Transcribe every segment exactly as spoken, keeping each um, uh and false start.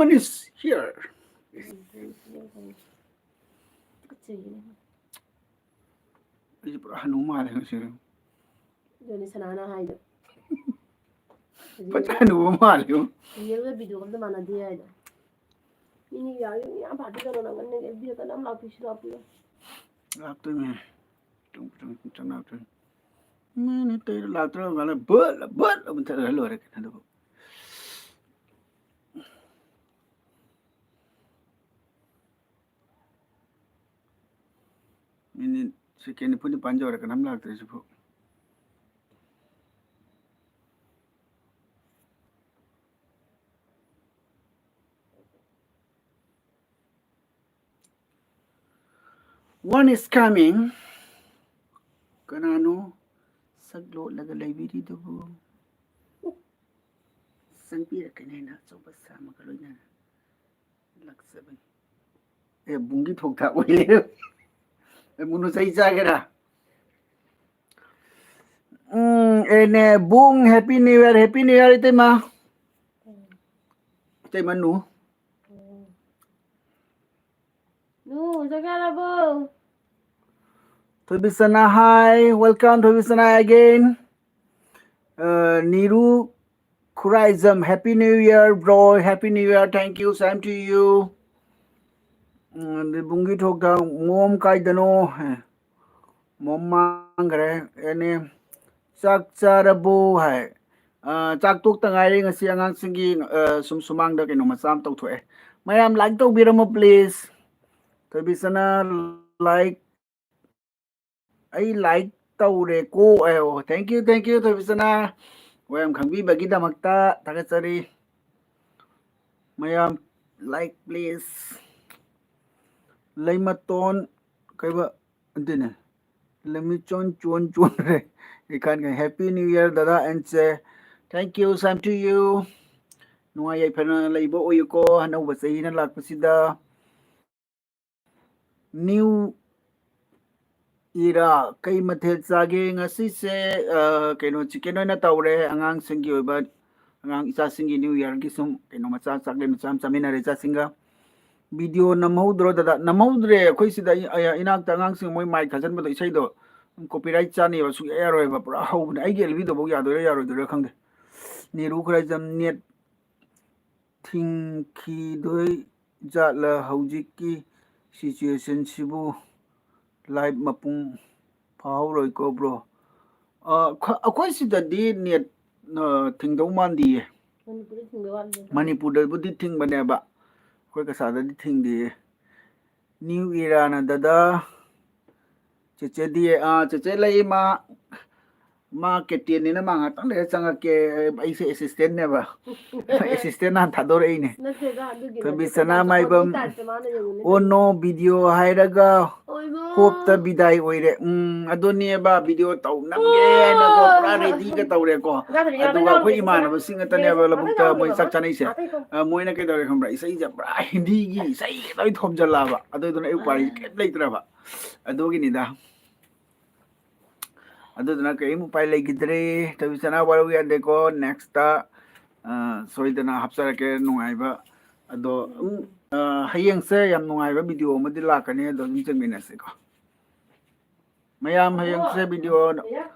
One is here. ꯑꯩꯁꯦ ꯄꯨꯔꯥ ꯍꯅꯨ ꯃꯥꯜꯂꯦ ꯉꯁꯤ꯫ ꯑꯗꯨꯅꯤ ꯁꯅꯥꯅ ꯍꯥꯏꯗꯣ꯫ ꯐꯖ ꯍꯅꯨꯕ ꯃꯥꯜꯂꯦ꯫ ꯔꯤꯌꯦꯜꯒ ꯚꯤꯗꯤꯑꯣꯒ ꯑꯝꯇ ꯃꯥꯟꯅꯗꯦ ꯍꯥꯏꯗꯣ꯫ ꯃꯤꯅꯤ ꯌꯥꯔꯤ ꯃꯤ ꯌꯥꯝ ꯄꯥꯔꯇꯤ ꯇꯧꯔꯣ ꯅꯪ ꯅꯪ ꯑꯦꯐ ꯕꯤꯗ ꯀꯅꯥꯝ ꯂꯥꯛꯄꯤꯁꯨ ꯂꯥꯛꯄꯤꯔꯣ꯫ ꯂꯥꯛꯇꯣꯏꯅꯦ꯫ ꯇꯨꯡ ꯇꯨꯡ ꯇꯨꯡ ꯂꯥꯛꯇꯣꯏꯅꯦ꯫ ꯃꯤꯅꯤ ꯇꯩꯔ ꯂꯥꯛꯇ꯭ꯔꯕ ꯃꯥꯜꯂꯦ꯫ ꯕꯠ ꯕꯠ ꯑꯃꯨꯛ ꯊꯛꯑ ꯂꯣꯏꯔꯦ ꯀꯩꯅꯣ ꯑꯗꯨꯕꯨ꯫ ꯃꯤꯅꯤꯠ ꯁꯦꯀꯦꯟ ꯅꯤꯐꯨ ꯅꯤꯄꯥꯟ ꯌꯧꯔꯦ, ꯀꯅꯥꯝ ꯂꯥꯛꯇ꯭ꯔꯤꯁꯤꯕꯨ꯫ One is coming. ꯀꯅꯥꯅꯣ ꯁꯛ ꯂꯣꯠꯂꯒ ꯂꯩꯕꯤꯔꯤꯗꯨꯕꯨ? ꯆꯪꯕꯤꯔꯛꯀꯅꯤ ꯍꯥꯏꯅ ꯑꯆꯧꯕ ꯁꯥ ꯑꯃꯒ ꯂꯣꯏꯅꯅ ꯂꯥꯛꯆꯕꯅꯤ꯫ ꯑꯦ, ꯕꯨꯡꯒꯤ ꯊꯣꯛ ꯊꯥꯛ ꯑꯣꯏ ꯂꯩꯔꯝꯃꯦ꯫ ꯑꯦ, ꯃꯨꯅꯨ ꯆꯩ ꯆꯥꯒꯦꯔꯥ? ꯎꯝ, ꯑꯦꯅꯦ, ꯕꯨꯡ, Happy New Year, Happy New Year, ꯏꯇꯩꯃ꯫ ꯏꯇꯩꯃ, ꯅꯨ꯫ ꯅꯨ, ꯆꯥꯛ ꯆꯥꯔꯕꯣ? ꯊꯣꯏꯕꯤꯁꯅꯥ, hi, welcome, ꯊꯣꯏꯕꯤꯁꯅꯥ, again. Uh, Niru Khuraijam, Happy New Year, bro, Happy New Year, thank you, same to you. ꯎꯝ, ꯑꯗꯩ ꯕꯨꯡꯒꯤ ꯊꯣꯛꯇ ꯃꯣꯝ ꯀꯥꯏꯗꯅꯣ? ꯑꯦ, ꯃꯣꯝ ꯃꯥꯡꯈ꯭ꯔꯦ꯫ ꯑꯦꯅꯦ, ꯆꯥꯛ ꯆꯥꯔꯕꯣ ꯍꯥꯏ꯫ ꯑ, ꯆꯥꯛ ꯇꯣꯛꯇ ꯉꯥꯏꯔꯤ꯫ ꯉꯁꯤ ꯑꯉꯥꯡꯁꯤꯡꯒꯤ, ꯑ, ꯁꯨꯝ ꯁꯨꯃꯥꯡꯗ ꯀꯩꯅꯣ ꯃꯆꯥ ꯑꯃ ꯇꯧꯊꯣꯛꯑꯦ꯫ ꯃꯌꯥꯝ like ꯇꯧꯕꯤꯔꯝꯃꯣ, please. ꯊꯣꯏꯕꯤꯁꯅꯥ, like꯫ ꯑꯩ like ꯇꯧꯔꯦꯀꯣ꯫ ꯑꯦ, ꯑꯣ, thank you, thank you, ꯊꯣꯏꯕꯤꯁꯅꯥ꯫ ꯃꯌꯥꯝ ꯈꯪꯕꯤꯕꯒꯤꯗꯃꯛꯇ ꯊꯥꯒꯠꯆꯔꯤ꯫ ꯃꯌꯥꯝ like, please꯫ ꯂꯩꯃꯇꯣꯟ, ꯀꯩꯕ, ꯑꯗꯨꯅꯦ꯫ ꯂꯩꯃꯤꯆꯣꯟ ꯆꯣꯟ ꯆꯣꯟ ꯔꯦ꯫ ꯏꯈꯥꯟ ꯈꯥꯟ, Happy New Year, ꯗꯗꯥ ꯑꯦꯟꯁꯦ꯫ Thank you, same to you. ꯅꯨꯡꯉꯥꯏ ꯌꯥꯏꯐꯅ ꯂꯩꯕ ꯑꯣꯏꯌꯨꯀꯣ, ꯑꯅꯧꯕ ꯆꯍꯤꯅ ꯂꯥꯛꯄꯁꯤꯗ꯫ New Era, ꯀꯩ ꯃꯊꯦꯜ ꯆꯥꯒꯦ? ꯉꯁꯤꯁꯦ, ꯑ, ꯀꯩꯅꯣ, chicken ꯑꯣꯏꯅ ꯇꯧꯔꯦ, ꯑꯉꯥꯡꯁꯤꯡꯒꯤ ꯑꯣꯏꯕ ꯑꯉꯥꯡ ꯏꯆꯥꯁꯤꯡꯒꯤ New Yearꯒꯤ ꯁꯨꯝ ꯀꯩꯅꯣ ꯃꯆꯥ, ꯆꯥꯛꯂꯦꯟ ꯃꯆꯥ ꯑꯃ ꯆꯥꯃꯤꯟꯅꯔꯦ ꯏꯆꯥꯁꯤꯡꯒ꯫ Video ꯅꯝꯍꯧꯗ꯭ꯔꯣ ꯗꯗꯥ? ꯅꯝꯍꯧꯗ꯭ꯔꯦ꯫ ꯑꯩꯈꯣꯏ ꯁꯤꯗ ꯑꯩ, ꯑꯩ, ꯏꯅꯥꯛꯇ ꯑꯉꯥꯡꯁꯤꯡ ꯃꯣꯏ ꯃꯥꯏꯛ ꯊꯥꯖꯤꯟꯕꯗꯣ, ꯏꯁꯩꯗꯣ copyright ꯆꯥꯅꯦꯕ, ꯁꯨꯡꯌꯥ ꯌꯥꯔꯣꯏꯕ꯫ ꯄꯨꯔꯥ ꯍꯧꯕꯅꯦ꯫ ꯑꯩꯒꯤ ꯑꯦꯜꯕꯤꯗꯐꯧ ꯌꯥꯗꯣꯏꯔꯥ ꯌꯥꯔꯣꯏꯗꯣꯏꯔꯥ ꯈꯪꯗꯦ꯫ ꯅꯦꯔꯨ ꯈꯨꯔꯥꯏꯖꯝ, net ꯊꯤꯡꯈꯤꯗꯣꯏ ꯖꯥꯠꯂ ꯍꯧꯖꯤꯛꯀꯤ situationꯁꯤꯕꯨ? Live ꯃꯄꯨꯡ ꯐꯥꯍꯧꯔꯣꯏꯀꯣ bro? ꯑ, ꯈ-, ꯑꯩꯈꯣꯏ ꯁꯤꯗꯗꯤ net, ꯑ, ꯊꯤꯡꯗꯧ ꯃꯥꯟꯗꯤꯌꯦ꯫ ꯃꯅꯤꯄꯨꯔꯗ ꯊꯤꯡꯕ ꯋꯥꯅꯤ꯫ ꯃꯅꯤꯄꯨꯔꯗꯕꯨꯗꯤ ꯊꯤꯡꯕꯅꯦꯕ, ꯑꯩꯈꯣꯏ ꯀꯁꯥꯗꯗꯤ ꯊꯤꯡꯗꯤꯌꯦ꯫ New Eraꯅ ꯗꯗꯥ, ꯆꯦꯆꯦꯗꯤ, ꯑꯥ, ꯆꯦꯆꯦ ꯂꯩ, ꯃꯥ, ꯃꯥ captainꯅꯤꯅ ꯃꯥ ꯉꯥꯛꯇꯪ ꯂꯩꯔ ꯆꯪꯉꯛꯀꯦ꯫ ꯑꯩꯁꯦ assistantꯅꯦꯕ꯫ Assistant ꯍꯥꯟꯅ ꯊꯥꯗꯣꯔꯛꯏꯅꯦ꯫ ꯅꯠꯇꯦꯗ, ꯑꯗꯨꯒꯤ ꯊꯣꯏꯕꯤ ꯅꯠꯇꯦ꯫ ꯁꯅꯥ ꯃꯥꯏꯕꯝ, ꯇꯥꯏꯞꯇ ꯃꯥꯅ ꯌꯦꯡꯉꯨꯅꯦ꯫ Oh no, video ꯍꯥꯏꯔꯒ ꯍꯣꯞꯇ ꯕꯤꯗꯥꯏ ꯑꯣꯏꯔꯦ꯫ ꯎꯝ, ꯑꯗꯨꯅꯦꯕ, video ꯇꯧꯅꯕꯅꯦꯅꯀꯣ, ꯄꯨꯔꯥ readyꯒ ꯇꯧꯔꯦꯀꯣ꯫ ꯑꯗꯨꯒ ꯑꯩꯈꯣꯏ ꯏꯃꯥꯟꯅꯕꯁꯤꯡ ꯉꯥꯛꯇꯅꯦꯕ ꯂꯧꯕꯨꯛꯇ ꯃꯣꯏ ꯆꯥꯛ ꯆꯥꯅꯩꯁꯦ꯫ ꯑ, ꯃꯣꯏꯅ ꯀꯩꯗꯧꯔꯦ ꯈꯪꯕ꯭ꯔꯥ? ꯏꯁꯩꯁꯦ ꯄꯨꯔꯥ ꯍꯤꯟꯗꯤꯒꯤ ꯏꯁꯩ ꯂꯣꯏ ꯊꯣꯝꯖꯜꯂꯛꯑꯕ꯫ ꯑꯗꯨꯗꯨꯅ ꯑꯩ ꯎꯄꯥꯏ ꯀꯩꯝ ꯂꯩꯇ꯭ꯔꯕ꯫ ꯑꯗꯨꯒꯤꯅꯤꯗ꯫ ꯑꯗꯨꯗꯨꯅ ꯀꯔꯤꯝ ꯎꯄꯥꯏ ꯂꯩꯈꯤꯗ꯭ꯔꯦ꯫ ꯊꯣꯏꯕꯤ ꯁꯅꯥ, ꯋꯥꯔꯧ ꯌꯥꯗꯦꯀꯣ꯫ Nextꯇ, ꯑ, ꯁꯣꯏꯗꯅ ꯍꯥꯞꯆꯔꯛꯀꯦ ꯅꯨꯡꯉꯥꯏꯕ꯫ ꯑꯗꯣ, ꯎꯝ, ꯑ, ꯍꯌꯦꯡꯁꯦ ꯌꯥꯝ ꯅꯨꯡꯉꯥꯏꯕ video ꯑꯃꯗꯤ ꯂꯥꯛꯀꯅꯤ, ꯑꯗꯣ ꯑꯗꯨꯝ ꯌꯦꯡꯃꯤꯟꯅꯁꯤꯀꯣ꯫ ꯃꯌꯥꯝ, ꯍꯌꯦꯡꯁꯦ video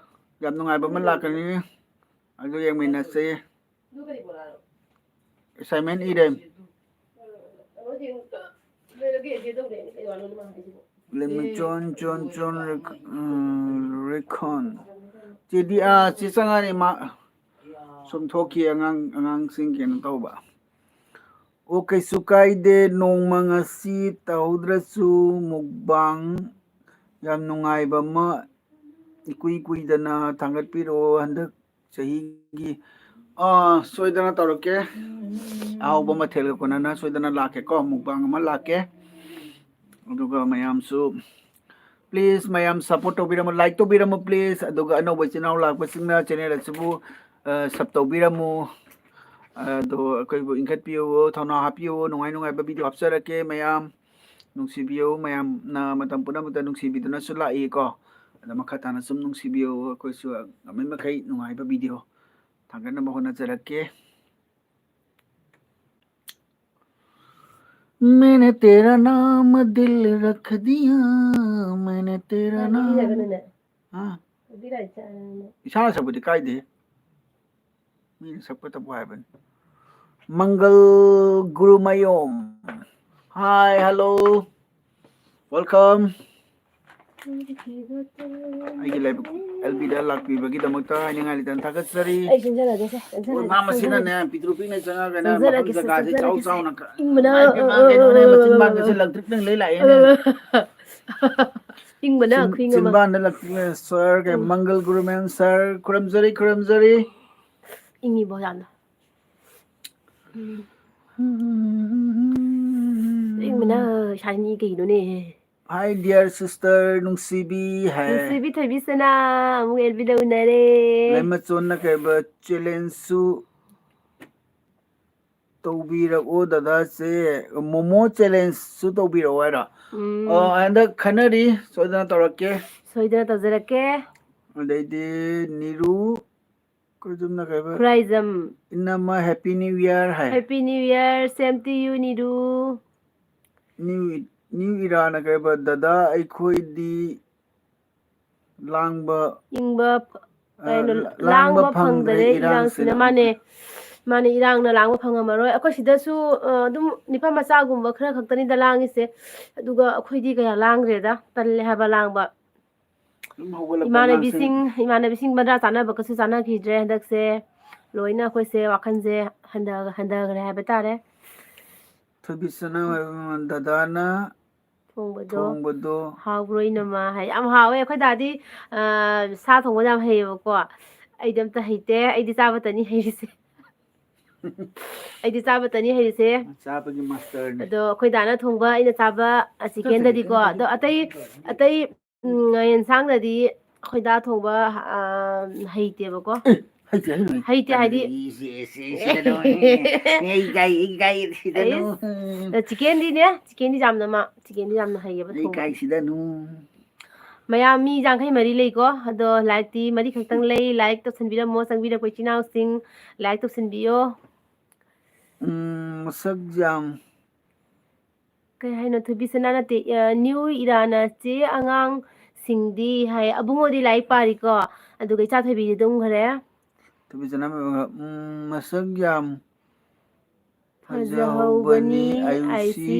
ꯌꯥꯝ ꯅꯨꯡꯉꯥꯏꯕ ꯑꯃ ꯂꯥꯛꯀꯅꯤ, ꯑꯗꯨ ꯌꯦꯡꯃꯤꯟꯅꯁꯤ꯫ Assignment ꯏꯔꯦ꯫ ꯂꯦꯃꯤꯆꯣꯟ, ꯆꯣꯟ, ꯆꯣꯟ, ꯔꯦꯛ-, ꯎꯝ, ꯔꯦꯈꯣꯟ꯫ ꯆꯦꯗꯤ, ꯑꯥ, ꯆꯦ ꯆꯉꯥꯅꯤ ꯃꯥ ꯁꯨꯝ ꯊꯣꯛꯈꯤ, ꯑꯉꯥꯡ, ꯑꯉꯥꯡꯁꯤꯡ ꯀꯩꯅꯣ ꯇꯧꯕ꯫ ꯑꯣ, ꯀꯩꯁꯨ ꯀꯥꯏꯗꯦ꯫ ꯅꯣꯡꯃ ꯉꯁꯤ ꯇꯧꯍꯧꯗ꯭ꯔꯁꯨ mukbang ꯌꯥꯝ ꯅꯨꯡꯉꯥꯏꯕ ꯑꯃ ꯏꯀꯨꯏ ꯀꯨꯏꯗꯅ ꯊꯥꯡꯒꯠꯄꯤꯔꯛꯑꯣ꯫ ꯍꯟꯗꯛ ꯆꯍꯤꯒꯤ, ꯑꯥ, ꯁꯣꯏꯗꯅ ꯇꯧꯔꯛꯀꯦ꯫ ꯑꯍꯥꯎꯕ ꯃꯊꯦꯜꯒ ꯀꯣꯟꯅꯅ ꯁꯣꯏꯗꯅ ꯂꯥꯛꯀꯦꯀꯣ, mukbang ꯑꯃ ꯂꯥꯛꯀꯦ꯫ ꯑꯗꯨꯒ ꯃꯌꯥꯝꯁꯨ please, ꯃꯌꯥꯝ support ꯇꯧꯕꯤꯔꯝꯃꯨ, like ꯇꯧꯕꯤꯔꯝꯃꯨ please꯫ ꯑꯗꯨꯒ ꯑꯅꯧꯕ ꯏꯆꯤꯟ ꯏꯅꯥꯎ ꯂꯥꯛꯄꯁꯤꯡꯅ channel ꯑꯁꯤꯕꯨ, ꯑ, sub ꯇꯧꯕꯤꯔꯝꯃꯨ꯫ ꯑꯗꯣ ꯑꯩꯈꯣꯏꯕꯨ ꯏꯟꯈꯠꯄꯤꯌꯨ, ꯊꯧꯅꯥ ꯍꯥꯞꯄꯤꯌꯨ, ꯅꯨꯡꯉꯥꯏ ꯅꯨꯡꯉꯥꯏꯕ video ꯍꯥꯞꯆꯔꯛꯀꯦ ꯃꯌꯥꯝ꯫ ꯅꯨꯡꯁꯤꯕꯤꯌꯨ, ꯃꯌꯥꯝꯅ ꯃꯇꯝ ꯄꯨꯝꯅꯃꯛꯇ ꯅꯨꯡꯁꯤꯕꯤꯗꯨꯅꯁꯨ ꯂꯥꯛꯏꯀꯣ꯫ ꯑꯗꯣ ꯃꯈꯥ ꯇꯥꯅ ꯁꯨꯝ ꯅꯨꯡꯁꯤꯕꯤꯌꯨ, ꯑꯩꯈꯣꯏꯁꯨ ꯉꯝꯃꯤ ꯃꯈꯩ ꯅꯨꯡꯉꯥꯏꯕ video ꯊꯥꯡꯒꯠꯅꯕ ꯍꯣꯠꯅꯖꯔꯛꯀꯦ꯫ मैंने तेरा नाम दिल रख दिया, मैंने तेरा नाम. ꯍꯥ? ꯏꯁꯥꯅ ꯁꯛꯄꯗꯤ ꯀꯥꯏꯗꯦ, ꯃꯤꯅ ꯁꯛꯄ ꯇꯧꯕ ꯍꯥꯏꯕꯅꯤ꯫ ꯃꯪꯒꯜ ꯒꯨꯔꯨꯃꯌꯣꯝ, hi, hello, welcome. ꯑꯩꯒꯤ ꯂꯥꯏꯕꯛ ꯑꯦꯜ ꯕꯤꯗ ꯂꯥꯛꯄꯤꯕꯒꯤꯗꯃꯛꯇ ꯍꯥꯏꯅꯤꯡꯉꯥꯏ ꯂꯩꯇꯅ ꯊꯥꯒꯠꯆꯔꯤ꯫ ꯑꯩ ꯆꯪꯖꯔꯒꯦꯁꯦ, ꯆꯪꯖꯔꯒꯦ, ꯃꯥ ꯃꯁꯤꯅꯅꯦ, ꯆꯪꯖꯔꯒꯦ꯫ ꯄꯤꯛꯇ꯭ꯔꯨ ꯄꯤꯛꯅ ꯆꯪꯉꯒꯅꯦ, ꯆꯪꯖꯔꯒꯦ, ꯃꯐꯝ ꯖꯒꯥꯁꯦ ꯆꯪꯖꯔꯒꯦ, ꯆꯥꯎ ꯆꯪꯖꯔꯒꯦ꯫ ꯆꯥꯎꯅ ꯀ-, ꯏꯪꯕꯅ, ꯏꯃꯥꯏ ꯄꯦꯝꯃ, ꯑ, ꯑ, ꯀꯩꯅꯣꯅꯦ, ꯑ, ꯃꯆꯤꯟ ꯕꯥꯟꯒꯁꯦ ꯂꯪꯇ꯭ꯔꯤꯛ ꯂꯪ ꯂꯩ ꯂꯥꯛꯑꯦꯅꯦ꯫ ꯏꯪꯕꯅ ꯆꯤꯟ-, ꯈꯨꯏꯪ ꯑꯃ꯫ ꯆꯤꯟꯕꯥꯟꯗ ꯂꯪꯇ꯭ꯔꯤꯛ ꯂꯪ, sir, ꯀꯩ, ꯎꯝ꯫ ꯃꯪꯒꯜ ꯒꯨꯔꯨꯃꯦꯟ sir, ꯈꯨꯔꯨꯝꯖꯔꯤ, ꯈꯨꯔꯨꯝꯖꯔꯤ꯫ ꯏꯪꯉꯤꯕꯣ ꯌꯥꯝꯅ? ꯎꯝ꯫ ꯏꯪꯕꯅ ꯏꯁꯥ ꯏꯪꯉꯤ ꯀꯩꯅꯣꯅꯦ? Hi, dear sister, ꯅꯨꯡꯁꯤꯕꯤ ꯍꯥꯏ꯫ ꯅꯨꯡꯁꯤꯕꯤ ꯊꯣꯏꯕꯤ ꯁꯅꯥ, ꯑꯃꯨꯛ ꯑꯦꯜ ꯕꯤꯗ ꯎꯅꯔꯦ꯫ ꯂꯩꯃꯆꯣꯟꯅ ꯀꯩꯕ challengeꯁꯨ ꯇꯧꯕꯤꯔꯛꯑꯣ ꯗꯗꯥꯁꯦ, ꯃꯣꯃꯣ challengeꯁꯨ ꯇꯧꯕꯤꯔꯛꯑꯣ ꯍꯥꯏꯔꯣ? ꯎꯝ꯫ ꯑ, ꯍꯟꯗꯛ ꯈꯟꯅꯔꯤ, ꯁꯣꯏꯗꯅ ꯇꯧꯔꯛꯀꯦ꯫ ꯁꯣꯏꯗꯅ ꯇꯧꯖꯔꯛꯀꯦ꯫ ꯑꯗꯩꯗꯤ ꯅꯤꯔꯨ ꯈꯨꯔꯥꯏꯖꯝꯅ ꯀꯩꯕ? ꯈꯨꯔꯥꯏꯖꯝ꯫ ꯏꯅꯝꯃ, Happy New Year high. Happy New Year, same to you, ꯅꯤꯔꯨ꯫ New, New Eraꯅ ꯀꯩꯕ? ꯗꯗꯥ, ꯑꯩꯈꯣꯏꯗꯤ ꯂꯥꯡꯕ, ꯏꯪꯕ, ꯑ, ꯀꯩꯅꯣ, ꯂ-, ꯂꯥꯡꯕ ꯂꯥꯡꯕ ꯐꯪꯗ꯭ꯔꯦ, ꯐꯪꯗ꯭ꯔꯦ ꯏꯔꯥꯡꯁꯤꯅ꯫ ꯏꯔꯥꯡꯁꯤꯅ꯫ ꯃꯥꯅꯦ, ꯃꯥꯅꯦ, ꯏꯔꯥꯡꯅ ꯂꯥꯡꯕ ꯐꯪꯉꯝꯃꯔꯣꯏ꯫ ꯑꯩꯈꯣꯏ ꯁꯤꯗꯁꯨ, ꯑ, ꯑꯗꯨꯝ ꯅꯤꯄꯥ ꯃꯆꯥꯒꯨꯝꯕ ꯈꯔ ꯈꯛꯇꯅꯤꯗ ꯂꯥꯡꯉꯤꯁꯦ꯫ ꯑꯗꯨꯒ ꯑꯩꯈꯣꯏꯗꯤ ꯀꯌꯥ ꯂꯥꯡꯗ꯭ꯔꯦꯗ, ꯇꯜꯂꯦ ꯍꯥꯏꯕ ꯂꯥꯡꯕ꯫ ꯑꯗꯨꯝ ꯍꯧꯒꯠꯂꯛꯄ ꯏꯃꯥꯟꯅꯕꯤꯁꯤꯡ, ꯑꯉꯥꯡꯁꯤꯡ꯫ ꯏꯃꯥꯟꯅꯕꯤꯁꯤꯡ ꯕꯟꯗ꯭ꯔꯥ ꯆꯥꯅꯕꯒꯁꯨ ꯆꯥꯅꯈꯤꯗ꯭ꯔꯦ ꯍꯟꯗꯛꯁꯦ꯫ ꯂꯣꯏꯅ ꯑꯩꯈꯣꯏꯁꯦ ꯋꯥꯈꯜꯁꯦ ꯍꯟꯊ-, ꯍꯟꯊꯈ꯭ꯔꯦ ꯍꯥꯏꯕ ꯇꯥꯔꯦ꯫ ꯊꯣꯏꯕꯤ ꯁꯅꯥ ꯍꯣꯏ ꯗꯗꯥꯅ ꯊꯣꯡꯕꯗꯣ ꯊꯣꯡꯕꯗꯣ꯫ ꯍꯥꯎꯕ꯭ꯔꯣ ꯏꯅꯝꯃ? ꯍꯥꯏ, ꯌꯥꯝ ꯍꯥꯎꯋꯦ꯫ ꯑꯩꯈꯣꯏ ꯗꯥꯗꯤ, ꯑ, ꯁꯥ ꯊꯣꯡꯕ ꯌꯥꯝ ꯍꯩꯌꯦꯕꯀꯣ꯫ ꯑꯩꯗꯤ ꯑꯝꯇ ꯍꯩꯇꯦ꯫ ꯑꯩꯗꯤ ꯆꯥꯕꯇꯅꯤ ꯍꯩꯔꯤꯁꯦ꯫ ꯑꯩꯗꯤ ꯆꯥꯕꯇꯅꯤ ꯍꯩꯔꯤꯁꯦ꯫ ꯆꯥꯕꯒꯤ masterꯅꯦ꯫ ꯑꯗꯣ ꯑꯩꯈꯣꯏ ꯗꯥꯅ ꯊꯣꯡꯕ ꯑꯩꯅ ꯆꯥꯕ, ꯑ, chickenꯗꯗꯤꯀꯣ꯫ ꯑꯗꯣ ꯑꯇꯩ, ꯑꯇꯩ ꯎꯝ, ꯌꯦꯟꯁꯥꯡꯗꯗꯤ ꯑꯩꯈꯣꯏ ꯗꯥ ꯊꯣꯡꯕ, ꯑ, ꯍꯩꯇꯦꯕꯀꯣ꯫ ꯑꯦ, ꯍꯩꯇꯦ, ꯍꯩꯔꯣꯏ꯫ ꯍꯩꯇꯦ ꯍꯥꯏꯗꯤ ꯇꯜꯂꯤ, ꯏꯁ, ꯏꯁ, ꯏꯁ, ꯁꯤꯗꯅꯨ꯫ ꯑꯦ, ꯏꯀꯥꯏ, ꯏꯀꯥꯏ, ꯁꯤꯗꯅꯨ꯫ ꯑꯩꯁ, chickenꯗꯤꯅꯦ, chickenꯗꯤ ꯌꯥꯝꯅ ꯃꯥ, chickenꯗꯤ ꯌꯥꯝꯅ ꯍꯩꯌꯦꯕ ꯊꯣꯡꯕ꯫ ꯏꯀꯥꯏ, ꯁꯤꯗꯅꯨ꯫ ꯃꯌꯥꯝ ꯃꯤ ꯌꯥꯡꯈꯩ ꯃꯔꯤ ꯂꯩꯀꯣ, ꯑꯗꯣ ꯂꯥꯏꯛꯇꯤ ꯃꯔꯤ ꯈꯛꯇꯪ ꯂꯩ꯫ ꯂꯥꯏꯛ ꯇꯧꯁꯟꯕꯤꯔꯝꯃꯣ, ꯆꯪꯕꯤꯔꯛꯄ ꯏꯆꯤꯟ ꯏꯅꯥꯎꯁꯤꯡ, ꯂꯥꯏꯛ ꯇꯧꯁꯟꯕꯤꯌꯣ꯫ ꯎꯝ, ꯃꯁꯛ ꯌꯥꯝ ꯀꯩ ꯍꯥꯏꯅꯣ? ꯊꯣꯏꯕꯤꯁꯅꯥ ꯅꯠꯇꯦ, ꯑ, ꯅ꯭ꯌꯨ ꯏꯔꯥꯅ ꯆꯦ ꯑꯉꯥꯡꯁꯤꯡꯗꯤ ꯍꯥꯏ꯫ ꯑꯕꯨꯡꯉꯣꯗꯤ ꯂꯥꯏꯔꯤꯛ ꯄꯥꯔꯤꯀꯣ, ꯑꯗꯨꯒ ꯏꯆꯥ ꯊꯣꯏꯕꯤꯗꯤ ꯇꯨꯝꯈ꯭ꯔꯦ꯫ ꯊꯣꯏꯕꯤꯁꯅꯥ, ꯎꯝ, ꯃꯁꯛ ꯌꯥꯝ ꯐꯖꯍꯧꯕꯅꯤ ꯐꯖꯍꯧꯕꯅꯤ ꯑꯌꯨꯁꯤ꯫ ꯑꯌꯨꯁꯤ꯫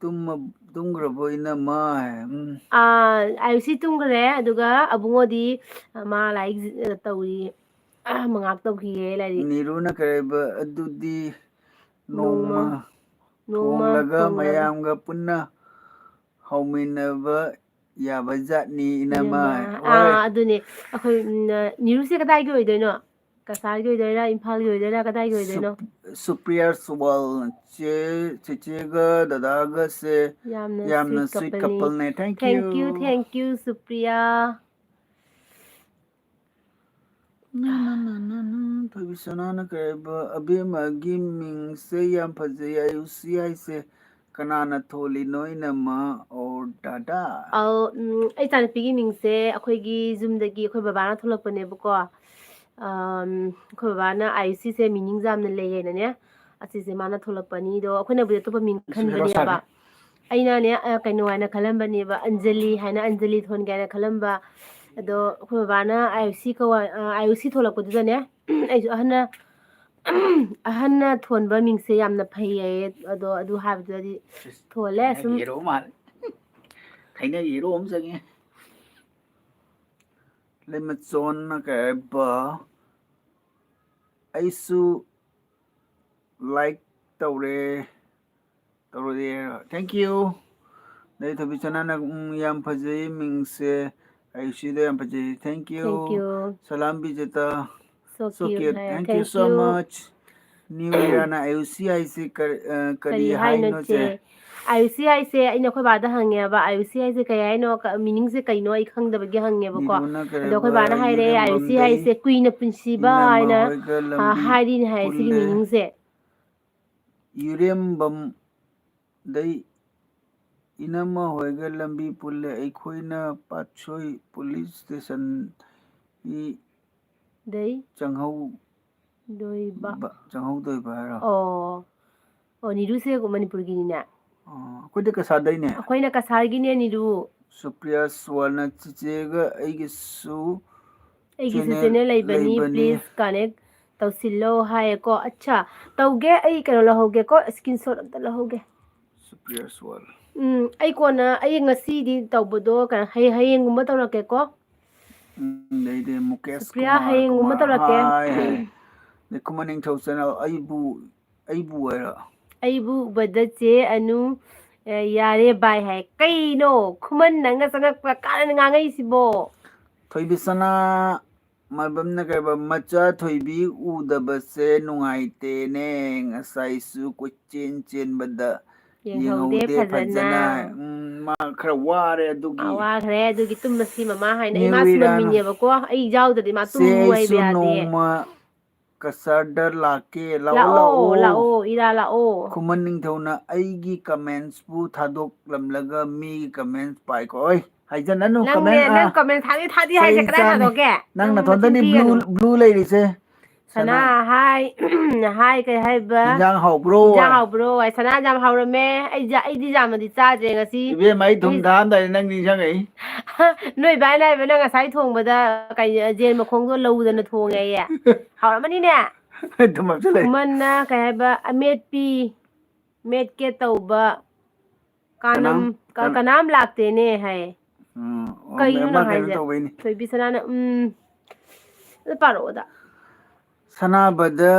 ꯇꯨꯝꯃ-, ꯇꯨꯝꯈ꯭ꯔꯕꯣ ꯏꯅꯝꯃ? ꯍꯥꯏ꯫ ꯎꯝ꯫ ꯑꯥ, ꯑꯌꯨꯁꯤ ꯇꯨꯝꯈ꯭ꯔꯦ, ꯑꯗꯨꯒ ꯑꯕꯨꯡꯉꯣꯗꯤ, ꯑ, ꯃꯥ ꯂꯥꯏꯔꯤꯛ ꯖꯤ-, ꯑ, ꯇꯧꯔꯤ꯫ ꯑ, ꯃꯉꯥꯛ ꯇꯧꯈꯤꯌꯦ ꯂꯥꯏꯔꯤꯛ꯫ ꯅꯤꯔꯨꯅ ꯀꯔꯤꯕ ꯑꯗꯨꯗꯤ ꯅꯣꯡꯃ, ꯅꯣꯡꯃ ꯅꯣꯡꯃ ꯊꯣꯡꯂꯒ ꯊꯣꯡꯂꯒ꯫ ꯃꯌꯥꯝꯒ ꯄꯨꯟꯅ ꯍꯧꯃꯤꯟꯅꯕ ꯌꯥꯕ ꯖꯥꯠꯅꯤ ꯏꯅꯝꯃ꯫ ꯏꯅꯝꯃ꯫ ꯍꯣꯏ꯫ ꯑꯥ, ꯑꯗꯨꯅꯦ꯫ ꯑꯩꯈꯣꯏ, ꯎꯝ, ꯅꯤꯔꯨꯁꯦ ꯀꯗꯥꯏꯒꯤ ꯑꯣꯏꯗꯣꯏꯅꯣ? ꯀꯁꯥꯔꯒꯤ ꯑꯣꯏꯗꯣꯏꯔꯥ, ꯏꯝꯐꯥꯜꯒꯤ ꯑꯣꯏꯗꯣꯏꯔꯥ, ꯀꯗꯥꯏꯒꯤ ꯑꯣꯏꯗꯣꯏꯅꯣ? ꯁꯨꯞ-, ꯁꯨꯄ꯭ꯔꯤꯌꯥ ꯁꯨꯋꯥꯜ, ꯆꯦ, ꯆꯦꯆꯦꯒ ꯗꯗꯥꯒꯁꯦ ꯌꯥꯝꯅ ꯌꯥꯝꯅ sweet sweet couple ꯅꯤ꯫ couple ꯅꯦ꯫ Thank Thank you, you꯫ Thank you, Supriya. ꯅ, ꯅ, ꯅ, ꯅ, ꯅ, ꯊꯣꯏꯕꯤꯁꯅꯥꯅ ꯀꯔꯤꯕ? ꯑꯕꯦꯝꯃꯒꯤ ꯃꯤꯡꯁꯦ ꯌꯥꯝ ꯐꯖꯩ, ꯑꯌꯨꯁꯤ ꯍꯥꯏꯁꯦ ꯀꯅꯥꯅ ꯊꯣꯜꯂꯤꯅꯣ, ꯏꯅꯝꯃ or ꯗꯥꯗꯥ? ꯑꯧ, ꯎꯝ, ꯑꯩ ꯏꯆꯥꯅꯨꯄꯤꯒꯤ ꯃꯤꯡꯁꯦ ꯑꯩꯈꯣꯏꯒꯤ ꯌꯨꯝꯗꯒꯤ ꯑꯩꯈꯣꯏ ꯕꯕꯥꯅ ꯊꯣꯂꯛꯄꯅꯦꯕꯀꯣ꯫ ꯑꯝ, ꯑꯩꯈꯣꯏ ꯕꯕꯥꯅ ꯑꯥꯌꯨꯁꯤꯁꯦ meaning ꯌꯥꯝꯅ ꯂꯩꯌꯦꯅꯅꯦ, ꯑꯁꯤꯁꯦ ꯃꯥꯅ ꯊꯣꯂꯛꯄꯅꯤ꯫ ꯑꯗꯣ ꯑꯩꯈꯣꯏꯅꯕꯨꯗꯤ ꯑꯇꯣꯞꯄ ꯃꯤꯡ ꯈꯟꯕꯅꯦꯕ꯫ ꯑꯩꯅꯅꯦ, ꯑ, ꯀꯩꯅꯣ ꯍꯥꯏꯅ ꯈꯜꯂꯝꯕꯅꯦꯕ, ꯑꯟꯖꯂꯤ ꯍꯥꯏꯅ, ꯑꯟꯖꯂꯤ ꯊꯣꯟꯒꯦ ꯍꯥꯏꯅ ꯈꯜꯂꯝꯕ꯫ ꯑꯗꯣ ꯑꯩꯈꯣꯏ ꯕꯕꯥꯅ ꯑꯥꯌꯨꯁꯤ ꯀꯧ-, ꯑ, ꯑꯥꯌꯨꯁꯤ ꯊꯣꯂꯛꯄꯗꯨꯗꯅꯦ, ꯑꯩꯁꯨ ꯑꯍꯟꯅ, ꯑꯍꯟꯅ ꯊꯣꯟꯕ ꯃꯤꯡꯁꯦ ꯌꯥꯝꯅ ꯐꯩ ꯍꯥꯏꯌꯦ꯫ ꯑꯗꯣ ꯑꯗꯨ ꯍꯥꯏꯕꯗꯨꯗꯗꯤ ꯊꯣꯜꯂꯦ꯫ ꯁꯨꯝ ꯊꯥꯏꯅꯒꯤ hero ꯃꯥꯜꯂꯦ꯫ ꯊꯥꯏꯅꯒꯤ hero ꯑꯃ ꯆꯪꯉꯦ꯫ ꯂꯩꯃꯆꯣꯟꯅ ꯀꯩ ꯍꯥꯏꯕ? ꯑꯩꯁꯨ like ꯇꯧꯔꯦ꯫ ꯇꯧꯔꯦ꯫ Thank you꯫ ꯂꯩꯊꯕꯤ ꯁꯅꯥꯅ, ꯎꯝ, ꯌꯥꯝ ꯐꯖꯩ ꯃꯤꯡꯁꯦ꯫ ꯑꯌꯨꯁꯤꯗ ꯌꯥꯝ ꯐꯖꯩ꯫ Thank you꯫ Thank you꯫ ꯁꯂꯥꯝ Bijeta. So So cute cute꯫ ꯍꯥꯏ꯫ Thank you Thank so you꯫ Much꯫ New ꯏꯌꯔꯅ ꯑꯌꯨꯁꯤ ꯍꯥꯏꯁꯤ ꯀꯔꯤ, ꯑ, ꯀꯔꯤ ꯍꯥꯏꯅꯣ ꯆꯦ? ꯑꯌꯨꯁꯤ ꯍꯥꯏꯁꯦ ꯑꯩꯅ ꯑꯩꯈꯣꯏ ꯕꯥꯗ ꯍꯪꯉꯦꯕ, ꯑꯌꯨꯁꯤ ꯍꯥꯏꯁꯦ ꯀꯩ ꯍꯥꯏꯅꯣ, ꯀ-, meaningꯁꯦ ꯀꯩꯅꯣ ꯑꯩ ꯈꯪꯗꯕꯒꯤ ꯍꯪꯉꯦꯕꯀꯣ꯫ ꯅꯤꯔꯨꯅ ꯑꯗꯣ ꯑꯩꯈꯣꯏ ꯀꯔꯤꯕ ꯕꯥꯅ ꯍꯥꯏꯔꯦ, ꯑꯌꯨꯁꯤ ꯏꯔꯦꯝꯕꯝꯗꯩ ꯍꯥꯏꯁꯦ ꯀꯨꯏꯅ ꯄꯨꯟꯁꯤꯕ ꯏꯅꯝꯃ ꯍꯥꯏꯅ, ꯍꯣꯏꯒ ꯑ, ꯂꯝꯕꯤ ꯍꯥꯏꯔꯤꯅꯦ ꯍꯥꯏ꯫ ꯁꯤꯒꯤ ꯄꯨꯜꯂꯦ꯫ meaningꯁꯦ꯫ ꯏꯔꯦꯝꯕꯝꯗꯩ ꯏꯅꯝꯃ ꯍꯣꯏꯒ ꯂꯝꯕꯤ ꯄꯨꯜꯂꯦ꯫ ꯑꯩꯈꯣꯏꯅ ꯄꯥꯠꯁꯣꯏ ꯄꯨꯂꯤꯁ ꯁ꯭ꯇꯦꯁꯟꯒꯤ ꯗꯩ ꯆꯪꯍꯧ ꯗꯣꯏꯕ꯫ ꯕ-, ꯆꯪꯍꯧꯗꯣꯏꯕ ꯍꯥꯏꯔꯣ? ꯑꯣ꯫ ꯑꯣ, ꯅꯤꯔꯨꯁꯦ ꯃꯅꯤꯄꯨꯔꯒꯤꯅꯤꯅꯦ꯫ ꯑꯣ, ꯑꯩꯈꯣꯏꯗꯤ ꯀꯁꯥꯔꯗꯩꯅꯦ꯫ ꯑꯩꯈꯣꯏꯅ ꯀꯁꯥꯔꯒꯤꯅꯦ, ꯅꯤꯔꯨ꯫ ꯁꯨꯄ꯭ꯔꯤꯌꯥ ꯁ꯭ꯋꯥꯜꯅ ꯆꯤꯆꯦꯒ ꯑꯩꯒꯤꯁꯨ ꯑꯩꯒꯤꯁꯨ channel channel ꯂꯩꯕꯅꯤ, ꯂꯩꯕꯅꯤ꯫ Please connect ꯇꯧꯁꯤꯜꯂꯣ ꯍꯥꯏꯌꯦꯀꯣ꯫ ꯑꯠꯆꯥ, ꯇꯧꯒꯦ꯫ ꯑꯩ ꯀꯩꯅꯣ ꯂꯧꯍꯧꯒꯦꯀꯣ, screenshot ꯑꯝꯇ ꯂꯧꯍꯧꯒꯦ꯫ ꯁꯨꯄ꯭ꯔꯤꯌꯥ ꯁ꯭ꯋꯥꯜ꯫ ꯎꯝ, ꯑꯩ ꯀꯣꯟꯅ, ꯑꯩ ꯉꯁꯤꯗꯤ ꯇꯧꯕꯗꯣ ꯀꯩꯅꯣ, ꯍꯌꯦꯡ, ꯍꯌꯦꯡꯒꯨꯝꯕ ꯇꯧꯔꯛꯀꯦꯀꯣ꯫ ꯎꯝ, ꯑꯗꯩꯗꯤ ꯃꯨꯀꯦꯁ ꯁꯨꯄ꯭ꯔꯤꯌꯥ, ꯀꯨꯃꯥꯔ ꯍꯌꯦꯡꯒꯨꯝꯕ ꯀꯨꯃꯥꯔ ꯇꯧꯔꯛꯀꯦ꯫ ꯍꯥꯏ, ꯍꯥꯏ꯫ ꯑꯗꯩ ꯈꯨꯃꯟ ꯅꯤꯡꯊꯧ channel, ꯑꯩꯕꯨ, ꯑꯩꯕꯨ ꯍꯥꯏꯔꯣ? ꯑꯩꯕꯨ ꯎꯕꯗ ꯆꯦ ꯑꯅꯨ, ꯑꯦ, ꯌꯥꯔꯦ ꯕꯥꯏ ꯍꯥꯏ꯫ ꯀꯩꯅꯣ? ꯈꯨꯃꯟ ꯅꯪꯒ ꯆꯪꯉꯛꯄ ꯀꯥꯟꯅ ꯉꯥꯡꯉꯛꯏꯁꯤꯕꯣ? ꯊꯣꯏꯕꯤꯁꯅꯥ ꯃꯥꯏꯕꯝꯅ ꯀꯩꯕ, "ꯃꯆꯥ ꯊꯣꯏꯕꯤ ꯎꯗꯕꯁꯦ ꯅꯨꯡꯉꯥꯏꯇꯦꯅꯦ, ꯉꯁꯥꯏꯁꯨ ꯀꯣꯏꯆꯦꯟ ꯆꯦꯟꯕꯗ ꯌꯦꯡꯍꯧꯗꯦ ꯌꯦꯡꯍꯧꯗꯦ ꯐꯖꯅ꯫ ꯐꯖꯅ꯫" ꯎꯝ, ꯃꯥ ꯈꯔ ꯋꯥꯔꯦ ꯑꯗꯨꯒꯤ꯫ ꯃꯥ ꯋꯥꯈ꯭ꯔꯦ ꯑꯗꯨꯒꯤ ꯇꯨꯝꯕꯁꯤ ꯃꯃꯥ ꯍꯥꯏꯅ꯫ ꯑꯩ ꯃꯥ ꯅ꯭ꯌꯨ ꯏꯔꯥꯅ꯫ ꯁꯨꯃꯝꯃꯤꯅꯦꯕꯀꯣ, ꯑꯩ ꯌꯥꯎꯗ꯭ꯔꯗꯤ ꯃꯥ ꯆꯦ, ꯇꯨꯝꯃꯨ ꯑꯩꯁꯨ ꯍꯥꯏꯕ ꯌꯥꯗꯦ꯫ ꯅꯣꯡꯃ ꯀꯁꯥꯔꯗ ꯂꯥꯛꯀꯦ꯫ ꯂꯥꯛꯑꯣ, ꯂꯥꯛꯑꯣ, ꯂꯥꯛꯑꯣ꯫ ꯂꯥꯛꯑꯣ, ꯏꯔꯥ ꯂꯥꯛꯑꯣ꯫ ꯈꯨꯃꯟ ꯅꯤꯡꯊꯧꯅ ꯑꯩꯒꯤ comments ꯄꯨ ꯊꯥꯗꯣꯛꯂꯝꯂꯒ ꯃꯤꯒꯤ comments ꯄꯥꯏꯀꯣ꯫ ꯑꯣꯏ, ꯍꯥꯏꯖꯅꯅꯨ꯫ ꯅꯪꯅꯦ, comment, ꯅꯪ ꯑꯥ꯫ Comment ꯊꯥꯗꯤ ꯊꯥꯗꯤ ꯍꯥꯏꯁꯦ ꯆꯩ ꯀꯗꯥꯏ ꯆꯥꯅꯤ꯫ ꯊꯥꯗꯣꯛꯀꯦ? ꯅꯪ ꯅꯪ ꯅꯊꯣꯟꯗꯅꯤ ꯃꯆꯤꯟ blue, ꯊꯤꯒꯅꯨ꯫ Blue ꯂꯩꯔꯤꯁꯦ꯫ ꯁꯅꯥ ꯁꯅꯥ꯫ ꯍꯥꯏ, ꯍꯥꯏ ꯀꯩ ꯍꯥꯏꯕ? ꯏꯟꯖꯥꯡ ꯍꯥꯎꯕ꯭ꯔꯣ? ꯏꯟꯖꯥꯡ ꯍꯥꯎꯕ꯭ꯔꯣ? ꯍꯥꯏ, ꯁꯅꯥ ꯌꯥꯝ ꯍꯥꯎꯔꯝꯃꯦ꯫ ꯑꯩ ꯖꯥ-, ꯑꯩꯗꯤ ꯌꯥꯝꯅꯗꯤ ꯆꯥꯗ꯭ꯔꯦ ꯉꯁꯤ꯫ ꯏꯕꯦꯝꯃ, ꯑꯩ ꯊꯨꯝ ꯑꯩ ꯊꯥꯛꯑꯝꯗꯥꯏꯗ ꯅꯪ ꯅꯤꯡꯁꯤꯡꯉꯛꯏ꯫ ꯅꯣꯏ ꯕꯥꯏ ꯂꯥꯏꯕ ꯅꯪ ꯉꯁꯥꯏ ꯊꯣꯡꯕꯗ ꯀꯩ, ꯖꯦꯟ ꯃꯈꯣꯡꯗꯣ ꯂꯧꯗꯅ ꯊꯣꯡꯉꯦꯌꯦ꯫ ꯍꯥꯎꯔꯝꯃꯅꯤꯅꯦ꯫ ꯊꯨꯝ ꯍꯥꯞꯆꯜꯂꯦ꯫ ꯈꯨꯃꯟꯅ ꯀꯩ ꯍꯥꯏꯕ? ꯑꯃꯦꯠꯄꯤ, ꯃꯦꯠꯀꯦ ꯇꯧꯕ꯫ ꯀꯥꯅꯝ-, ꯀꯅꯥꯝ-, ꯀ-, ꯀꯅꯥꯝ-, ꯀꯅꯥꯝ ꯂꯥꯛꯇꯦꯅꯦ ꯍꯥꯏ꯫ ꯎꯝ, ꯑꯣ, ꯀꯩꯅꯣ ꯃꯥ ꯅꯪ ꯀꯩꯅꯣ ꯍꯥꯏꯁꯦ? ꯇꯧꯕꯩꯅꯤ꯫ ꯊꯣꯏꯕꯤ ꯁꯅꯥꯅ, ꯎꯝ, ꯑꯗꯨ ꯄꯥꯔꯛꯑꯣꯗ꯫ ꯁꯥꯟꯅꯕꯗ,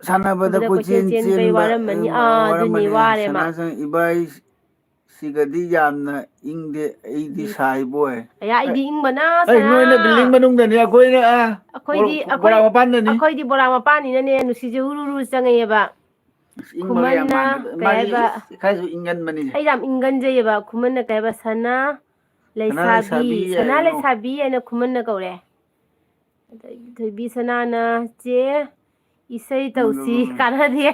ꯁꯥꯟꯅꯕꯗ ꯁꯥꯟꯅꯕꯗ ꯀꯣꯏꯆꯦꯟ ꯀꯣꯏꯆꯦꯟ ꯆꯦꯟꯕꯩ ꯆꯦꯟꯕ, ꯋꯥꯔꯝꯃꯅꯤ꯫ ꯎꯝ, ꯑꯥ, ꯑꯗꯨꯅꯤ, ꯋꯥꯔꯝꯃꯅꯤ꯫ ꯋꯥꯔꯦ ꯃꯥ꯫ ꯁꯅꯥ ꯆꯪ-, ꯏꯕꯥꯏ ꯁꯤꯒꯗꯤ ꯌꯥꯝꯅ ꯏꯪꯗꯦ, ꯑꯩꯗꯤ ꯏꯁ꯫ ꯁꯥꯏꯕꯣꯏ꯫ ꯑꯌꯥ, ꯑꯩꯗꯤ ꯏꯪꯕꯅ ꯑꯩ ꯁꯅꯥ꯫ ꯅꯣꯏꯅ building ꯃꯅꯨꯡꯗꯅꯤ, ꯑꯩꯈꯣꯏꯅ, ꯑꯥ, ꯑꯩꯈꯣꯏꯗꯤ, ꯕꯣꯔꯥ-, ꯕꯣꯔꯥ ꯑꯩꯈꯣꯏ-, ꯃꯄꯥꯟꯗꯅꯤ꯫ ꯑꯩꯈꯣꯏꯗꯤ ꯕꯣꯔꯥ ꯃꯄꯥꯟꯅꯤꯅꯅꯦ, ꯅꯨꯡꯁꯤꯠꯁꯦ ꯍꯨꯔꯨ ꯍꯨꯔꯨ ꯆꯪꯉꯛꯑꯦꯕ꯫ ꯑꯁ, ꯏꯪꯕꯒ ꯌꯥꯝ ꯈꯨꯃꯟꯅ ꯃꯥꯟꯕꯗꯣ꯫ ꯀꯩ ꯃꯥꯗꯤ ꯍꯥꯏꯕ? ꯏꯁ, ꯈꯔꯁꯨ ꯏꯪꯒꯟꯕꯅꯤꯁꯦ꯫ ꯑꯩ ꯌꯥꯝ ꯏꯪꯒꯟꯖꯩꯌꯦꯕ꯫ ꯈꯨꯃꯟꯅ ꯀꯩ ꯍꯥꯏꯕ? ꯁꯅꯥ ꯁꯅꯥ ꯂꯩꯁꯥꯕꯤ, ꯂꯩꯁꯥꯕꯤ ꯁꯅꯥ ꯍꯥꯏꯅꯣ꯫ ꯂꯩꯁꯥꯕꯤ ꯍꯥꯏꯅ ꯈꯨꯃꯟꯅ ꯀꯧꯔꯦ꯫ ꯑꯗꯒꯤ ꯊꯣꯏꯕꯤ ꯁꯅꯥꯅ, "ꯆꯦ, ꯏꯁꯩ ꯇꯧꯁꯤ꯫" ꯎꯝ꯫ ꯀꯥꯟꯅꯗꯦ꯫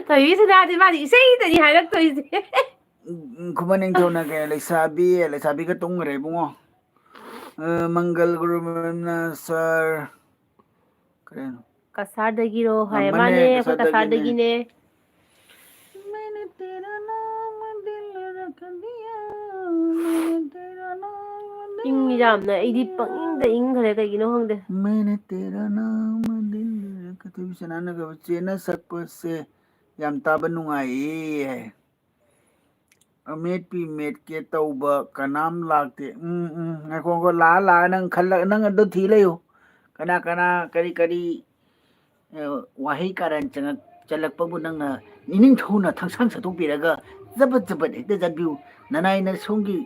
ꯊꯣꯏꯕꯤ ꯁꯅꯥꯗꯤ ꯃꯥꯗꯤ ꯏꯁꯩꯗꯅꯤ ꯍꯥꯏꯔꯛꯇꯣꯏꯁꯦ꯫ ꯎꯝ, ꯈꯨꯃꯟ ꯅꯤꯡꯊꯧꯅ ꯀꯩ, ꯂꯩꯁꯥꯕꯤ, ꯂꯩꯁꯥꯕꯤꯒ ꯇꯨꯝꯈ꯭ꯔꯦ ꯏꯕꯨꯡꯉꯣ꯫ ꯑ, ꯃꯪꯒꯜ ꯒꯨꯔꯨꯅ ꯁꯥꯔ, ꯀꯩꯅꯣ? ꯀꯁꯥꯔꯗꯒꯤꯔꯣ ꯍꯥꯏ ꯉꯝꯃꯅꯦ, ꯃꯥꯅꯦ, ꯑꯩꯈꯣꯏ ꯀꯁꯥꯔꯗꯒꯤꯅꯦ꯫ ꯀꯁꯥꯔꯗꯒꯤꯅꯦ꯫ ꯃꯩꯅ ꯇꯦꯔꯥ ꯅꯥꯝ ꯗꯤꯜ ꯔꯈ ꯗꯤꯌꯥ, ꯃꯩꯅ ꯇꯦꯔꯥ ꯅꯥꯝ ꯗꯤꯜ ꯏꯪ ꯌꯥꯝꯅ, ꯑꯩꯗꯤ ꯄꯪꯏꯪꯗ ꯏꯪꯈ꯭ꯔꯦ, ꯀꯩꯒꯤꯅꯣ ꯈꯪꯗꯦ꯫ ꯃꯩꯅ ꯇꯦꯔꯥ ꯅꯥꯝ ꯗꯤꯜ ꯔꯈ, ꯊꯣꯏꯕꯤꯁꯅꯥꯅꯒ ꯆꯦꯅ ꯁꯛꯄꯁꯦ ꯌꯥꯝ ꯇꯥꯕ ꯅꯨꯡꯉꯥꯏꯌꯦ꯫ ꯑꯃꯦꯠꯄꯤ ꯃꯦꯠꯀꯦ ꯇꯧꯕ ꯀꯅꯥꯝ ꯂꯥꯛꯇꯦ꯫ ꯎꯝ, ꯎꯝ, ꯉꯥꯏꯈꯣ, ꯉꯥꯏꯈꯣ, ꯂꯥꯛꯑ, ꯂꯥꯛꯑ ꯅꯪ ꯈꯜꯂ, ꯅꯪ ꯑꯗꯨ ꯊꯤ ꯂꯩꯌꯨ꯫ ꯀꯅꯥ, ꯀꯅꯥ, ꯀꯔꯤ, ꯀꯔꯤ, ꯑ, ꯋꯥꯍꯩ ꯀꯥꯔꯟ ꯆꯪꯉꯛ-, ꯆꯜꯂꯛꯄꯕꯨ ꯅꯪꯅ ꯅꯤꯡꯊꯧꯅ ꯊꯪꯁꯥꯡ ꯁꯠꯇꯣꯛꯄꯤꯔꯒ ꯆꯕꯠ ꯆꯕꯠ ꯍꯦꯛꯇ ꯆꯠꯄꯤꯌꯨ꯫ ꯅꯅꯥꯏꯅ ꯁꯣꯝꯒꯤ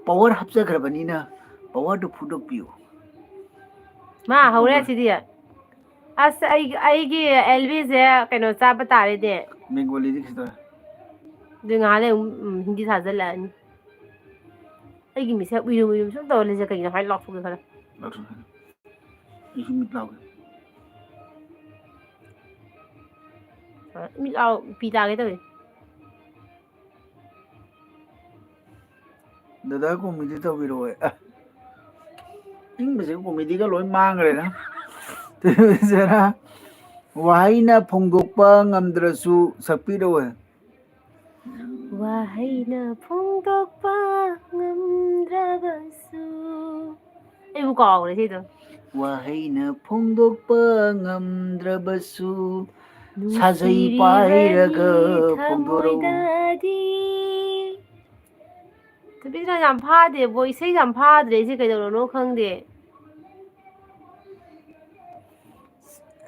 power ꯍꯥꯞꯆꯈ꯭ꯔꯕꯅꯤꯅ powerꯗꯨ ꯐꯨꯗꯣꯛꯄꯤꯌꯨ꯫ ꯃꯥ ꯍꯧꯔꯦ ꯍꯧꯔꯦ꯫ ꯁꯤꯗꯤ꯫ ꯑꯁ, ꯑꯩ, ꯑꯩꯒꯤ ꯑꯦꯜꯕꯤꯁꯦ ꯀꯩꯅꯣ ꯆꯥꯕ ꯇꯥꯔꯦꯅꯦ꯫ ꯕꯦꯡꯒꯣꯂꯤꯗꯤ ꯀꯩꯁꯨ ꯇꯧꯔꯣꯏ꯫ ꯑꯗꯨ ꯉꯥꯏꯍꯥꯛ ꯂꯩ ꯑꯃꯨꯛ, ꯎꯝ, ꯍꯤꯟꯗꯤ ꯊꯥꯖꯤꯜꯂꯛꯑꯅꯤ꯫ ꯑꯩꯒꯤ ꯃꯤꯁꯦ ꯎꯏꯔꯨꯝ ꯎꯏꯔꯨꯝ ꯁꯨꯝ ꯇꯧꯔ ꯂꯩꯁꯦ ꯀꯩꯒꯤꯅꯣ? ꯍꯥꯏ ꯂꯥꯎꯊꯣꯛꯀꯦ ꯈꯔ꯫ ꯂꯥꯎꯊꯣꯛꯀꯦ꯫ ꯑꯩꯁꯨ ꯃꯤꯠ ꯂꯥꯎꯒꯦ꯫ ꯑ, ꯃꯤꯠ ꯂꯥꯎ ꯄꯤ ꯇꯥꯒꯦ ꯇꯧꯋꯦ꯫ ꯗꯗꯥ ꯀꯣꯃꯦꯗꯤ ꯇꯧꯕꯤꯔꯛꯑꯣ꯫ ꯑ, ꯏꯪꯕꯁꯦ ꯀꯣꯃꯦꯗꯤꯒ ꯂꯣꯏ ꯃꯥꯡꯈ꯭ꯔꯦꯗ꯫ ꯇꯦꯕꯤꯁꯅꯥ, ꯋꯥꯍꯩꯅ ꯐꯣꯡꯗꯣꯛꯄ ꯉꯝꯗ꯭ꯔꯁꯨ ꯁꯛꯄꯤꯔꯛꯑꯣ꯫ ꯋꯥꯍꯩꯅ ꯐꯣꯡꯗꯣꯛꯄ ꯉꯝꯗ꯭ꯔꯕꯁꯨ꯫ ꯑꯩꯕꯨ ꯀꯥꯎꯈ꯭ꯔꯦ ꯁꯤꯗꯣ꯫ ꯋꯥꯍꯩꯅ ꯐꯣꯡꯗꯣꯛꯄ ꯉꯝꯗ꯭ꯔꯕꯁꯨ, ꯁꯥꯖꯩ ꯅꯨꯡꯁꯤꯔꯤꯕꯅꯤ ꯄꯥꯏꯔꯒ ꯐꯣꯡꯗꯣꯔꯛꯎ꯫ ꯊꯃꯣꯏꯗꯗꯤ꯫ ꯊꯣꯏꯕꯤꯁꯅꯥ ꯌꯥꯝ ꯐꯥꯗꯦꯕꯣ, ꯏꯁꯩ ꯌꯥꯝ ꯐꯥꯗ꯭ꯔꯦ, ꯁꯤ ꯀꯩꯗꯧꯔꯅꯣ ꯈꯪꯗꯦ꯫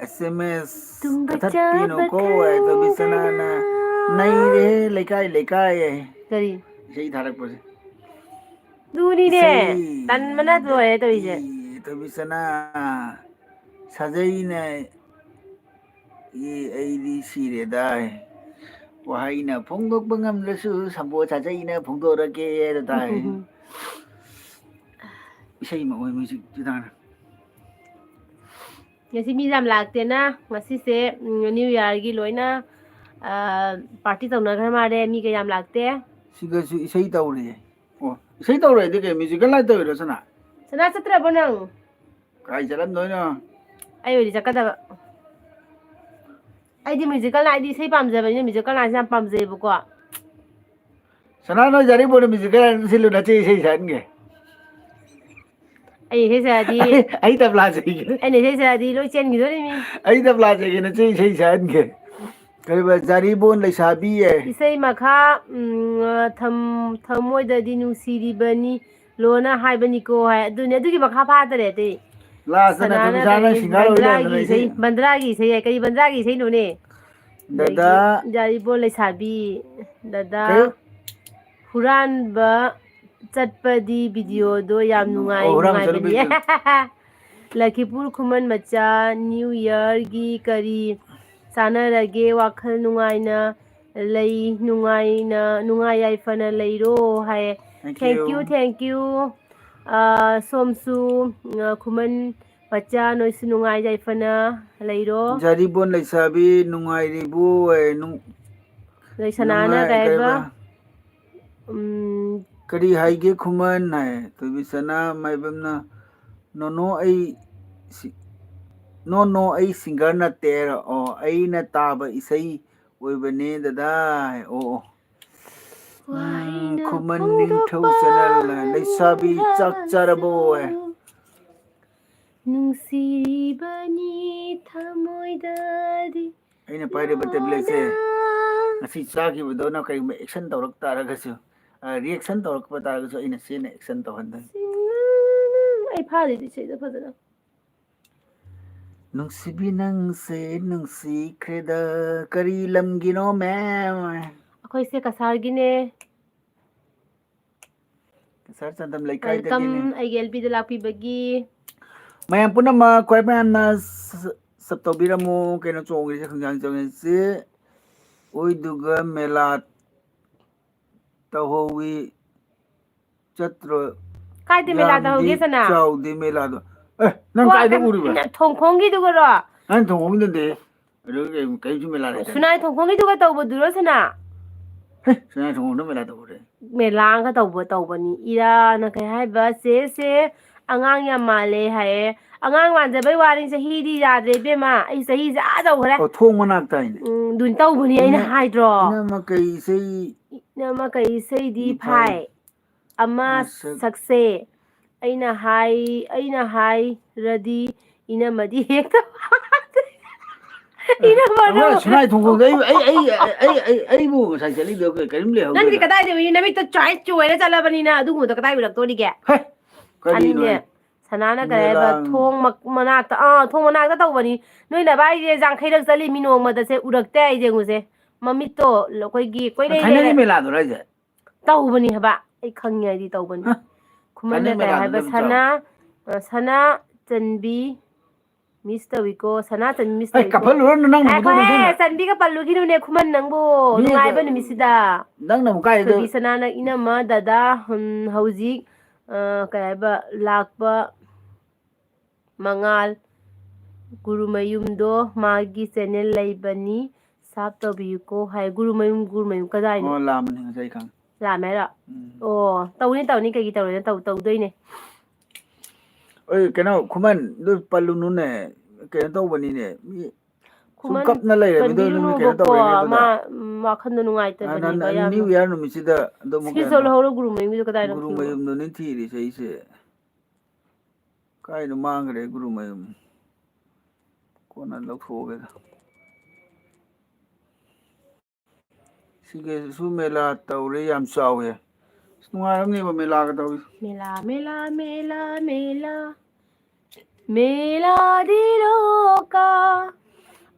ꯑꯦꯁ ꯑꯦꯝ ꯑꯦꯁ ꯇꯨꯝꯕ ꯀꯛꯊꯠꯄꯤꯅꯨꯀꯣ, ꯆꯥꯕ ꯑꯦ, ꯊꯣꯏꯕꯤꯁꯅꯥꯅ ꯈꯪꯗꯅ꯫ ꯅꯩꯔꯦꯍꯦ, ꯂꯩꯀꯥꯏ, ꯂꯩꯀꯥꯏ, ꯑꯦ꯫ ꯀꯔꯤ? ꯏꯁꯩ ꯊꯥꯔꯛꯄꯁꯦ꯫ ꯑꯗꯨꯅꯤꯅꯦ, ꯏꯁꯩ ꯇꯟꯕꯅ ꯂꯣꯏꯔꯦ ꯇꯧꯔꯤꯁꯦ꯫ ꯏ, ꯊꯣꯏꯕꯤꯁꯅꯥ ꯁꯥꯖꯩꯅ ꯏ, ꯑꯩꯗꯤ ꯁꯤꯔꯦꯗꯥꯏ꯫ ꯋꯥꯍꯩꯅ ꯐꯣꯡꯗꯣꯛꯄ ꯉꯝꯗ꯭ꯔꯁꯨ ꯁꯝꯄꯣꯠ ꯁꯥꯖꯩꯅ ꯐꯣꯡꯗꯣꯔꯛꯀꯦ ꯍꯥꯏꯅ ꯇꯥꯏ꯫ ꯏꯁꯩ ꯃꯈꯣꯏ ꯃ꯭ꯌꯨꯖꯤꯛꯇꯨꯗꯪꯅ꯫ ꯉꯁꯤ ꯃꯤ ꯌꯥꯝ ꯂꯥꯛꯇꯦꯅ, ꯉꯁꯤꯁꯦ, ꯎꯝ, ꯅ꯭ꯌꯨ ꯌꯥꯔꯒꯤ ꯂꯣꯏꯅ, ꯑ, ꯄꯥꯔꯇꯤ ꯇꯧꯅꯈ꯭ꯔ ꯃꯥꯜꯂꯦ, ꯃꯤ ꯀꯌꯥꯝ ꯂꯥꯛꯇꯦ꯫ ꯁꯤꯒꯁꯨ ꯏꯁꯩ ꯇꯧꯔꯦ꯫ ꯑꯣ, ꯏꯁꯩ ꯇꯧꯔꯦ ꯍꯥꯏꯗꯤ ꯀꯩ, ꯃ꯭ꯌꯨꯖꯤꯀꯦꯜ ꯅꯥꯏꯠ ꯇꯧꯔꯤꯔꯣ, ꯁꯅꯥ? ꯁꯅꯥ ꯆꯠꯇ꯭ꯔꯕꯣ ꯅꯪ? ꯀꯥꯏ ꯆꯠꯂꯝꯗꯣꯏꯅꯣ? ꯑꯩ ꯑꯣꯏꯗꯤ ꯆꯠꯀꯗꯕ꯫ ꯑꯩꯗꯤ ꯃ꯭ꯌꯨꯖꯤꯀꯦꯜ ꯅꯥꯏꯠ, ꯑꯩꯗꯤ ꯏꯁꯩ ꯄꯥꯝꯖꯕꯅꯤꯅ ꯃ꯭ꯌꯨꯖꯤꯀꯦꯜ ꯅꯥꯏꯠꯁꯦ ꯌꯥꯝ ꯄꯥꯝꯖꯩꯌꯦꯕꯀꯣ꯫ ꯁꯅꯥ, ꯅꯣꯏ ꯌꯥꯔꯤꯄꯣꯛꯅ ꯃ꯭ꯌꯨꯖꯤꯀꯦꯜ ꯅꯥꯏꯠ ꯁꯤꯜꯂꯨ, ꯅꯆꯦ ꯏꯁꯩ ꯁꯛꯍꯟꯒꯦ꯫ ꯑꯩ ꯏꯁꯩ ꯁꯛꯑꯗꯤ ꯑꯩ ꯇꯕ꯭ꯂꯥ ꯆꯩꯒꯦ꯫ ꯑꯩꯅ ꯏꯁꯩ ꯁꯛꯑꯗꯤ ꯂꯣꯏ ꯆꯦꯟꯈꯤꯗꯣꯔꯤꯃꯤ꯫ ꯑꯩ ꯇꯕ꯭ꯂꯥ ꯆꯩꯒꯦ, ꯅꯆꯦ ꯏꯁꯩ ꯁꯛꯍꯟꯒꯦ꯫ ꯀꯔꯤꯕ, ꯖꯥꯔꯤꯕꯣꯟ ꯂꯩꯁꯥꯕꯤ ꯑꯦ꯫ ꯏꯁꯩ ꯃꯈꯥ, ꯎꯝ, ꯊꯝ-, ꯊꯃꯣꯏꯗꯗꯤ ꯅꯨꯡꯁꯤꯔꯤꯕꯅꯤ, ꯂꯣꯅ ꯍꯥꯏꯕꯅꯤꯀꯣ ꯍꯥꯏ꯫ ꯑꯗꯨꯅꯦ, ꯑꯗꯨꯒꯤ ꯃꯈꯥ ꯐꯥꯗꯔꯦ ꯑꯇꯩ꯫ ꯂꯥꯁꯇꯅ ꯁꯅꯥꯅ ꯀꯕꯤꯁꯥꯅ ꯀꯔꯤ, ꯁꯤꯡꯒꯥꯔ ꯑꯣꯏ ꯕꯟꯗ꯭ꯔꯥꯒꯤ ꯂꯩꯔꯝꯗꯅ ꯏꯁꯩ, ꯏꯁꯩ꯫ ꯕꯟꯗ꯭ꯔꯥꯒꯤ ꯏꯁꯩ ꯍꯥꯏ꯫ ꯀꯔꯤ ꯕꯟꯗ꯭ꯔꯥꯒꯤ ꯏꯁꯩꯅꯣꯅꯦ? ꯗꯗꯥ꯫ ꯑꯗꯒꯤ ꯌꯥꯔꯤꯕꯣꯟ ꯂꯩꯁꯥꯕꯤ, ꯗꯗꯥ꯫ ꯀꯩ? ꯍꯨꯔꯥꯟꯕ ꯆꯠꯄꯗꯤ ꯚꯤꯗꯤꯑꯣꯗꯣ ꯌꯥꯝ ꯅꯨꯡꯉꯥꯏ, ꯑꯣ, ꯍꯨꯔꯥꯟꯕ ꯆꯠꯂꯨ ꯅꯨꯡꯉꯥꯏꯕꯅꯤ꯫ ꯚꯤꯗꯤꯑꯣ꯫ ꯂꯈꯤꯄꯨꯔ ꯈꯨꯃꯟ ꯃꯆꯥ, ꯅ꯭ꯌꯨ ꯌꯔꯒꯤ ꯀꯔꯤ ꯆꯥꯅꯔꯒꯦ? ꯋꯥꯈꯜ ꯅꯨꯡꯉꯥꯏꯅ ꯂꯩ, ꯅꯨꯡꯉꯥꯏꯅ, ꯅꯨꯡꯉꯥꯏ ꯌꯥꯏꯐꯅ ꯂꯩꯔꯣ ꯍꯥꯏꯌꯦ꯫ Thank you, thank you꯫ ꯑꯥ, ꯁꯣꯝꯁꯨ, ꯑꯥ, ꯈꯨꯃꯟ ꯃꯆꯥ, ꯅꯣꯏꯁꯨ ꯅꯨꯡꯉꯥꯏ ꯌꯥꯏꯐꯅ ꯂꯩꯔꯣ꯫ ꯖꯥꯔꯤꯕꯣꯟ ꯂꯩꯁꯥꯕꯤ ꯅꯨꯡꯉꯥꯏꯔꯤꯕꯣ? ꯑꯦ, ꯅꯨꯡ-, ꯂꯩꯁꯅꯥꯅ ꯅꯨꯡꯉꯥꯏ-, ꯀꯩ ꯍꯥꯏꯕ? ꯀꯩꯕ? ꯎꯝ꯫ ꯀꯔꯤ ꯍꯥꯏꯒꯦ ꯈꯨꯃꯟ ꯍꯥꯏ? ꯊꯣꯏꯕꯤꯁꯅꯥ ꯃꯥꯏꯕꯝꯅ "ꯅꯣꯅꯣ ꯑꯩ ꯁꯤ-, ꯅꯣ, ꯅꯣ, ꯑꯩ ꯁꯤꯡꯒꯔ ꯅꯠꯇꯦ" ꯍꯥꯏꯔꯣ? ꯑꯣ, "ꯑꯩꯅ ꯇꯥꯕ ꯏꯁꯩ ꯑꯣꯏꯕꯅꯦ ꯗꯗꯥ" ꯍꯥꯏ꯫ ꯑꯣ, ꯑꯣ꯫ ꯎꯝ, ꯋꯥꯍꯩꯅ ꯈꯨꯃꯟ ꯅꯤꯡꯊꯧ ꯐꯣꯡꯗꯣꯛꯄ ꯆꯦꯅꯦꯜꯅ, "ꯂꯩꯁꯥꯕꯤ ꯆꯥꯛ ꯆꯥꯔꯕꯣ?" ꯍꯥꯏ꯫ ꯉꯝꯗ꯭ꯔꯁꯨ ꯅꯨꯡꯁꯤꯔꯤꯕꯅꯤ ꯊꯃꯣꯏꯗꯗꯤ꯫ ꯑꯩꯅ ꯄꯥꯏꯔꯤꯕ ꯇꯦꯕ꯭ꯂꯦꯠꯁꯦ ꯂꯣꯟꯅ ꯉꯁꯤ ꯆꯥꯈꯤꯕꯗꯧꯅ ꯀꯔꯤꯒꯨꯝꯕ ꯑꯦꯛꯁꯟ ꯇꯧꯔꯛ ꯇꯥꯔꯒꯁꯨ, ꯑ, ꯔꯤꯑꯦꯛꯁꯟ ꯇꯧꯔꯛꯄ ꯇꯥꯔꯒꯁꯨ ꯑꯩꯅ ꯆꯦꯟꯅ ꯑꯦꯛꯁꯟ ꯇꯧꯍꯟꯗꯣꯏꯅꯤ꯫ ꯑꯩ ꯐꯥꯔꯤꯗꯤ ꯁꯤꯗ ꯐꯖꯅ꯫ ꯅꯨꯡꯁꯤꯕꯤ ꯅꯪꯁꯦ ꯅꯨꯡꯁꯤꯈ꯭ꯔꯦꯗ꯫ ꯀꯔꯤ ꯂꯝꯒꯤꯅꯣ, ꯃꯦꯝ? ꯑꯩꯈꯣꯏꯁꯦ ꯀꯁꯥꯔꯒꯤꯅꯦ꯫ ꯀꯁꯥꯔ ꯆꯥꯟꯗꯝ ꯂꯩꯀꯥꯏꯗꯒꯤꯅꯦ꯫ Welcome, ꯑꯩꯒꯤ ꯑꯦꯜ ꯄꯤꯗ ꯂꯥꯛꯄꯤꯕꯒꯤ꯫ ꯃꯌꯥꯝ ꯄꯨꯝꯅꯃꯛ ꯈ꯭ꯋꯥꯏ ꯃꯌꯥꯝꯅ ꯁ-, ꯁꯞ ꯇꯧꯕꯤꯔꯝꯃꯨ꯫ ꯀꯩꯅꯣ ꯆꯣꯡꯉꯤꯁꯦ, ꯈꯪꯖꯥꯡ ꯆꯣꯡꯉꯤꯁꯦ? ꯑꯣꯏꯗꯨꯒ ꯃꯦꯂꯥ ꯇꯧꯍꯧꯋꯤ꯫ ꯆꯠꯇ꯭ꯔꯣ? ꯀꯥꯏꯗ ꯃꯦꯂꯥ ꯌꯥꯝꯗꯤ ꯇꯧꯍꯧꯒꯦ, ꯁꯅꯥ? ꯆꯥꯎꯗꯦ ꯃꯦꯂꯥꯗꯣ꯫ ꯑꯦ, ꯅꯪ ꯀꯣ-, ꯀꯥꯏꯗ ꯎꯔꯤꯕ? ꯊꯣꯡꯈꯣꯡꯒꯤꯗꯨꯒꯔꯣ? ꯅꯪ ꯊꯣꯡꯈꯣꯡꯒꯤꯗꯨꯗꯤ꯫ ꯑꯗꯨꯒ ꯀꯩ-, ꯀꯩꯁꯨ ꯃꯦꯂꯥ ꯂꯩꯇꯦ꯫ ꯁꯨꯅꯥꯏ ꯊꯣꯡꯈꯣꯡꯒꯤꯗꯨꯒ ꯇꯧꯕꯗꯨꯔꯣ, ꯁꯅꯥ? ꯑꯦ, ꯁꯅꯥ ꯊꯣꯡꯕꯗ ꯃꯦꯂꯥ ꯇꯧꯕ꯭ꯔꯦ? ꯃꯦꯂꯥꯒ ꯇꯧꯕ ꯇꯧꯕꯅꯤ꯫ ꯏꯔꯥꯅ ꯀꯩ ꯍꯥꯏꯕ? "ꯆꯦꯁꯦ ꯑꯉꯥꯡ ꯌꯥꯝ ꯃꯥꯜꯂꯦ" ꯍꯥꯏꯌꯦ꯫ ꯑꯉꯥꯡ ꯃꯥꯟꯖꯕꯩ ꯋꯥꯅꯤ, ꯆꯍꯤꯗꯤ ꯌꯥꯗ꯭ꯔꯦ ꯏꯕꯦꯝꯃ꯫ ꯑꯩ ꯆꯍꯤꯁꯦ ꯑꯥ ꯇꯧꯈ꯭ꯔꯦ꯫ ꯑꯣ, ꯊꯣꯡ ꯃꯅꯥꯛꯇ ꯍꯥꯏꯅꯦ꯫ ꯎꯝ, ꯑꯗꯨꯅ ꯇꯧꯕꯅꯤ ꯑꯩꯅ ꯏꯅ-, ꯍꯥꯏꯗ꯭ꯔꯣ? ꯏꯅꯝꯃ ꯀꯩ ꯏꯁꯩ ꯏꯅꯝꯃ ꯀꯩ ꯏꯁꯩꯗꯤ ꯏ ꯐꯥꯏ? ꯐꯥꯏ? ꯑꯃ ꯃꯁꯛ ꯁꯛꯁꯦ꯫ ꯑꯩꯅ ꯍꯥꯏ-, ꯑꯩꯅ ꯍꯥꯏꯔꯗꯤ ꯏꯅꯝꯃꯗꯤ ꯍꯦꯛꯇ ꯏꯅꯝꯃꯗꯣ ꯑꯃ ꯁꯅꯥꯏ ꯊꯣꯡꯈꯣꯡꯗ ꯑꯩ, ꯑꯩ, ꯑꯩ, ꯑꯩ, ꯑꯩ, ꯑꯩꯕꯨ ꯉꯁꯥꯏ ꯆꯠꯂꯤꯗꯣ ꯀꯔꯤꯝ ꯅꯪꯗꯤ ꯂꯩꯍꯧꯗꯦꯗ꯫ ꯀꯗꯥꯏꯗꯒꯤ ꯅꯃꯤꯠꯇꯣ ꯆꯥꯏ ꯆꯣꯏꯔ ꯆꯠꯂꯕꯅꯤꯅ ꯑꯗꯨꯒꯨꯝꯕꯗꯣ ꯀꯗꯥꯏ ꯎꯔꯛꯇꯣꯔꯤꯒꯦ? ꯍꯦ, ꯀꯔꯤꯅꯣ ꯑꯅꯤꯅꯦ꯫ ꯑꯩ? ꯁꯅꯥꯅ ꯀꯔꯤ ꯍꯥꯏꯕ? ꯃꯦꯂꯥ ꯊꯣꯡ ꯃꯛ-, ꯃꯅꯥꯛꯇ, ꯑꯥ, ꯊꯣꯡ ꯃꯅꯥꯛꯇ ꯇꯧꯕꯅꯤ꯫ ꯅꯣꯏ ꯅꯚꯥꯏꯁꯦ ꯌꯥꯡꯈꯩꯔꯛ ꯆꯠꯂꯤ ꯃꯤ ꯅꯣꯡꯃꯗ ꯁꯦ ꯎꯔꯛꯇꯦ ꯍꯥꯏꯁꯦ ꯌꯦꯡꯉꯨꯁꯦ꯫ ꯃꯃꯤꯠꯇꯣ ꯑꯩꯈꯣꯏꯒꯤ ꯀꯣꯏꯂꯩ ꯊꯥꯏꯅꯒꯤ ꯂꯩꯔꯦ꯫ ꯃꯦꯂꯥꯗꯨꯔꯣ ꯍꯥꯏꯁꯦ? ꯇꯧꯕꯅꯤ ꯍꯥꯏꯕ꯫ ꯑꯩ ꯈꯪꯉꯦ ꯍꯥꯏꯗꯤ ꯇꯧꯕꯅꯤ꯫ ꯍ? ꯈꯨꯃꯟꯅ ꯊꯥꯏꯅꯒꯤ ꯀꯩ ꯃꯦꯂꯥꯗꯨꯅ ꯍꯥꯏꯕ? ꯑꯗꯨꯝ ꯁꯅꯥ, ꯆꯥꯎ-, ꯑ, ꯁꯅꯥ ꯆꯟꯕꯤ ꯃꯤꯁ ꯇꯧꯏꯀꯣ, ꯁꯅꯥ ꯆꯟꯕꯤ ꯃꯤꯁ ꯑꯩ ꯇꯧꯏꯀꯣ꯫ ꯀꯞꯍꯜꯂꯨꯔꯅꯨ ꯅꯪꯅ ꯉꯥꯏꯈꯣꯍꯦ, ꯃꯗꯨꯗ ꯅꯪꯅ꯫ ꯆꯟꯕꯤꯒ ꯄꯜꯂꯨꯈꯤꯅꯨꯅꯦ ꯈꯨꯃꯟ ꯅꯪꯕꯨ, ꯃꯤ ꯅꯨꯡꯉꯥꯏꯕ ꯑꯗ-, ꯅꯨꯃꯤꯠꯁꯤꯗ꯫ ꯅꯪꯅ ꯑꯃꯨꯛ ꯀꯥꯏꯗ? ꯊꯣꯏꯕꯤ ꯁꯅꯥꯅ ꯏꯅꯝꯃ, ꯗꯗꯥ, ꯍꯝ, ꯍꯧꯖꯤꯛ, ꯑ, ꯀꯩ ꯍꯥꯏꯕ, ꯂꯥꯛꯄ ꯃꯉꯥꯜ ꯒꯨꯔꯨꯃꯌꯨꯝꯗꯣ ꯃꯥꯒꯤ channel ꯂꯩꯕꯅꯤ, sub ꯇꯧꯕꯤꯌꯨꯀꯣ ꯍꯥꯏ꯫ ꯒꯨꯔꯨꯃꯌꯨꯝ, ꯒꯨꯔꯨꯃꯌꯨꯝ ꯀꯗꯥꯏꯅꯣ? ꯑꯣ, ꯂꯥꯝꯕꯅꯤ ꯉꯁꯥꯏ ꯈꯪꯉꯦ꯫ ꯂꯥꯝꯃꯦ ꯍꯥꯏꯔꯣ? ꯎꯝ꯫ ꯑꯣ, ꯇꯧꯅꯤ, ꯇꯧꯅꯤ, ꯀꯩꯒꯤ ꯇꯧꯔꯣꯏꯗ? ꯇꯧ-, ꯇꯧꯗꯣꯏꯅꯦ꯫ ꯑꯣꯏ, ꯀꯩꯅꯣ, ꯈꯨꯃꯟ, ꯑꯗꯨ ꯄꯜꯂꯨꯅꯨꯅꯦ꯫ ꯀꯩꯅꯣ ꯇꯧꯕꯅꯤꯅꯦ꯫ ꯃꯤ ꯁꯨꯝ ꯈꯨꯃꯟ ꯀꯞꯅ ꯂꯩꯔꯦ, ꯃꯤꯗꯣ ꯑꯗꯨꯝ ꯀꯩꯅꯣ ꯄꯟꯕꯤꯔꯨꯅꯨꯕꯀꯣ, ꯇꯧꯔꯦꯅꯦ ꯑꯗꯨꯅ꯫ ꯃꯥ, ꯎꯝ, ꯋꯥꯈꯟꯗꯣ ꯑ, ꯅꯨꯡꯉꯥꯏꯇꯕꯅꯦꯕ ꯅ-, ꯌꯥꯝꯅ꯫ New Year ꯅꯨꯃꯤꯠꯁꯤꯗ ꯑꯗꯨꯝ screenshot ꯀꯩꯅꯣ, ꯂꯧꯍꯧꯔꯣ ꯒꯨꯔꯨꯃꯌꯨꯝꯒꯤꯗꯣ ꯀꯗꯥꯏꯅꯣ ꯒꯨꯔꯨ ꯊꯤꯌꯣ꯫ ꯃꯌꯨꯝꯗꯨꯅꯤ ꯊꯤꯔꯤꯁꯦ ꯑꯩꯁꯦ꯫ ꯀꯥꯏꯗ ꯃꯥꯡꯈ꯭ꯔꯦ ꯒꯨꯔꯨꯃꯌꯨꯝ? ꯀꯣꯟꯅ ꯂꯧꯊꯣꯛꯑꯒꯦꯗ꯫ ꯁꯤꯒꯤꯁꯨ ꯃꯦꯂꯥ ꯇꯧꯔꯦ, ꯌꯥꯝ ꯆꯥꯎꯋꯦ꯫ ꯑꯁ, ꯅꯨꯡꯉꯥꯏꯔꯝꯅꯦꯕ ꯃꯦꯂꯥꯒ ꯇꯧꯔꯤ꯫ ꯃꯦꯂꯥ, ꯃꯦꯂꯥ, ꯃꯦꯂꯥ, ꯃꯦꯂꯥ꯫ ꯃꯦꯂꯥ ꯗꯤ ꯂꯣꯀꯥ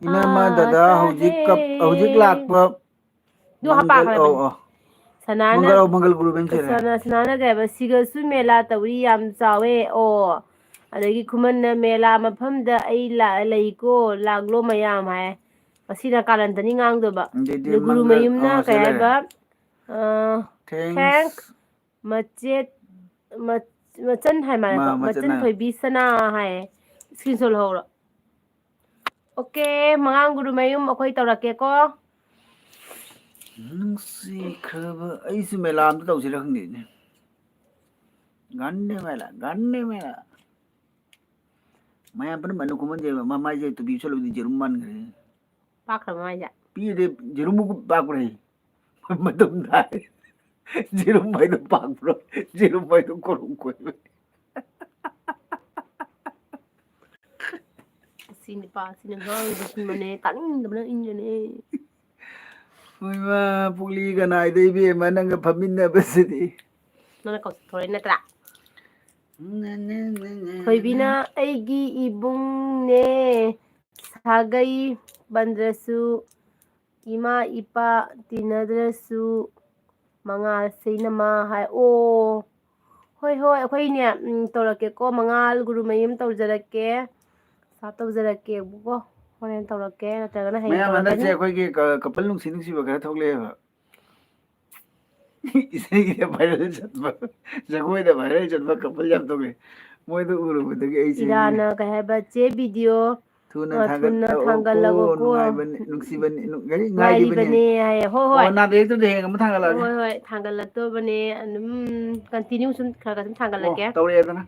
ꯏꯅꯝꯃ, ꯗꯗꯥ, ꯑꯥ, ꯍꯧꯖꯤꯛ ꯀꯞ-, ꯇꯥꯗꯦ꯫ ꯍꯧꯖꯤꯛ ꯂꯥꯛꯄ ꯑꯗꯨ ꯃꯪꯒꯜ, ꯍꯥꯄꯥꯈ꯭ꯔꯕꯅꯤ꯫ ꯑꯧ, ꯑꯧ꯫ ꯁꯅꯥꯅ, ꯃꯪꯒꯜ, ꯑꯧ, ꯃꯪꯒꯜ ꯒꯨꯔꯨ ꯕꯦꯟ ꯁꯦꯔꯦ꯫ ꯁꯅꯥ-, ꯁꯅꯥꯅ ꯀꯩ ꯍꯥꯏꯕ, "ꯁꯤꯒꯁꯨ ꯃꯦꯂꯥ ꯇꯧꯔꯤ ꯌꯥꯝ ꯆꯥꯎꯋꯦ꯫ ꯑꯣ, ꯑꯗꯒꯤ ꯈꯨꯃꯟꯅ ꯃꯦꯂꯥ ꯃꯐꯝꯗ ꯑꯩ ꯂꯥ-, ꯂꯩꯀꯣ, ꯂꯥꯛꯂꯣ ꯃꯌꯥꯝ" ꯍꯥꯏ꯫ ꯃꯁꯤꯅ ꯀꯥꯔꯟꯇꯅꯤ ꯉꯥꯡꯗꯣꯏꯕ꯫ ꯑꯗꯩꯗꯤ ꯑꯗꯨ ꯒꯨꯔꯨ ꯃꯪꯒꯜ, ꯃꯌꯨꯝꯅ ꯑꯥ, ꯁꯤ ꯀꯩ ꯂꯩꯔꯦ꯫ ꯍꯥꯏꯕ, ꯑ, Thanks꯫ Thank ꯃꯆꯦꯠ, ꯃ-, ꯃꯆꯟ ꯍꯥꯏ ꯃꯥꯜꯂꯦꯀꯣ꯫ ꯃꯥ-, ꯃꯆꯟ ꯃꯆꯟ ꯍꯥꯏ꯫ ꯊꯣꯏꯕꯤ ꯁꯅꯥ ꯍꯥꯏ꯫ Screenshot ꯂꯧꯍꯧꯔꯣ꯫ OK, ꯃꯉꯥꯡ ꯒꯨꯔꯨꯃꯌꯨꯝ ꯑꯩꯈꯣꯏ ꯇꯧꯔꯛꯀꯦꯀꯣ꯫ ꯅꯨꯡꯁꯤꯈ꯭ꯔꯕ ꯑꯩꯁꯨ ꯃꯦꯂꯥ ꯑꯝꯇ ꯇꯧꯁꯤꯔ ꯈꯪꯗꯦꯅꯦ꯫ ꯒꯥꯟꯙꯤ ꯃꯦꯂꯥ, ꯒꯥꯟꯙꯤ ꯃꯦꯂꯥ꯫ ꯃꯌꯥꯝ ꯄꯨꯝꯅꯃꯛ ꯑꯅꯨ ꯈꯨꯃꯟꯁꯦ ꯃꯃꯥꯏꯁꯦ ꯇꯨꯄꯤ ꯎꯞꯁꯜꯂꯨꯕꯗꯤ ꯖꯦꯔꯨꯝ ꯃꯥꯟꯈ꯭ꯔꯦ꯫ ꯄꯥꯛꯈ꯭ꯔꯕ ꯃꯃꯥꯏꯁꯦ? ꯄꯤꯗꯦ, ꯖꯦꯔꯨꯝ ꯃꯀꯨ ꯄꯥꯛꯄ꯭ꯔꯦ꯫ ꯃꯇꯝ ꯇꯥꯏ꯫ ꯖꯦꯔꯨꯝ ꯍꯥꯏꯗꯣ ꯄꯥꯛꯄ꯭ꯔꯣ? ꯖꯦꯔꯨꯝ ꯍꯥꯏꯗꯣ ꯀꯣꯔꯣꯡ ꯀꯣꯏꯕꯅꯤ꯫ ꯑꯁꯤ ꯅꯨꯄꯥꯁꯤꯅ ꯉꯥꯡꯕꯁꯤꯃꯅꯦ, ꯇꯥꯅꯤꯡꯗꯕꯅ ꯏꯟꯖꯅꯦ꯫ ꯍꯣꯏꯃ, ꯄꯨꯛꯂꯤꯒ ꯅꯥꯏꯗ ꯏꯕꯦꯝꯃ, ꯅꯪꯒ ꯐꯝꯃꯤꯟꯅꯕꯁꯤꯗꯤ꯫ ꯅꯪꯅ ꯀꯧꯊꯣꯔꯛꯏ ꯅꯠꯇ꯭ꯔꯥ? ꯊꯣꯏꯕꯤꯅ ꯑꯩꯒꯤ ꯏꯕꯨꯡꯅꯦ, ꯁꯥꯒꯩ ꯄꯟꯗ꯭ꯔꯁꯨ, ꯏꯃꯥ ꯏꯄꯥ ꯇꯤꯟꯅꯗ꯭ꯔꯁꯨ, ꯃꯉꯥꯜ ꯁꯩꯅꯃ ꯍꯥꯏ꯫ ꯑꯣ, ꯍꯣꯏ, ꯍꯣꯏ, ꯑꯩꯈꯣꯏꯅꯦ, ꯎꯝ, ꯇꯧꯔꯛꯀꯦꯀꯣ, ꯃꯉꯥꯜ ꯒꯨꯔꯨꯃꯌꯨꯝ ꯇꯧꯖꯔꯛꯀꯦ, ꯁꯥꯞ ꯇꯧꯖꯔꯛꯀꯦꯕꯀꯣ, ꯍꯣꯔꯦꯟ ꯇꯧꯔꯛꯀꯦ, ꯅꯠꯇ꯭ꯔꯒꯅ ꯍꯌꯦꯡ ꯃꯌꯥꯝ ꯍꯟꯗꯛꯁꯦ ꯇꯧꯔꯛꯀꯅꯤ꯫ ꯑꯩꯈꯣꯏꯒꯤ ꯀ-, ꯀꯄꯜ ꯅꯨꯡꯁꯤ ꯅꯨꯡꯁꯤꯕ ꯈꯔ ꯊꯣꯛꯂꯛꯑꯦꯕ꯫ ꯏꯁꯩꯒꯤꯗ viral ꯆꯠꯄ, ꯖꯒꯣꯏꯗ viral ꯆꯠꯄ ꯀꯄꯜ ꯌꯥꯝ ꯊꯣꯛꯂꯛꯑꯦ꯫ ꯃꯣꯏꯗꯣ ꯎꯔꯨꯕꯗꯒꯤ ꯑꯩꯁꯦ ꯏꯔꯥꯅ ꯀꯩ ꯍꯥꯏꯕ, "ꯆꯦ ꯚꯤꯗꯤꯑꯣ, ꯊꯨꯅ ꯑ, ꯊꯨꯅ ꯊꯥꯒꯠꯂꯛꯑꯣꯀꯣ, ꯊꯥꯡꯒꯠꯂꯛꯑꯣꯀꯣ꯫ ꯅꯨꯡꯉꯥꯏꯕꯅꯤ, ꯅꯨꯡꯁꯤꯕꯅꯤ, ꯅꯨꯡ-, ꯀꯔꯤ ꯉꯥꯏꯔꯤꯕꯅꯤ?" ꯉꯥꯏꯔꯤꯕꯅꯦ ꯍꯥꯏꯌꯦ꯫ ꯍꯣꯏ, ꯑꯣ, ꯍꯣꯏ꯫ ꯅꯥꯗ ꯌꯦꯛꯇꯕꯗꯤ ꯍꯌꯦꯡ ꯑꯃ ꯊꯥꯡꯒꯠꯂꯛꯑꯒꯦ꯫ ꯍꯣꯏ, ꯍꯣꯏ, ꯊꯥꯡꯒꯠꯂꯛꯇꯧꯕꯅꯦ꯫ ꯑꯗꯨꯝ continue ꯁꯨꯝ ꯈꯔ ꯈꯔ ꯁꯨꯝ ꯑꯣ, ꯊꯥꯡꯒꯠꯂꯛꯀꯦ꯫ ꯇꯧꯔꯛꯑꯦꯗꯅ꯫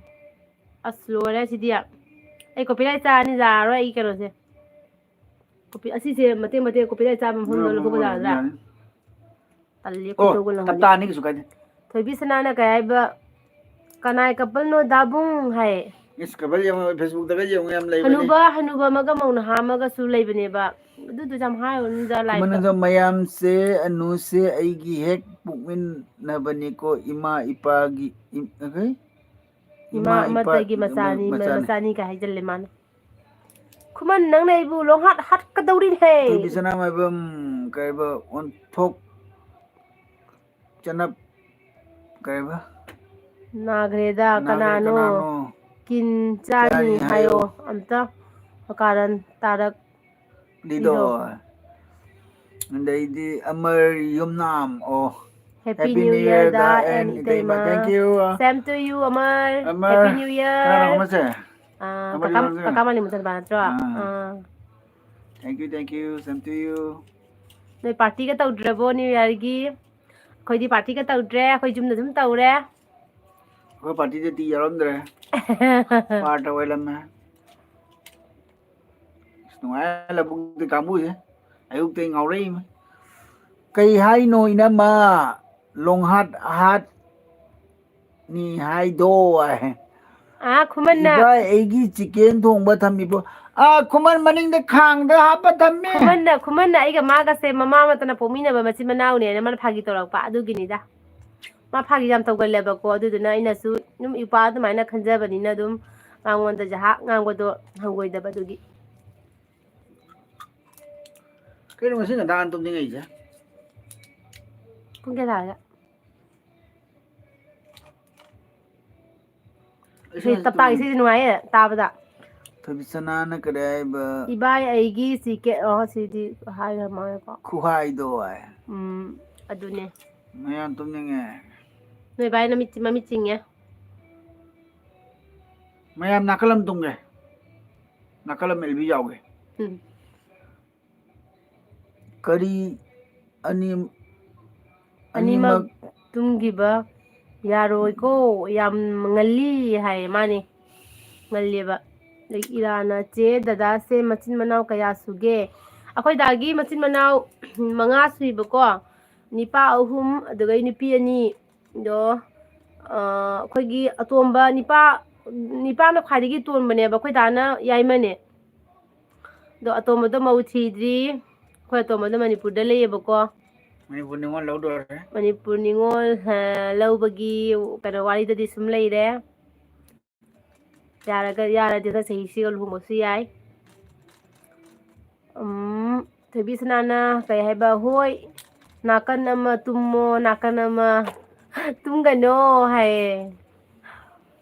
ꯑꯁ, ꯂꯣꯏꯔꯦ ꯁꯤꯗꯤ꯫ ꯑꯩ copyright ꯆꯥꯔꯅꯤ, ꯌꯥꯔꯔꯣꯏ ꯑꯩ ꯀꯩꯅꯣꯁꯦ꯫ Copy-, ꯑꯁꯤꯁꯦ ꯃꯇꯦꯛ ꯃꯇꯦꯛ copyright ꯆꯥꯕ ꯃꯐꯝꯗꯣ ꯎꯝ, ꯂꯧꯊꯣꯛꯄ ꯎꯝ, ꯌꯥꯒꯗ꯭ꯔꯥ? ꯌꯥꯅꯤ꯫ ꯇꯜꯂꯤ, ꯑꯣ, ꯈꯣꯏꯗꯧꯒ ꯂꯪꯒꯅꯤ꯫ ꯇꯞꯇꯥꯅꯤ, ꯀꯩꯁꯨ ꯀꯥꯏꯗꯦ꯫ ꯊꯣꯏꯕꯤ ꯁꯅꯥꯅ ꯀꯩ ꯍꯥꯏꯕ? "ꯀꯅꯥꯏ couple ꯅꯣ ꯗꯥꯕꯨꯡ?" ꯍꯥꯏ꯫ ꯏꯁ, couple ꯌꯦꯡꯉꯣ, Facebook-ꯇꯒ ꯌꯦꯡꯉꯣ, ꯌꯥꯝ ꯂꯩꯕꯅꯤ꯫ ꯍꯅꯨꯕ, ꯍꯅꯨꯕ ꯑꯃꯒ ꯃꯧ ꯅꯍꯥ ꯑꯃꯒꯁꯨ ꯂꯩꯕꯅꯦꯕ꯫ ꯑꯗꯨꯗꯨꯁꯨ ꯌꯥꯝ ꯍꯥꯏꯔꯨꯅꯨꯗ, ꯂꯥꯏꯛꯇ꯫ ꯈꯨꯃꯟ ꯅꯤꯡꯊꯧ ꯃꯌꯥꯝꯁꯦ, ꯑꯅꯨꯁꯦ ꯑꯩꯒꯤ ꯍꯦꯛ ꯄꯣꯛꯃꯤꯟꯅꯕꯅꯤꯀꯣ, ꯏꯃꯥ ꯏꯄꯥꯒꯤ ꯏꯝ-, ꯑꯩꯈꯣꯏ? ꯏꯃꯥ ꯏꯃꯥ ꯏꯄꯥ ꯑꯃꯠꯇꯒꯤ ꯃꯆꯥꯅꯤ, ꯃ-, ꯃꯆꯥꯅꯤ꯫ ꯃꯆꯥꯅꯤ ꯀꯥꯏ ꯍꯥꯏꯖꯜꯂꯦ ꯃꯥꯅ꯫ ꯈꯨꯃꯟ, ꯅꯪꯅ ꯑꯩꯕꯨ ꯂꯣꯡꯍꯠ ꯍꯥꯠꯀꯗꯧꯔꯤꯅꯦꯍꯦ꯫ ꯊꯣꯏꯕꯤ ꯁꯅꯥꯃꯥꯏꯕꯝ, ꯀꯩꯕ, ꯑꯣꯟꯊꯣꯛ ꯆꯅꯞ, ꯀꯩꯕ? ꯅꯥꯈ꯭ꯔꯦꯗ, ꯅꯥꯈ꯭ꯔꯦ, ꯀꯅꯥꯅꯣ? ꯀꯅꯥꯅꯣ? ꯀꯤꯟ ꯆꯥꯅꯤ ꯆꯥꯅꯤ ꯍꯥꯏꯌꯣ ꯍꯥꯏꯌꯣ꯫ ꯑꯝꯇ꯫ ꯀꯥꯔꯟ ꯇꯥꯔꯛ ꯂꯤꯗꯣ꯫ ꯂꯤꯗꯣ꯫ ꯑꯗꯩꯗꯤ ꯑꯃꯔ ꯌꯨꯝꯅꯥꯝ, ꯑꯣ꯫ Happy Happy New New Year Year the the and and ꯏꯇꯩꯃ꯫ ꯏꯇꯩꯃ꯫ Thank you꯫ Same to you, Amar. Amar. Happy New Year꯫ ꯀꯅꯥꯅꯣ ꯑꯃꯁꯦ? ꯑꯥ, ꯑꯃꯔ ꯀꯀꯥ, ꯌꯨꯝꯅꯥꯝꯁꯦ ꯀꯅꯥ? ꯀꯀꯥ ꯃꯥꯂꯦꯝꯕꯝ ꯆꯟꯕ ꯅꯠꯇ꯭ꯔꯣ? ꯑꯥ꯫ ꯑꯥ꯫ Thank you, thank you, same to you꯫ ꯅꯣꯏ ꯄꯥꯔꯇꯤꯒ ꯇꯧꯗ꯭ꯔꯕꯣ ꯅ꯭ꯌꯨ ꯌꯥꯔꯒꯤ? ꯑꯩꯈꯣꯏꯗꯤ ꯄꯥꯔꯇꯤꯒ ꯇꯧꯗ꯭ꯔꯦ, ꯑꯩꯈꯣꯏ ꯌꯨꯝꯗ ꯑꯗꯨꯝ ꯇꯧꯔꯦ꯫ ꯑꯩꯈꯣꯏ ꯄꯥꯔꯇꯤꯗꯗꯤ ꯌꯥꯎꯔꯝꯗ꯭ꯔꯦ꯫ ꯄꯥꯔꯇ ꯑꯣꯏꯂꯝꯃꯦ꯫ ꯑꯁ, ꯅꯨꯡꯉꯥꯏꯔꯦ ꯂꯧꯕꯨꯛꯇ ꯀꯥꯡꯕꯨꯁꯦ꯫ ꯑꯌꯨꯛꯇꯩ ꯉꯥꯎꯔꯛꯏꯃꯤ꯫ ꯀꯩ ꯍꯥꯏꯅꯣ ꯏꯅꯝꯃ? ꯂꯣꯡꯍꯥꯠ ꯍꯥꯠ ꯅꯤ ꯍꯥꯏꯗꯣ ꯍꯥꯏ꯫ ꯑꯥ, ꯈꯨꯃꯟꯅ ꯏꯕꯥꯏ, ꯑꯩꯒꯤ ꯆꯤꯀꯦꯟ ꯊꯣꯡꯕ ꯊꯝꯃꯤꯕꯣ? ꯑꯥ, ꯈꯨꯃꯟ ꯃꯅꯤꯡꯗ ꯈꯥꯡꯗ ꯍꯥꯞꯄ ꯊꯝꯃꯦ꯫ ꯈꯨꯃꯟꯅ, ꯈꯨꯃꯟꯅ ꯑꯩꯒ ꯃꯥꯒꯁꯦ ꯃꯃꯥ ꯑꯃꯠꯇꯅ ꯄꯣꯛꯃꯤꯟꯅꯕ ꯃꯆꯤꯟ ꯃꯅꯥꯎꯅꯦꯅ ꯃꯥꯅ ꯐꯥꯒꯤ ꯇꯧꯔꯛꯄ ꯑꯗꯨꯒꯤꯅꯤꯗ꯫ ꯃꯥ ꯐꯥꯒꯤ ꯌꯥꯝ ꯇꯧꯒꯜꯂꯦꯕꯀꯣ, ꯑꯗꯨꯗꯨꯅ ꯑꯩꯅꯁꯨ ꯑꯗꯨꯝ ꯏꯄꯥ ꯑꯗꯨꯃꯥꯏꯅ ꯈꯟꯖꯕꯅꯤꯅ ꯑꯗꯨꯝ ꯃꯉꯣꯟꯗ ꯖꯍꯥꯛ ꯉꯥꯡꯕꯗꯣ ꯍꯪꯒꯣꯏꯗꯕ ꯑꯗꯨꯒꯤ꯫ ꯀꯩꯅꯣ ꯉꯁꯤ ꯉꯟꯇꯥꯅ ꯇꯨꯝꯅꯤꯡꯉꯛꯏꯁꯦ? ꯄꯨꯡ ꯀꯌꯥ ꯇꯥꯔꯒꯦ? ꯑꯩꯁꯨ ꯁꯤ ꯉꯁꯤ ꯇꯞꯇꯥꯒꯤ ꯇꯨꯝꯅꯤꯡꯉꯦ꯫ ꯁꯤꯁꯦ ꯅꯨꯡꯉꯥꯏꯌꯦ ꯇꯥꯕꯗ꯫ ꯊꯣꯏꯕꯤꯁꯅꯥꯅ ꯀꯔꯤ ꯍꯥꯏꯕ? ꯏꯕꯥꯏ ꯑꯩꯒꯤ ꯁꯤ ꯀꯦ-, ꯑꯣ, ꯁꯤꯗꯤ ꯍꯥꯏꯈ꯭ꯔ ꯃꯥꯜꯂꯦꯀꯣ꯫ ꯈꯨꯍꯥꯏꯗꯣ ꯍꯥꯏ꯫ ꯎꯝ, ꯑꯗꯨꯅꯦ꯫ ꯃꯌꯥꯝ ꯇꯨꯝꯅꯤꯡꯉꯦ꯫ ꯅꯣꯏ ꯏꯕꯥꯏ ꯅꯃꯤꯠ, ꯃꯃꯤꯠ ꯆꯤꯡꯉꯦ꯫ ꯃꯌꯥꯝ ꯅꯥꯀꯜ ꯑꯃ ꯇꯨꯝꯒꯦ꯫ ꯅꯥꯀꯜ ꯑꯃ ꯑꯦꯜꯕꯤ ꯌꯥꯎꯒꯦ꯫ ꯎꯝ꯫ ꯀꯔꯤ ꯑꯅꯤ-, ꯑꯅꯤꯃꯛ ꯑꯅꯤꯃꯛ ꯇꯨꯝꯈꯤꯕ ꯌꯥꯔꯣꯏꯀꯣ, ꯌꯥꯝ ꯉꯜꯂꯤ ꯍꯥꯏꯌꯦ ꯃꯥꯅꯦ꯫ ꯉꯜꯂꯦꯕ꯫ ꯑꯗꯒꯤ ꯏꯔꯥꯅ, "ꯆꯦ, ꯗꯗꯥꯁꯦ ꯃꯆꯤꯟ ꯃꯅꯥꯎ ꯀꯌꯥ ꯁꯨꯒꯦ?" ꯑꯩꯈꯣꯏ ꯗꯥꯒꯤ ꯃꯆꯤꯟ ꯃꯅꯥꯎ ꯃꯉꯥ ꯁꯨꯏꯕꯀꯣ꯫ ꯅꯤꯄꯥ ꯑꯍꯨꯝ, ꯑꯗꯨꯒ ꯅꯨꯄꯤ ꯑꯅꯤ꯫ ꯑꯗꯣ, ꯑ, ꯑꯩꯈꯣꯏꯒꯤ ꯑꯇꯣꯝꯕ ꯅꯤꯄꯥ, ꯅꯤꯄꯥꯅ ꯈ꯭ꯋꯥꯏꯗꯒꯤ ꯇꯣꯟꯕꯅꯦꯕ, ꯑꯩꯈꯣꯏ ꯗꯥꯅ ꯌꯥꯏꯃꯅꯦ꯫ ꯑꯗꯣ ꯑꯇꯣꯝꯕꯗꯣ ꯃꯧ ꯊꯤꯗ꯭ꯔꯤ꯫ ꯑꯩꯈꯣꯏ ꯑꯇꯣꯝꯕꯗꯣ ꯃꯅꯤꯄꯨꯔꯗ ꯂꯩꯌꯦꯕꯀꯣ꯫ ꯃꯅꯤꯄꯨꯔ ꯅꯤꯉꯣꯜ ꯂꯧꯗꯣꯔꯦ꯫ ꯃꯅꯤꯄꯨꯔ ꯅꯤꯉꯣꯜ, ꯑ, ꯂꯧꯕꯒꯤ ꯀꯩꯅꯣ ꯋꯥꯔꯤꯗꯗꯤ ꯁꯨꯝ ꯂꯩꯔꯦ꯫ ꯌꯥꯔꯒ, ꯌꯥꯔꯗꯤ ꯍꯟꯗꯛ ꯆꯍꯤꯁꯤꯒ ꯂꯨꯍꯣꯡꯕꯁꯨ ꯌꯥꯏ꯫ ꯎꯝ, ꯊꯣꯏꯕꯤ ꯁꯅꯥꯅ ꯀꯩ ꯍꯥꯏꯕ? "ꯍꯣꯏ, ꯅꯥꯀꯟ ꯑꯃ ꯇꯨꯝꯃꯣ, ꯅꯥꯀꯟ ꯑꯃ ꯇꯨꯝꯒꯅꯣ" ꯍꯥꯏꯌꯦ꯫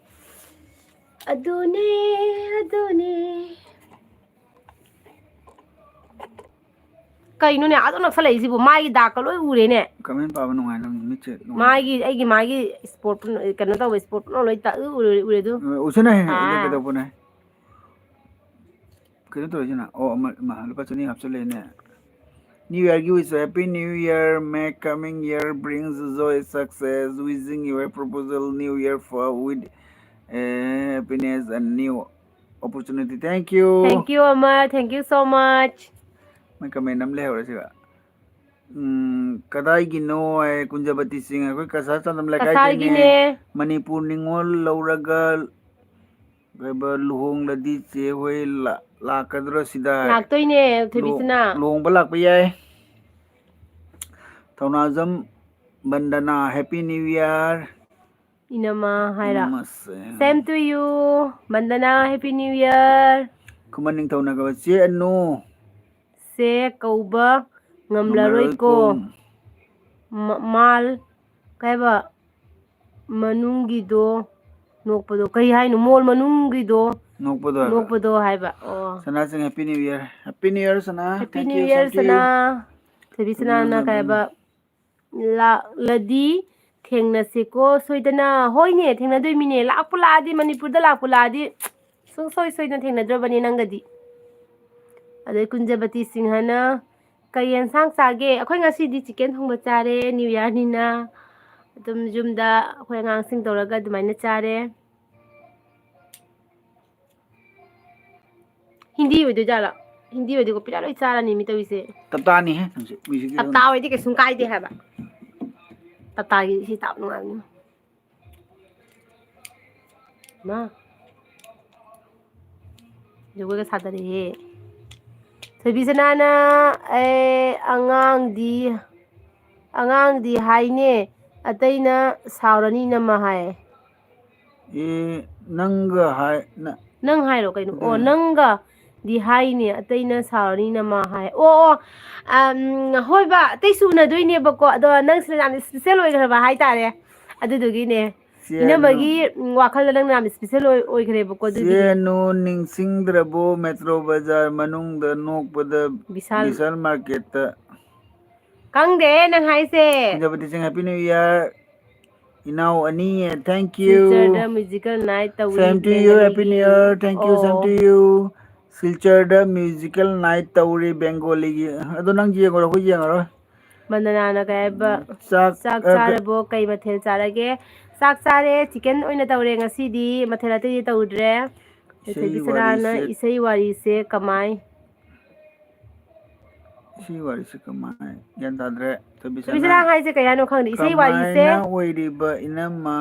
ꯑꯗꯨꯅꯦ, ꯑꯗꯨꯅꯦ꯫ ꯀꯩꯅꯣꯅꯦ, ꯑꯗꯨ ꯅꯛꯁꯜꯂꯛꯏꯁꯤꯕꯨ? ꯃꯥꯏꯒꯤ ꯗꯥꯛꯀ ꯂꯣꯏ ꯎꯔꯦꯅꯦ꯫ ꯀꯃꯦꯟ ꯄꯥꯕ ꯅꯨꯡꯉꯥꯏꯅꯕꯅꯤ, ꯃꯤꯠꯁꯦ ꯅꯨꯡꯉꯥꯏꯇꯦ꯫ ꯃꯥꯒꯤ, ꯑꯩꯒꯤ, ꯃꯥꯒꯤ ꯏꯁꯄꯣꯔꯠ ꯀꯩꯅꯣ ꯇꯧꯕ, ꯏꯁꯄꯣꯔꯠ ꯄꯨꯝꯅꯃꯛ ꯂꯣꯏ ꯇ-, ꯎꯔꯦ, ꯎꯔꯦ ꯑꯗꯨ꯫ ꯎꯁꯅꯨ ꯍꯦ, ꯑꯗꯨ ꯑꯥ꯫ ꯀꯩꯗꯧꯕꯅꯦ? ꯀꯩꯅꯣ ꯇꯧꯔꯤꯁꯤꯅ? ꯑꯣ, ꯑꯃ, ꯏꯃꯥ, ꯂꯨꯄꯥ ꯆꯅꯤ ꯍꯥꯞꯆꯜꯂꯛꯑꯦꯅꯦ꯫ New Year ꯒꯤ wish, Happy New Year, may coming year brings joy, success, wishing you a proposal new year for with, eh, happiness and new opportunity. Thank you. Thank you, ꯑꯃ꯫ Thank you so much꯫ ꯃꯣꯏ comment ꯑꯃ ꯂꯩꯍꯧꯔꯦ ꯁꯤꯒ꯫ ꯎꯝ, ꯀꯗꯥꯏꯒꯤꯅꯣ ꯍꯥꯏ, ꯀꯨꯟꯖꯕꯇꯤ ꯁꯤꯡ, ꯑꯩꯈꯣꯏ ꯀꯁꯥꯔ ꯆꯥꯟꯗꯝ ꯂꯩꯀꯥꯏꯗꯩꯅꯦ꯫ ꯀꯁꯥꯔꯒꯤꯅꯦ꯫ ꯃꯅꯤꯄꯨꯔ ꯅꯤꯉꯣꯜ ꯂꯧꯔꯒ ꯀꯩꯕ, ꯂꯨꯍꯣꯡꯂꯗꯤ ꯆꯦ ꯍꯣꯏ ꯂꯥ-, ꯂꯥꯛꯀꯗ꯭ꯔꯣ ꯁꯤꯗ? ꯂꯥꯛꯇꯣꯏꯅꯦ, ꯊꯣꯏꯕꯤꯁꯅꯥ꯫ ꯂꯨꯍꯣꯡ-, ꯂꯨꯍꯣꯡꯕ ꯂꯥꯛꯄ ꯌꯥꯏ꯫ ꯊꯧꯅꯥꯖꯝ ꯕꯟꯗꯅꯥ, Happy New Year꯫ ꯏꯅꯃ ꯍꯥꯏꯔ? ꯏꯅꯃꯁꯦ꯫ Same to you, Vandana, Happy New Year꯫ ꯈꯨꯃꯟ ꯅꯤꯡꯊꯧꯅ ꯀꯧꯕ ꯆꯦ ꯑꯅꯨ꯫ ꯁꯦ ꯀꯧꯕ ꯉꯝꯂꯔꯣꯏꯀꯣ꯫ ꯉꯝꯂꯔꯣꯏꯀꯣ꯫ ꯃ-, ꯃꯥꯜ, ꯀꯩ ꯍꯥꯏꯕ? ꯃꯅꯨꯡꯒꯤꯗꯣ ꯅꯣꯛꯄꯗꯣ꯫ ꯀꯩ ꯍꯥꯏꯅꯣ? ꯃꯣꯜ ꯃꯅꯨꯡꯒꯤꯗꯣ ꯅꯣꯛꯄꯗꯣ ꯍꯥꯏꯕ꯫ ꯅꯣꯛꯄꯗꯣ ꯍꯥꯏꯕ꯫ ꯑꯣ꯫ ꯁꯅꯥꯁꯤꯡ, Happy New Year꯫ Happy New Year, ꯁꯅꯥ꯫ Happy Thank New you, Year, same to you꯫ ꯁꯅꯥ꯫ ꯊꯣꯏꯕꯤ ꯁꯅꯥꯅ ꯀꯩ ꯍꯥꯏꯕ? ꯂꯥꯛꯂꯗꯤ ꯊꯦꯡꯅꯁꯤꯀꯣ ꯁꯣꯏꯗꯅ꯫ ꯍꯣꯏꯅꯦ, ꯊꯦꯡꯅꯗꯣꯏꯃꯤꯅꯦ꯫ ꯂꯥꯛꯄꯨ ꯂꯥꯛꯑꯗꯤ, ꯃꯅꯤꯄꯨꯔꯗ ꯂꯥꯛꯄꯨ ꯂꯥꯛꯑꯗꯤ ꯁꯨꯡꯁꯣꯏ ꯁꯣꯏꯗꯅ ꯊꯦꯡꯅꯗ꯭ꯔꯕꯅꯤ ꯅꯪꯒꯗꯤ꯫ ꯑꯗꯩ ꯀꯨꯟꯖꯕꯇꯤ ꯁꯤꯡꯍꯅ, "ꯀꯩ ꯌꯦꯟꯁꯥꯡ ꯆꯥꯒꯦ?" ꯑꯩꯈꯣꯏ ꯉꯁꯤꯗꯤ chicken ꯊꯣꯡꯕ ꯆꯥꯔꯦ, New Year ꯅꯤꯅ꯫ ꯑꯗꯨꯝ ꯌꯨꯝꯗ ꯑꯩꯈꯣꯏ ꯑꯉꯥꯡꯁꯤꯡ ꯇꯧꯔꯒ ꯑꯗꯨꯃꯥꯏꯅ ꯆꯥꯔꯦ꯫ ꯍꯤꯟꯗꯤ ꯑꯣꯏꯗꯣꯏꯖꯥꯠꯂꯣ? ꯍꯤꯟꯗꯤ ꯑꯣꯏꯗꯤ copyright ꯂꯣꯏ ꯆꯥꯔꯅꯤ ꯃꯤ ꯇꯧꯔꯤꯁꯦ꯫ ꯇꯞꯇꯥꯅꯤꯍꯦ, ꯅꯪꯁꯨ꯫ Music ꯇꯞꯇꯥ ꯑꯣꯏꯗꯤ ꯀꯩꯁꯨꯝ ꯀꯥꯏꯗꯦ ꯍꯥꯏꯕ꯫ ꯇꯞꯇꯥꯒꯤ ꯏꯁꯩ ꯇꯥꯕ ꯅꯨꯡꯉꯥꯏꯕꯅꯤ꯫ ꯃꯥ꯫ ꯖꯒꯣꯏꯒ ꯁꯥꯗꯔꯛꯑꯦ꯫ ꯊꯣꯏꯕꯤ ꯁꯅꯥꯅ, ꯑꯦ, ꯑꯉꯥꯡꯗꯤ, ꯑꯉꯥꯡꯗꯤ ꯍꯥꯏꯅꯦ, ꯑꯇꯩꯅ ꯁꯥꯎꯔꯅꯤ ꯅꯃ ꯍꯥꯏ꯫ ꯑꯦ, ꯅꯪꯒ ꯍꯥꯏ-, ꯅ-, ꯅꯪ ꯍꯥꯏꯔꯣ ꯀꯩꯅꯣ? ꯑꯣ, ꯑꯗꯨꯅꯦ꯫ ꯅꯪꯒꯗꯤ ꯍꯥꯏꯅꯦ, ꯑꯇꯩꯅ ꯁꯥꯎꯔꯅꯤ ꯅꯃ ꯍꯥꯏ꯫ ꯑꯣ, ꯑꯣ, ꯑꯝ, ꯍꯣꯏꯕ, ꯑꯇꯩꯁꯨ ꯎꯅꯗꯣꯏꯅꯦꯕꯀꯣ, ꯑꯗꯣ ꯅꯪꯁꯤꯅ ꯌꯥꯝ special ꯑꯣꯏꯈ꯭ꯔꯕ ꯍꯥꯏꯇꯥꯔꯦ꯫ ꯑꯗꯨꯗꯨꯒꯤꯅꯦ꯫ ꯆꯦ ꯏꯅꯝꯃꯒꯤ, ꯑꯅꯨ-, ꯎꯝ, ꯋꯥꯈꯜꯗ ꯅꯪꯅ ꯌꯥꯝ special ꯑꯣꯏ-, ꯑꯣꯏꯈ꯭ꯔꯦꯕꯀꯣ, ꯆꯦ ꯑꯗꯨꯗꯨꯒꯤꯅꯦ꯫ ꯑꯅꯨ, ꯅꯤꯡꯁꯤꯡꯗ꯭ꯔꯕꯣ? Metro Bazaar ꯃꯅꯨꯡꯗ ꯅꯣꯛꯄꯗ ꯕꯤꯁꯥꯜ꯫ ꯕꯤꯁꯥꯜ market ꯇ꯫ ꯈꯪꯗꯦꯍꯦ ꯅꯪ ꯍꯥꯏꯁꯦ꯫ ꯀꯨꯟꯖꯕꯇꯤ ꯁꯤꯡ, Happy New Year꯫ ꯏꯅꯥꯎ ꯑꯅꯤ, thank you꯫ Silchar the musical night ꯇꯧꯏ, Same to you, Happy New Year, thank you, same to you꯫ ꯑꯣ꯫ ꯁꯤꯜꯆꯔꯗ ꯃ꯭ꯌꯨꯖꯤꯀꯦꯜ ꯅꯥꯏꯠ ꯇꯧꯔꯤ ꯕꯦꯡꯒꯣꯂꯤꯒꯤ꯫ ꯑꯗꯣ ꯅꯪ ꯌꯦꯡꯉꯨꯔꯣ, ꯑꯩꯈꯣꯏ ꯌꯦꯡꯉꯔꯣꯏ꯫ ꯃꯟꯗꯅꯥꯅ ꯀꯩ ꯍꯥꯏꯕ? ꯆꯥꯛ, ꯆꯥꯛ ꯑ, ꯀ- ꯆꯥꯔꯕꯣ? ꯀꯩ ꯃꯊꯦꯜ ꯆꯥꯔꯒꯦ? ꯆꯥꯛ ꯆꯥꯔꯦ, ꯆꯤꯀꯟ ꯑꯣꯏꯅ ꯇꯧꯔꯦ ꯉꯁꯤꯗꯤ, ꯃꯊꯦꯜ ꯑꯇꯩꯗꯤ ꯇꯧꯗ꯭ꯔꯦ꯫ ꯏꯁꯩ ꯊꯣꯏꯕꯤꯁꯅꯥꯅ ꯋꯥꯔꯤꯁꯦ꯫ ꯏꯁꯩ ꯋꯥꯔꯤꯁꯦ ꯀꯃꯥꯏ? ꯏꯁꯩ ꯋꯥꯔꯤꯁꯦ ꯀꯃꯥꯏ? ꯒ꯭ꯌꯥꯟ ꯇꯥꯗ꯭ꯔꯦ꯫ ꯊꯣꯏꯕꯤꯁꯅꯥ ꯊꯣꯏꯕꯤꯁꯅꯥ ꯍꯥꯏꯁꯦ ꯀꯩ ꯍꯥꯏꯅꯣ ꯈꯪꯗꯦ, ꯏꯁꯩ ꯋꯥꯔꯤꯁꯦ꯫ ꯀꯃꯥꯏꯅ ꯑꯣꯏꯔꯤꯕ ꯏꯅꯝꯃ?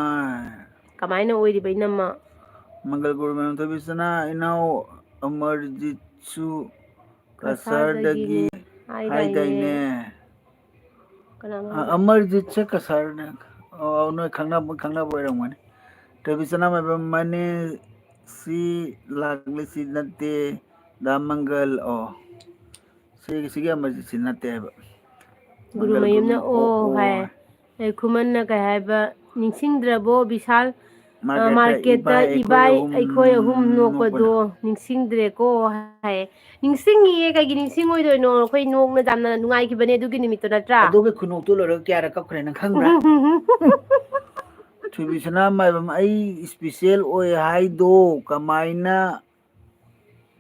ꯀꯃꯥꯏꯅ ꯑꯣꯏꯔꯤꯕ ꯏꯅꯝꯃ? ꯃꯪꯒꯜ ꯒꯣꯔꯃꯦꯟ ꯊꯣꯏꯕꯤꯁꯅꯥ ꯏꯅꯥꯎ ꯑꯃꯔꯖꯤꯠꯁꯨ ꯀꯁꯥꯔꯗꯒꯤ ꯀꯁꯥꯔꯗꯒꯤꯅꯦ ꯍꯥꯏꯗꯥꯏꯅꯦ꯫ ꯍꯥꯏꯗꯥꯏꯅꯦ꯫ ꯀꯅꯥꯅꯣ ꯑ, ꯍꯥꯏꯗꯣ? ꯑꯃꯔꯖꯤꯠꯁꯦ ꯀꯁꯥꯔꯅꯦ꯫ ꯑꯣ, ꯅꯣꯏ ꯈꯪꯅꯕ, ꯈꯪꯅꯕ ꯑꯣꯏꯔꯝꯒꯅꯤ꯫ ꯊꯣꯏꯕꯤꯁꯅꯥ ꯃꯥꯏꯕꯝ ꯃꯅꯦ ꯁꯤ ꯂꯥꯛꯂꯤꯁꯤ ꯅꯠꯇꯦ꯫ ꯗꯥ ꯃꯪꯒꯜ, ꯑꯣ꯫ ꯁꯤꯒꯤ, ꯁꯤꯒꯤ ꯑꯃꯔꯖꯤꯠꯁꯤ ꯅꯠꯇꯦ ꯍꯥꯏꯕ꯫ ꯃꯪꯒꯜ ꯒꯨꯔꯨꯃꯌꯨꯝꯅ ꯒꯨꯔꯨ, ꯑꯣ, ꯑꯣ ꯑꯣ, ꯍꯥꯏ꯫ ꯍꯥꯏ꯫ ꯑꯦ, ꯈꯨꯃꯟꯅ ꯀꯩ ꯍꯥꯏꯕ? ꯅꯤꯡꯁꯤꯡꯗ꯭ꯔꯕꯣ ꯕꯤꯁꯥꯜ? ꯑ, ꯃꯥꯔꯀꯦꯠꯇ ꯃꯥꯔꯀꯦꯠꯇ ꯏꯕꯥꯏ ꯑꯩꯈꯣꯏ ꯏꯕꯥꯏ ꯑꯍꯨꯝ ꯑꯩꯈꯣꯏ ꯑꯍꯨꯝ ꯅꯣꯛꯄꯗꯣ꯫ ꯅꯣꯛꯄꯗꯣ ꯅꯤꯡꯁꯤꯡꯗ꯭ꯔꯦꯀꯣ ꯍꯥꯏ꯫ ꯅꯤꯡꯁꯤꯡꯉꯤꯌꯦ, ꯀꯩꯒꯤ ꯅꯤꯡꯁꯤꯡꯉꯣꯏꯗꯣꯏꯅꯣ? ꯑꯩꯈꯣꯏ ꯅꯣꯛꯅ ꯌꯥꯝꯅ ꯅꯨꯡꯉꯥꯏꯈꯤꯕꯅꯦ ꯑꯗꯨꯒꯤ ꯅꯨꯃꯤꯠꯇꯣ, ꯅꯠꯇ꯭ꯔꯥ? ꯑꯗꯨꯒꯤ ꯈꯨꯅꯣꯛꯇꯨ ꯂꯣꯏꯔꯒ ꯀꯌꯥꯔꯛ ꯀꯞꯈ꯭ꯔꯦ ꯅꯪ ꯈꯪꯕ꯭ꯔꯥ? ꯊꯣꯏꯕꯤꯁꯅꯥ ꯃꯥꯏꯕꯝ, ꯑꯩ ꯏꯁꯄꯤꯁꯦꯜ ꯑꯣꯏ ꯍꯥꯏꯗꯣ ꯀꯃꯥꯏꯅ,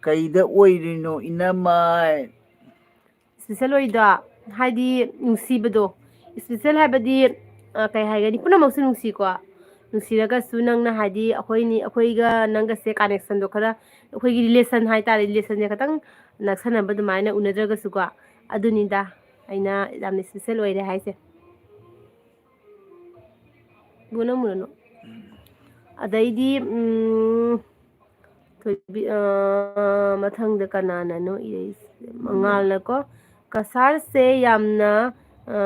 ꯀꯩꯗ ꯑꯣꯏꯔꯤꯅꯣ ꯏꯅꯝꯃ? ꯏꯁꯄꯤꯁꯦꯜ ꯑꯣꯏꯗꯣ ꯍꯥꯏꯗꯤ ꯅꯨꯡꯁꯤꯕꯗꯣ꯫ ꯏꯁꯄꯤꯁꯦꯜ ꯍꯥꯏꯕꯗꯤ, ꯑ, ꯀꯩ ꯍꯥꯏꯒꯅꯤ, ꯄꯨꯝꯅꯃꯛꯁꯨ ꯅꯨꯡꯁꯤꯀꯣ꯫ ꯅꯨꯡꯁꯤꯔꯒꯁꯨ ꯅꯪꯅ ꯍꯥꯏꯗꯤ ꯑꯩꯈꯣꯏꯅꯤ, ꯑꯩꯈꯣꯏꯒ ꯅꯪꯒꯁꯦ ꯀꯅꯦꯛꯁꯟꯗꯣ ꯈꯔ, ꯑꯩꯈꯣꯏꯒꯤ ꯔꯤꯂꯦꯁꯟ ꯍꯥꯏꯇꯥꯔꯦ, ꯔꯤꯂꯦꯁꯟꯁꯦ ꯈꯇꯪ ꯅꯛꯁꯟꯅꯕ ꯑꯗꯨꯃꯥꯏꯅ ꯎꯅꯗ꯭ꯔꯒꯁꯨꯀꯣ꯫ ꯑꯗꯨꯅꯤꯗ ꯑꯩꯅ ꯌꯥꯝꯅ ꯏꯁꯄꯤꯁꯦꯜ ꯑꯣꯏꯔꯦ ꯍꯥꯏꯁꯦ꯫ ꯃꯨꯅꯣ, ꯃꯨꯅꯣ꯫ ꯑꯗꯩꯗꯤ, ꯎꯝ, ꯊꯣꯏꯕꯤ-, ꯑ, ꯃꯊꯪꯗ ꯀꯅꯥꯅꯅꯣ ꯏꯔꯛꯏꯁꯦ? ꯃꯉꯥꯜꯅꯀꯣ, "ꯀꯁꯥꯔꯁꯦ ꯌꯥꯝꯅ, ꯑ,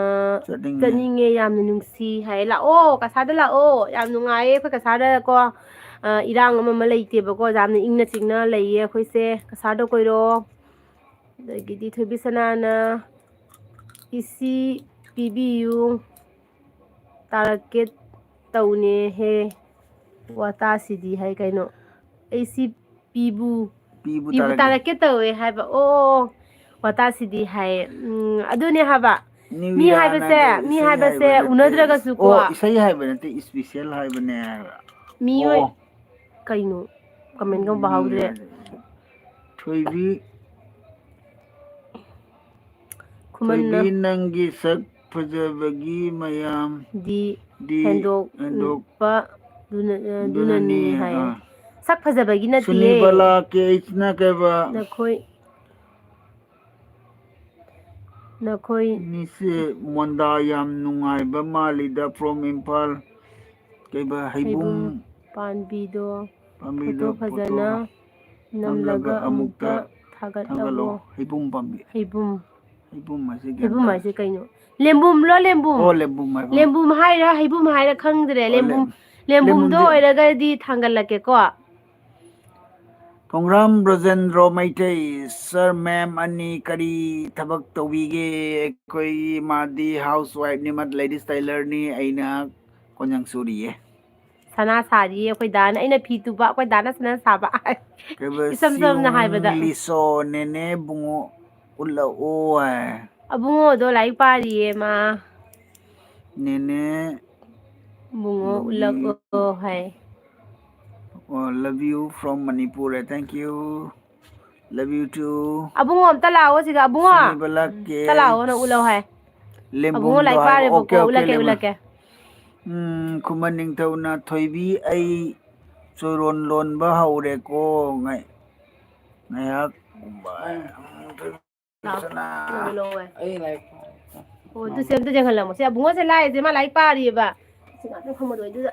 ꯆꯠꯅꯤꯡꯉꯦ꯫ ꯆꯠꯅꯤꯡꯉꯦ, ꯌꯥꯝꯅ ꯅꯨꯡꯁꯤ" ꯍꯥꯏ꯫ ꯂꯥꯛꯑꯣ, ꯀꯁꯥꯔꯗ ꯂꯥꯛꯑꯣ, ꯌꯥꯝ ꯅꯨꯡꯉꯥꯏꯌꯦ ꯑꯩꯈꯣꯏ ꯀꯁꯥꯔꯗꯀꯣ꯫ ꯑ, ꯏꯔꯥꯡ ꯑꯃ ꯑꯃ ꯂꯩꯇꯦꯕꯀꯣ, ꯌꯥꯝꯅ ꯏꯪꯅ ꯆꯤꯛꯅ ꯂꯩꯌꯦ ꯑꯩꯈꯣꯏꯁꯦ꯫ ꯀꯁꯥꯔꯗ ꯀꯣꯏꯔꯛꯑꯣ꯫ ꯑꯗꯒꯤꯗꯤ ꯊꯣꯏꯕꯤꯁꯅꯥꯅ, "ꯏꯁꯤ ꯄꯤꯕꯤꯌꯨ, ꯇꯥꯔꯛꯀꯦ ꯇꯧꯅꯦꯍꯦ, ꯋꯥꯇꯥꯁꯤꯗꯤ" ꯍꯥꯏ ꯀꯩꯅꯣ? "ꯑꯩꯁꯤ ꯄꯤꯕꯨ, ꯄꯤꯕꯨ ꯄꯤꯕꯨ ꯇꯥꯔꯛꯀꯦ꯫ ꯇꯥꯔꯛꯀꯦ ꯇꯧꯋꯦ" ꯍꯥꯏꯕ꯫ ꯑꯣ, ꯋꯥꯇꯥꯁꯤꯗꯤ ꯍꯥꯏꯌꯦ꯫ ꯎꯝ, ꯑꯗꯨꯅꯦ ꯍꯥꯏꯕ꯫ ꯅ꯭ꯌꯨ ꯃꯤ ꯏꯌꯥꯔ ꯍꯥꯏꯕꯁꯦ, ꯅꯠꯇꯦ, ꯃꯤ ꯏꯁꯩ ꯍꯥꯏꯕꯁꯦ ꯍꯥꯏꯕ ꯅꯠꯇꯦ꯫ ꯎꯅꯗ꯭ꯔꯒꯁꯨꯀꯣ꯫ ꯑꯣ, ꯏꯁꯩ ꯍꯥꯏꯕ ꯅꯠꯇꯦ, ꯏꯁꯄꯤꯁꯦꯜ ꯍꯥꯏꯕꯅꯦ ꯍꯥꯏꯕ꯫ ꯃꯤꯑꯣꯏ-, ꯑꯣ꯫ ꯀꯩꯅꯣ? ꯀꯃꯦꯟꯒ ꯑꯃꯨꯛ ꯄꯥꯍꯧꯗ꯭ꯔꯦ꯫ New year. ꯊꯣꯏꯕꯤ, ꯈꯨꯃꯟꯅ ꯊꯣꯏꯕꯤ, ꯅꯪꯒꯤ ꯁꯛ ꯐꯖꯕꯒꯤ ꯃꯌꯥꯝ ꯗꯤ ꯗꯤ ꯍꯦꯟꯗꯣꯛ ꯍꯦꯟꯗꯣꯛ ꯄ ꯑꯗꯨꯅ-, ꯑꯗꯨꯅꯅꯤ ꯑꯗꯨꯅꯅꯤ ꯍꯥꯏꯌꯦ꯫ ꯑꯥ꯫ ꯁꯛ ꯐꯖꯕꯒꯤ ꯅꯠꯇꯤꯌꯦ꯫ ꯁꯨꯅꯤꯕꯂꯥ ꯀꯦ ꯑꯩꯆꯅ ꯀꯩꯕ? ꯅꯈꯣꯏ, ꯅꯈꯣꯏ ꯅꯤꯁꯦ ꯃꯣꯟꯗꯥ ꯌꯥꯝ ꯅꯨꯡꯉꯥꯏꯕ ꯃꯥꯜꯂꯤꯗ, from ꯏꯝꯐꯥꯜ꯫ ꯀꯩꯕ? ꯍꯩꯕꯨꯝ ꯍꯩꯕꯨꯝ ꯄꯥꯝꯕꯤꯗꯣ ꯄꯥꯝꯕꯤꯗꯣ ꯐꯣꯇꯣ ꯐꯖꯅ ꯄꯣꯠꯇꯣ ꯅꯝꯂꯒ ꯅꯝꯂꯒ ꯑꯃꯨꯛꯇ ꯑꯃꯨꯛꯇ ꯊꯥꯒꯠꯂꯛꯑꯣ꯫ ꯊꯥꯒꯠꯂꯛꯑꯣ꯫ ꯍꯩꯕꯨꯝ ꯄꯥꯝꯕꯤ꯫ ꯍꯩꯕꯨꯝ꯫ ꯍꯩꯕꯨꯝ ꯍꯥꯏꯁꯦ ꯒ꯭ꯌꯥꯟ ꯍꯩꯕꯨꯝ ꯇꯥꯗꯦ꯫ ꯍꯥꯏꯁꯦ ꯀꯩꯅꯣ? ꯂꯦꯝꯕꯨꯝꯂꯣ, ꯂꯦꯝꯕꯨꯝ? ꯑꯣ, ꯂꯦꯝꯕꯨꯝ ꯍꯥꯏꯕ꯫ ꯂꯦꯝꯕꯨꯝ ꯍꯥꯏꯔ ꯈꯪꯗ꯭ꯔꯦ꯫ ꯑꯣ, ꯂꯦꯝꯕꯨꯝ, ꯂꯦꯝ-, ꯂꯦꯝꯕꯨꯝꯗꯣ ꯂꯦꯝꯕꯨꯝꯗꯤ ꯑꯣꯏꯔꯒꯗꯤ ꯊꯥꯡꯒꯠꯂꯛꯀꯦꯀꯣ꯫ ꯈꯣꯡꯒ꯭ꯔꯥꯝ ꯕ꯭ꯔꯖꯦꯟꯗ꯭ꯔꯣ ꯃꯩꯇꯩ, "Sir, ma'am ꯑꯅꯤ ꯀꯔꯤ ꯊꯕꯛ ꯇꯧꯕꯤꯒꯦ?" ꯑꯩꯈꯣꯏ ꯃꯥꯗꯤ house wife ꯅꯤ, ꯃꯥ ladies tailor ꯅꯤ, ꯑꯩꯅ ꯀꯣꯟꯌꯥꯡ ꯁꯨꯔꯤꯌꯦ꯫ ꯁꯅꯥ ꯁꯥꯔꯤꯌꯦ ꯑꯩꯈꯣꯏ ꯗꯥꯅ꯫ ꯑꯩꯅ ꯐꯤ ꯇꯨꯕ, ꯑꯩꯈꯣꯏ ꯗꯥꯅ ꯁꯅꯥ ꯁꯥꯕ꯫ ꯀꯩꯕ, ꯏꯁꯝ ꯁꯝꯅ ꯁꯤꯌꯣꯡ ꯍꯥꯏꯕꯗ꯫ ꯂꯤꯁꯣ, "ꯅꯦꯅꯦ ꯕꯨꯡꯉꯣ ꯎꯠꯂꯛꯑꯣ" ꯍꯥꯏ꯫ ꯑꯕꯨꯡꯉꯣꯗꯣ ꯂꯥꯏꯔꯤꯛ ꯄꯥꯔꯤꯌꯦ ꯃꯥ꯫ ꯅꯦꯅꯦ ꯕꯨꯡꯉꯣ ꯕꯨꯡꯉꯣ ꯎꯠꯂꯛꯑꯣ ꯍꯥꯏ꯫ ꯑꯣ, "Love you from Manipur" high. Thank you꯫ Love you too꯫ ꯑꯕꯨꯡꯉꯣ ꯑꯝꯇ ꯂꯥꯛꯑꯣ ꯁꯤꯗ, ꯑꯕꯨꯡꯉꯣ꯫ ꯁꯤꯅꯤꯕ ꯂꯥꯛꯀꯦ꯫ ꯑꯝꯇ ꯂꯥꯛꯑꯣ, ꯅꯪ ꯎꯠꯂꯛꯑꯣ ꯍꯥꯏ꯫ ꯂꯦꯝꯕꯨꯝꯗꯣ ꯑꯕꯨꯡꯉꯣ ꯂꯥꯏꯔꯤꯛ ꯍꯥꯏꯕ꯫ ꯄꯥꯔꯦꯕꯀꯣ, ꯑꯣꯀꯦ, ꯑꯣꯀꯦ, ꯎꯠꯂꯛꯀꯦ, ꯂꯦꯝꯕꯨꯝ꯫ ꯎꯠꯂꯛꯀꯦ꯫ ꯎꯝ, ꯈꯨꯃꯟ ꯅꯤꯡꯊꯧꯅ, "ꯊꯣꯏꯕꯤ, ꯑꯩ ꯆꯣꯏꯔꯣꯟ ꯂꯣꯟꯕ ꯍꯧꯔꯦꯀꯣ, ꯉꯥꯏ-, ꯉꯥꯏꯍꯥꯛ ꯀꯨꯝꯕ"꯫ ꯂꯥꯎ, ꯁꯅꯥ꯫ ꯂꯧ, ꯂꯧ, ꯂꯧ꯫ ꯑꯩ ꯂꯥꯏꯔꯤꯛ ꯄꯥꯔꯦ꯫ ꯑꯣ, ꯑꯗꯨ ꯁꯦ ꯑꯝꯇ ꯌꯦꯡꯍꯜꯂꯝꯃꯣ꯫ ꯁꯦ, ꯑꯕꯨꯡꯉꯣꯁꯦ ꯂꯥꯛꯏꯁꯦ, ꯃꯥ ꯂꯥꯏꯔꯤꯛ ꯄꯥꯔꯤꯑꯕ꯫ ꯁꯤ ꯉꯥꯛꯇꯪ ꯐꯝꯃꯗꯣꯏꯗꯨꯗ꯫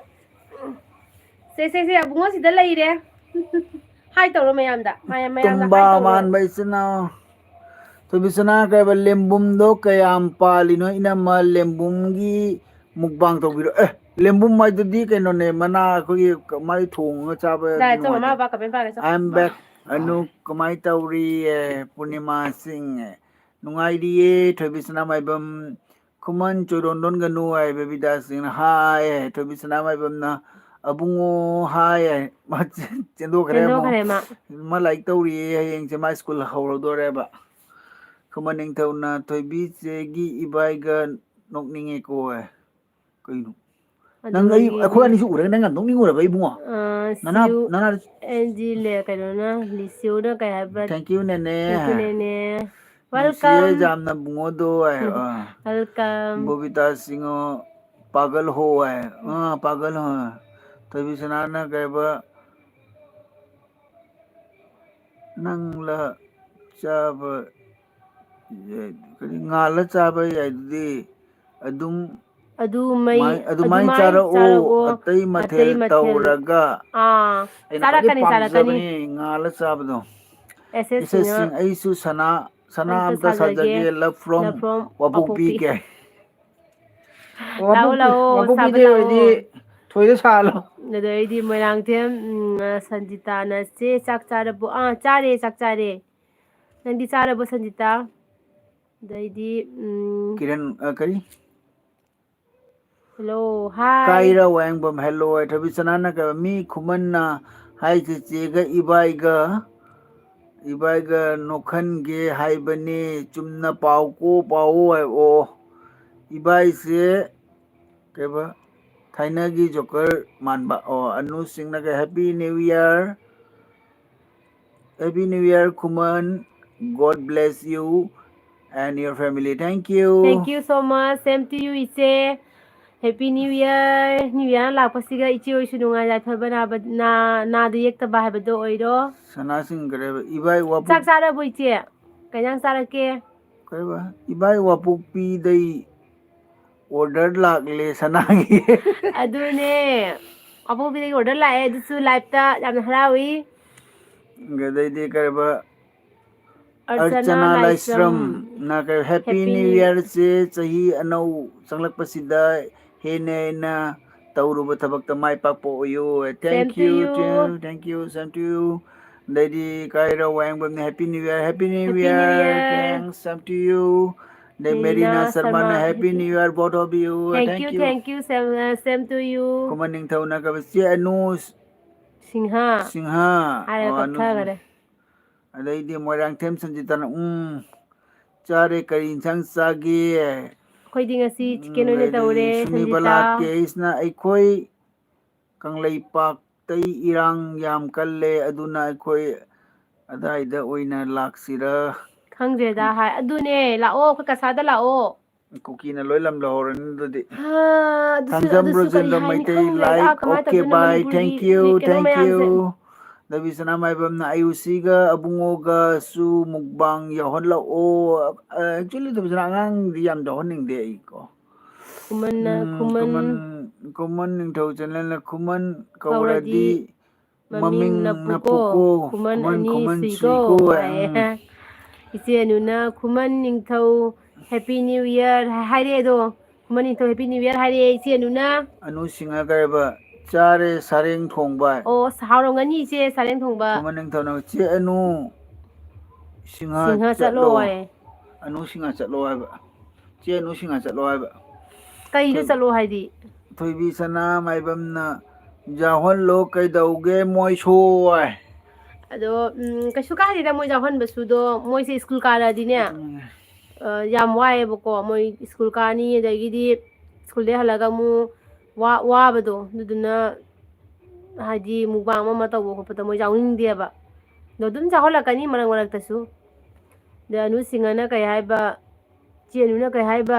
ꯁꯦ, ꯁꯦ, ꯁꯦ, ꯑꯕꯨꯡꯉꯣ ꯁꯤꯗ ꯂꯩꯔꯦ꯫ ꯍꯥꯏ ꯇꯧꯔꯣ ꯃꯌꯥꯝꯗ꯫ ꯃꯌꯥꯝ, ꯃꯌꯥꯝꯗ ꯇꯨꯝꯕ ꯍꯥꯏ ꯇꯧꯔꯣ꯫ ꯃꯥꯟꯕ ꯏꯆꯤꯟ ꯏꯅꯥꯎ꯫ ꯊꯣꯏꯕꯤ ꯁꯅꯥ ꯀꯩꯕ, ꯂꯦꯝꯕꯨꯝꯗꯣ ꯀꯌꯥꯝ ꯄꯥꯜꯂꯤꯅꯣ? ꯏꯅꯝꯃ ꯂꯦꯝꯕꯨꯝꯒꯤ mukbang ꯇꯧꯕꯤꯔꯣ꯫ ꯑꯦ, ꯂꯦꯝꯕꯨꯝ ꯍꯥꯏꯗꯨꯗꯤ ꯀꯩꯅꯣꯅꯦ, ꯃꯅꯥ ꯑꯩꯈꯣꯏꯒꯤ ꯀ-, ꯃꯥꯏ ꯊꯣꯡꯉꯒ ꯆꯥꯕ ꯗꯥꯏ, ꯑꯆꯧꯕ ꯅꯨꯡꯉꯥꯏꯇꯦ꯫ ꯃꯃꯥ ꯕꯕꯥ comment ꯄꯥꯒꯦ ꯆꯣ꯫ I am back꯫ ꯑꯅꯨ, ꯀꯃꯥꯏ ꯇꯧꯔꯤ? ꯑꯦ, ꯄꯨꯔꯅꯤꯃꯥ ꯁꯤꯡ, ꯑꯦ, ꯅꯨꯡꯉꯥꯏꯔꯤꯌꯦ, ꯊꯣꯏꯕꯤ ꯁꯅꯥꯃꯥꯏꯕꯝ꯫ ꯈꯨꯃꯟ ꯆꯣꯏꯔꯣꯟ ꯂꯣꯟꯒꯅꯨ ꯍꯥꯏ, ꯕꯦꯕꯤꯗꯥꯁ ꯁꯤꯡꯅ ꯍꯥꯏ꯫ ꯊꯣꯏꯕꯤ ꯁꯅꯥꯃꯥꯏꯕꯝꯅ, "ꯑꯕꯨꯡꯉꯣ" ꯍꯥꯏ꯫ ꯃꯥ ꯆꯦꯟ-, ꯆꯦꯟꯗꯣꯛꯈ꯭ꯔꯦ ꯑꯃꯨꯛ꯫ ꯆꯦꯟꯗꯣꯛꯈ꯭ꯔꯦ ꯃꯥ꯫ ꯃꯥ ꯂꯥꯏꯔꯤꯛ ꯇꯧꯔꯤꯌꯦ, ꯍꯌꯦꯡꯁꯦ ꯃꯥ ꯁ꯭ꯀꯨꯜ ꯍꯧꯔꯗꯣꯔꯦꯕ꯫ ꯈꯨꯃꯟ ꯅꯤꯡꯊꯧꯅ, "ꯊꯣꯏꯕꯤ ꯆꯦꯒꯤ ꯏꯕꯥꯏꯒ ꯅꯣꯛꯅꯤꯡꯉꯦꯀꯣ" ꯍꯥꯏ꯫ ꯀꯩꯅꯣ? ꯅꯪ ꯑꯩ, ꯑꯗꯨꯗꯒꯤ ꯑꯩꯈꯣꯏ ꯑꯅꯤꯁꯨ ꯎꯔꯒ ꯅꯪ ꯌꯥꯝ ꯅꯣꯛꯅꯤꯡꯉꯨꯔꯕ ꯏꯕꯨꯡꯉꯣ? ꯑ, ꯅꯅꯥ-, ꯁꯤꯎ-, ꯅꯅꯥ-, ꯑꯦꯟꯖꯤ ꯂꯦ, ꯀꯩꯅꯣꯅ, ꯂꯤꯁꯤꯎꯅ ꯀꯩ ꯍꯥꯏꯕ? Thank you, ꯅꯦꯅꯦ꯫ Thank you, ꯅꯦꯅꯦ꯫ ꯅꯨꯡꯁꯤꯌꯦ Welcome꯫ ꯌꯥꯝꯅ ꯕꯨꯡꯉꯣꯗꯣ ꯍꯥꯏ, ꯑ꯫ Welcome꯫ ꯕꯣꯕꯤꯇꯥ ꯁꯤꯡꯍꯣ, ꯄꯥꯒꯜ ꯍꯣ ꯍꯥꯏ꯫ ꯑ, ꯄꯥꯒꯜ ꯍꯣ꯫ ꯊꯣꯏꯕꯤꯁꯅꯥꯅ ꯀꯩꯕ, ꯅꯪꯂ ꯆꯥꯕ ꯌꯥꯏ-, ꯀꯔꯤ, ꯉꯥꯜꯂ ꯆꯥꯕ ꯌꯥꯏꯗꯨꯗꯤ ꯑꯗꯨꯝ ꯑꯗꯨ ꯃꯩ, ꯃꯥꯏ-, ꯑꯗꯨꯃꯥꯏ ꯑꯗꯨꯃꯥꯏ ꯆꯥꯔꯛꯑꯣ, ꯆꯥꯔꯛꯑꯣ, ꯑꯇꯩ ꯃꯊꯦꯜ ꯑꯇꯩ ꯃꯊꯦꯜ꯫ ꯇꯧꯔꯒ꯫ ꯑꯥ, ꯑꯩꯅ ꯈ꯭ꯋꯥꯏꯗꯩ ꯆꯥꯔꯛꯀꯅꯤ, ꯆꯥꯔꯛꯀꯅꯤ꯫ ꯄꯥꯝꯖꯕꯅꯤ ꯉꯥꯜꯂ ꯆꯥꯕꯗꯣ꯫ ꯑꯦꯁ ꯑꯦꯁ ꯁꯤꯡꯍ, ꯁꯤꯡꯍ, ꯑꯩꯁꯨ ꯁꯅꯥ, ꯁꯅꯥ ꯑꯝꯇ ꯑꯝꯇ ꯁꯥꯖꯒꯦ꯫ ꯁꯥꯖꯒꯦ, love from ꯂꯞꯐ꯭ꯔꯣꯝ ꯋꯥꯄꯣꯛꯄꯤ ꯋꯥꯄꯣꯛꯄꯤ꯫ ꯀꯦ꯫ ꯂꯥꯛꯑꯣ, ꯋꯥꯄꯣꯛꯄꯤ, ꯂꯥꯛꯑꯣ, ꯆꯥꯕ ꯋꯥꯄꯣꯛꯄꯤꯗꯩ ꯂꯥꯛꯑꯣ꯫ ꯑꯣꯏꯔꯗꯤ ꯊꯣꯏꯗ ꯁꯥꯍꯜꯂꯣ꯫ ꯑꯗꯩꯗꯤ ꯃꯣꯏꯔꯥꯡꯊꯦꯝ, ꯎꯝ, ꯁꯟꯖꯤꯇꯥꯅ, "ꯆꯦ, ꯆꯥꯛ ꯆꯥꯔꯕꯣ?" "ꯑꯥ, ꯆꯥꯔꯦ, ꯆꯥꯛ ꯆꯥꯔꯦ꯫ ꯅꯪꯗꯤ ꯆꯥꯔꯕꯣ, ꯁꯟꯖꯤꯇꯥ?" ꯑꯗꯩꯗꯤ, ꯎꯝ, ꯀꯤꯔꯟ, ꯑ, ꯀꯔꯤ? ꯍꯜꯂꯣ, ꯍꯥꯏ꯫ ꯀꯥꯏꯔ ꯋꯥꯍꯦꯡꯕꯝ, ꯍꯦꯜꯂꯣ ꯍꯥꯏ꯫ ꯊꯣꯏꯕꯤꯁꯅꯥꯅ ꯀꯩ, ꯃꯤ ꯈꯨꯃꯟꯅ ꯍꯥꯏꯁꯦ ꯆꯦꯒ ꯏꯕꯥꯏꯒ, ꯏꯕꯥꯏꯒ ꯅꯣꯛꯍꯟꯒꯦ ꯍꯥꯏꯕꯅꯦ꯫ ꯆꯨꯝꯅ ꯄꯥꯎꯀꯣ, ꯄꯥꯎꯑꯣ ꯍꯥꯏ꯫ ꯑꯣ, ꯏꯕꯥꯏꯁꯦ ꯀꯩꯕ, ꯊꯥꯏꯅꯒꯤ ꯖꯣꯀꯔ ꯃꯥꯟꯕ꯫ ꯑꯣ, Anu ꯁꯤꯡꯅꯒ Happy New Year, Happy New Year, Khuman, God bless you and your family. Thank you. Thank you so much. Same to you, ꯏꯆꯦ꯫ Happy New Year. New Year ꯂꯥꯛꯄꯁꯤꯒ ꯏꯆꯦ ꯍꯣꯏꯁꯨ ꯅꯨꯡꯉꯥꯏ ꯌꯥꯏꯐꯕ, ꯅꯥꯕ-, ꯅꯥ-, ꯅꯥꯗ ꯌꯦꯛꯇꯕ ꯍꯥꯏꯕꯗꯣ ꯑꯣꯏꯔꯣ꯫ ꯁꯅꯥꯁꯤꯡ ꯀꯔꯦꯕ, ꯏꯕꯥꯏ ꯋꯥꯄꯨ-, ꯆꯥꯛ ꯆꯥꯔꯕꯣ, ꯏꯆꯦ? ꯀꯩ ꯏꯟꯖꯥꯡ ꯆꯥꯔꯛꯀꯦ? ꯀꯔꯦꯕ, ꯏꯕꯥꯏ ꯋꯥꯄꯣꯛꯄꯤꯗꯩ order ꯂꯥꯛꯂꯦ ꯁꯅꯥꯒꯤ꯫ ꯑꯗꯨꯅꯦ, ꯋꯥꯄꯣꯛꯄꯤꯗꯒꯤ order ꯂꯥꯛꯑꯦ, ꯑꯗꯨꯁꯨ live ꯇ, ꯌꯥꯝꯅ ꯍꯔꯥꯎꯏ꯫ ꯑꯗꯩꯗꯤ ꯀꯔꯦꯕ, ꯑꯔꯆꯅꯥ ꯑꯔꯆꯅꯥ ꯂꯥꯏꯁ꯭ꯔꯝ꯫ ꯂꯥꯏꯁ꯭ꯔꯝꯅ ꯀꯩ, Happy Happy New New Year ꯁꯦ ꯆꯍꯤ ꯑꯅꯧ ꯆꯪꯂꯛꯄꯁꯤꯗ ꯍꯦꯟꯅ ꯍꯦꯟꯅ ꯇꯧꯔꯨꯕ ꯊꯕꯛꯇ ꯃꯥꯏ ꯄꯥꯛꯄ ꯑꯣꯏꯌꯨ꯫ Same Thank to you, you. Thank you, same to you. ꯑꯗꯩꯗꯤ ꯀꯥꯏꯔ ꯋꯥꯌꯦꯡꯕꯝꯅ Happy New Year, Happy New Happy New Year, Year. Thanks, same to you. ꯑꯗꯩ ꯃꯦꯔꯤꯅꯥ ꯃꯦꯔꯤꯅꯥ ꯁꯔꯃꯅ Sharma, Happy Happy New Year, both of you. Thank Thank you, you. Thank you, same, uh, same to you. ꯈꯨꯃꯟ ꯅꯤꯡꯊꯧꯅ ꯀꯕ ꯆꯦ ꯑꯅꯨ ꯁꯤꯡꯍꯥ꯫ ꯁꯤꯡꯍ꯫ ꯍꯥꯏꯔꯒ ꯑꯣ, ꯑꯅꯨ ꯁꯤꯡꯍ꯫ ꯀꯛꯊꯈꯔꯦ꯫ ꯑꯗꯩꯗꯤ ꯃꯣꯏꯔꯥꯡꯊꯦꯝ ꯁꯟꯖꯤꯇꯥꯅ, "ꯎꯝ, ꯆꯥꯔꯦ, ꯀꯔꯤ ꯏꯟꯁꯥꯡ ꯆꯥꯒꯦ?" ꯑꯩꯈꯣꯏꯗꯤ ꯉꯁꯤ ꯆꯤꯀꯦꯟ ꯑꯣꯏꯅ ꯇꯧꯔꯦ, ꯁꯨꯅꯤꯕꯂꯥ ꯁꯟꯖꯤꯇꯥ꯫ ꯀꯦꯁꯅ ꯑꯩꯈꯣꯏ ꯀꯪꯂꯩꯄꯥꯛꯇꯩ ꯏꯔꯥꯡ ꯌꯥꯝ ꯀꯜꯂꯦ, ꯑꯗꯨꯅ ꯑꯩꯈꯣꯏ ꯑꯗꯥꯏꯗ ꯑꯣꯏꯅ ꯂꯥꯛꯁꯤꯔꯥ? ꯈꯪꯗ꯭ꯔꯦꯗ ꯍꯥꯏ꯫ ꯑꯗꯨꯅꯦ, ꯂꯥꯛꯑꯣ, ꯑꯩꯈꯣꯏ ꯀꯁꯥꯗ ꯂꯥꯛꯑꯣ꯫ ꯀꯨꯀꯤꯅ ꯂꯣꯏ ꯂꯝ ꯂꯧꯍꯧꯔꯅꯤ ꯑꯗꯨꯗꯤ꯫ ꯍꯥ, ꯑꯗꯨꯁꯨ, ꯊꯥꯡꯖꯝ ꯑꯗꯨꯁꯨ ꯀꯔꯤ ꯔꯣꯖꯦꯟꯗ꯭ꯔ ꯍꯥꯏꯅꯤ ꯃꯩꯇꯩ ꯈꯪꯗ꯭ꯔꯦꯗ, like, ꯀꯃꯥꯏꯅ okay, ꯇꯧꯗꯣꯏꯅꯣ bye, ꯃꯅꯤꯄꯨꯔꯒꯤ thank you, ꯀꯩꯅꯣ thank ꯃꯌꯥꯝꯁꯦ꯫ You꯫ ꯗꯕꯤꯁꯅꯥ ꯃꯥꯏꯕꯝꯅ ꯑꯌꯨꯁꯤꯒ ꯑꯕꯨꯡꯉꯣꯒꯁꯨ ꯃꯨꯛꯕꯥꯡ ꯌꯥꯎꯍꯜꯂꯛꯑꯣ꯫ ꯑ, actually, ꯗꯕꯤꯁꯅꯥ ꯑꯉꯥꯡꯗꯤ ꯌꯥꯝ ꯌꯥꯎꯍꯟꯅꯤꯡꯗꯦ ꯑꯩ ꯀꯣ꯫ ꯈꯨꯃꯟꯅ, ꯎꯝ, ꯈꯨꯃꯟ ꯈꯨꯃꯟ, ꯈꯨꯃꯟ ꯅꯤꯡꯊꯧ ꯆꯦꯅꯦꯜꯅ ꯈꯨꯃꯟ ꯀꯧꯔꯗꯤ ꯀꯧꯔꯗꯤ ꯃꯃꯤꯡ ꯃꯃꯤꯡ ꯅꯞꯄꯨꯀꯣ, ꯅꯞꯄꯨꯀꯣ, ꯈꯨꯃꯟ ꯈꯨꯃꯟ, ꯑꯅꯤ ꯈꯨꯃꯟ ꯁꯨꯏꯀꯣ, ꯁꯨꯏꯀꯣ, ꯍꯥꯏ꯫ ꯎꯝ꯫ ꯏꯆꯦ ꯑꯅꯨꯅ ꯈꯨꯃꯟ ꯅꯤꯡꯊꯧ Happy New Year ꯍꯥꯏꯔꯛꯑꯦ ꯑꯗꯣ꯫ ꯈꯨꯃꯟ ꯅꯤꯡꯊꯧ Happy New Year ꯍꯥꯏꯔꯛꯑꯦ ꯏꯆꯦ ꯑꯅꯨꯅ꯫ ꯑꯅꯨ ꯁꯤꯡꯍ ꯀꯔꯤꯕ? ꯆꯥꯔꯦ ꯁꯥꯔꯦꯡ ꯊꯣꯡꯕ꯫ ꯑꯣ, ꯑꯁ, ꯍꯥꯎꯔꯝꯒꯅꯤ ꯏꯆꯦ ꯁꯥꯔꯦꯡ ꯊꯣꯡꯕ꯫ ꯈꯨꯃꯟ ꯅꯤꯡꯊꯧꯅ, "ꯆꯦ ꯑꯅꯨ ꯁꯤꯡꯍ ꯁꯤꯡꯍ ꯆꯠꯂꯣ ꯆꯠꯂꯣ" ꯍꯥꯏꯌꯦ꯫ "ꯑꯅꯨ ꯁꯤꯡꯍ ꯆꯠꯂꯣ" ꯍꯥꯏꯕ꯫ "ꯆꯦ ꯑꯅꯨ ꯁꯤꯡꯍ ꯆꯠꯂꯣ" ꯍꯥꯏꯕ꯫ ꯀꯩꯅꯣ ꯊꯣꯏ-, ꯆꯠꯂꯣ ꯍꯥꯏꯗꯤ? ꯊꯣꯏꯕꯤ ꯁꯅꯥ ꯃꯥꯏꯕꯝꯅ, "ꯌꯥꯎꯍꯜꯂꯣ ꯀꯩꯗꯧꯒꯦ ꯃꯣꯏꯁꯨ" ꯍꯥꯏ꯫ ꯑꯗꯣ, ꯎꯝ, ꯀꯩꯁꯨ ꯀꯥꯏꯗꯦꯗ ꯃꯣꯏ ꯌꯥꯎꯍꯟꯕꯁꯨꯗꯣ, ꯃꯣꯏꯁꯦ ꯁ꯭ꯀꯨꯜ ꯀꯥꯔꯛꯑꯗꯤꯅꯦ, ꯎꯝ꯫ ꯑ, ꯌꯥꯝ ꯋꯥꯏꯑꯦꯕꯀꯣ꯫ ꯃꯣꯏ ꯁ꯭ꯀꯨꯜ ꯀꯥꯅꯤ, ꯑꯗꯒꯤꯗꯤ ꯁ꯭ꯀꯨꯜꯗꯩ ꯍꯜꯂꯒ ꯑꯃꯨꯛ ꯋꯥ-, ꯋꯥꯕꯗꯣ, ꯑꯗꯨꯗꯨꯅ ꯍꯥꯏꯗꯤ ꯃꯨꯛꯕꯥꯡ ꯑꯃ ꯑꯃ ꯇꯧꯕ ꯈꯣꯠꯄꯗ ꯃꯣꯏ ꯌꯥꯎꯅꯤꯡꯗꯦꯕ꯫ ꯑꯗꯣ ꯑꯗꯨꯝ ꯌꯥꯎꯍꯜꯂꯛꯀꯅꯤ ꯃꯔꯛ ꯃꯔꯛꯇꯁꯨ꯫ ꯑꯗ ꯑꯅꯨ ꯁꯤꯡꯍꯅ ꯀꯩ ꯍꯥꯏꯕ, ꯆꯦ ꯑꯅꯨꯅ ꯀꯩ ꯍꯥꯏꯕ,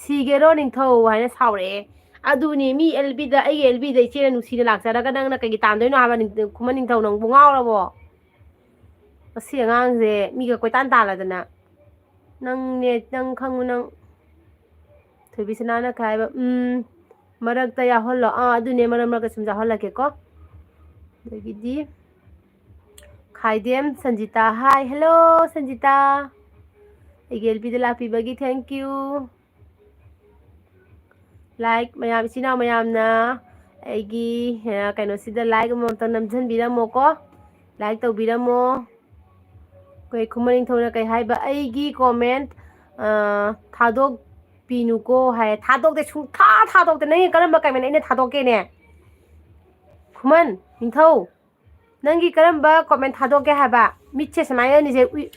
"ꯁꯤꯒꯦꯔꯣ ꯅꯤꯡꯊꯧ?" ꯍꯥꯏꯅ ꯁꯥꯎꯔꯛꯑꯦ꯫ ꯑꯗꯨꯅꯤ ꯃꯤ ꯑꯦꯜ ꯕꯤꯗ, ꯑꯩꯒꯤ ꯑꯦꯜ ꯕꯤꯗ ꯏꯆꯦꯅ ꯅꯨꯡꯁꯤꯅ ꯂꯥꯛꯆꯔꯒ ꯅꯪꯅ ꯀꯩꯒꯤ ꯇꯥꯟꯗꯣꯏꯅꯣ ꯍꯥꯏꯕ, ꯅꯤꯡ-, ꯈꯨꯃꯟ ꯅꯤꯡꯊꯧ ꯅꯪꯕꯨ ꯉꯥꯎꯔꯕꯣ? ꯃꯁꯤ ꯑꯉꯥꯡꯁꯦ ꯃꯤꯒ ꯀꯣꯏꯇꯥꯟ ꯇꯥꯜꯂꯗꯅ꯫ ꯅꯪꯅꯦ, ꯅꯪ ꯈꯪꯉꯨ ꯅꯪ꯫ ꯊꯣꯏꯕꯤꯁꯅꯥꯅ ꯀꯩ ꯍꯥꯏꯕ? ꯎꯝ, ꯃꯔꯛꯇ ꯌꯥꯎꯍꯜꯂꯣ꯫ ꯑꯥ, ꯑꯗꯨꯅꯦ, ꯃꯔꯛ ꯃꯔꯛꯇ ꯁꯨꯝ ꯌꯥꯎꯍꯜꯂꯛꯀꯦꯀꯣ꯫ ꯑꯗꯒꯤꯗꯤ ꯈꯥꯏꯗꯦꯝ ꯁꯟꯖꯤꯇꯥ꯫ Hi, hello, ꯁꯟꯖꯤꯇꯥ꯫ ꯑꯩꯒꯤ ꯑꯦꯜ ꯕꯤꯗ ꯂꯥꯛꯄꯤꯕꯒꯤ thank you꯫ Like ꯃꯌꯥꯝ, ꯏꯆꯤꯟ ꯏꯅꯥꯎ ꯃꯌꯥꯝꯅ ꯑꯩꯒꯤ, ꯑ, ꯀꯩꯅꯣꯁꯤꯗ like ꯑꯃꯃꯝꯇꯪ ꯅꯝꯖꯟꯕꯤꯔꯝꯃꯣꯀꯣ꯫ Like ꯇꯧꯕꯤꯔꯝꯃꯣ꯫ ꯑꯩꯈꯣꯏ ꯈꯨꯃꯟ ꯅꯤꯡꯊꯧꯅ ꯀꯩ ꯍꯥꯏꯕ? "ꯑꯩꯒꯤ comment, ꯑ, ꯊꯥꯗꯣꯛꯄꯤꯅꯨꯀꯣ" ꯍꯥꯏ꯫ ꯊꯥꯗꯣꯛꯇꯦ, ꯁꯨꯡꯊꯥ ꯊꯥꯗꯣꯛꯇꯦ꯫ ꯅꯪꯒꯤ ꯀꯔꯝꯕ comment ꯑꯩꯅ ꯊꯥꯗꯣꯛꯀꯦꯅꯦ? ꯈꯨꯃꯟ ꯅꯤꯡꯊꯧ, ꯅꯪꯒꯤ ꯀꯔꯝꯕ comment ꯊꯥꯗꯣꯛꯀꯦ ꯍꯥꯏꯕ? ꯃꯤꯠꯁꯦ ꯁꯨꯃꯥꯏꯅꯅꯤꯁꯦ, ꯎꯏ-,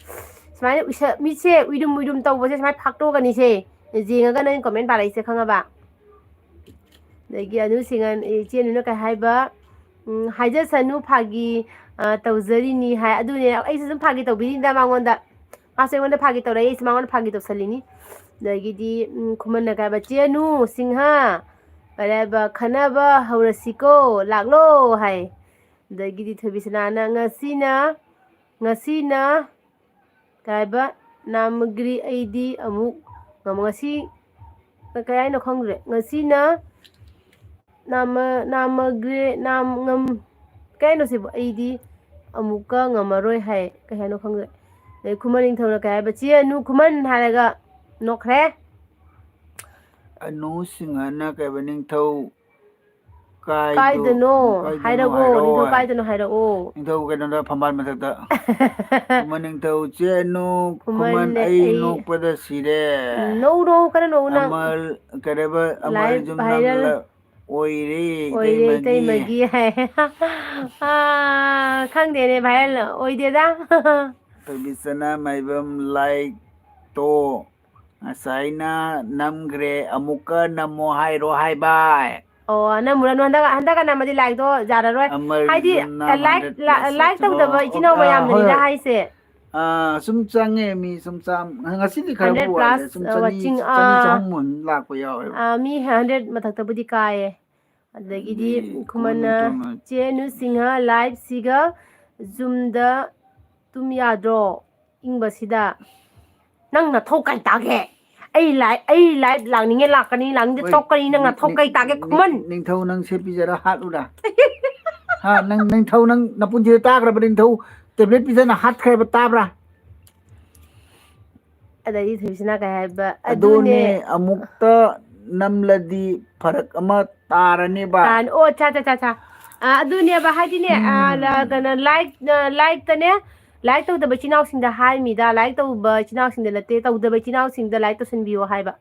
ꯁꯨꯃꯥꯏꯅ ꯎꯏꯁ-, ꯃꯤꯠꯁꯦ ꯎꯏꯔꯨꯝ ꯎꯏꯔꯨꯝ ꯇꯧꯕꯁꯦ ꯁꯨꯃꯥꯏꯅ ꯐꯥꯛꯇꯣꯛꯑꯒꯅꯤꯁꯦ꯫ ꯌꯦꯡꯉꯒ ꯅꯪ comment ꯄꯥꯔꯛꯏꯁꯦ, ꯈꯪꯉꯕ? ꯑꯗꯒꯤ ꯑꯅꯨꯁꯤꯡꯅ, ꯏꯆꯦ ꯑꯅꯨꯅ ꯀꯩ ꯍꯥꯏꯕ? ꯎꯝ, "ꯍꯥꯏꯖꯁꯅꯨ, ꯐꯥꯒꯤ, ꯑ, ꯇꯧꯖꯔꯤꯅꯤ" ꯍꯥꯏ꯫ ꯑꯗꯨꯅꯦ, ꯑꯩꯁꯨ ꯑꯗꯨꯝ ꯐꯥꯒꯤ ꯇꯧꯕꯤꯔꯤꯅꯤꯗ ꯃꯉꯣꯟꯗ꯫ ꯃꯥꯁꯨ ꯑꯩꯉꯣꯟꯗ ꯐꯥꯒꯤ ꯇꯧꯔꯛꯏ, ꯑꯩꯁꯨ ꯃꯉꯣꯟꯗ ꯐꯥꯒꯤ ꯇꯧꯁꯜꯂꯤꯅꯤ꯫ ꯑꯗꯒꯤꯗꯤ, ꯎꯝ, ꯈꯨꯃꯟꯅ ꯀꯩ ꯍꯥꯏꯕ? "ꯆꯦ ꯑꯅꯨ ꯁꯤꯡꯍ, ꯀꯩ ꯍꯥꯏꯕ? ꯈꯟꯅꯕ ꯍꯧꯔꯁꯤꯀꯣ, ꯂꯥꯛꯂꯣ" ꯍꯥꯏ꯫ ꯑꯗꯒꯤꯗꯤ ꯊꯣꯏꯕꯤꯁꯅꯥꯅ, "ꯉꯁꯤꯅ, ꯉꯁꯤꯅ ꯀꯩ ꯍꯥꯏꯕ? ꯅꯥꯃꯒ꯭ꯔꯤ ꯑꯩꯗꯤ ꯑꯃꯨꯛ ꯉꯝ-, ꯉꯁꯤ ꯀꯩ ꯍꯥꯏꯅꯣ ꯈꯪꯗ꯭ꯔꯦ꯫ ꯉꯁꯤꯅ ꯅꯥꯃ-, ꯅꯥꯃꯒ꯭ꯔꯤ, ꯅꯥꯝ-, ꯉꯝ-, ꯀꯩ ꯍꯥꯏꯅꯣ ꯁꯤꯕꯨ? ꯑꯩꯗꯤ ꯑꯃꯨꯛꯀ ꯉꯝꯃꯔꯣꯏ" ꯍꯥꯏ꯫ ꯀꯩ ꯍꯥꯏꯅꯣ ꯈꯪꯗ꯭ꯔꯦ꯫ ꯑꯗꯩ ꯈꯨꯃꯟ ꯅꯤꯡꯊꯧꯅ ꯀꯩ ꯍꯥꯏꯕ? "ꯆꯦ ꯑꯅꯨ ꯈꯨꯃꯟ" ꯍꯥꯏꯔꯒ ꯅꯣꯛꯈ꯭ꯔꯦ꯫ ꯑꯅꯨ ꯁꯤꯡꯍꯅ ꯀꯩꯕ? "ꯅꯤꯡꯊꯧ ꯀꯥꯏꯗꯣ-, ꯀꯥꯏꯗꯅꯣ ꯀꯥꯏꯗꯅꯣ ꯍꯥꯏꯔꯛꯑꯣ, ꯍꯥꯏꯔꯛꯑꯣ" ꯅꯤꯡꯊꯧ ꯍꯥꯏ꯫ ꯀꯥꯏꯗꯅꯣ ꯍꯥꯏꯔꯛꯑꯣ꯫ ꯅꯤꯡꯊꯧ ꯀꯩꯅꯣꯗ, ꯐꯝꯕꯥꯜ ꯃꯊꯛꯇ꯫ "ꯈꯨꯃꯟ ꯅꯤꯡꯊꯧ, ꯆꯦ ꯑꯅꯨ, ꯈꯨꯃꯟ, ꯈꯨꯃꯟꯅꯦ ꯑꯩ ꯑꯩ꯫ ꯅꯣꯛꯄꯗ ꯁꯤꯔꯦ꯫ ꯅꯣꯛꯎ, ꯅꯣꯛꯎ, ꯀꯟꯅ ꯅꯣꯛꯎ ꯅꯪ꯫ ꯑꯃꯔ, ꯀꯩꯔꯦꯕ, ꯑꯃꯔ live ꯖꯨꯝ viral ꯅꯝꯂ ꯑꯣꯏꯔꯦ, ꯑꯣꯏꯔꯦ, ꯏꯇꯩꯃꯒꯤ" ꯏꯇꯩꯃꯒꯤ ꯍꯥꯏ꯫ ꯑꯥ, ꯈꯪꯗꯦꯅꯦ, viral ꯑꯣꯏꯗꯦꯗ꯫ ꯊꯣꯏꯕꯤꯆꯅ ꯃꯥꯏꯕꯝ, like ꯇꯣ ꯉꯁꯥꯏꯅ ꯅꯝꯈ꯭ꯔꯦ, ꯑꯃꯨꯛꯀ ꯅꯝꯃꯣ ꯍꯥꯏꯔꯣ ꯍꯥꯏꯕ꯫ ꯑꯣ, ꯅꯝꯃꯨꯔꯅꯨ, ꯍꯟꯗꯛ, ꯍꯟꯗꯛꯀ ꯅꯝꯃꯗꯤ like ꯇꯣ ꯌꯥꯔꯔꯣꯏ꯫ ꯑꯃꯔ ꯍꯥꯏꯗꯤ, ꯖꯨꯝꯅ like, hundred plus like ꯇꯧꯗꯕ ꯆꯠꯇ꯭ꯔꯣ? ꯏꯆꯤꯟ ꯏꯅꯥꯎ ꯑꯣ, ꯑꯥ, ꯍꯣꯏ, ꯃꯌꯥꯝꯗꯨꯅꯤꯗ ꯍꯣꯏ꯫ ꯍꯥꯏꯁꯦ꯫ ꯑꯥ, ꯁꯨꯝ ꯆꯪꯉꯦ, ꯃꯤ ꯁꯨꯝ ꯆꯥꯝ-, ꯉꯁꯤꯗꯤ ꯈꯔꯕꯨ hundred plus, ꯋꯥꯠꯂꯦ, ꯁꯨꯝ ꯑ, ꯆꯅꯤ, ꯋꯥꯆꯤꯡ, ꯆꯅꯤ, ꯑꯥ, ꯆꯍꯨꯝ ꯃꯨꯛ ꯂꯥꯛꯄ ꯌꯥꯎꯋꯦꯕ꯫ ꯑꯥ, ꯃꯤ hundred ꯃꯊꯛꯇꯕꯨꯗꯤ ꯀꯥꯏꯌꯦ꯫ ꯑꯗꯒꯤꯗꯤ ꯑꯗꯨꯗꯤ ꯈꯨꯃꯟꯅ, ꯀꯣꯟꯅ ꯇꯧꯅ- "ꯆꯦ ꯅꯨꯁꯤꯡꯍ, live ꯁꯤꯒ ꯖꯨꯝꯗ ꯇꯨꯝ ꯌꯥꯗ꯭ꯔꯣ? ꯏꯪꯕꯁꯤꯗ ꯅꯪ ꯅꯊꯧ ꯀꯩ ꯇꯥꯒꯦ? ꯑꯩ live, ꯑꯩ live ꯂꯥꯛꯅꯤꯡꯉꯦ ꯂꯥꯛꯀꯅꯤ, ꯂꯥꯛꯅꯤꯡꯗꯦ ꯍꯣꯏ, ꯇꯣꯛꯀꯅꯤ, ꯅꯪ ꯅꯤꯡ-, ꯅꯊꯧ ꯅꯤꯡ-, ꯀꯩ ꯇꯥꯒꯦ ꯅꯤꯡ-, ꯈꯨꯃꯟ?" ꯅꯤꯡꯊꯧ ꯅꯪ ꯁꯦ ꯄꯤꯖꯔ ꯍꯥꯠꯂꯨꯔꯥ? ꯍꯥ, ꯅꯪ ꯅꯤꯡꯊꯧ ꯅꯪ ꯅꯄꯨꯟꯁꯤꯗ ꯇꯥꯈ꯭ꯔꯕ ꯅꯤꯡꯊꯧ tablet ꯄꯤꯖꯅ ꯍꯥꯠꯈ꯭ꯔꯦꯕ ꯇꯥꯕ꯭ꯔꯥ? ꯑꯗꯩꯗꯤ ꯊꯣꯏꯕꯤꯁꯅꯥ ꯀꯩ ꯍꯥꯏꯕ? ꯑꯗꯨꯅꯦ, ꯑꯗꯨꯅꯦ꯫ ꯑꯃꯨꯛꯇ ꯅꯝꯂꯗꯤ ꯐꯔꯛ ꯑꯃ ꯇꯥꯔꯅꯦꯕ꯫ ꯇꯥꯔꯅꯤ꯫ ꯑꯣ, ꯆꯥ, ꯆꯥ, ꯆꯥ, ꯆꯥ꯫ ꯑ, ꯑꯗꯨꯅꯦꯕ, ꯍꯥꯏꯗꯤꯅꯦ, ꯑ, ꯎꯝ꯫ ꯂ-, ꯀꯩꯅꯣ, like, ꯑ, like ꯇꯅꯦ, like ꯇꯧꯗꯕ ꯏꯆꯤꯟ ꯏꯅꯥꯎꯁꯤꯡꯗ ꯍꯥꯏꯃꯤꯗ, like ꯇꯧꯕ ꯏꯆꯤꯟ ꯏꯅꯥꯎꯁꯤꯡꯗ ꯅꯠꯇꯦ, ꯇꯧꯗꯕ ꯏꯆꯤꯟ ꯏꯅꯥꯎꯁꯤꯡꯗ like ꯇꯧꯁꯟꯕꯤꯌꯣ ꯍꯥꯏꯕ꯫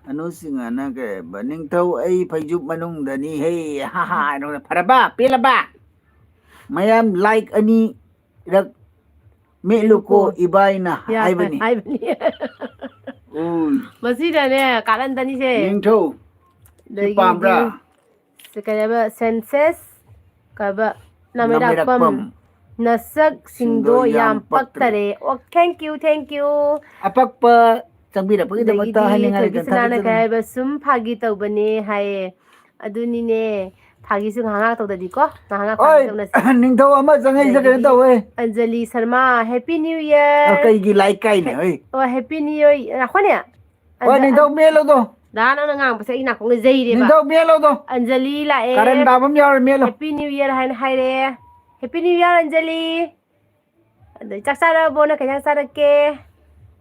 ꯑꯅꯨ ꯁꯤꯡꯍꯅ ꯀꯩ ꯍꯥꯏꯕ? "ꯅꯤꯡꯊꯧ ꯑꯩ ꯐꯩꯖꯨꯞ ꯃꯅꯨꯡꯗꯅꯤ ꯍꯦ, ꯍꯥ ꯍꯥ" ꯍꯥꯏꯅ꯫ ꯐꯔꯕ? ꯄꯦꯜꯂꯕ? ꯃꯌꯥꯝ like ꯑꯅꯤꯔꯛ ꯃꯦꯠꯂꯨꯀꯣ, ꯃꯦꯠꯂꯨꯀꯣ꯫ ꯏꯕꯥꯏꯅ ꯌꯥ-, ꯍꯥꯏꯕꯅꯤ꯫ ꯍꯥꯏꯕꯅꯤ꯫ ꯎꯝ꯫ ꯃꯁꯤꯗꯅꯦ, ꯀꯥꯔꯟꯗꯅꯤꯁꯦ꯫ ꯅꯤꯡꯊꯧ, ꯁꯤ ꯑꯗꯒꯤꯗꯤ ꯄꯥꯝꯕ꯭ꯔꯥ? ꯁꯤ ꯀꯩ ꯍꯥꯏꯕ, ꯁꯦꯟꯁꯦꯁ, ꯀꯩ ꯍꯥꯏꯕ, ꯅꯥꯃꯩꯔꯥꯛꯄꯝ꯫ ꯅꯥꯃꯩꯔꯥꯛꯄꯝ꯫ ꯅꯁꯛꯁꯤꯡꯗꯣ ꯁꯤꯡꯗꯣ ꯌꯥꯝ ꯌꯥꯝ ꯄꯛꯇꯔꯦ꯫ ꯄꯛꯇꯔꯦ꯫ ꯑꯣ, thank you, thank you꯫ ꯑꯄꯛꯄ ꯆꯪꯕꯤꯔꯛꯄꯒꯤꯗꯃꯛꯇ ꯑꯗꯒꯤꯗꯤ ꯍꯥꯏꯅꯤꯡꯉꯥꯏ ꯊꯣꯏꯕꯤ ꯂꯩꯇꯅ ꯁꯅꯥꯅ ꯊꯥꯒꯠꯆꯔꯤ꯫ ꯀꯩ ꯍꯥꯏꯕ, "ꯁꯨꯝ ꯐꯥꯒꯤ ꯇꯧꯕꯅꯦ" ꯍꯥꯏꯌꯦ꯫ ꯑꯗꯨꯅꯤꯅꯦ, ꯐꯥꯒꯤꯁꯨ ꯉꯥꯏꯍꯥꯛ ꯉꯥꯏꯍꯥꯛ ꯇꯧꯗꯗꯤꯀꯣ, ꯉꯥꯏꯍꯥꯛ ꯉꯥꯏꯍꯥꯛ ꯐꯥꯒꯤ ꯍꯣꯏ, ꯇꯧꯅꯁꯤ꯫ ꯅꯤꯡꯊꯧ ꯑꯃ ꯆꯪꯉꯛꯏꯁꯦ ꯀꯩꯅꯣ ꯑꯗꯒꯤꯗꯤ ꯇꯧꯋꯦ꯫ Anjali Sharma, Happy New Year꯫ ꯑ, ꯀꯩꯒꯤ ꯂꯥꯏꯛ ꯀꯥꯏꯅꯦ, ꯍꯦ-, ꯍꯣꯏ꯫ ꯑꯣ, Happy New Year꯫ ꯉꯥꯏꯈꯣꯅꯦ꯫ ꯍꯣꯏ, ꯑꯟꯖ-, ꯅꯤꯡꯊꯧ ꯃꯦꯜꯂꯣꯗꯣ꯫ ꯗꯥ ꯅꯪꯅ ꯉꯥꯡꯕꯁꯦ ꯑꯩ ꯅꯥꯀꯣꯡꯗ ꯌꯩꯔꯦꯕ꯫ ꯅꯤꯡꯊꯧ ꯃꯦꯜꯂꯣꯗꯣ꯫ ꯑꯟꯖꯂꯤ ꯂꯥꯛꯑꯦ꯫ ꯀꯥꯔꯟ ꯇꯥꯕ ꯑꯃ ꯌꯥꯎꯔꯦ, ꯃꯦꯜꯂꯣ꯫ Happy New Year ꯍꯥꯏꯅ ꯍꯥꯏꯔꯦ꯫ Happy New Year, Anjali. ꯑꯗꯩ, "ꯆꯥꯛ ꯆꯥꯔꯕꯣ? ꯅꯪ ꯀꯩ ꯏꯟꯖꯥꯡ ꯆꯥꯔꯛꯀꯦ?"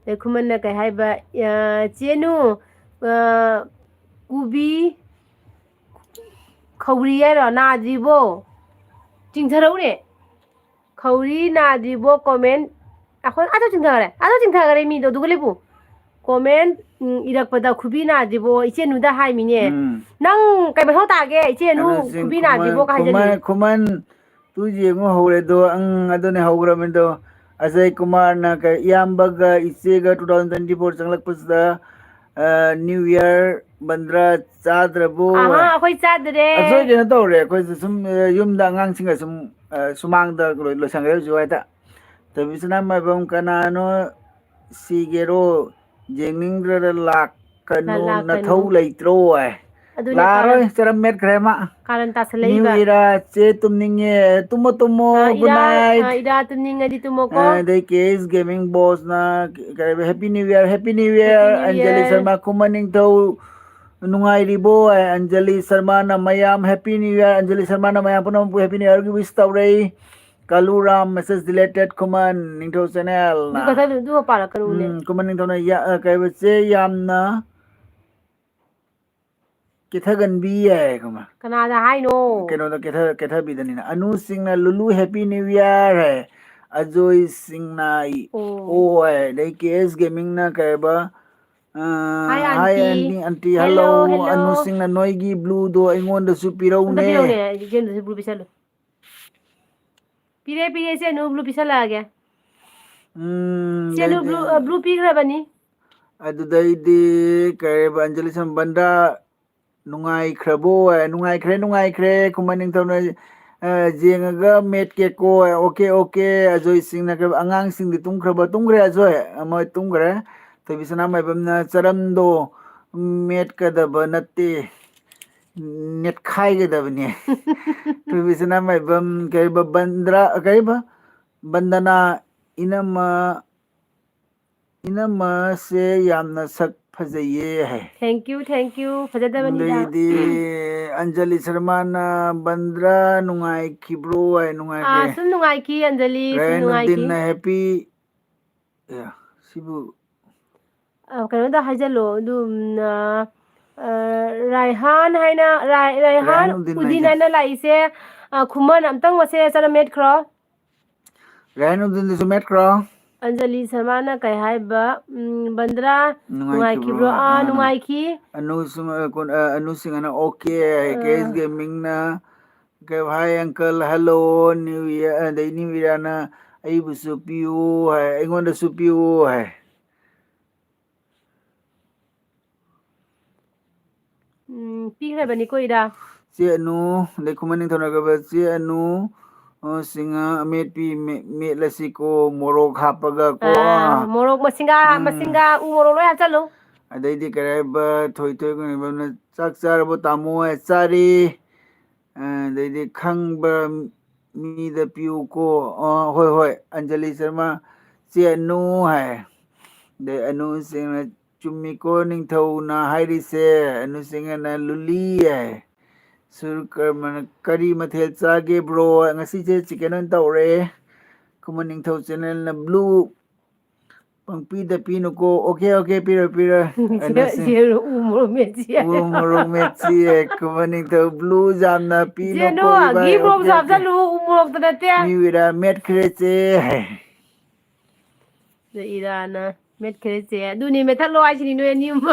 ꯑꯗꯩ ꯈꯨꯃꯟꯅ ꯀꯩ ꯍꯥꯏꯕ, "ꯑ, ꯆꯦꯅꯨ, ꯑ, ꯀꯣꯕꯤ, ꯈꯧꯔꯤ ꯍꯥꯏꯔꯣ? ꯅꯥꯗ꯭ꯔꯤꯕꯣ? ꯆꯤꯡꯊꯔꯛꯎꯅꯦ꯫ ꯈꯧꯔꯤ ꯅꯥꯗ꯭ꯔꯤꯕꯣ? ꯀꯣꯃꯦꯟ", ꯑꯩꯈꯣꯏ ꯑꯥꯗ ꯆꯤꯡꯊꯈ꯭ꯔꯦ, ꯑꯥꯗ ꯆꯤꯡꯊꯈ꯭ꯔꯦ ꯃꯤꯗꯣ, ꯑꯗꯨꯒ ꯂꯩꯕꯨ꯫ ꯀꯣꯃꯦꯟ, ꯎꯝ, ꯏꯔꯛꯄꯗ "ꯈꯨꯕꯤ ꯅꯥꯗ꯭ꯔꯤꯕꯣ?" ꯏꯆꯦꯅꯨꯗ ꯍꯥꯏꯃꯤꯅꯦ꯫ ꯎꯝ꯫ ꯅꯪ ꯀꯩ ꯃꯊꯧ ꯇꯥꯒꯦ? "ꯏꯆꯦꯅꯨ ꯑꯗꯨ ꯆꯤꯡ ꯈꯨꯕꯤ ꯈꯨꯃꯟ, ꯅꯥꯗ꯭ꯔꯤꯕꯣ?" ꯀ ꯍꯥꯏꯖꯜꯂꯤ꯫ ꯈꯨꯃꯟ, ꯈꯨꯃꯟ, ꯇꯨ ꯌꯦꯡꯉꯨ ꯍꯧꯔꯦꯗꯣ꯫ ꯑꯪ, ꯑꯗꯨꯅꯦ ꯍꯧꯈ꯭ꯔꯕꯅꯤꯗꯣ꯫ ꯑꯖꯌ ꯀꯨꯃꯥꯔꯅ ꯀꯩ, ꯏꯌꯥꯝꯕꯒ ꯏꯆꯦꯒ two thousand twenty four ꯆꯪꯂꯛꯄꯁꯤꯗ, ꯑ, New Year ꯕꯟꯗ꯭ꯔꯥ ꯆꯥꯗ꯭ꯔꯕꯣ? ꯑꯍꯥ, ꯑꯩꯈꯣꯏ ꯆꯥꯗ꯭ꯔꯦ꯫ ꯑꯩꯈꯣꯏ ꯀꯩꯅꯣ ꯇꯧꯔꯦ, ꯑꯩꯈꯣꯏꯁꯨ ꯁꯨꯝ, ꯑ, ꯌꯨꯝꯗ ꯑꯉꯥꯡꯁꯤꯡꯒ ꯁꯨꯝ, ꯑ, ꯁꯨꯃꯥꯡꯗ ꯂꯣꯏ-, ꯂꯣꯏꯁꯟꯈ꯭ꯔꯦ ꯍꯧꯖꯤꯛ ꯋꯥꯏꯗ꯫ ꯊꯣꯏꯕꯤꯁꯅꯥ ꯃꯥꯏꯕꯝ ꯀꯅꯥꯅꯣ ꯁꯤꯒꯦꯔꯣ? ꯌꯦꯡꯅꯤꯡꯗ꯭ꯔꯗ ꯂꯥꯛꯀꯅꯨ, ꯂꯥꯛꯀꯅꯨ꯫ ꯅꯊꯧ ꯂꯩꯇ꯭ꯔꯣ ꯍꯥꯏ꯫ ꯑꯗꯨꯅꯦ ꯂꯥꯛꯑꯔꯣꯏ, ꯀꯥꯔꯟ-, ꯆꯔꯝ ꯃꯦꯠꯈ꯭ꯔꯦ ꯃꯥ꯫ ꯀꯥꯔꯟ ꯇꯥꯁꯜꯂꯛꯏꯕ꯫ New Era, ꯆꯦ ꯇꯨꯝꯅꯤꯡꯉꯦ, ꯇꯨꯝꯃꯣ ꯇꯨꯝꯃꯣ, ꯑ, good ꯏꯔꯥ, night꯫ ꯑ, ꯏꯔꯥ ꯇꯨꯝꯅꯤꯡꯉꯗꯤ ꯇꯨꯝꯃꯣꯀꯣ꯫ ꯑ, ꯑꯗꯩ K S Gaming Boss ꯅ ꯀ-, ꯀꯔꯤ ꯍꯥꯏꯕ, Happy New Year, Happy New Year, Happy New Year꯫ Anjali Sharma, ꯈꯨꯃꯟ ꯅꯤꯡꯊꯧ, ꯅꯨꯡꯉꯥꯏꯔꯤꯕꯣ? ꯑꯟꯖꯂꯤ ꯁꯔꯃꯅ ꯃꯌꯥꯝ Happy New Year, ꯑꯟꯖꯂꯤ ꯁꯔꯃꯅ ꯃꯌꯥꯝ ꯄꯨꯝꯅꯃꯛꯄꯨ Happy New Year ꯒꯤ wish ꯇꯧꯔꯛꯏ꯫ ꯀꯥꯂꯨ ꯔꯥꯝ, message deleted, ꯈꯨꯃꯟ ꯅꯤꯡꯊꯧ channel ꯅ꯫ ꯑꯗꯨ ꯈꯛꯇ, ꯑꯗꯨ ꯄꯥꯔꯛꯀꯅꯨꯅꯦ꯫ ꯎꯝ, ꯈꯨꯃꯟ ꯅꯤꯡꯊꯧꯅ ꯌꯥ-, ꯑ, ꯀꯩ ꯍꯥꯏꯕ, ꯆꯦ ꯌꯥꯝꯅ ꯀꯦꯊꯒꯟꯕꯤ ꯌꯥꯏ, ꯈꯪꯕ꯭ꯔꯥ? ꯀꯅꯥꯗ ꯍꯥꯏꯅꯣ? ꯀꯩꯅꯣꯗ ꯀꯦꯊ-, ꯀꯦꯊꯕꯤꯗꯅꯤꯅ꯫ ꯑꯅꯨ ꯁꯤꯡꯅ ꯂꯨꯂꯨ Happy New Year ꯍꯥꯏ꯫ ꯑꯖꯣꯏ ꯁꯤꯡꯅ ꯑꯣ꯫ ꯑꯣ ꯍꯥꯏ꯫ ꯑꯗꯩ K S Gaming ꯅ ꯀꯩ ꯍꯥꯏꯕ, ꯑ, hi hi aunty꯫ Aunty, aunty, hello, hello, hello꯫ Anu ꯁꯤꯡꯅ ꯅꯣꯏꯒꯤ blue ꯗꯣ ꯑꯩꯉꯣꯟꯗꯁꯨ ꯑꯝꯇ ꯄꯤꯔꯛꯎꯅꯦ꯫ ꯄꯤꯔꯛꯎꯅꯦ, ꯏꯆꯦꯝꯗꯁꯨ blue ꯄꯤꯁꯜꯂꯨ꯫ ꯄꯤꯔꯦ, ꯄꯤꯔꯦ, ꯏꯆꯦ ꯅꯨ blue ꯄꯤꯁꯜꯂꯛꯑꯒꯦ꯫ ꯎꯝ, ꯏꯆꯦ ꯅꯨ ꯑꯗꯩꯗꯤ blue, ꯑ, blue ꯄꯤꯈ꯭ꯔꯕꯅꯤ꯫ ꯑꯗꯨꯗꯩꯗꯤ ꯀꯩꯕ, ꯑꯟꯖꯂꯤ ꯁꯝꯕꯟꯗ, "ꯅꯨꯡꯉꯥꯏꯈ꯭ꯔꯕꯣ?" ꯍꯥꯏ, "ꯅꯨꯡꯉꯥꯏꯈ꯭ꯔꯦ, ꯅꯨꯡꯉꯥꯏꯈ꯭ꯔꯦ, ꯈꯨꯃꯟ ꯅꯤꯡꯊꯧꯅ, ꯑ, ꯌꯦꯡꯉꯒ ꯃꯦꯠꯀꯦꯀꯣ"꯫ "Okay, okay". ꯑꯖꯣꯏ ꯁꯤꯡꯅ ꯀꯩꯕ, "ꯑꯉꯥꯡꯁꯤꯡꯗꯤ ꯇꯨꯝꯈ꯭ꯔꯕ?" "ꯇꯨꯝꯈ꯭ꯔꯦ ꯑꯖꯣꯏ, ꯃꯣꯏ ꯇꯨꯝꯈ꯭ꯔꯦ"꯫ ꯊꯣꯏꯕꯤ ꯁꯅꯥꯃꯥꯏꯕꯝꯅ, "ꯆꯔꯝꯗꯣ ꯃꯦꯠꯀꯗꯕ ꯅꯠꯇꯦ, ꯅꯦꯠꯈꯥꯏꯒꯗꯕꯅꯦ"꯫ ꯊꯣꯏꯕꯤ ꯁꯅꯥꯃꯥꯏꯕꯝ, ꯀꯩꯕ, ꯕꯟꯗ꯭ꯔꯥ, ꯀꯩꯕ, ꯕꯟꯗꯅꯥ, ꯏꯅꯝꯃ, "ꯏꯅꯝꯃꯁꯦ ꯌꯥꯝꯅ ꯁꯛ ꯐꯖꯩꯌꯦ" ꯍꯥꯏ꯫ Thank you, thank you꯫ ꯐꯖꯗꯕꯅꯤꯗ꯫ ꯑꯗꯩꯗꯤ ꯑꯟꯖꯂꯤ ꯁꯔꯃꯥꯅ, "ꯕꯟꯗ꯭ꯔꯥ ꯅꯨꯡꯉꯥꯏꯈꯤꯕ꯭ꯔꯣ?" ꯍꯥꯏ, "ꯅꯨꯡꯉꯥꯏꯈ꯭ꯔꯦ"꯫ ꯑꯥ, ꯁꯨꯝ ꯅꯨꯡꯉꯥꯏꯈꯤ, ꯑꯟꯖꯂꯤ, ꯁꯨꯝ ꯅꯨꯡꯉꯥꯏꯈꯤ꯫ ꯔꯥꯏꯅꯨꯗꯤꯟꯅ happy, ꯑꯦ, ꯁꯤꯕꯨ ꯑ, ꯀꯩꯅꯣꯗ ꯍꯥꯏꯖꯜꯂꯣ, ꯑꯗꯨ, ꯎꯝ, ꯑ, ꯑ, ꯔꯥꯏꯍꯥꯟ ꯍꯥꯏꯅ, ꯔꯥꯏ-, ꯔꯥꯏꯍꯥꯟ ꯔꯥꯏꯍꯥꯟ ꯎꯗꯤꯟ ꯎꯗꯤꯟ ꯍꯥꯏꯅ꯫ ꯍꯥꯏꯅ ꯂꯥꯛꯏꯁꯦ, ꯑ, ꯈꯨꯃꯟ ꯑꯝꯇꯪ ꯃꯁꯦ ꯆꯠꯂ ꯃꯦꯠꯈ꯭ꯔꯣ꯫ ꯔꯥꯏꯍꯥꯟ ꯎꯗꯤꯟꯗꯨꯁꯨ ꯃꯦꯠꯈ꯭ꯔꯣ꯫ ꯑꯟꯖꯂꯤ ꯁꯔꯃꯥꯅ ꯀꯩ ꯍꯥꯏꯕ? ꯎꯝ, ꯕꯟꯗ꯭ꯔꯥ ꯅꯨꯡꯉꯥꯏꯈꯤꯕ꯭ꯔꯣ? ꯅꯨꯡꯉꯥꯏꯈꯤꯕ꯭ꯔꯣ? ꯑꯥ, ꯑꯥ, ꯅꯨꯡꯉꯥꯏꯈꯤ꯫ ꯑꯅꯨ ꯁꯨꯝ, ꯑ, ꯀꯣꯟ-, ꯑ, ꯑꯅꯨ ꯁꯤꯡ ꯍꯥꯏꯅ, "ꯑꯣꯀꯦ" ꯍꯥꯏ, ꯑꯥ꯫ ꯀꯦ ꯑꯦꯁ ꯒꯦꯃꯤꯡꯅ, ꯀꯩ, "Hi uncle, hello, new year", ꯑꯗꯩ ꯅ꯭ꯌꯨ ꯏꯌꯥꯔꯅ, "ꯑꯩꯕꯨꯁꯨ ꯄꯤꯌꯨ" ꯍꯥꯏ, "ꯑꯩꯉꯣꯟꯗꯁꯨ ꯄꯤꯌꯨ" ꯍꯥꯏ꯫ ꯎꯝ, ꯄꯤꯈ꯭ꯔꯕꯅꯤꯀꯣ, ꯏꯔꯥ꯫ ꯆꯦ ꯑꯅꯨ, ꯑꯗꯩ ꯈꯨꯃꯟ ꯅꯤꯡꯊꯧꯅꯒꯕ ꯆꯦ ꯑꯅꯨ, ꯑ, ꯁꯤꯡꯉ ꯑꯃꯦꯠꯄꯤ ꯃꯦ-, ꯃꯦꯠꯂꯁꯤꯀꯣ, ꯃꯣꯔꯣꯛ ꯍꯥꯞꯄꯒ ꯀꯣ꯫ ꯑꯥ, ꯃꯣꯔꯣꯛ ꯃꯁꯤꯡꯒꯥ, ꯎꯝ꯫ ꯃꯁꯤꯡꯒꯥ, ꯎ ꯃꯣꯔꯣꯛ ꯂꯣꯏ ꯍꯥꯞꯆꯜꯂꯨ꯫ ꯑꯗꯩꯗꯤ ꯀꯔꯤ ꯍꯥꯏꯕ, ꯊꯣꯏꯊꯣꯏ ꯈꯪꯉꯤꯕꯝꯅ, "ꯆꯥꯛ ꯆꯥꯔꯕꯣ ꯇꯥꯃꯣ?" ꯍꯥꯏ, "ꯆꯥꯔꯦ"꯫ ꯑ, ꯑꯗꯩꯗꯤ ꯈꯪꯕ ꯃꯤꯗ ꯄꯤꯌꯨꯀꯣ꯫ ꯑ, ꯍꯣꯏ, ꯍꯣꯏ, ꯑꯟꯖꯂꯤ ꯁꯔꯃ, ꯆꯦ ꯑꯅꯨ ꯍꯥꯏ꯫ ꯑꯗꯩ ꯑꯅꯨꯁꯤꯡꯅ, "ꯆꯨꯝꯃꯤꯀꯣ ꯅꯤꯡꯊꯧꯅ ꯍꯥꯏꯔꯤꯁꯦ"꯫ ꯑꯅꯨꯁꯤꯡꯅ, "ꯂꯨꯂꯤ" ꯍꯥꯏ꯫ ꯁꯨꯔ ꯀꯔꯃꯅ, "ꯀꯔꯤ ꯃꯊꯦꯜ ꯆꯥꯒꯦ ꯕ꯭ꯔꯣ?" ꯉꯁꯤꯁꯦ ꯆꯤꯀꯟ ꯑꯣꯏꯅ ꯇꯧꯔꯦ꯫ ꯈꯨꯃꯟ ꯅꯤꯡꯊꯧ ꯆꯦꯅꯦꯜꯅ, "ꯕ꯭ꯂꯨ ꯄꯪꯄꯤꯗ ꯄꯤꯅꯨꯀꯣ"꯫ "ꯑꯣꯀꯦ, ꯑꯣꯀꯦ, ꯄꯤꯔꯣꯏ, ꯄꯤꯔꯣꯏ"꯫ ꯆꯦ-, ꯑꯅꯨꯁꯤꯡ, ꯆꯦ-, ꯎ ꯃꯣꯔꯣꯛ ꯃꯦꯠꯁꯤ꯫ "ꯎ ꯃꯣꯔꯣꯛ ꯃꯦꯠꯁꯤ" ꯍꯥꯏ꯫ ꯈꯨꯃꯟ ꯅꯤꯡꯊꯧ, "ꯕ꯭ꯂꯨ ꯌꯥꯝꯅ ꯄꯤꯅꯨꯀꯣ ꯆꯦꯅꯨ, ꯏꯕꯥꯏ"꯫ ꯘꯤ ꯃꯣꯔꯣꯛꯁꯨ ꯑꯣꯀꯦ, ꯑꯣꯀꯦ꯫ ꯍꯥꯞꯆꯜꯂꯨ, ꯎ ꯃꯣꯔꯣꯛꯇ ꯅꯠꯇꯦ꯫ ꯅ꯭ꯌꯨ ꯏꯌꯥꯔ ꯃꯦꯠꯈ꯭ꯔꯦ ꯆꯦ ꯍꯥꯏ꯫ ꯑꯗ ꯏꯔꯥꯅ, "ꯃꯦꯠꯈ꯭ꯔꯦ ꯆꯦ"꯫ ꯑꯗꯨꯅꯤ, ꯃꯦꯠꯊꯠꯂꯣ ꯍꯥꯏꯁꯤꯅꯤ ꯅꯣꯏ ꯑꯅꯤ ꯑꯍꯨꯝ꯫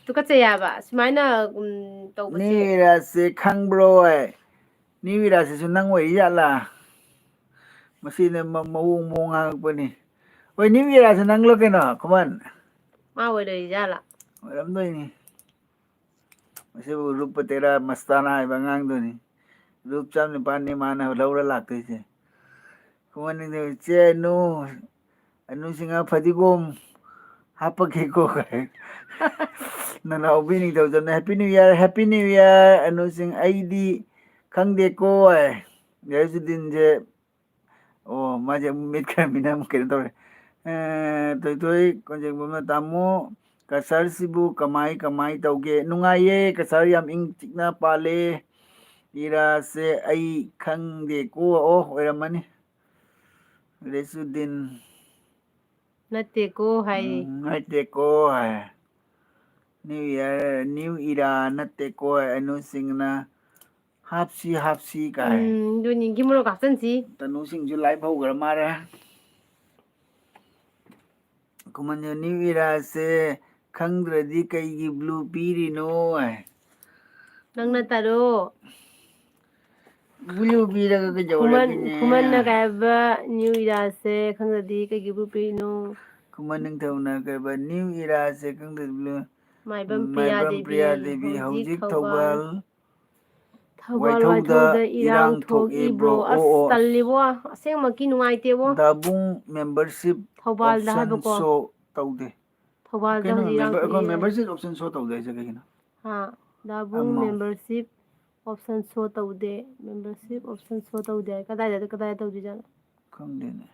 ꯇꯨꯀꯠꯆꯩ ꯍꯥꯏꯕ ꯁꯨꯃꯥꯏꯅ, ꯎꯝ, ꯇꯧꯕꯁꯦ꯫ ꯅ꯭ꯌꯨ ꯏꯌꯥꯔꯁꯦ ꯈꯪꯕ꯭ꯔꯣ ꯍꯥꯏ? ꯅ꯭ꯌꯨ ꯏꯌꯥꯔꯁꯤꯁꯨ ꯅꯪ ꯑꯣꯏꯔꯤ ꯖꯥꯠꯂꯥ? ꯃꯁꯤꯅ ꯃ-, ꯃꯑꯣꯡ ꯃꯑꯣꯡ ꯉꯥꯡꯉꯛꯄꯅꯤ꯫ ꯍꯣꯏ, ꯅ꯭ꯌꯨ ꯏꯌꯥꯔꯁꯦ ꯅꯪꯂꯣ ꯀꯩꯅꯣ, ꯈꯨꯃꯟ? ꯃꯥ ꯑꯣꯏꯔꯣꯏꯖꯥꯠꯂꯥ? ꯑꯣꯏꯔꯝꯗꯣꯏꯅꯤ꯫ ꯃꯁꯤꯕꯨ ꯔꯨꯞ ꯄꯇꯦꯔꯥ ꯃꯁꯇꯥꯅꯥ ꯍꯥꯏꯕ ꯑꯉꯥꯡꯗꯨꯅꯤ꯫ ꯔꯨꯞ ꯆꯥꯝ ꯅꯤꯄꯥꯟꯅꯤ ꯃꯥꯅ ꯂꯧꯔ ꯂꯥꯛꯇꯣꯏꯁꯦ꯫ ꯈꯨꯃꯟ ꯅꯤꯡꯊꯧ, "ꯏꯆꯦ ꯑꯅꯨ, ꯑꯅꯨ ꯁꯤꯡꯍ ꯐꯗꯤꯒꯣꯝ ꯍꯥꯞꯄꯒꯦꯀꯣ" ꯀꯥꯏ꯫ ꯅꯅꯥꯎꯕꯤ ꯅꯤꯡꯊꯧꯖꯝꯅ, "Happy New Year, Happy New Year, Anu Singh, ꯑꯩꯗꯤ ꯈꯪꯗꯦꯀꯣ" ꯍꯥꯏ꯫ ꯒ꯭ꯔꯦꯁꯨꯗꯤꯟꯁꯦ ꯑꯣ, ꯃꯥꯁꯦ ꯑꯃꯨꯛ ꯃꯤꯠ ꯈꯔ ꯃꯤꯅ ꯑꯃꯨꯛ ꯀꯩꯅꯣ ꯇꯧꯔꯦ꯫ ꯑꯦ, ꯊꯣꯏꯊꯣꯏ ꯀꯣꯟꯖꯦꯡꯕꯝꯅ, "ꯇꯥꯃꯣ, ꯀꯁꯔꯁꯤꯕꯨ ꯀꯃꯥꯏ ꯀꯃꯥꯏ ꯇꯧꯒꯦ?" "ꯅꯨꯡꯉꯥꯏꯌꯦ, ꯀꯁꯔ ꯌꯥꯝ ꯏꯪ ꯆꯤꯛꯅ ꯄꯥꯜꯂꯦ꯫ ꯏꯔꯥꯁꯦ ꯑꯩ ꯈꯪꯗꯦꯀꯣ"꯫ ꯑꯣ, ꯑꯣꯏꯔꯝꯃꯅꯤ꯫ ꯔꯦꯁꯨꯗꯤꯟ꯫ ꯅꯠꯇꯦꯀꯣ ꯍꯥꯏꯌꯦ꯫ ꯎꯝ, ꯅꯠꯇꯦꯀꯣ ꯍꯥꯏ꯫ ꯅ꯭ꯌꯨ ꯏꯌꯥꯔ, ꯅ꯭ꯌꯨ ꯏꯔꯥ ꯅꯠꯇꯦꯀꯣ ꯍꯥꯏ꯫ ꯑꯅꯨꯁꯤꯡꯅ ꯍꯥꯞꯁꯤ, ꯍꯥꯞꯁꯤ ꯀꯥꯏ꯫ ꯎꯝ, ꯑꯗꯨꯅꯤ, ꯒꯤ ꯃꯣꯔꯣꯛ ꯍꯥꯞꯆꯟꯁꯤ꯫ ꯇꯅꯨꯁꯤꯡꯁꯨ ꯂꯥꯏꯐ ꯍꯧꯈ꯭ꯔ ꯃꯥꯜꯂꯦ꯫ ꯈꯨꯃꯟ ꯅ꯭ꯌꯨ ꯏꯔꯥꯁꯦ ꯈꯪꯗ꯭ꯔꯗꯤ ꯀꯩꯒꯤ ꯕ꯭ꯂꯨ ꯄꯤꯔꯤꯅꯣ ꯍꯥꯏ꯫ ꯅꯪꯅ ꯇꯥꯔꯣ꯫ ꯕ꯭ꯂꯨ ꯄꯤꯔꯒ ꯈꯨꯃꯟ, ꯀꯩꯗꯧꯔꯒꯦꯅꯦ? ꯈꯨꯃꯟꯅ ꯀꯩ ꯍꯥꯏꯕ ꯅ꯭ꯌꯨ ꯏꯔꯥꯁꯦ ꯈꯪꯗ꯭ꯔꯗꯤ ꯀꯩꯒꯤ ꯕ꯭ꯂꯨ ꯄꯤꯔꯤꯅꯣ? ꯈꯨꯃꯟ ꯅꯤꯡꯊꯧꯅ ꯀꯩꯕ ꯅ꯭ꯌꯨ ꯏꯔꯥꯁꯦ ꯈꯪꯗ꯭ꯔꯗꯤ ꯕ꯭ꯂꯨ꯫ ꯃꯥꯏꯕꯝ ꯄ꯭ꯔꯤꯌꯥ ꯃꯥꯏꯕꯝ ꯗꯦꯕꯤ, ꯄ꯭ꯔꯤꯌꯥ ꯗꯦꯕꯤ, ꯍꯧꯖꯤꯛ ꯍꯧꯖꯤꯛ ꯊꯧꯕꯥꯜ꯫ ꯊꯧꯕꯥꯜ꯫ ꯊꯧꯕꯥꯜ ꯋꯥꯏꯊꯧꯗ ꯋꯥꯏꯊꯧꯗ ꯏꯔꯥꯡ ꯏꯔꯥꯡ ꯊꯣꯛꯏꯕ꯭ꯔꯣ? ꯊꯣꯛꯏꯕ꯭ꯔꯣ? ꯑꯁ, ꯑꯣ, ꯑꯣ꯫ ꯇꯜꯂꯤꯕꯣ꯫ ꯑꯁꯦꯡꯃꯛꯀꯤ ꯅꯨꯡꯉꯥꯏꯇꯦꯕꯣ꯫ ꯗꯥꯕꯨꯡ membership ꯊꯧꯕꯥꯜꯗ option ꯍꯥꯏꯕꯀꯣ꯫ Show ꯇꯧꯗꯦ꯫ ꯊꯧꯕꯥꯜꯗ ꯀꯩꯅꯣ, ꯍꯧꯖꯤꯛ ꯏꯔꯥꯡ member-, ꯑꯩꯈꯣꯏ ꯊꯣꯛꯏꯁꯦ꯫ Membership option show ꯇꯧꯗꯦ ꯍꯥꯏꯁꯦ ꯀꯩꯒꯤꯅꯣ? ꯍꯥ? ꯗꯥꯕꯨꯡ ꯑꯃ꯫ Membership option show ꯇꯧꯗꯦ꯫ Membership option show ꯇꯧꯗꯦ ꯍꯥꯏ꯫ ꯀꯗꯥꯏꯗ, ꯀꯗꯥꯏꯗ ꯇꯧꯗꯣꯏꯖꯥꯠꯅꯣ? ꯈꯪꯗꯦꯅꯦ꯫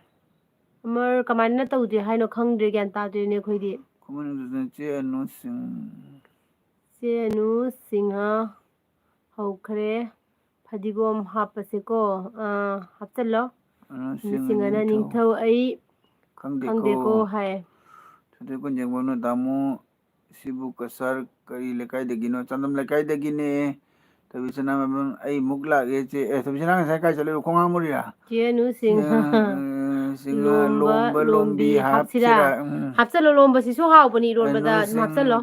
ꯑꯃꯔ ꯀꯃꯥꯏꯅ ꯇꯧꯗꯦ ꯍꯥꯏꯅꯣ ꯈꯪꯗ꯭ꯔꯦ, ꯒ꯭ꯌꯥꯟ ꯇꯥꯗ꯭ꯔꯦꯅꯦ ꯑꯩꯈꯣꯏꯗꯤ꯫ ꯈꯨꯃꯟ ꯅꯤꯡꯊꯧꯖꯝ ꯆꯦ ꯑꯅꯨ ꯁꯤꯡ꯫ ꯆꯦ ꯑꯅꯨ ꯁꯤꯡꯍ ꯍꯧꯈ꯭ꯔꯦ꯫ ꯐꯗꯤꯒꯣꯝ ꯍꯥꯞꯄꯁꯦꯀꯣ꯫ ꯑꯥ, ꯍꯥꯞꯆꯜꯂꯣ꯫ ꯑꯅꯨ ꯁꯤꯡꯍꯅ ꯅꯤꯡꯊꯧ꯫ ꯅꯤꯡꯊꯧ ꯑꯩ ꯈꯪꯗꯦꯀꯣ꯫ ꯈꯪꯗꯦꯀꯣ ꯍꯥꯏ꯫ ꯊꯣꯏꯊꯣꯏ ꯀꯣꯟꯖꯦꯡꯕꯝꯅ ꯇꯥꯃꯣ ꯁꯤꯕꯨ ꯀꯁꯥꯔ ꯀꯔꯤ ꯂꯩꯀꯥꯏꯗꯒꯤꯅꯣ? ꯆꯥꯟꯗꯝ ꯂꯩꯀꯥꯏꯗꯒꯤꯅꯦ꯫ ꯊꯣꯏꯕꯤꯁꯅꯥ ꯃꯃꯤꯡ ꯑꯩ ꯃꯨꯛ ꯂꯥꯛꯑꯦ ꯆꯦ꯫ ꯑꯦ, ꯊꯣꯏꯕꯤꯁꯅꯥ ꯉꯁꯥꯏ ꯀꯥꯏ ꯆꯠꯂꯨꯏꯕ? ꯈꯣꯡ ꯍꯥꯝꯃꯨꯔꯤꯔꯥ? ꯆꯦ ꯑꯅꯨ ꯁꯤꯡ꯫ ꯁꯤꯡ-, ꯁꯤꯡ-, ꯂꯣꯝꯕ, ꯂꯣꯝꯕ, ꯂꯣꯝꯕꯤ ꯂꯣꯝꯕꯤ ꯍꯥꯞꯁꯤꯔꯥ? ꯍꯥꯞꯁꯤꯔꯥ? ꯎꯝ꯫ ꯍꯥꯞꯆꯜꯂꯣ, ꯂꯣꯝꯕꯁꯤꯁꯨ ꯍꯥꯎꯕꯅꯤ ꯏꯔꯣꯟꯕꯗ꯫ ꯑꯅꯨ ꯑꯗꯨꯝ ꯁꯤꯡ-, ꯍꯥꯞꯆꯜꯂꯣ꯫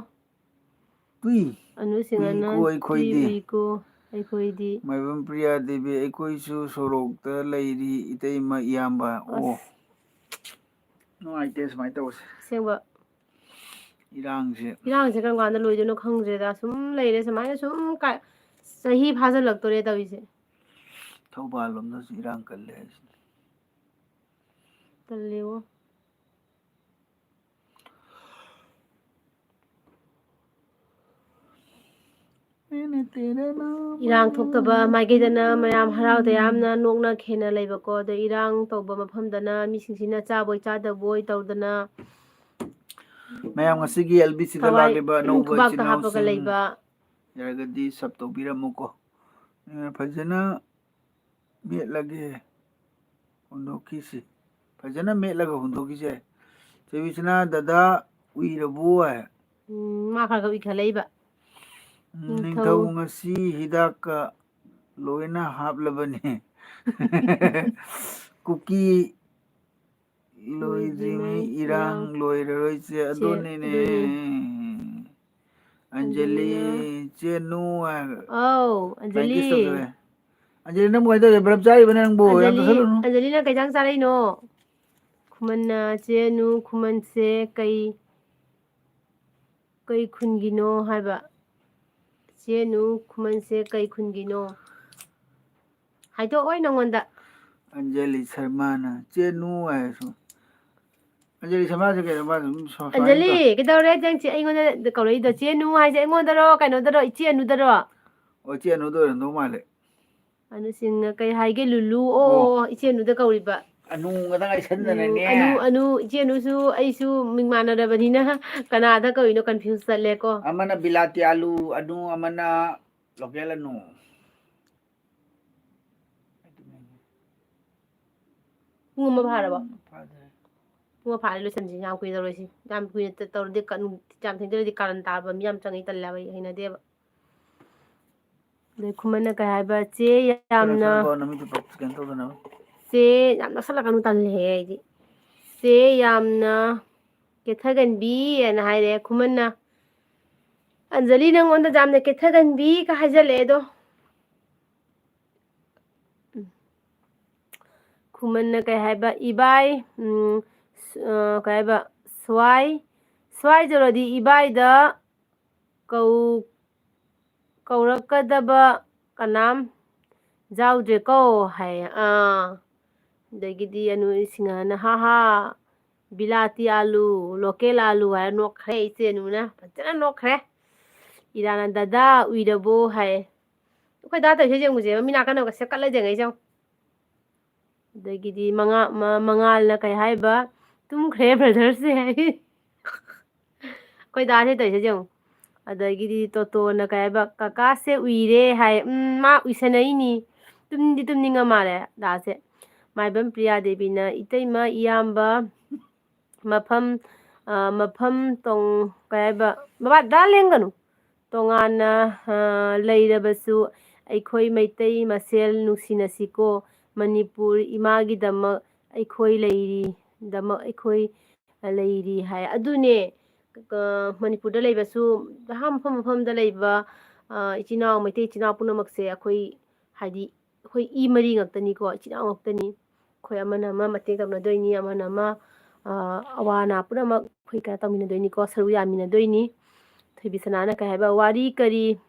ꯇꯨꯏ꯫ ꯑꯅꯨ ꯁꯤꯡꯍꯅ ꯎꯏꯀꯣ ꯑꯩꯈꯣꯏꯗꯤ꯫ ꯇꯨꯏ ꯎꯏꯀꯣ ꯑꯩꯈꯣꯏꯗꯤ꯫ ꯃꯥꯏꯕꯝ ꯄ꯭ꯔꯤꯌꯥ ꯗꯦꯕꯤ, ꯑꯩꯈꯣꯏꯁꯨ ꯁꯣꯔꯣꯛꯇ ꯂꯩꯔꯤ, ꯏꯇꯩꯃ ꯏꯌꯥꯝꯕ꯫ ꯑꯣ꯫ ꯑꯁ꯫ ꯅꯨꯡꯉꯥꯏꯇꯦ ꯁꯨꯃꯥꯏꯅ ꯇꯧꯕꯁꯦ꯫ ꯑꯁꯦꯡꯕ꯫ ꯏꯔꯥꯡꯁꯦ꯫ ꯏꯔꯥꯡꯁꯦ ꯀꯔꯝ ꯀꯥꯟꯗ ꯂꯣꯏꯗꯣꯏꯅꯣ ꯈꯪꯗ꯭ꯔꯦꯗ꯫ ꯁꯨꯝ ꯂꯩꯔꯦ ꯁꯨꯃꯥꯏꯅ ꯁꯨꯝ ꯀꯥ-, ꯆꯍꯤ ꯐꯥꯖꯤꯜꯂꯛꯇꯣꯔꯦ ꯇꯧꯔꯤꯁꯦ꯫ ꯊꯧꯕꯥꯜ ꯂꯣꯝꯗꯁꯨ ꯏꯔꯥꯡ ꯀꯜꯂꯦ ꯍꯥꯏꯁꯤꯅꯤ꯫ ꯇꯜꯂꯦꯕꯣ꯫ ꯏꯔꯥꯡ ꯊꯣꯛꯇꯕ ꯃꯥꯏꯀꯩꯗꯅ ꯃꯌꯥꯝ ꯍꯔꯥꯎ ꯇꯌꯥꯝꯅ ꯅꯣꯛꯅ ꯈꯦꯅ ꯂꯩꯕꯀꯣ꯫ ꯑꯗꯣ ꯏꯔꯥꯡ ꯇꯧꯕ ꯃꯐꯝꯗꯅ ꯃꯤꯁꯤꯡꯁꯤꯅ ꯆꯥꯕꯣꯏ ꯆꯥꯗꯕꯣꯏ ꯇꯧꯗꯅ ꯃꯌꯥꯝ ꯉꯁꯤꯒꯤ ꯑꯦꯜ ꯕꯤ ꯁꯤꯗ ꯊꯋꯥꯏ ꯂꯥꯛꯂꯤꯕ ꯑꯅꯧꯕ ꯈꯨꯕꯥꯛꯇ ꯏꯆꯤꯟ ꯍꯥꯞꯄꯒ ꯏꯅꯥꯎꯁꯤꯡ ꯂꯩꯕ꯫ ꯌꯥꯔꯒꯗꯤ sub ꯇꯧꯕꯤꯔꯝꯃꯨꯀꯣ꯫ ꯑ, ꯐꯖꯅ ꯃꯦꯠꯂꯒꯦ꯫ ꯍꯨꯟꯗꯣꯛꯈꯤꯁꯤ꯫ ꯐꯖꯅ ꯃꯦꯠꯂꯒ ꯍꯨꯟꯗꯣꯛꯈꯤꯁꯦ꯫ ꯆꯦꯕꯤꯁꯅꯥ ꯗꯗꯥ ꯎꯏꯔꯕꯣ ꯍꯥꯏ꯫ ꯎꯝ, ꯃꯥ ꯈꯔ ꯈꯔ ꯎꯏꯈꯠꯂꯛꯏꯕ꯫ ꯎꯝ, ꯅꯤꯡꯊꯧ꯫ ꯅꯤꯡꯊꯧ ꯉꯁꯤ ꯍꯤꯗꯥꯛꯀ ꯂꯣꯏꯅ ꯍꯥꯞꯂꯕꯅꯦ꯫ ꯀꯨꯀꯤ ꯂꯣꯏꯗ꯭ꯔꯤꯉꯩ ꯏꯔꯥꯡ ꯂꯣꯏꯔꯔꯣꯏꯁꯦ꯫ ꯆꯦ, ꯑꯗꯨꯅꯤꯅꯦ꯫ ꯑꯗꯨꯅꯤ꯫ ꯑꯟꯖꯂꯤ, ꯑꯟꯖꯂꯤꯅ꯫ ꯆꯦ ꯅꯨ ꯍꯥꯏ꯫ ꯑꯧ, Like this ꯑꯟꯖꯂꯤ꯫ ꯇꯧꯖꯔꯦ꯫ ꯑꯟꯖꯂꯤ, ꯅꯪꯕꯨ ꯀꯃꯥꯏꯅ ꯇꯧꯔꯤ? ꯕ꯭ꯔꯞ ꯆꯥꯔꯤꯕ ꯅꯪꯕꯨ? ꯌꯥꯝ ꯑꯟꯖꯂꯤ, ꯆꯥꯁꯜꯂꯨꯅꯨ꯫ ꯑꯟꯖꯂꯤꯅ ꯀꯩ ꯏꯟꯖꯥꯡ ꯆꯥꯔꯛꯏꯅꯣ? ꯈꯨꯃꯟꯅ, ꯆꯦ ꯅꯨ, ꯈꯨꯃꯟꯁꯦ ꯀꯩ, ꯀꯩ ꯈꯨꯟꯒꯤꯅꯣ ꯍꯥꯏꯕ? ꯆꯦ ꯅꯨ, ꯈꯨꯃꯟꯁꯦ ꯀꯩ ꯈꯨꯟꯒꯤꯅꯣ? ꯍꯥꯏꯗꯣꯛꯑꯣꯏ ꯅꯉꯣꯟꯗ꯫ ꯑꯟꯖꯂꯤ ꯁꯔꯃꯅ ꯆꯦ ꯅꯨ ꯍꯥꯏꯔꯁꯨ꯫ ꯑꯟꯖꯂꯤ ꯁꯔꯃꯁꯦ ꯀꯩꯅꯣ? ꯃꯥ ꯑꯗꯨꯝ ꯁꯨꯃꯥꯏꯅ ꯑꯟꯖꯂꯤ, ꯇꯧ-, ꯀꯩꯗꯧꯔꯦ? ꯅꯪ ꯆꯦ-, ꯑꯩꯉꯣꯟꯗ ꯀꯧꯔꯛꯏꯗꯣ ꯆꯦ ꯅꯨ ꯍꯥꯏꯁꯦ ꯑꯩꯉꯣꯟꯗꯔꯣ, ꯀꯩꯅꯣꯗꯔꯣ, ꯏꯆꯦ ꯑꯅꯨꯗꯔꯣ? ꯑꯣ, ꯆꯦ ꯑꯅꯨꯗ ꯑꯣꯏꯔꯝꯗꯧ ꯃꯥꯜꯂꯦ꯫ ꯑꯅꯨꯁꯤꯡꯅ ꯀꯩ ꯍꯥꯏꯒꯦ? ꯂꯨꯂꯨ, ꯑꯣ, ꯑꯣ꯫ ꯑꯣ, ꯏꯆꯦ ꯑꯅꯨꯗ ꯀꯧꯔꯤꯕ꯫ ꯑꯅꯨ ꯉꯥꯛꯇ ꯎꯝ, ꯉꯥꯏꯁꯟꯗꯅꯅꯦ꯫ ꯑꯅꯨ, ꯑꯅꯨ, ꯏꯆꯦ ꯑꯅꯨꯁꯨ ꯑꯩꯁꯨ ꯃꯤꯡ ꯃꯥꯟꯅꯔꯕꯅꯤꯅ ꯀꯅꯥꯗ ꯀꯧꯔꯤꯅꯣ confuse ꯆꯠꯂꯦꯀꯣ꯫ ꯑꯃꯅ ꯕꯤꯂꯥꯇꯤ ꯑꯂꯨ ꯑꯅꯨ, ꯑꯃꯅ local ꯑꯅꯨ꯫ ꯄꯨꯡ ꯑꯃ ꯐꯥꯔꯕꯣ? ꯐꯥꯗ꯭ꯔꯦ꯫ ꯄꯨꯡ ꯑꯃ ꯐꯥꯔꯦ, ꯂꯣꯏꯁꯟꯁꯤ꯫ ꯌꯥꯝ ꯀꯨꯏꯅ ꯇꯧꯔꯣꯏꯁꯤ꯫ ꯌꯥꯝ ꯀꯨꯏꯅ ꯇ-, ꯇꯧꯔꯗꯤ ꯀ-, ꯌꯥꯝ ꯊꯦꯡꯖꯔꯗꯤ ꯀꯥꯔꯟ ꯇꯥꯕ ꯃꯤ ꯌꯥꯝ ꯆꯪꯉꯤ, ꯇꯜꯂꯦꯕ, ꯑꯩ ꯍꯩꯅꯗꯦꯕ꯫ ꯑꯗꯩ ꯈꯨꯃꯟꯅ ꯀꯩ ꯍꯥꯏꯕ? ꯆꯦ ꯌꯥꯝꯅ, ꯈꯔ ꯈꯔ ꯀꯩꯅꯣ ꯇꯧꯗꯅꯕ꯫ ꯆꯦ ꯌꯥꯝ ꯅꯛꯁꯜꯂꯛꯀꯅꯨ, ꯇꯜꯂꯦꯍꯦ ꯑꯩꯗꯤ꯫ ꯆꯦ ꯌꯥꯝꯅ ꯀꯦꯊꯒꯟꯕꯤ ꯍꯥꯏꯅ ꯍꯥꯏꯔꯦ ꯈꯨꯃꯟꯅ꯫ ꯑꯟꯖꯂꯤ ꯅꯪꯉꯣꯟꯗ ꯌꯥꯝꯅ ꯀꯦꯊꯒꯟꯕꯤꯒ ꯍꯥꯏꯖꯜꯂꯛꯑꯦ ꯑꯗꯣ꯫ ꯎꯝ꯫ ꯈꯨꯃꯟꯅ ꯀꯩ ꯍꯥꯏꯕ? ꯏꯕꯥꯏ, ꯎꯝ, ꯑ, ꯀꯩ ꯍꯥꯏꯕ, ꯁ꯭ꯋꯥꯏ, ꯁ꯭ꯋꯥꯏ ꯌꯧꯔꯗꯤ ꯏꯕꯥꯏꯗ ꯀꯧ-, ꯀꯧꯔꯛꯀꯗꯕ ꯀꯅꯥꯝ ꯌꯥꯎꯗ꯭ꯔꯦꯀꯣ ꯍꯥꯏ꯫ ꯑꯥ, ꯑꯗꯒꯤꯗꯤ ꯑꯅꯨ ꯁꯤꯡꯍꯅ, "ꯍꯥ ꯍꯥ, ꯕꯤꯂꯥꯇꯤ ꯑꯥꯂꯨ, ꯂꯣꯀꯦꯜ ꯑꯥꯂꯨ" ꯍꯥꯏꯔ ꯅꯣꯛꯈ꯭ꯔꯦ ꯏꯆꯦ ꯑꯅꯨꯅ, ꯐꯖꯅ ꯅꯣꯛꯈ꯭ꯔꯦ꯫ ꯏꯔꯥꯅ, "ꯗꯗꯥ ꯎꯏꯔꯕꯣ?" ꯍꯥꯏ꯫ ꯑꯩꯈꯣꯏ ꯗꯥ ꯇꯧꯔꯤꯁꯦ ꯌꯦꯡꯉꯨꯁꯦ, ꯃꯃꯤ ꯅꯥꯀꯟꯗꯒ ꯁꯦꯞꯀꯠꯂ ꯌꯦꯡꯉꯛꯏꯁꯦ ꯌꯦꯡꯉꯨ꯫ ꯑꯗꯒꯤꯗꯤ ꯃꯉꯥ-, ꯃ-, ꯃꯉꯥꯜꯅ ꯀꯩ ꯍꯥꯏꯕ? "ꯇꯨꯝꯈ꯭ꯔꯦ ꯕ꯭ꯔꯗꯔꯁꯦ" ꯍꯥꯏ꯫ ꯑꯩꯈꯣꯏ ꯗꯥꯁꯦ ꯇꯧꯔꯤꯁꯦ ꯌꯦꯡꯉꯨ꯫ ꯑꯗꯒꯤꯗꯤ ꯇꯣꯇꯣꯅ ꯀꯩ ꯍꯥꯏꯕ? "ꯀꯀꯥꯁꯦ ꯎꯏꯔꯦ" ꯍꯥꯏ꯫ ꯎꯝ, ꯃꯥ ꯎꯏꯁꯟꯅꯩꯅꯤ꯫ ꯇꯨꯝꯗꯤ ꯇꯨꯝꯅꯤꯡꯉ ꯃꯥꯜꯂꯦ ꯗꯥꯁꯦ꯫ ꯃꯥꯏꯕꯝ ꯄ꯭ꯔꯤꯌꯥ ꯗꯦꯕꯤꯅ, "ꯏꯇꯩꯃ, ꯏꯌꯥꯝꯕ, ꯃꯐꯝ, ꯑ, ꯃꯐꯝ ꯇꯣꯡ-, ꯀꯩ ꯍꯥꯏꯕ? ꯕꯕꯥ, ꯗꯥ ꯂꯦꯡꯒꯅꯨ꯫ ꯇꯣꯉꯥꯟꯅ, ꯑ, ꯂꯩꯔꯕꯁꯨ ꯑꯩꯈꯣꯏ ꯃꯩꯇꯩ ꯃꯁꯦꯜ ꯅꯨꯡꯁꯤꯅꯁꯤꯀꯣ꯫ ꯃꯅꯤꯄꯨꯔ ꯏꯃꯥꯒꯤꯗꯃꯛ ꯑꯩꯈꯣꯏ ꯂꯩꯔꯤ, ꯗꯃꯛ ꯑꯩꯈꯣꯏ ꯂꯩꯔꯤ" ꯍꯥꯏ꯫ ꯑꯗꯨꯅꯦ, ꯑ, ꯃꯅꯤꯄꯨꯔꯗ ꯂꯩꯕꯁꯨ, ꯑꯍꯥ, ꯃꯐꯝ ꯃꯐꯝꯗ ꯂꯩꯕ, ꯑ, ꯏꯆꯤꯟ ꯏꯅꯥꯎ, ꯃꯩꯇꯩ ꯏꯆꯤꯟ ꯏꯅꯥꯎ ꯄꯨꯝꯅꯃꯛꯁꯦ ꯑꯩꯈꯣꯏ, ꯍꯥꯏꯗꯤ, ꯑꯩꯈꯣꯏ ꯏ ꯃꯔꯤ ꯉꯥꯛꯇꯅꯤꯀꯣ, ꯏꯆꯤꯟ ꯏꯅꯥꯎ ꯉꯥꯛꯇꯅꯤ꯫ ꯑꯩꯈꯣꯏ ꯑꯃꯅ ꯑꯃ ꯃꯇꯦꯡ ꯇꯧꯅꯗꯣꯏꯅꯤ, ꯑꯃꯅ ꯑꯃ, ꯑ, ꯑꯋꯥ ꯑꯅꯥ ꯄꯨꯝꯅꯃꯛ ꯑꯩꯈꯣꯏ ꯀꯩꯅꯣ ꯇꯧꯃꯤꯟꯅꯗꯣꯏꯅꯤꯀꯣ, ꯁꯔꯨꯛ ꯌꯥꯃꯤꯟꯅꯗꯣꯏꯅꯤ꯫ ꯊꯣꯏꯕꯤꯁꯅꯥꯅ ꯀꯩ ꯍꯥꯏꯕ? "ꯋꯥꯔꯤ ꯀꯔꯤ,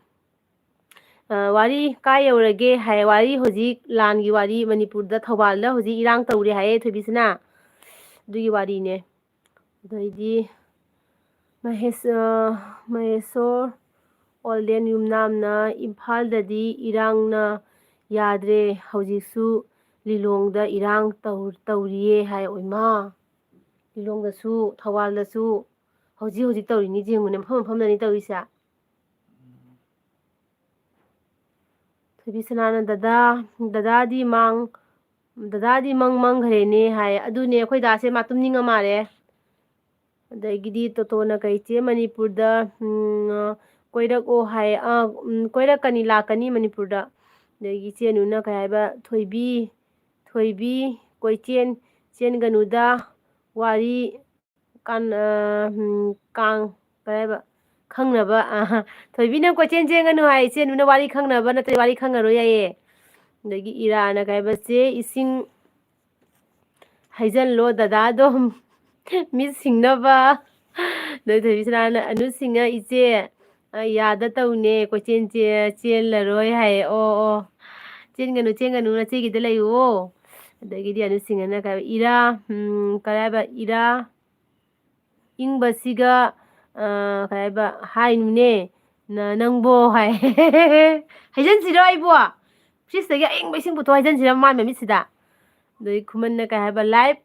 ꯑ, ꯋꯥꯔꯤ ꯀꯥꯏ ꯌꯧꯔꯒꯦ?" ꯍꯥꯏ꯫ ꯋꯥꯔꯤ ꯍꯧꯖꯤꯛ ꯂꯥꯟꯒꯤ ꯋꯥꯔꯤ, ꯃꯅꯤꯄꯨꯔꯗ, ꯊꯧꯕꯥꯜꯗ ꯍꯧꯖꯤꯛ ꯏꯔꯥꯡ ꯇꯧꯔꯤ ꯍꯥꯏꯌꯦ ꯊꯣꯏꯕꯤꯁꯅꯥ꯫ ꯑꯗꯨꯒꯤ ꯋꯥꯔꯤꯅꯦ꯫ ꯑꯗꯩꯗꯤ ꯃꯍꯦꯁ-, ꯑ, ꯃꯍꯦꯁꯣꯔ ꯑꯣꯜꯗꯦꯟ ꯌꯨꯝꯅꯥꯝꯅ, "ꯏꯝꯐꯥꯜꯗꯗꯤ ꯏꯔꯥꯡꯅ ꯌꯥꯗ꯭ꯔꯦ, ꯍꯧꯖꯤꯛꯁꯨ ꯂꯤꯂꯣꯡꯗ ꯏꯔꯥꯡ ꯇꯧ-, ꯇꯧꯔꯤꯌꯦ" ꯍꯥꯏ꯫ ꯑꯣꯏꯃꯥ! ꯂꯤꯂꯣꯡꯗꯁꯨ, ꯊꯧꯕꯥꯜꯗꯁꯨ ꯍꯧꯖꯤꯛ ꯍꯧꯖꯤꯛ ꯇꯧꯔꯤꯅꯤ, ꯌꯦꯡꯉꯨꯅꯦ, ꯃꯐꯝ ꯃꯐꯝꯗꯅꯤ ꯇꯧꯔꯤꯁꯦ꯫ ꯊꯣꯏꯕꯤꯁꯅꯥꯅ, "ꯗꯗꯥ, ꯗꯗꯥꯗꯤ ꯃꯥꯡ-, ꯗꯗꯥꯗꯤ ꯃꯪ ꯃꯪꯈ꯭ꯔꯦꯅꯦ" ꯍꯥꯏ꯫ ꯑꯗꯨꯅꯦ, ꯑꯩꯈꯣꯏ ꯗꯥꯁꯦ ꯃꯥ ꯇꯨꯝꯅꯤꯡꯉ ꯃꯥꯜꯂꯦ꯫ ꯑꯗꯒꯤꯗꯤ ꯇꯣꯇꯣꯅ ꯀꯩ, "ꯆꯦ, ꯃꯅꯤꯄꯨꯔꯗ, ꯎꯝ, ꯀꯣꯏꯔꯛꯑꯣ" ꯍꯥꯏ꯫ ꯑꯥ, ꯎꯝ, "ꯀꯣꯏꯔꯛꯀꯅꯤ, ꯂꯥꯛꯀꯅꯤ ꯃꯅꯤꯄꯨꯔꯗ"꯫ ꯑꯗꯒꯤ ꯏꯆꯦ ꯑꯅꯨꯅ ꯀꯩ ꯍꯥꯏꯕ? "ꯊꯣꯏꯕꯤ, ꯊꯣꯏꯕꯤ, ꯀꯣꯏꯆꯦꯟ ꯆꯦꯟꯒꯅꯨꯗ, ꯋꯥꯔꯤ ꯀꯥꯟ-, ꯑ, ꯎꯝ, ꯀꯥꯡ-, ꯀꯩ ꯍꯥꯏꯕ? ꯈꯪꯅꯕ", ꯑ, "ꯊꯣꯏꯕꯤ, ꯅꯪ ꯀꯣꯏꯆꯦꯟ ꯆꯦꯟꯒꯅꯨ" ꯍꯥꯏ, ꯏꯆꯦ ꯑꯅꯨꯅ ꯋꯥꯔꯤ ꯈꯪꯅꯕ ꯅꯠꯇ꯭ꯔꯗꯤ ꯋꯥꯔꯤ ꯈꯪꯉꯔꯣꯏ ꯍꯥꯏꯌꯦ꯫ ꯑꯗꯒꯤ ꯏꯔꯥꯅ ꯀꯩ ꯍꯥꯏꯕ? "ꯆꯦ, ꯏꯁꯤꯡ, ꯍꯩꯖꯜꯂꯣ ꯗꯗꯥꯗꯣ꯫ ꯃꯤꯠ ꯁꯤꯡꯅꯕ꯫ ꯑꯗꯩ ꯊꯣꯏꯕꯤꯁꯅꯥꯅ, "ꯑꯅꯨ ꯁꯤꯡꯅ ꯏꯆꯦ, ꯑ, ꯌꯥꯗ ꯇꯧꯅꯦ, ꯀꯣꯏꯆꯦꯟ ꯆꯦ-, ꯆꯦꯜꯂꯔꯣꯏ" ꯍꯥꯏꯌꯦ꯫ "ꯑꯣ, ꯑꯣ꯫ ꯆꯦꯟꯒꯅꯨ, ꯆꯦꯟꯒꯅꯨ, ꯅꯆꯦꯒꯤꯗ ꯂꯩꯌꯨꯑꯣ"꯫ ꯑꯗꯒꯤꯗꯤ ꯑꯅꯨ ꯁꯤꯡꯅꯅ ꯀꯩ ꯍꯥꯏꯕ, "ꯏꯔꯥ, ꯎꯝ, ꯀꯩ ꯍꯥꯏꯕ, ꯏꯔꯥ ꯏꯪꯕꯁꯤꯒ, ꯑ, ꯀꯩ ꯍꯥꯏꯕ, ꯍꯥꯏꯅꯨꯅꯦ, ꯅ-, ꯅꯪꯕꯣ" ꯍꯥꯏ꯫ "ꯍꯩꯖꯟꯁꯤꯔꯣ ꯑꯩꯕꯣ? ꯐ꯭ꯔꯤꯖꯇꯒꯤ ꯑꯏꯪꯕ ꯏꯁꯤꯡ ꯄꯨꯊꯣꯛ ꯍꯩꯖꯟꯁꯤꯔꯣ ꯃꯥꯏ ꯃꯃꯤꯠꯁꯤꯗ?" ꯑꯗꯩ ꯈꯨꯃꯟꯅ ꯀꯩ ꯍꯥꯏꯕ, "ꯂꯥꯏꯚ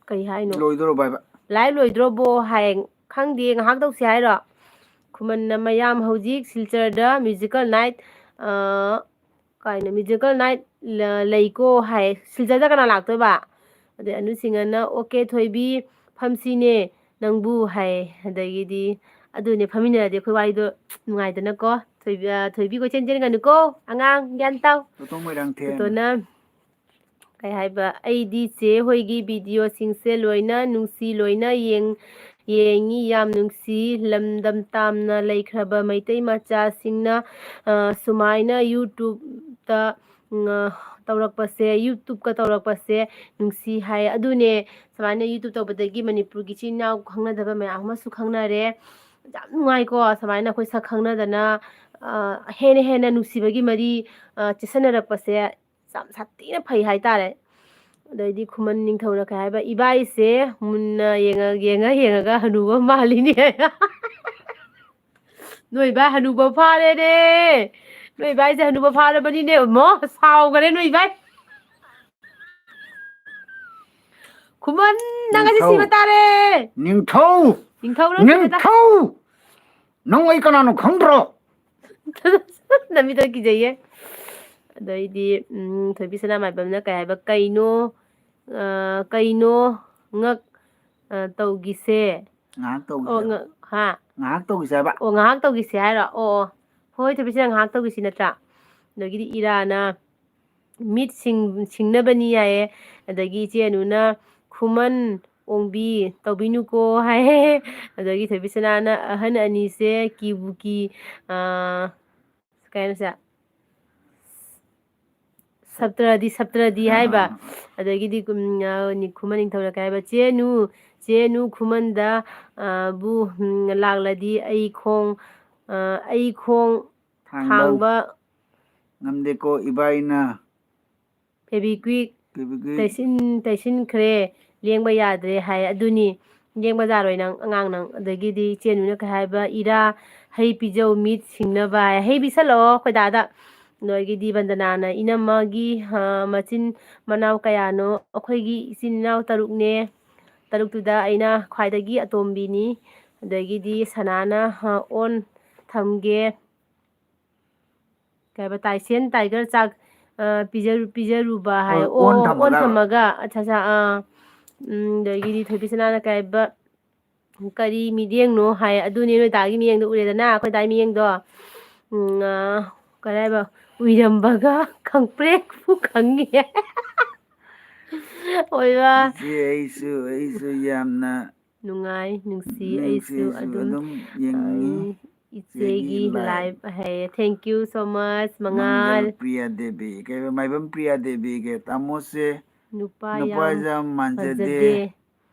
ꯀꯩ ꯍꯥꯏꯅꯣ? ꯂꯣꯏꯗꯣꯔꯕꯣ ꯍꯥꯏꯕ? ꯂꯥꯏꯚ ꯂꯣꯏꯗ꯭ꯔꯣꯕꯣ?" ꯍꯥꯏ꯫ "ꯈꯪꯗꯦ, ꯉꯥꯏꯍꯥꯛ ꯇꯧꯁꯤ ꯍꯥꯏꯔꯣ?" ꯈꯨꯃꯟꯅ, "ꯃꯌꯥꯝ ꯍꯧꯖꯤꯛ ꯁꯤꯜꯆꯔꯗ ꯃ꯭ꯌꯨꯖꯤꯀꯦꯜ ꯅꯥꯏꯠ, ꯑ, ꯀꯥꯏꯅ ꯃ꯭ꯌꯨꯖꯤꯀꯦꯜ ꯅꯥꯏꯠ ꯂ-, ꯂꯩꯀꯣ" ꯍꯥꯏ꯫ "ꯁꯤꯜꯆꯔꯗ ꯀꯅꯥ ꯂꯥꯛꯇꯣꯏꯕ?" ꯑꯗꯩ ꯑꯅꯨ ꯁꯤꯡꯍꯅ, "ꯑꯣꯀꯦ ꯊꯣꯏꯕꯤ, ꯐꯝꯁꯤꯅꯦ ꯅꯪꯕꯨ" ꯍꯥꯏ꯫ ꯑꯗꯒꯤꯗꯤ, ꯑꯗꯨꯅꯦ, ꯐꯝꯃꯤꯟꯅꯔꯗꯤ ꯑꯩꯈꯣꯏ ꯋꯥꯔꯤꯗꯣ ꯅꯨꯡꯉꯥꯏꯗꯅꯀꯣ꯫ "ꯊꯣꯏꯕꯤ, ꯑ, ꯊꯣꯏꯕꯤ ꯀꯣꯏꯆꯦꯟ ꯆꯦꯟꯒꯅꯨꯀꯣ, ꯑꯉꯥꯡ ꯒ꯭ꯌꯥꯟ ꯇꯥꯎ"꯫ ꯇꯣꯇꯣ ꯃꯣꯏꯔꯥꯡꯊꯦꯝ꯫ ꯇꯣꯇꯣꯅ ꯀꯩ ꯍꯥꯏꯕ, "ꯑꯩꯗꯤ ꯆꯦ ꯍꯣꯏꯒꯤ ꯚꯤꯗꯤꯑꯣꯁꯤꯡꯁꯦ ꯂꯣꯏꯅ ꯅꯨꯡꯁꯤ, ꯂꯣꯏꯅ ꯌꯦꯡ-, ꯌꯦꯡꯉꯤ, ꯌꯥꯝ ꯅꯨꯡꯁꯤ꯫ ꯂꯝꯗꯝ ꯇꯥꯝꯅ ꯂꯩꯈ꯭ꯔꯕ ꯃꯩꯇꯩ ꯃꯆꯥꯁꯤꯡꯅ, ꯑ, ꯁꯨꯃꯥꯏꯅ YouTube-ꯇ, ꯎꯝ, ꯑ, ꯇꯧꯔꯛꯄꯁꯦ, YouTube-ꯀ ꯇꯧꯔꯛꯄꯁꯦ ꯅꯨꯡꯁꯤ" ꯍꯥꯏ꯫ ꯑꯗꯨꯅꯦ, ꯁꯨꯃꯥꯏꯅ YouTube ꯇꯧꯕꯗꯒꯤ ꯃꯅꯤꯄꯨꯔꯒꯤ ꯏꯆꯤꯟ ꯏꯅꯥꯎ ꯈꯪꯅꯗꯕ ꯃꯌꯥꯝ ꯑꯃꯁꯨ ꯈꯪꯅꯔꯦ꯫ ꯌꯥꯝ ꯅꯨꯡꯉꯥꯏꯀꯣ, ꯁꯨꯃꯥꯏꯅ ꯑꯩꯈꯣꯏ ꯁꯛ ꯈꯪꯅꯗꯅ, ꯑ, ꯍꯦꯟꯅ ꯍꯦꯟꯅ ꯅꯨꯡꯁꯤꯕꯒꯤ ꯃꯔꯤ, ꯑ, ꯆꯦꯠꯁꯟꯅꯔꯛꯄꯁꯦ꯫ ꯌꯥꯝ ꯁꯥꯊꯤꯅ ꯐꯩ ꯍꯥꯏꯇꯥꯔꯦ꯫ ꯑꯗꯩꯗꯤ ꯈꯨꯃꯟ ꯅꯤꯡꯊꯧꯅ ꯀꯩ ꯍꯥꯏꯕ, "ꯏꯕꯥꯏꯁꯦ ꯃꯨꯟꯅ ꯌꯦꯡꯉ-, ꯌꯦꯡꯉ ꯌꯦꯡꯉꯒ ꯍꯅꯨꯕ ꯃꯥꯜꯂꯤꯅꯦ"꯫ "ꯅꯣꯏ ꯏꯕꯥꯏ ꯍꯅꯨꯕ ꯐꯥꯔꯦꯅꯦ! ꯅꯣꯏ ꯏꯕꯥꯏꯁꯦ ꯍꯅꯨꯕ ꯐꯥꯔꯕꯅꯤꯅꯦ!" ꯃꯣ ꯁꯥꯎꯈꯔꯦ ꯅꯣꯏ ꯏꯕꯥꯏ꯫ ꯈꯨꯃꯟ, ꯅꯪ ꯉꯁꯤ ꯅꯤꯡꯊꯧ꯫ ꯁꯤꯕ ꯇꯥꯔꯦ! ꯅꯤꯡꯊꯧ! ꯅꯤꯡꯊꯧ, ꯅꯪ ꯁꯤꯕ ꯇꯥ-, ꯅꯤꯡꯊꯧ! ꯅꯪ ꯑꯩ ꯀꯅꯥꯅꯣ ꯈꯪꯗ꯭ꯔꯣ? ꯅꯃꯤꯠꯇꯣ ꯀꯤꯖꯩꯌꯦ꯫ ꯑꯗꯩꯗꯤ, ꯎꯝ, ꯊꯣꯏꯕꯤ ꯁꯅꯥꯃꯥꯏꯕꯝꯅ ꯀꯩ ꯍꯥꯏꯕ, "ꯀꯩꯅꯣ, ꯑ, ꯀꯩꯅꯣ ꯉꯛ, ꯑ, ꯇꯧꯒꯤꯁꯦ?" ꯉꯥꯏꯍꯥꯛ ꯇꯧꯒꯤꯁꯦ ꯑꯣ, ꯍꯥꯏꯕ꯫ ꯉ-, ꯍꯥ? ꯉꯥꯏꯍꯥꯛ ꯇꯧꯒꯤꯁꯦ ꯍꯥꯏꯕ꯫ ꯑꯣ, ꯉꯥꯏꯍꯥꯛ ꯇꯧꯒꯤꯁꯦ ꯍꯥꯏꯔꯣ? ꯑꯣ, ꯑꯣ꯫ ꯍꯣꯏ, ꯊꯣꯏꯕꯤ ꯁꯅꯥ, ꯉꯥꯏꯍꯥꯛ ꯇꯧꯒꯤꯁꯤ ꯅꯠꯇ꯭ꯔꯥ? ꯑꯗꯒꯤꯗꯤ ꯏꯔꯥꯅ, "ꯃꯤꯠ ꯁꯤꯡ-, ꯁꯤꯡꯅꯕꯅꯤ" ꯍꯥꯏꯌꯦ꯫ ꯑꯗꯒꯤ ꯏꯆꯦ ꯑꯅꯨꯅ, "ꯈꯨꯃꯟ ꯑꯣꯡꯕꯤ ꯇꯧꯕꯤꯅꯨꯀꯣ" ꯍꯥꯏꯌꯦ꯫ ꯑꯗꯒꯤ ꯊꯣꯏꯕꯤꯁꯅꯥꯅ, "ꯑꯍꯟ ꯑꯅꯤꯁꯦ ꯀꯤꯕꯨ ꯀꯤ, ꯑꯥ, ꯀꯩ ꯍꯥꯏꯅꯣ ꯁꯦ? ꯁꯞꯇ꯭ꯔꯗꯤ, ꯁꯞꯇ꯭ꯔꯗꯤ ꯍꯥꯏꯕ꯫ ꯑꯥ꯫ ꯑꯗꯒꯤꯗꯤ, ꯎꯝ, ꯑ, ꯅꯤ-, ꯈꯨꯃꯟ ꯅꯤꯡꯊꯧꯅ ꯀꯩ ꯍꯥꯏꯕ? "ꯆꯦꯅꯨ, ꯆꯦꯅꯨ ꯈꯨꯃꯟꯗ, ꯑ, ꯕꯨ, ꯎꯝ, ꯂꯥꯛꯂꯗꯤ ꯑꯩ ꯈꯣꯡ, ꯑ, ꯑꯩ ꯈꯣꯡ ꯊꯥꯡꯕ ꯊꯥꯡꯕ ꯉꯝꯗꯦꯀꯣ ꯏꯕꯥꯏꯅ꯫ Fevikwik ꯐꯦꯕꯤꯀ꯭ꯋꯤꯛ ꯇꯩꯁꯤꯟ-, ꯇꯩꯁꯤꯟꯈ꯭ꯔꯦ, ꯂꯦꯡꯕ ꯌꯥꯗ꯭ꯔꯦ" ꯍꯥꯏ꯫ ꯑꯗꯨꯅꯤ, ꯂꯦꯡꯕ ꯌꯥꯔꯣꯏ ꯅꯪ, ꯑꯉꯥꯡ ꯅꯪ꯫ ꯑꯗꯒꯤꯗꯤ ꯏꯆꯦꯅꯨꯅ ꯀꯩ ꯍꯥꯏꯕ? "ꯏꯔꯥ, ꯍꯩ ꯄꯤꯖꯧ, ꯃꯤꯠ ꯁꯤꯡꯅꯕ" ꯍꯥꯏ꯫ ꯍꯩ ꯄꯤꯁꯜꯂꯛꯑꯣ ꯑꯩꯈꯣꯏ ꯗꯥꯗ꯫ ꯑꯗꯒꯤꯗꯤ ꯕꯟꯗꯅꯥꯅ ꯏꯅꯝꯃꯒꯤ, ꯑ, ꯃꯆꯤꯟ ꯃꯅꯥꯎ ꯀꯌꯥꯅꯣ? "ꯑꯩꯈꯣꯏꯒꯤ ꯏꯆꯤꯟ ꯏꯅꯥꯎ ꯇꯔꯨꯛꯅꯦ꯫ ꯇꯔꯨꯛꯇꯨꯗ ꯑꯩꯅ ꯈ꯭ꯋꯥꯏꯗꯒꯤ ꯑꯇꯣꯝꯕꯤꯅꯤ"꯫ ꯑꯗꯒꯤꯗꯤ ꯁꯅꯥꯅ, ꯑ, ꯑꯣꯟ ꯊꯝꯒꯦ꯫ ꯀꯩ ꯍꯥꯏꯕ? "ꯇꯥꯏꯁꯦꯟ ꯇꯥꯏꯒꯔ ꯆꯥꯛ, ꯑ, ꯄꯤꯖꯔꯨ-, ꯄꯤꯖꯔꯨꯕ" ꯍꯥꯏ꯫ ꯑꯣ, ꯑꯣ, ꯑꯣꯟ ꯑꯣꯟ ꯊꯝꯃꯒ? ꯊꯝꯃꯒ꯫ ꯑꯠꯆꯥ, ꯑꯠꯆꯥ, ꯑꯥ꯫ ꯎꯝ, ꯑꯗꯒꯤꯗꯤ ꯊꯣꯏꯕꯤ ꯁꯅꯥꯅ ꯀꯩ ꯍꯥꯏꯕ? "ꯀꯔꯤ ꯃꯤꯠꯌꯦꯡꯅꯣ?" ꯍꯥꯏ꯫ ꯑꯗꯨꯅꯤ ꯅꯣꯏ ꯗꯥꯒꯤ ꯃꯤꯠꯌꯦꯡꯗꯣ ꯎꯔꯦꯗꯅ, ꯑꯩꯈꯣꯏ ꯗꯥꯒꯤ ꯃꯤꯠꯌꯦꯡꯗꯣ꯫ ꯎꯝ, ꯑ, ꯀꯔꯤ ꯍꯥꯏꯕ? "ꯎꯏꯔꯝꯕꯒ ꯈꯪꯄ꯭ꯔꯦꯛꯄꯨ ꯈꯪꯉꯤ"꯫ ꯑꯣꯏꯕ꯫ ꯏꯆꯦ, ꯑꯩꯁꯨ, ꯑꯩꯁꯨ ꯌꯥꯝꯅ ꯅꯨꯡꯉꯥꯏ, ꯅꯨꯡꯁꯤ, ꯅꯨꯡꯁꯤ, ꯑꯩꯁꯨ ꯑꯩꯁꯨ ꯑꯗꯨꯝ, ꯑꯗꯨꯝ ꯌꯦꯡꯅꯤꯡꯉꯤ꯫ ꯑ, ꯏꯆꯦꯒꯤ ꯏꯆꯦꯒꯤ live꯫ Live ꯍꯥꯏꯌꯦ꯫ Thank you so much, ꯃꯉꯥꯜ꯫ ꯃꯪꯒꯜ ꯄ꯭ꯔꯤꯌꯥ ꯗꯦꯕꯤ, ꯀꯩꯕ, ꯃꯥꯏꯕꯝ ꯄ꯭ꯔꯤꯌꯥ ꯗꯦꯕꯤꯒ ꯇꯥꯃꯣꯁꯦ ꯅꯨꯄꯥ ꯅꯨꯄꯥ ꯌꯥꯝ ꯌꯥꯝ ꯃꯥꯟꯖꯗꯦ꯫ ꯐꯖꯗꯦ꯫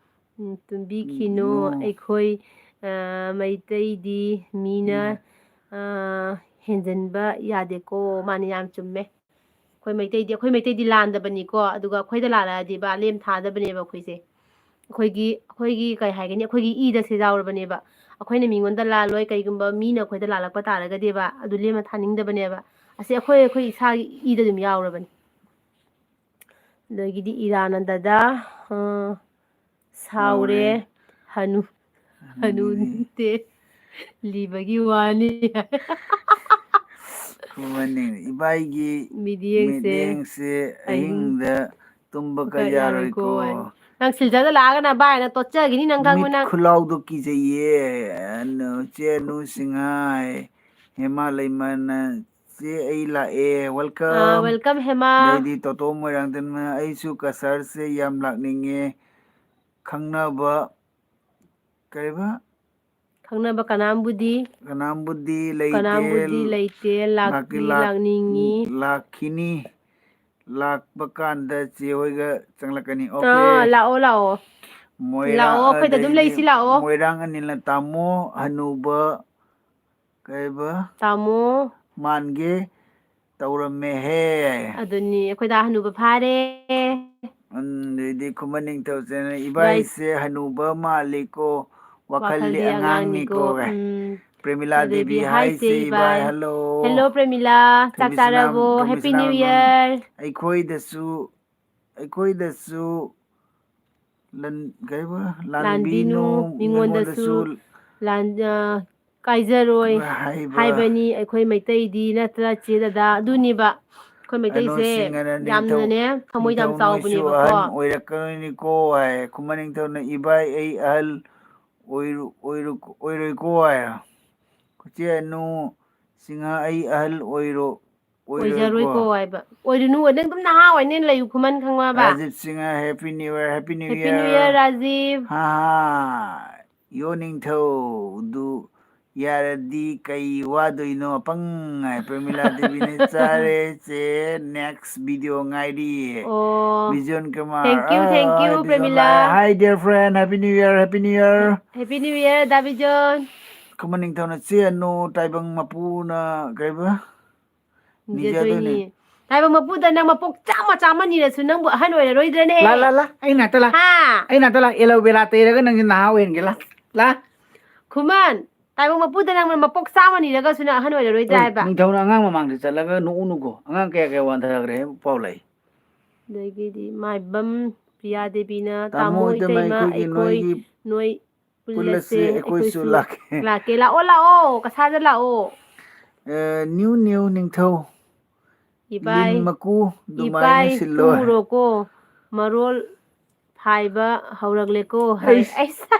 ꯎꯝ, ꯇꯨꯝꯕꯤꯈꯤꯅꯨ꯫ ꯎꯝ꯫ ꯑꯩꯈꯣꯏ, ꯑ, ꯃꯩꯇꯩꯗꯤ ꯃꯤꯅ, ꯎꯝ꯫ ꯑ, ꯍꯦꯟꯖꯟꯕ ꯌꯥꯗꯦꯀꯣ꯫ ꯃꯥꯅꯤ, ꯌꯥꯝ ꯆꯨꯝꯃꯦ꯫ ꯑꯩꯈꯣꯏ ꯃꯩꯇꯩꯗꯤ, ꯑꯩꯈꯣꯏ ꯃꯩꯇꯩꯗꯤ ꯂꯥꯟꯗꯕꯅꯤꯀꯣ, ꯑꯗꯨꯒ ꯑꯩꯈꯣꯏꯗ ꯂꯥꯜꯂꯛꯑꯗꯤꯕ ꯂꯦꯝ ꯊꯥꯗꯕꯅꯦꯕ ꯑꯩꯈꯣꯏꯁꯦ꯫ ꯑꯩꯈꯣꯏꯒꯤ, ꯑꯩꯈꯣꯏꯒꯤ ꯀꯩ ꯍꯥꯏꯒꯅꯤ, ꯑꯩꯈꯣꯏꯒꯤ ꯏꯗ ꯁꯤ ꯌꯥꯎꯔꯕꯅꯦꯕ꯫ ꯑꯩꯈꯣꯏꯅ ꯃꯤꯉꯣꯟꯗ ꯂꯥꯜꯂꯣꯏ, ꯀꯩꯒꯨꯝꯕ ꯃꯤꯅ ꯑꯩꯈꯣꯏꯗ ꯂꯥꯜꯂꯛꯄ ꯇꯥꯔꯒꯗꯤꯕ, ꯑꯗꯨ ꯂꯦꯝꯅ ꯊꯥꯅꯤꯡꯗꯕꯅꯦꯕ꯫ ꯑꯁꯤ ꯑꯩꯈꯣꯏ, ꯑꯩꯈꯣꯏ ꯏꯁꯥꯒꯤ ꯏꯗ ꯑꯗꯨꯝ ꯌꯥꯎꯔꯕꯅꯤ꯫ ꯑꯗꯒꯤꯗꯤ ꯏꯔꯥꯅꯟꯗꯗ, ꯑ, "ꯁꯥꯎꯔꯦ, ꯁꯥꯎꯔꯦ꯫ ꯍꯅꯨ-, ꯍꯅꯨꯗꯤ꯫ ꯍꯅꯨꯗꯦ, ꯂꯤꯕꯒꯤ ꯋꯥꯅꯤ"꯫ ꯈꯨꯃꯟꯅꯤ, ꯏꯕꯥꯏꯒꯤ ꯃꯤꯠꯌꯦꯡꯁꯦ꯫ ꯃꯤꯠꯌꯦꯡꯁꯦ ꯑꯍꯤꯡ ꯑꯍꯤꯡꯗ ꯇꯨꯝꯕ ꯀ ꯀ ꯌꯥꯔꯣꯏꯀꯣ ꯌꯥꯔꯣꯏꯀꯣ꯫ ꯍꯥꯏ꯫ ꯅꯪ ꯁꯤꯜꯆꯔꯗ ꯂꯥꯛꯑꯒꯅ ꯚꯥꯏꯅ ꯇꯣꯠꯆꯈꯤꯅꯤ ꯅꯪ ꯈꯪꯕ ꯃꯤꯠ ꯅꯪ꯫ ꯈꯨꯂꯥꯎꯗꯣ ꯀꯤꯖꯩꯌꯦ꯫ ꯑꯅ-, ꯆꯦ ꯅꯨ ꯁꯤꯡꯍꯥꯏ, ꯍꯦꯃꯥ ꯂꯩꯃꯅ, "ꯆꯦ ꯑꯩ ꯂꯥꯛꯑꯦ, welcome꯫ ꯑꯥ, welcome, ꯍꯦꯃꯥ꯫ ꯑꯗꯩꯗꯤ ꯇꯣꯇꯣ ꯃꯣꯏꯔꯥꯡꯊꯦꯝꯅ, "ꯑꯩꯁꯨ ꯀꯁꯥꯔꯁꯦ ꯌꯥꯝ ꯂꯥꯛꯅꯤꯡꯉꯦ, ꯈꯪꯅꯕ", ꯀꯩꯕ? "ꯈꯪꯅꯕ ꯀꯅꯥꯝꯕꯨꯗꯤ, ꯀꯅꯥꯝꯕꯨꯗꯤ ꯂꯩꯇꯦ, ꯀꯅꯥꯝꯕꯨꯗꯤ ꯂꯩꯇꯦ, ꯂꯥꯛꯇꯤ ꯂꯥꯛꯇꯤ ꯂꯥꯛ-, ꯂꯥꯛꯅꯤꯡꯉꯤ꯫ ꯂꯥꯛꯈꯤꯅꯤ, ꯂꯥꯛꯄ ꯀꯥꯟꯗ ꯆꯦ ꯍꯣꯏꯒ ꯆꯪꯂꯛꯀꯅꯤ꯫ ꯑꯣꯀꯦ꯫ ꯑꯥ, ꯂꯥꯛꯑꯣ, ꯂꯥꯛꯑꯣ꯫ ꯃꯣꯏꯔꯥꯡ, ꯂꯥꯛꯑꯣ, ꯑꯩꯈꯣꯏꯗ ꯑꯗꯨꯝ ꯑꯗꯩꯗꯤ ꯂꯩꯁꯤ, ꯂꯥꯛꯑꯣ꯫ ꯃꯣꯏꯔꯥꯡ ꯑꯅꯤꯜꯅ ꯇꯥꯃꯣ ꯍꯅꯨꯕ ꯀꯩꯕ? ꯇꯥꯃꯣ꯫ ꯃꯥꯟꯒꯦ ꯇꯧꯔꯝꯃꯦꯍꯦ꯫ ꯑꯗꯨꯅꯤ, ꯑꯩꯈꯣꯏꯗ ꯍꯅꯨꯕ ꯐꯥꯔꯦ꯫ ꯎꯝ, ꯑꯗꯩꯗꯤ ꯈꯨꯃꯟ ꯅꯤꯡꯊꯧꯁꯤꯅ, ꯏꯕꯥꯏ꯫ "ꯏꯕꯥꯏꯁꯦ ꯍꯅꯨꯕ ꯃꯥꯜꯂꯤꯀꯣ, ꯋꯥꯈꯜꯗꯤ ꯋꯥꯈꯜꯗꯤ ꯑꯉꯥꯡꯅꯤꯀꯣ", ꯑꯉꯥꯡꯅꯤꯀꯣ꯫ ꯀꯥꯏ꯫ ꯎꯝ꯫ ꯄ꯭ꯔꯦꯃꯤꯂꯥ ꯑꯗꯩꯗꯤ, ꯗꯦꯕꯤ, "ꯍꯥꯏ ꯍꯥꯏ ꯆꯦ ꯆꯦ ꯏꯕꯥꯏ, ꯏꯕꯥꯏ, ꯍꯜꯂꯣ꯫ ꯍꯦꯜꯂꯣ ꯄ꯭ꯔꯦꯃꯤꯂꯥ, ꯆꯥꯛ ꯊꯣꯏꯕꯤꯁꯅꯥꯝ, ꯆꯥꯔꯕꯣ? Happy Thoibisnam, new year. ꯑꯩꯈꯣꯏꯗꯁꯨ, ꯑꯩꯈꯣꯏꯗꯁꯨ ꯂꯟ-, ꯀꯩꯕ? ꯂꯥꯟꯕꯤꯅꯨ, ꯂꯥꯟꯕꯤꯅꯨ, ꯃꯤꯉꯣꯟꯗꯁꯨ ꯃꯤꯉꯣꯟꯗꯁꯨ ꯂꯥꯟ-, ꯑ, ꯀꯥꯏꯖꯔꯣꯏ ꯍꯥꯏꯕ꯫ ꯍꯥꯏꯕꯅꯤ ꯑꯩꯈꯣꯏ ꯃꯩꯇꯩꯗꯤ, ꯅꯠꯇ꯭ꯔ ꯆꯦ ꯗꯗꯥ? ꯑꯗꯨꯅꯤꯕ꯫ ꯑꯩꯈꯣꯏ ꯃꯩꯇꯩꯁꯦ ꯑꯅꯣꯠꯁꯤꯡ ꯑꯅ ꯅꯤꯡꯊꯧ, ꯌꯥꯝꯅꯅꯦ ꯊꯃꯣꯏ ꯌꯥꯝ ꯅꯤꯡꯊꯧ ꯅꯣꯏꯁꯨ ꯆꯥꯎꯕꯅꯦꯕꯀꯣ꯫ ꯑꯍꯟ ꯑꯣꯏꯔꯛꯀꯅꯤꯀꯣ ꯍꯥꯏ꯫ ꯈꯨꯃꯟ ꯅꯤꯡꯊꯧꯅ, "ꯏꯕꯥꯏ, ꯑꯩ ꯑꯍꯜ ꯑꯣꯏꯔꯨ-, ꯑꯣꯏꯔꯨ-, ꯑꯣꯏꯔꯣꯏꯀꯣ" ꯍꯥꯏ꯫ ꯆꯦ ꯑꯅꯨ ꯁꯤꯡꯍ, "ꯑꯩ ꯑꯍꯜ ꯑꯣꯏꯔꯣ-, ꯑꯣꯏꯔꯣꯏꯀꯣ"꯫ ꯑꯣꯏꯖꯔꯣꯏꯀꯣ ꯍꯥꯏꯕ꯫ ꯑꯣꯏꯔꯨꯅꯨ, ꯅꯪ ꯑꯗꯨꯝ ꯅꯍꯥ ꯑꯣꯏꯅ ꯂꯩꯌꯨ ꯈꯨꯃꯟ ꯈꯪꯉꯕ? Rajiv Singh, happy new year, happy new happy new year. Year, Rajiv. ꯍꯥ ꯍꯥ, ꯌꯣ ꯅꯤꯡꯊꯧꯗꯨ ꯌꯥꯔꯗꯤ ꯀꯩ ꯋꯥꯗꯣꯏꯅꯣ? ꯑꯄꯪ ꯍꯥꯏ꯫ ꯄ꯭ꯔꯦꯃꯤꯂꯥ ꯗꯦꯕꯤꯅ, "ꯆꯥꯔꯦ ꯆꯦ, next video ꯉꯥꯏꯔꯤ"꯫ ꯑꯣ꯫ ꯕꯤꯖꯣꯟ Kumar, Thank you, thank you, ah, ꯕꯤꯖꯣꯟ ꯄ꯭ꯔꯦꯃꯤꯂꯥ꯫ Lai. Hi, dear friend, happy new year, happy new year꯫ Happy new year, ꯗꯥ ꯕꯤꯖꯣꯟ꯫ ꯈꯨꯃꯟ ꯅꯤꯡꯊꯧꯅ, "ꯆꯦ ꯑꯅꯨ, ꯇꯥꯏꯕꯪ ꯃꯄꯨꯅ" ꯀꯩꯕ? ꯅꯤꯖꯗꯣꯏꯅꯤ꯫ ꯅꯤꯖꯗꯣꯏꯅꯤ꯫ ꯇꯥꯏꯕꯪ ꯃꯄꯨꯗ ꯅꯪ ꯃꯄꯣꯛ ꯆꯥꯝꯃ, ꯆꯥꯝꯃ ꯅꯤꯔꯁꯨ ꯅꯪꯕꯨ ꯑꯍꯟ ꯑꯣꯏꯔꯔꯣꯏꯗ꯭ꯔꯅꯦ? ꯂꯥ, ꯂꯥ, ꯂꯥ, ꯑꯩ ꯅꯥꯛꯇ ꯂꯥ꯫ ꯍꯥ? ꯑꯩ ꯅꯥꯛꯇ ꯂꯥ, ꯑꯦꯂꯣꯕꯦꯔꯥ ꯇꯩꯔꯒ ꯅꯪꯁꯦ ꯅꯍꯥ ꯑꯣꯏꯍꯟꯒꯦ ꯂꯥ꯫ ꯂꯥ꯫ ꯈꯨꯃꯟ, ꯇꯥꯏꯕꯪ ꯃꯄꯨꯗ ꯅꯪ ꯃꯄꯣꯛ ꯆꯥꯝꯃ ꯅꯤꯔꯒꯁꯨ ꯅꯪ ꯑꯍꯟ ꯑꯣꯏꯔꯔꯣꯏꯗ꯭ꯔꯥ ꯑꯦ, ꯍꯥꯏꯕ? ꯅꯤꯡꯊꯧꯅ ꯑꯉꯥꯡ ꯃꯃꯥꯡꯗ ꯆꯠꯂꯒ ꯅꯣꯛꯎꯅꯨꯀꯣ꯫ ꯑꯉꯥꯡ ꯀꯌꯥ ꯀꯌꯥ ꯋꯥꯟꯊꯈ꯭ꯔꯦ ꯍꯥꯏꯕ ꯄꯥꯎ ꯂꯩ꯫ ꯑꯗꯒꯤꯗꯤ ꯃꯥꯏꯕꯝ ꯄ꯭ꯔꯤꯌꯥ ꯗꯦꯕꯤꯅ, ꯇꯥꯃꯣ, "ꯇꯥꯃꯣ, ꯏꯇꯩꯃ, ꯏꯇꯩꯃ, ꯑꯩꯈꯣꯏꯒꯤ ꯑꯩꯈꯣꯏ ꯅꯣꯏꯒꯤ ꯅꯣꯏ ꯄꯨꯜꯂꯁꯦ, ꯄꯨꯜꯂꯁꯦ, ꯑꯩꯈꯣꯏꯁꯨ ꯑꯩꯈꯣꯏꯁꯨ ꯂꯥꯛꯀꯦ"꯫ ꯂꯥꯛꯀꯦ, ꯂꯥꯛꯑꯣ, ꯂꯥꯛꯑꯣ, ꯀꯁꯥꯗ ꯂꯥꯛꯑꯣ꯫ ꯑꯦ, ꯅ꯭ꯌꯨ ꯅ꯭ꯌꯨ ꯅꯤꯡꯊꯧ꯫ ꯏꯕꯥꯏ, ꯂꯤꯟ ꯃꯀꯨ ꯑꯗꯨꯃꯥꯏꯅ ꯏꯕꯥꯏ, ꯁꯤꯜꯂꯣꯏ꯫ ꯇꯨꯝꯃꯨꯔꯣꯀꯣ, ꯃꯔꯣꯜ ꯐꯥꯏꯕ ꯍꯧꯔꯛꯂꯦꯀꯣ ꯍꯥꯏ꯫ ꯑꯩꯁ꯫ ꯑꯩꯁ꯫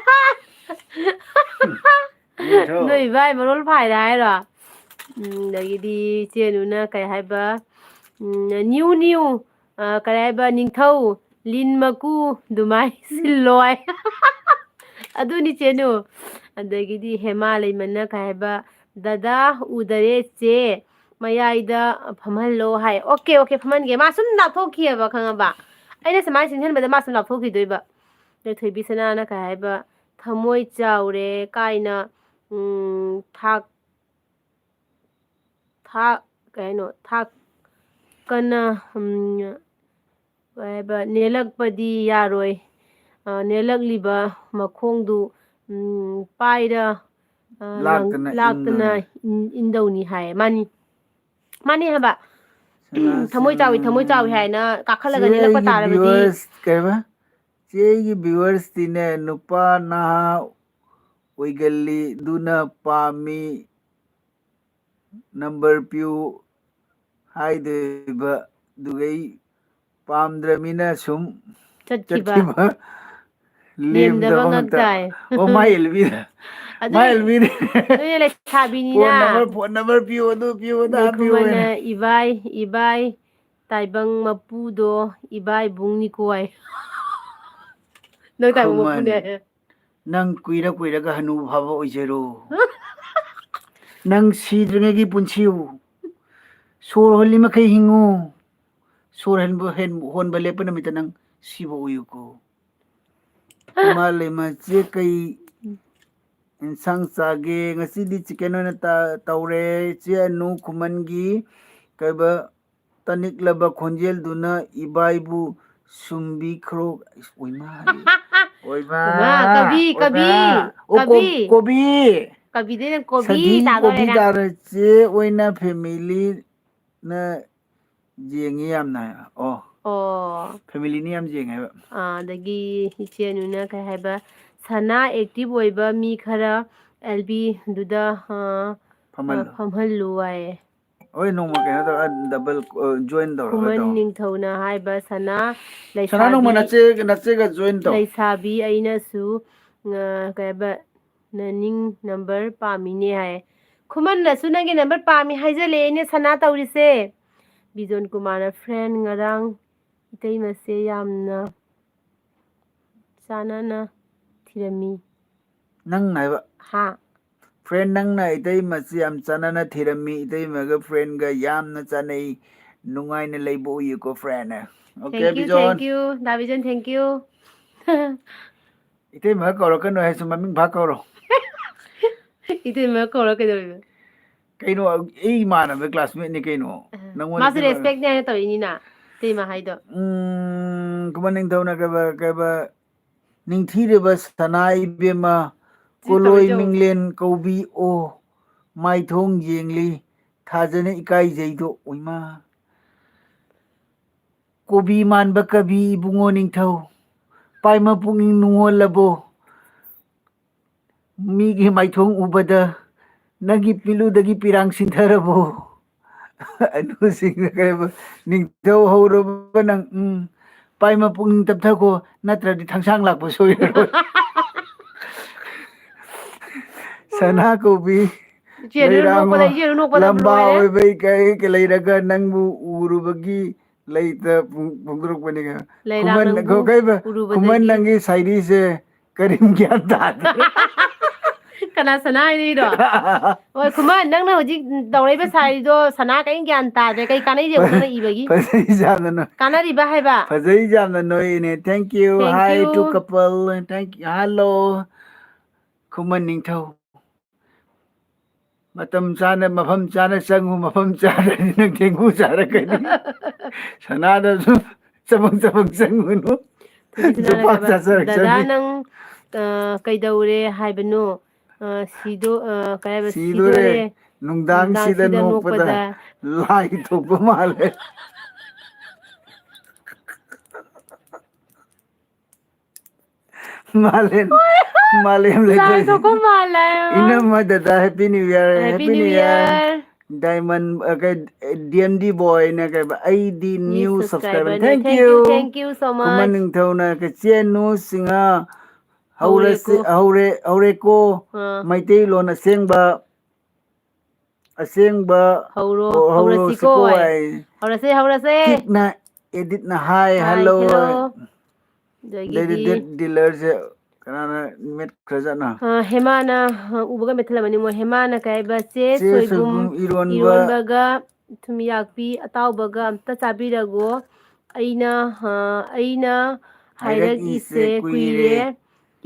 ꯅꯤꯡꯊꯧ꯫ ꯅꯣꯏ ꯏꯕꯥꯏ ꯃꯔꯣꯜ ꯐꯥꯏꯔꯦ ꯍꯥꯏꯔꯣ? ꯎꯝ, ꯑꯗꯒꯤꯗꯤ ꯏꯆꯦ ꯑꯅꯨꯅ ꯀꯩ ꯍꯥꯏꯕ? ꯎꯝ, ꯅ꯭ꯌꯨ ꯅ꯭ꯌꯨ, ꯑ, ꯀꯔꯤ ꯍꯥꯏꯕ? ꯅꯤꯡꯊꯧ, ꯂꯤꯟ ꯃꯀꯨ ꯑꯗꯨꯃꯥꯏ ꯁꯤꯜꯂꯣꯏ꯫ ꯑꯗꯨꯅꯤ ꯆꯦꯅꯨ꯫ ꯑꯗꯒꯤꯗꯤ ꯍꯦꯃꯥ ꯂꯩꯃꯅ ꯀꯩ ꯍꯥꯏꯕ? "ꯗꯗꯥ ꯎꯗꯔꯦ ꯆꯦ, ꯃꯌꯥꯏꯗ ꯐꯝꯍꯜꯂꯣ ꯍꯥꯏ꯫ Okay, okay, ꯐꯝꯍꯟꯒꯦ꯫ ꯃꯥ ꯁꯨꯝ ꯂꯥꯞꯊꯣꯛꯈꯤꯑꯕ, ꯈꯪꯉꯕ? ꯑꯩꯅ ꯁꯨꯃꯥꯏꯅ ꯆꯤꯟꯁꯤꯟꯕꯗ ꯃꯥ ꯁꯨꯝ ꯂꯥꯞꯊꯣꯛꯈꯤꯗꯣꯏꯕ꯫ ꯑꯗꯣ ꯊꯣꯏꯕꯤ ꯁꯅꯥꯅ ꯀꯩ ꯍꯥꯏꯕ? "ꯊꯃꯣꯏ ꯆꯥꯎꯔꯦ" ꯀꯥꯏꯅ, ꯎꯝ, ꯊꯥꯛ ꯊꯥꯛ-, ꯀꯩ ꯍꯥꯏꯅꯣ? ꯊꯥꯛ ꯀꯟꯅ, ꯎꯝ, ꯀꯩ ꯍꯥꯏꯕ, ꯅꯦꯜꯂꯛꯄꯗꯤ ꯌꯥꯔꯣꯏ꯫ ꯑ, ꯅꯦꯜꯂꯛꯂꯤꯕ ꯃꯈꯣꯡꯗꯨ, ꯎꯝ, ꯄꯥꯏꯔ, ꯑ, ꯂꯪ-, ꯂꯥꯛꯇꯅ ꯂꯥꯛꯇꯅ ꯏꯟꯗꯣꯏꯅꯤ꯫ ꯏꯟ-, ꯏꯟꯗꯧꯅꯤ ꯍꯥꯏꯌꯦ꯫ ꯃꯥꯅꯤ꯫ ꯃꯥꯅꯤ ꯍꯥꯏꯕ꯫ ꯁꯅꯥ ꯊꯃꯣꯏ ꯆꯥꯎꯏ, ꯊꯃꯣꯏ ꯆꯥꯎꯏ ꯁꯅꯥ-, ꯍꯥꯏꯅ ꯀꯥꯈꯠꯂꯒ ꯆꯦ, ꯅꯦꯜꯂꯛꯄ ꯑꯩꯒꯤ ꯇꯥꯔꯕꯗꯤ꯫ Viewers, ꯀꯩ ꯍꯥꯏꯕ? ꯆꯦ, ꯑꯩꯒꯤ viewersꯇꯤꯅꯦ, ꯅꯨꯄꯥ ꯅꯍꯥ ꯑꯣꯏꯒꯜꯂꯤ, ꯑꯗꯨꯅ ꯄꯥꯝꯃꯤ, number ꯄꯤꯌꯨ ꯍꯥꯏꯗꯣꯏꯕ, ꯑꯗꯨꯒ ꯑꯩ ꯄꯥꯝꯗ꯭ꯔꯃꯤꯅ ꯁꯨꯝ ꯆꯠꯈꯤꯕ꯫ ꯆꯠꯈꯤꯕ꯫ ꯂꯦꯝꯗꯕ ꯂꯦꯝꯗꯕ ꯉꯥꯛꯇ꯫ ꯉꯥꯛꯇ꯫ ꯑꯣ, ꯃꯥꯏ ꯑꯦꯜꯕꯤꯗ꯫ ꯑꯗꯨ ꯃꯥꯏ ꯑꯦꯜꯕꯤꯗ꯫ ꯅꯣꯏꯅ ꯂꯩꯁꯥꯕꯤꯅꯤꯅ꯫ Phone number, phone number ꯄꯤꯌꯨ, ꯑꯗꯨ ꯄꯤꯌꯨ, ꯑꯗꯥ ꯑꯗꯩ ꯄꯤꯌꯨ ꯈꯨꯃꯟꯅ ꯍꯥꯏꯅ꯫ "ꯏꯕꯥꯏ, ꯏꯕꯥꯏ, ꯇꯥꯏꯕꯪ ꯃꯄꯨꯗꯣ ꯏꯕꯥꯏꯕꯨꯡꯅꯤꯀꯣ" ꯍꯥꯏ꯫ ꯅꯪ ꯇꯥꯏꯕꯪ ꯈꯨꯃꯟ, ꯃꯄꯨꯅꯦ ꯍꯥꯏ꯫ ꯅꯪ ꯀꯨꯏꯔ ꯀꯨꯏꯔꯒ ꯍꯅꯨ ꯐꯥꯕ ꯑꯣꯏꯖꯔꯣ꯫ ꯅꯪ ꯁꯤꯗ꯭ꯔꯤꯉꯩꯒꯤ ꯄꯨꯟꯁꯤꯌꯨ꯫ ꯁꯣꯔ ꯍꯣꯜꯂꯤ ꯃꯈꯩ ꯍꯤꯡꯉꯨ꯫ ꯁꯣꯔ ꯍꯟꯕ, ꯍꯦꯟ-, ꯍꯣꯟꯕ ꯂꯦꯞꯄ ꯅꯨꯃꯤꯠꯇ ꯅꯪ ꯁꯤꯕ ꯑꯣꯏꯌꯨꯀꯣ꯫ ꯏꯃꯥ ꯂꯩꯃ, ꯆꯦ ꯀꯩ ꯏꯟꯁꯥꯡ ꯆꯥꯒꯦ? ꯉꯁꯤꯗꯤ chicken ꯑꯣꯏꯅ ꯇ-, ꯇꯧꯔꯦ꯫ ꯆꯦ ꯑꯅꯨ ꯈꯨꯃꯟꯒꯤ ꯀꯩꯕ ꯇꯅꯤꯛꯂꯕ ꯈꯣꯟꯖꯦꯜꯗꯨꯅ ꯏꯕꯥꯏꯕꯨ ꯁꯨꯝꯕꯤꯈ꯭ꯔꯣ꯫ ꯑꯣꯏꯃꯥ ꯍꯥꯏꯌꯦ꯫ ꯑꯣꯏꯃꯥ, ꯀꯕꯤ, ꯑꯣꯏꯃꯥ꯫ ꯀꯕꯤ, ꯑꯣ, ꯀꯣ-, ꯀꯕꯤ꯫ ꯀꯣꯕꯤ꯫ ꯀꯕꯤꯗꯩꯅ ꯀꯣꯕꯤ ꯁꯥꯊꯤ ꯀꯣꯕꯤ ꯇꯥꯗꯣꯔꯦꯅ꯫ ꯇꯥꯔꯦ꯫ ꯆꯦ ꯑꯣꯏꯅ familyꯅ ꯌꯦꯡꯉꯤ ꯌꯥꯝꯅ꯫ ꯑꯣ꯫ ꯑꯣ꯫ Familyꯅ ꯌꯥꯝ ꯌꯦꯡꯉꯦꯕ꯫ ꯑꯥ, ꯑꯗꯒꯤ ꯏꯆꯦ ꯑꯅꯨꯅ ꯀꯩ ꯍꯥꯏꯕ, "ꯁꯅꯥ active ꯑꯣꯏꯕ ꯃꯤ ꯈꯔ ꯑꯦꯜꯕꯤꯗꯨꯗ, ꯑꯥ, ꯐꯝꯍꯜꯂꯨ꯫ ꯐꯝꯍꯜꯂꯨ" ꯍꯥꯏꯌꯦ꯫ ꯍꯣꯏ, ꯅꯣꯡꯃ ꯀꯩꯅꯣ ꯇꯧꯔ double, ꯑ, join ꯇꯧꯔꯒ ꯈꯨꯃꯟ ꯇꯧ꯫ ꯅꯤꯡꯊꯧꯅ ꯍꯥꯏꯕ, "ꯁꯅꯥ ꯁꯅꯥ, ꯅꯣꯡꯃ ꯂꯩꯁꯥꯕꯤ, ꯅꯆꯦ, ꯅꯆꯦꯒ join ꯇꯧ꯫ ꯂꯩꯁꯥꯕꯤ ꯑꯩꯅꯁꯨ, ꯑ, ꯀꯩ ꯍꯥꯏꯕ, ꯅꯅꯤꯡ number ꯄꯥꯝꯃꯤꯅꯦ" ꯍꯥꯏ꯫ ꯈꯨꯃꯟꯅꯁꯨ ꯅꯪꯒꯤ number ꯄꯥꯝꯃꯤ ꯍꯥꯏꯖꯜꯂꯛꯑꯦꯅꯦ ꯁꯅꯥ ꯇꯧꯔꯤꯁꯦ꯫ ꯕꯤꯖꯣꯟ ꯀꯨꯃꯥꯔꯅ, "Friend, ꯉꯔꯥꯡ ꯏꯇꯩꯃꯁꯦ ꯌꯥꯝꯅ ꯆꯥꯟꯅꯅ ꯊꯤꯔꯝꯃꯤ"꯫ ꯅꯪ ꯍꯥꯏꯕ꯫ ꯍꯥ? Friend, ꯅꯪꯅ ꯏꯇꯩꯃꯁꯤ ꯌꯥꯝ ꯆꯥꯟꯅꯅ ꯊꯤꯔꯝꯃꯤ꯫ ꯏꯇꯩꯃꯒ friendꯒ ꯌꯥꯝꯅ ꯆꯥꯟꯅꯩ꯫ ꯅꯨꯡꯉꯥꯏꯅ ꯂꯩꯕ ꯎꯏꯀꯣ, friend꯫ Okay, Thank you, Bijon. Thank you. The vision, thank you. ꯏꯇꯩꯃ ꯀꯧꯔꯛꯀꯅꯨ ꯍꯥꯏꯁꯨ ꯃꯃꯤꯡ ꯐꯥ ꯀꯧꯔꯣ꯫ ꯏꯇꯩꯃ ꯀꯧꯔ ꯀꯩꯗꯧꯔꯤꯕ? ꯀꯩꯅꯣ, ꯑꯩ ꯏꯃꯥꯟꯅꯕ classmateꯅꯤ ꯀꯩꯅꯣ꯫ ꯅꯪꯉꯣꯟꯗ ꯃꯥꯁꯨ ꯏꯇꯩꯃ respectꯅꯦ ꯍꯥꯏꯅ ꯇꯧꯔꯤꯅꯤꯅ ꯏꯇꯩꯃ ꯍꯥꯏꯗꯣ꯫ ꯎꯝ, ꯈꯨꯃꯟ ꯅꯤꯡꯊꯧꯅ ꯀꯩꯕ, ꯀꯩꯕ, "ꯅꯤꯡꯊꯤꯔꯕ ꯁꯅꯥ ꯏꯕꯦꯝꯃ, ꯁꯤ ꯀꯣꯂꯣꯏ ꯇꯧꯔꯤꯗꯣ꯫ ꯃꯤꯡꯂꯦꯟ ꯀꯧꯕꯤ ꯑꯣ, ꯃꯥꯏꯊꯣꯡ ꯌꯦꯡꯂꯤ, ꯊꯥꯖꯅ ꯏꯀꯥꯏꯖꯩꯗꯣ ꯎꯏꯃꯥ꯫ ꯀꯣꯕꯤ ꯃꯥꯟꯕ ꯀꯕꯤ ꯏꯕꯨꯡꯉꯣ ꯅꯤꯡꯊꯧ, ꯄꯥꯏꯃ ꯄꯨꯛꯅꯤꯡ ꯅꯨꯡꯉꯣꯜꯂꯕꯣ? ꯃꯤꯒꯤ ꯃꯥꯏꯊꯣꯡ ꯎꯕꯗ ꯅꯪꯒꯤ ꯄꯤꯂꯨꯗꯒꯤ ꯄꯤꯔꯥꯡ ꯁꯤꯟꯊꯔꯕꯣ?" ꯑꯅꯨꯁꯤꯡꯅ ꯀꯩꯕ, "ꯅꯤꯡꯊꯧ ꯍꯧꯔꯕ ꯅꯪ, ꯎꯝ, ꯄꯥꯏꯃ ꯄꯨꯛꯅꯤꯡ ꯇꯞꯊꯈꯣ, ꯅꯠꯇ꯭ꯔꯗꯤ ꯊꯥꯡꯁꯥꯡ ꯂꯥꯛꯄ ꯁꯣꯏꯔꯔꯣꯏ꯫" ꯁꯅꯥ ꯀꯧꯕꯤ ꯏꯆꯦ ꯑꯅꯨ ꯂꯩꯔꯥꯡ ꯅꯣꯛꯄꯗ, ꯏꯆꯦ ꯑꯅꯨ ꯅꯣꯛꯄꯗ ꯂꯝꯕꯥ ꯂꯣꯏꯔꯦ꯫ ꯑꯣꯏꯕꯩ ꯀꯩ ꯀꯩ ꯂꯩꯔꯒ ꯅꯪꯕꯨ ꯎꯔꯨꯕꯒꯤ ꯂꯩꯇ ꯐꯣꯡ-, ꯐꯣꯡꯗꯣꯔꯛꯄꯅꯤ ꯀꯩꯅꯣ꯫ ꯂꯩꯔꯥꯡ ꯈꯨꯃꯟ, ꯅꯪꯕꯨ ꯀꯩꯕ, ꯎꯔꯨꯕꯗꯒꯤ꯫ ꯈꯨꯃꯟ ꯅꯪꯒꯤ ꯁꯥꯏꯔꯤꯁꯦ ꯀꯔꯤꯝ ꯒ꯭ꯌꯥꯟ ꯇꯥꯗꯦ꯫ ꯀꯅꯥ ꯁꯅꯥ ꯍꯥꯏꯔꯤꯔꯣ? ꯍꯣꯏ, ꯈꯨꯃꯟ, ꯅꯪꯅ ꯍꯧꯖꯤꯛ ꯇꯧꯔꯛꯏꯕ ꯁꯥꯏꯔꯤꯗꯣ ꯁꯅꯥ ꯀꯔꯤꯝ ꯒ꯭ꯌꯥꯟ ꯇꯥꯗ꯭ꯔꯦ꯫ ꯀꯩ ꯀꯥꯟꯅꯩ ꯌꯦꯡꯉꯨ ꯅꯪꯅ ꯏꯕꯒꯤ? ꯐꯖꯩ ꯌꯥꯝꯅ ꯅꯣꯏ-, ꯀꯥꯟꯅꯔꯤꯕ ꯍꯥꯏꯕ? ꯐꯖꯩ ꯌꯥꯝꯅ ꯅꯣꯏꯅꯦ꯫ Thank you. Thank Hi to you. couple. Thank you. Hello. ꯈꯨꯃꯟ ꯅꯤꯡꯊꯧ꯫ ꯃꯇꯝ ꯆꯥꯅ, ꯃꯐꯝ ꯆꯥꯅ ꯆꯪꯉꯨ, ꯃꯐꯝ ꯆꯥꯗ꯭ꯔꯗꯤ ꯅꯪ ꯊꯦꯡꯒꯨ ꯆꯥꯔꯛꯀꯅꯤ꯫ ꯁꯅꯥꯗꯁꯨ ꯆꯕꯪ ꯆꯕꯪ ꯆꯪꯉꯨꯅꯨ꯫ ꯊꯣꯏꯕꯤꯁꯅꯥꯅ ꯌꯣꯄꯥꯛ ꯀꯩ ꯍꯥꯏꯕ? "ꯗꯗꯥ, ꯆꯥꯖꯔꯛꯆꯅꯤ꯫ ꯅꯪ, ꯑ, ꯀꯩꯗꯧꯔꯦ ꯍꯥꯏꯕꯅꯣ? ꯑ, ꯁꯤꯗꯣ-, ꯑ, ꯀꯩ ꯍꯥꯏꯕ? ꯁꯤꯗꯣꯔꯦ꯫ ꯁꯤꯗꯣꯔꯦ꯫ ꯅꯨꯡꯗꯥꯡꯁꯤꯗ ꯅꯨꯡꯗꯥꯡꯁꯤꯗ ꯅꯣꯛꯄꯗ ꯅꯣꯛꯄꯗ ꯂꯥꯏ ꯊꯣꯛꯄ ꯃꯥꯜꯂꯦ꯫" ꯃꯥꯂꯦꯝ, ꯃꯥꯂꯦꯝ ꯂꯥꯏ ꯂꯩꯀꯥꯏ꯫ ꯊꯣꯛꯄ ꯃꯥꯜꯂꯦ꯫ ꯏꯅꯝꯃ ꯗꯗꯥ, Happy New Year, Happy Happy New New Year꯫ Year꯫ Diamond, ꯑ, ꯀꯩ, D M D boy ꯅ ꯀꯩ, ꯑꯩꯗꯤ New new subscriber subscriber꯫ ꯅꯦ꯫ Thank Thank you꯫ you, thank you so Khuman much꯫ ꯅꯤꯡꯊꯧꯅ ꯀꯩ, "ꯆꯦ ꯅꯨ ꯁꯤꯡꯍ, ꯍꯧꯔꯁꯤ, ꯍꯧꯔꯦꯀꯣ꯫ ꯍꯧꯔꯦ, ꯍꯧꯔꯦꯀꯣ꯫ ꯑꯥ꯫ ꯃꯩꯇꯩꯂꯣꯟ ꯑꯁꯦꯡꯕ, ꯑꯁꯦꯡꯕ ꯍꯧꯔꯣ, ꯍꯧ-, ꯍꯧꯔꯁꯤꯀꯣ ꯍꯧꯔꯁꯤꯀꯣ" ꯍꯥꯏ꯫ ꯍꯥꯏ꯫ ꯍꯧꯔꯁꯦ, ꯍꯧꯔꯁꯦ꯫ ꯀꯤꯛꯅ, editꯅ ꯍꯥꯏ, ꯍꯥꯏ, hello꯫ hello꯫ ꯑꯗꯒꯤꯗꯤ ꯑꯗꯩꯗꯤ dealerꯁꯦ ꯀꯅꯥꯅ ꯃꯦꯠꯈ꯭ꯔꯖꯥꯠꯅꯣ? ꯑ, ꯍꯦꯃꯥꯅ, ꯑ, ꯎꯕꯒ ꯃꯦꯠꯊꯠꯂꯝꯃꯅꯤ ꯃꯣꯏ꯫ ꯍꯦꯃꯥꯅ ꯀꯩ ꯍꯥꯏꯕ? "ꯆꯦ ꯆꯦ ꯁꯣꯏꯕꯨꯝ ꯁꯣꯏꯕꯨꯝ ꯏꯔꯣꯟꯕ꯫ ꯏꯔꯣꯟꯕꯒ ꯊꯨꯝꯌꯥꯛꯄꯤ ꯑꯇꯥꯎꯕꯒ ꯑꯝꯇ ꯆꯥꯕꯤꯔꯒꯣ꯫ ꯑꯩꯅ, ꯑ, ꯑꯩꯅ ꯍꯥꯏꯔꯛꯏꯁꯦ ꯍꯥꯏꯔꯛꯏꯁꯦ ꯀꯨꯏꯔꯦ꯫ ꯀꯨꯏꯔꯦ꯫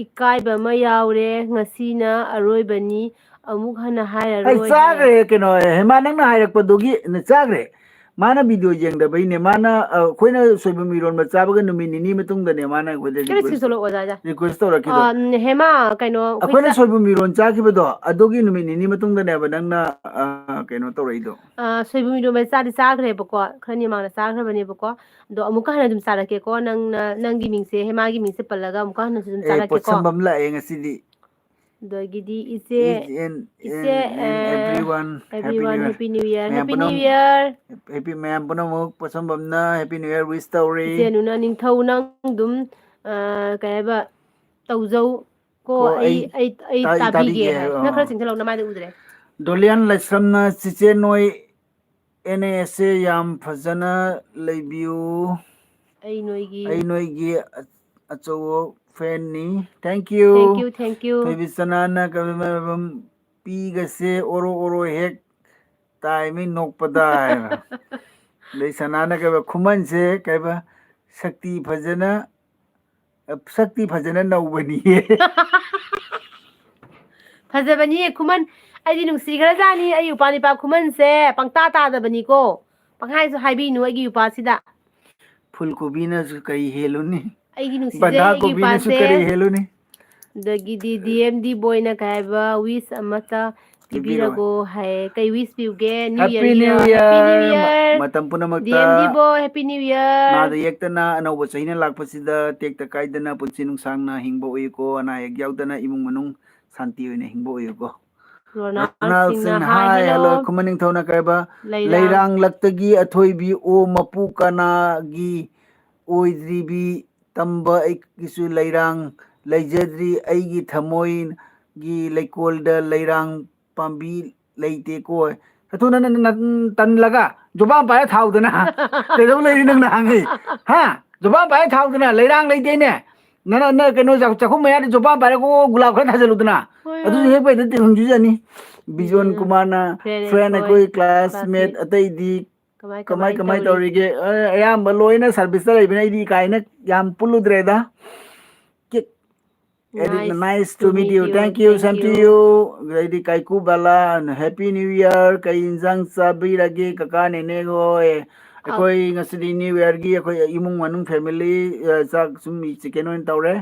ꯏꯀꯥꯏꯕ ꯑꯃ ꯌꯥꯎꯔꯦ꯫ ꯉꯁꯤꯅ ꯑꯔꯣꯏꯕꯅꯤ꯫ ꯑꯃꯨꯛ ꯍꯟꯅ ꯑꯩ ꯍꯥꯏꯔꯔꯣꯏ" ꯍꯥꯏ꯫ ꯆꯥꯈ꯭ꯔꯦ ꯀꯩꯅꯣ, ꯍꯦꯃꯥ, ꯅꯪꯅ ꯍꯥꯏꯔꯛꯄꯗꯨꯒꯤ ꯆꯥꯈ꯭ꯔꯦ꯫ ꯃꯥꯅ ꯚꯤꯗꯤꯑꯣ ꯌꯦꯡꯗꯕꯩꯅꯦ꯫ ꯃꯥꯅ, ꯑ, ꯑꯩꯈꯣꯏꯅ ꯁꯣꯏꯕꯨꯝ ꯏꯔꯣꯟꯕ ꯆꯥꯕꯒ ꯅꯨꯃꯤꯠ ꯅꯤꯅꯤ ꯃꯇꯨꯡꯗꯅꯦ ꯃꯥꯅ ꯑꯩꯈꯣꯏꯗ ꯀꯩꯅꯣ ꯔꯤꯀ꯭ꯋꯦꯁ ꯁꯤꯁꯨ ꯊꯣꯛꯂꯛꯑꯣ, ꯑꯣꯖꯥ, ꯑꯣꯖꯥ꯫ ꯔꯤꯀ꯭ꯋꯦꯁ ꯇꯧꯔꯛꯈꯤꯗꯣ꯫ ꯑ, ꯎꯝ, ꯍꯦꯃꯥ, ꯀꯩꯅꯣ, ꯑꯩꯈꯣꯏ ꯑꯩꯈꯣꯏꯅ ꯆꯥ- ꯁꯣꯏꯕꯨꯝ ꯏꯔꯣꯟ ꯆꯥꯈꯤꯕꯗꯣ ꯑꯗꯨꯒꯤ ꯅꯨꯃꯤꯠ ꯅꯤꯅꯤ ꯃꯇꯨꯡꯗꯅꯦꯕ ꯅꯪꯅ, ꯑ, ꯀꯩꯅꯣ ꯇꯧꯔꯛꯏꯗꯣ꯫ ꯑ, ꯁꯣꯏꯕꯨꯝ ꯏꯔꯣꯟꯕ ꯆꯥꯗꯤ ꯆꯥꯈ꯭ꯔꯦꯕꯀꯣ, ꯈꯔꯅꯤ ꯃꯃꯥꯡꯗ ꯆꯥꯈ꯭ꯔꯕꯅꯦꯕꯀꯣ꯫ ꯑꯗꯣ ꯑꯃꯨꯛꯀ ꯍꯟꯅ ꯑꯗꯨꯝ ꯆꯥꯔꯛꯀꯦꯀꯣ꯫ ꯅꯪꯅ, ꯅꯪꯒꯤ ꯃꯤꯡꯁꯦ, ꯍꯦꯃꯥꯒꯤ ꯃꯤꯡꯁꯦ ꯄꯜꯂꯒ ꯑꯃꯨꯛꯀ ꯍꯟꯅꯁꯨ ꯑꯗꯨꯝ ꯑꯦ, ꯆꯥꯔꯛꯀꯦꯀꯣ꯫ ꯄꯣꯠꯁꯝꯕꯝ ꯂꯥꯛꯑꯦ ꯉꯁꯤꯗꯤ꯫ ꯑꯗꯒꯤꯗꯤ ꯏꯆꯦ, Each and, ꯏꯆꯦ, and, and ꯑ, everyone, Happy New everyone, Year꯫ Happy New Year, ꯃꯌꯥꯝ Happy New ꯄꯨꯝꯅꯃꯛ Year꯫ Happy, ꯃꯌꯥꯝ ꯄꯨꯝꯅꯃꯛ ꯄꯣꯠꯁꯝꯕꯝꯅ Happy New Year wish ꯇꯧꯔꯤ꯫ ꯏꯆꯦ ꯅꯨꯅ ꯅꯤꯡꯊꯧ, ꯅꯪ ꯑꯗꯨꯝ, ꯑ, ꯀꯩ ꯍꯥꯏꯕ, ꯇꯧꯖꯧ ꯀꯣ, ꯀꯣ, ꯑꯩ, ꯑꯩ ꯑꯩ, ꯑꯩ ꯇꯥ-, ꯇꯥꯕꯤꯒꯦ ꯇꯥꯕꯤꯒꯦ ꯍꯥꯏ꯫ ꯍꯥꯏꯕ, ꯅꯪ ꯈꯔ ꯑꯥ꯫ ꯆꯤꯡꯁꯤꯜꯂꯛꯑꯣ, ꯅꯃꯥꯏꯗ ꯎꯗ꯭ꯔꯦ꯫ ꯗꯣꯂꯤꯌꯥꯟ ꯂꯥꯏꯁ꯭ꯔꯝꯅ, "ꯆꯤꯆꯦ ꯅꯣꯏ N A S ꯁꯦ ꯌꯥꯝ ꯐꯖꯅ ꯂꯩꯕꯤꯌꯨ꯫ ꯑꯩ ꯅꯣꯏꯒꯤ ꯑꯩ ꯅꯣꯏꯒꯤ ꯑ-, ꯑꯆꯧꯕ fan ꯅꯤ꯫ Thank you꯫ Thank you, thank you꯫ ꯊꯣꯏꯕꯤ ꯆꯅꯥꯅ ꯀ-, ꯄꯤꯒꯁꯦ ꯑꯣꯔꯣ ꯑꯣꯔꯣ ꯍꯦꯛ ꯇꯥꯏꯃꯤ ꯅꯣꯛꯄꯗ" ꯍꯥꯏꯕ꯫ ꯑꯗꯩ ꯁꯅꯥꯅ ꯀꯩꯕ, "ꯈꯨꯃꯟꯁꯦ ꯀꯩꯕ, ꯁꯛꯇꯤ ꯐꯖꯅ, ꯁꯛꯇꯤ ꯐꯖꯅ ꯅꯧꯕꯅꯤꯌꯦ"꯫ ꯐꯖꯕꯅꯤꯌꯦ ꯈꯨꯃꯟ, ꯑꯩꯗꯤ ꯅꯨꯡꯁꯤꯈ꯭ꯔꯖꯥꯠꯅꯤ꯫ ꯑꯩ ꯎꯄꯥ ꯅꯤꯄꯥ ꯈꯨꯃꯟꯁꯦ ꯄꯪꯇꯥ ꯇꯥꯗꯕꯅꯤꯀꯣ꯫ ꯄꯪꯍꯥꯏꯁꯨ ꯍꯥꯏꯕꯤꯅꯨ ꯑꯩꯒꯤ ꯎꯄꯥꯁꯤꯗ꯫ ꯐꯨꯜ ꯀꯣꯕꯤꯅꯁꯨ ꯀꯔꯤ ꯍꯦꯜꯂꯨꯅꯤ? ꯑꯩꯗꯤ ꯅꯨꯡꯁꯤꯖꯩ ꯕꯟꯙꯥ ꯑꯩꯒꯤ ꯀꯣꯕꯤꯅꯁꯨ ꯎꯄꯥꯁꯦ꯫ ꯀꯔꯤ ꯍꯦꯜꯂꯨꯅꯤ? ꯑꯗꯒꯤꯗꯤ D M D boyꯅ ꯀꯩ ꯍꯥꯏꯕ, wish ꯑꯃꯠꯇ ꯄꯤꯕꯤꯔꯣ꯫ ꯄꯤꯕꯤꯔꯒꯣ ꯍꯥꯏ꯫ ꯀꯩ wish ꯄꯤꯌꯨꯒꯦ? New Year Happy ꯒꯤꯔꯣ? New Happy New Year꯫ Year꯫ ꯃꯇꯝ ꯄꯨꯝꯅꯃꯛꯇ D M D boy, Happy New Year꯫ ꯅꯥꯗ ꯌꯦꯛꯇꯅ ꯑꯅꯧꯕ ꯆꯍꯤꯅ ꯂꯥꯛꯄꯁꯤꯗ ꯇꯦꯛꯇ ꯀꯥꯏꯗꯅ ꯄꯨꯟꯁꯤ ꯅꯨꯡꯁꯥꯡꯅ ꯍꯤꯡꯕ ꯑꯣꯏꯌꯨꯀꯣ, ꯑꯅꯥ ꯑꯌꯦꯛ ꯌꯥꯎꯗꯅ ꯏꯃꯨꯡ ꯃꯅꯨꯡ ꯁꯥꯟꯇꯤ ꯑꯣꯏꯅ ꯍꯤꯡꯕ ꯑꯣꯏꯌꯨꯀꯣ꯫ ꯔꯣꯅꯥꯜ ꯔꯣꯅꯥꯜ ꯁꯤꯡꯅ, ꯁꯤꯡꯅ, "Hi, "Hi, hello, hello"꯫ ꯈꯨꯃꯟ ꯅꯤꯡꯊꯧꯅ ꯀꯩꯕ, ꯂꯩꯔꯥꯡ-" "ꯂꯩꯔꯥꯡꯂꯛꯇꯒꯤ ꯑꯊꯣꯏꯕꯤ ꯑꯣ ꯃꯄꯨ ꯀꯅꯥꯒꯤ ꯑꯣꯏꯗ꯭ꯔꯤꯕꯤ ꯇꯝꯕ ꯑꯩꯒꯤꯁꯨ ꯂꯩꯔꯥꯡ ꯂꯩꯖꯗ꯭ꯔꯤ, ꯑꯩꯒꯤ ꯊꯃꯣꯏꯒꯤ ꯂꯩꯀꯣꯜꯗ ꯂꯩꯔꯥꯡ ꯄꯥꯝꯕꯤ ꯂꯩꯇꯦꯀꯣ"꯫ ꯑꯗꯨ ꯅꯪ, ꯅꯪ, ꯅꯪ ꯇꯟꯂꯒ ꯖꯣꯕꯥ ꯑꯃ ꯄꯥꯏꯔ ꯊꯥꯎꯗꯅ꯫ ꯀꯩꯗꯧ ꯂꯩꯔꯤ ꯅꯪ ꯅꯍꯥꯟꯒꯩ? ꯍꯥ? ꯖꯣꯕꯥ ꯑꯃ ꯄꯥꯏꯔ ꯊꯥꯎꯗꯅ, "ꯂꯩꯔꯥꯡ ꯂꯩꯇꯦꯅꯦ"꯫ ꯅꯪ ꯅꯪ ꯀꯩꯅꯣ ꯆꯥꯛ- ꯆꯥꯛꯈꯨꯝ ꯃꯌꯥꯗ ꯖꯣꯄꯥꯟ ꯄꯥꯏꯔꯒ ꯒꯨꯂꯥꯞ ꯈꯔ ꯊꯥꯖꯤꯜꯂꯨꯗꯅ꯫ ꯍꯣꯏ, ꯑꯗꯨꯁꯨ ꯍꯣꯏ꯫ ꯍꯦꯛꯄ ꯍꯦꯛꯇ ꯇꯤꯡꯍꯟꯖꯨꯖꯅꯤ꯫ ꯕꯤꯖꯣꯟ ꯎꯝ꯫ ꯀꯨꯃꯥꯔꯅ, Friend "Friend, ꯑꯩꯈꯣꯏ ꯑꯩꯈꯣꯏ classmate classmate ꯑꯇꯩꯗꯤ ꯀꯃꯥꯏ ꯀꯃꯥꯏ ꯀꯃꯥꯏ ꯀꯃꯥꯏ ꯇꯧꯔꯤ?" ꯇꯧꯔꯤꯒꯦ? ꯑ, ꯑꯌꯥꯝꯕ ꯂꯣꯏꯅ service ꯇ ꯂꯩꯕꯅꯦ, ꯑꯩꯗꯤ ꯀꯥꯏꯅ ꯌꯥꯝ ꯄꯨꯜꯂꯨꯗ꯭ꯔꯦꯗ꯫ ꯀꯦꯛ ꯑꯦꯗꯤꯠꯅ, "Nice "Nice to to meet meet you." you. "Thank you, Thank same to you." you." ꯑꯗꯩꯗꯤ ꯀꯥꯏꯀꯨ ꯕꯂꯥ, "Happy New Year, ꯀꯩ ꯏꯟꯖꯥꯡ ꯆꯥꯕꯤꯔꯒꯦ ꯀꯀꯥ ꯅꯦꯅꯦ ꯍꯣꯏ?" ꯑ- ꯑꯩꯈꯣꯏ ꯉꯁꯤꯗꯤ New Year ꯒꯤ ꯑꯩꯈꯣꯏ ꯏꯃꯨꯡ ꯃꯅꯨꯡ family, ꯑ, ꯆꯥꯛ ꯁꯨꯝ chicken ꯑꯣꯏꯅ ꯇꯧꯔꯦ꯫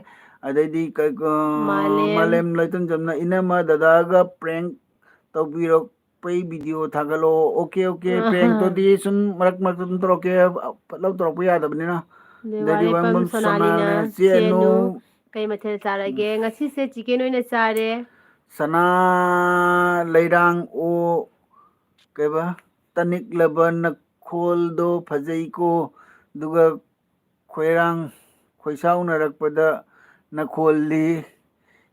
ꯑꯗꯩꯗꯤ ꯀ-, ꯑ, ꯃꯥꯂꯦꯝ꯫ ꯃꯥꯂꯦꯝ ꯂꯩꯇꯣꯟꯖꯝꯅ, "ꯏꯅꯝꯃ ꯗꯗꯥꯒ prank ꯇꯧꯕꯤꯔꯛꯄꯩ video ꯊꯥꯒꯠꯂꯛꯑꯣ꯫" Okay, okay, ꯑꯍ꯫ Prank ꯇꯨꯗꯤ ꯁꯨꯝ ꯃꯔꯛ ꯃꯔꯛꯇ ꯑꯗꯨꯝ ꯇꯧꯔꯛꯀꯦ, ꯐꯠ ꯂꯧ ꯇꯧꯔꯛꯄ ꯌꯥꯗꯕꯅꯤꯅ꯫ ꯑꯗꯩ ꯑꯗꯩꯗꯤ ꯋꯥꯔꯦꯄꯝ ꯋꯥꯔꯦꯄꯝ ꯁꯣꯅꯥꯂꯤꯅ, ꯁꯣꯅꯥꯂꯤꯅ, "ꯆꯦ ꯆꯦ ꯑꯅꯨ, ꯑꯅꯨ, ꯀꯩ ꯃꯊꯦꯜ ꯆꯥꯔꯒꯦ?" ꯉꯁꯤꯁꯦ chicken ꯑꯣꯏꯅ ꯆꯥꯔꯦ꯫ ꯁꯅꯥ ꯂꯩꯔꯥꯡ ꯑꯣ, ꯀꯩꯕ? "ꯇꯅꯤꯛꯂꯕ ꯅꯈꯣꯜꯗꯣ ꯐꯖꯩꯀꯣ, ꯑꯗꯨꯒ ꯈꯣꯏꯔꯥꯡ ꯈꯣꯏꯁꯥꯎꯅꯔꯛꯄꯗ ꯅꯈꯣꯜꯗꯤ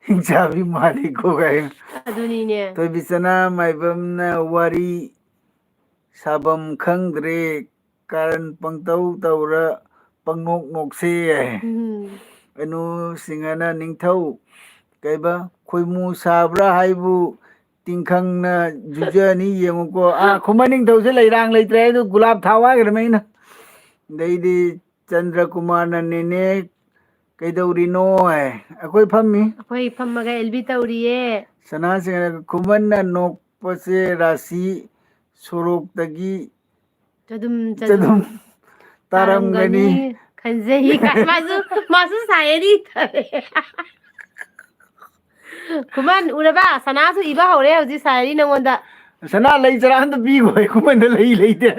ꯍꯤꯡꯆꯥꯕꯤ ꯃꯥꯜꯂꯤꯀꯣ" ꯀꯥꯏꯅ꯫ ꯑꯗꯨꯅꯤꯅꯦ꯫ ꯊꯣꯏꯕꯤꯆꯅꯥ ꯃꯥꯏꯕꯝꯅ, "ꯋꯥꯔꯤ ꯁꯥꯐꯝ ꯈꯪꯗ꯭ꯔꯦ, ꯀꯥꯔꯟ ꯄꯪꯇꯧ ꯇꯧꯔ ꯄꯪꯅꯣꯛ ꯅꯣꯛꯁꯦ" ꯍꯥꯏ꯫ ꯎꯝ꯫ ꯑꯅꯨ ꯁꯤꯡꯍꯅ, "ꯅꯤꯡꯊꯧ, ꯀꯩꯕ, ꯈꯣꯏꯃꯨ ꯁꯥꯕ꯭ꯔꯥ ꯍꯥꯏꯕꯨ ꯇꯤꯡꯈꯪꯅ ꯖꯨꯖꯅꯤ ꯌꯦꯡꯉꯨꯀꯣ꯫" ꯑꯥ, ꯈꯨꯃꯟ ꯅꯤꯡꯊꯧꯁꯦ ꯂꯩꯔꯥꯡ ꯂꯩꯇ꯭ꯔꯦ ꯍꯥꯏꯗꯨ ꯒꯨꯂꯥꯞ ꯊꯥꯎ ꯍꯥꯏꯈ꯭ꯔꯃꯦ ꯑꯩꯅ꯫ ꯑꯗꯩꯗꯤ ꯆꯟꯗ꯭ꯔ ꯀꯨꯃꯥꯔꯅ, "ꯅꯦꯅꯦ ꯀꯩꯗꯧꯔꯤꯅꯣ?" ꯍꯥꯏ꯫ "ꯑꯩꯈꯣꯏ ꯐꯝꯃꯤ꯫" ꯑꯩꯈꯣꯏ ꯐꯝꯃꯒ ꯑꯦꯜꯕꯤ ꯇꯧꯔꯤꯌꯦ꯫ ꯁꯅꯥꯁꯤꯡꯍꯅ, "ꯈꯨꯃꯟꯅ ꯅꯣꯛꯄꯁꯦ ꯔꯥꯁꯤ ꯁꯣꯔꯣꯛꯇꯒꯤ ꯆꯗꯨꯝ, ꯆꯗꯨꯝ ꯆꯗꯨꯝ ꯇꯥꯔꯝꯒꯅꯤ ꯈꯟꯖꯩ" ꯀꯥꯏ꯫ ꯃꯥꯁꯨ, ꯃꯥꯁꯨ ꯁꯥꯏꯌꯦꯗꯤ꯫ ꯈꯨꯃꯟ, ꯎꯔꯕ? ꯁꯅꯥꯁꯨ ꯏꯕ ꯍꯧꯔꯦ ꯍꯧꯖꯤꯛ ꯁꯥꯏꯔꯤ ꯅꯉꯣꯟꯗ꯫ ꯁꯅꯥ, ꯂꯩ ꯆꯔꯥ ꯑꯝꯇ ꯄꯤꯈꯣ, ꯑꯩ ꯈꯨꯃꯟꯗ ꯂꯩ ꯂꯩꯇꯦ꯫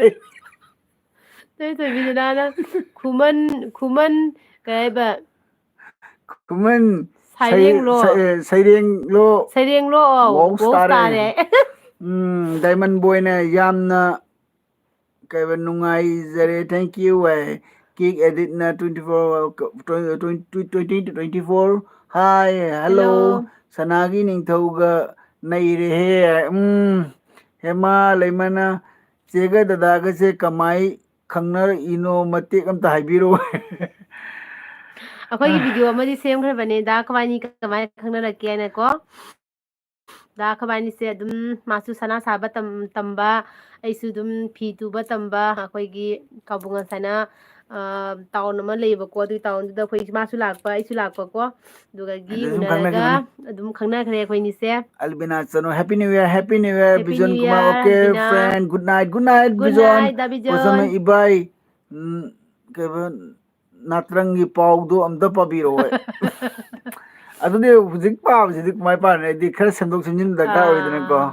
ꯇꯣꯏ ꯇꯣꯏꯕꯤꯗꯨꯅ ꯈꯨꯃꯟ, ꯈꯨꯃꯟ ꯀꯩ ꯍꯥꯏꯕ? ꯈꯨꯃꯟ ꯁꯩ-, ꯁꯩꯔꯦꯡꯂꯣ? ꯁꯩ-, ꯁꯩꯔꯦꯡꯂꯣ? ꯁꯩꯔꯦꯡꯂꯣ? ꯋꯥꯎꯁ ꯋꯥꯎꯁ ꯇꯥꯔꯦ꯫ ꯇꯥꯔꯦ꯫ ꯎꯝ, ꯗꯥꯏꯃꯟ ꯕꯣꯏꯅ ꯌꯥꯝꯅ ꯀꯩꯕ ꯅꯨꯡꯉꯥꯏꯖꯔꯦ, thank you high. ꯀꯤꯛ ꯑꯦꯗꯤꯠꯅ twenty four, twenty, twenty, twenty to twenty four꯫ Hi, hello꯫ Hello꯫ ꯁꯅꯥꯒꯤ ꯅꯤꯡꯊꯧꯒ ꯅꯩꯔꯦꯍꯦ꯫ ꯎꯝ, ꯍꯦꯃꯥ ꯂꯩꯃꯅ, "ꯆꯦꯒ ꯗꯗꯥꯒꯁꯦ ꯀꯃꯥꯏ ꯈꯪꯅꯔꯛꯏꯅꯣ ꯃꯇꯦꯛ ꯑꯝꯇ ꯍꯥꯏꯕꯤꯔꯛꯑꯣ"꯫ ꯑꯩꯈꯣꯏꯒꯤ ꯚꯤꯗꯤꯑꯣ ꯑꯃꯗꯤ ꯁꯦꯝꯈ꯭ꯔꯕꯅꯦ, ꯗꯥ ꯈꯕꯥꯏꯅꯤ ꯀꯃꯥꯏꯅ ꯈꯪꯅꯔꯛꯀꯦ ꯍꯥꯏꯅꯀꯣ꯫ ꯗꯥ ꯈꯕꯥꯏꯅꯤꯁꯦ ꯑꯗꯨꯝ, ꯃꯥꯁꯨ ꯁꯅꯥ ꯁꯥꯕ ꯇꯝ-, ꯇꯝꯕ, ꯑꯩꯁꯨ ꯑꯗꯨꯝ ꯐꯤ ꯇꯨꯕ ꯇꯝꯕ, ꯑꯩꯈꯣꯏꯒꯤ ꯀꯥꯕꯨꯡ ꯁꯥꯏꯅ, ꯑ, ꯇꯥꯎꯟ ꯑꯃ ꯂꯩꯌꯦꯕꯀꯣ, ꯑꯗꯨꯒꯤ ꯇꯥꯎꯟꯗꯨꯗ ꯑꯩꯈꯣꯏ, ꯃꯥꯁꯨ ꯂꯥꯛꯄ, ꯑꯩꯁꯨ ꯂꯥꯛꯄꯀꯣ, ꯑꯗꯨꯗꯒꯤ ꯑꯗꯨ ꯑꯗꯨꯝ ꯎꯅꯔꯒ ꯈꯪꯅꯈꯤꯕꯅꯤ꯫ ꯑꯗꯨꯝ ꯈꯪꯅꯈ꯭ꯔꯦ ꯑꯩꯈꯣꯏꯅꯤꯁꯦ꯫ ꯑꯜꯕꯤꯅꯥ ꯆꯅꯨ, Happy New Year, Happy New Year, Happy ꯕꯤꯖꯣꯟ New Kumar, Year, OK, ꯑꯜꯕꯤꯅꯥ꯫ Friend, good night, good night, Good ꯕꯤꯖꯣꯟ꯫ Night, ꯗꯥ ꯕꯤꯖꯣꯟ꯫ ꯀꯣꯁꯝꯅ ꯏꯕꯥꯏ, ꯎꯝ, ꯀꯩꯕ, ꯅꯥꯇ꯭ꯔꯪꯒꯤ ꯄꯥꯎꯗꯣ ꯑꯝꯇ ꯄꯥꯕꯤꯔꯛꯑꯣ꯫ ꯑꯗꯨꯗꯤ ꯍꯧꯖꯤꯛ ꯄꯥꯕꯁꯤꯗꯤ ꯀꯃꯥꯏꯅ ꯄꯥꯔꯅꯤ? ꯑꯩꯗꯤ ꯈꯔ ꯁꯦꯝꯗꯣꯛ ꯁꯦꯝꯖꯤꯟ ꯗꯔꯀꯥꯔ ꯑꯣꯏꯗꯅꯀꯣ꯫ ꯑꯥ꯫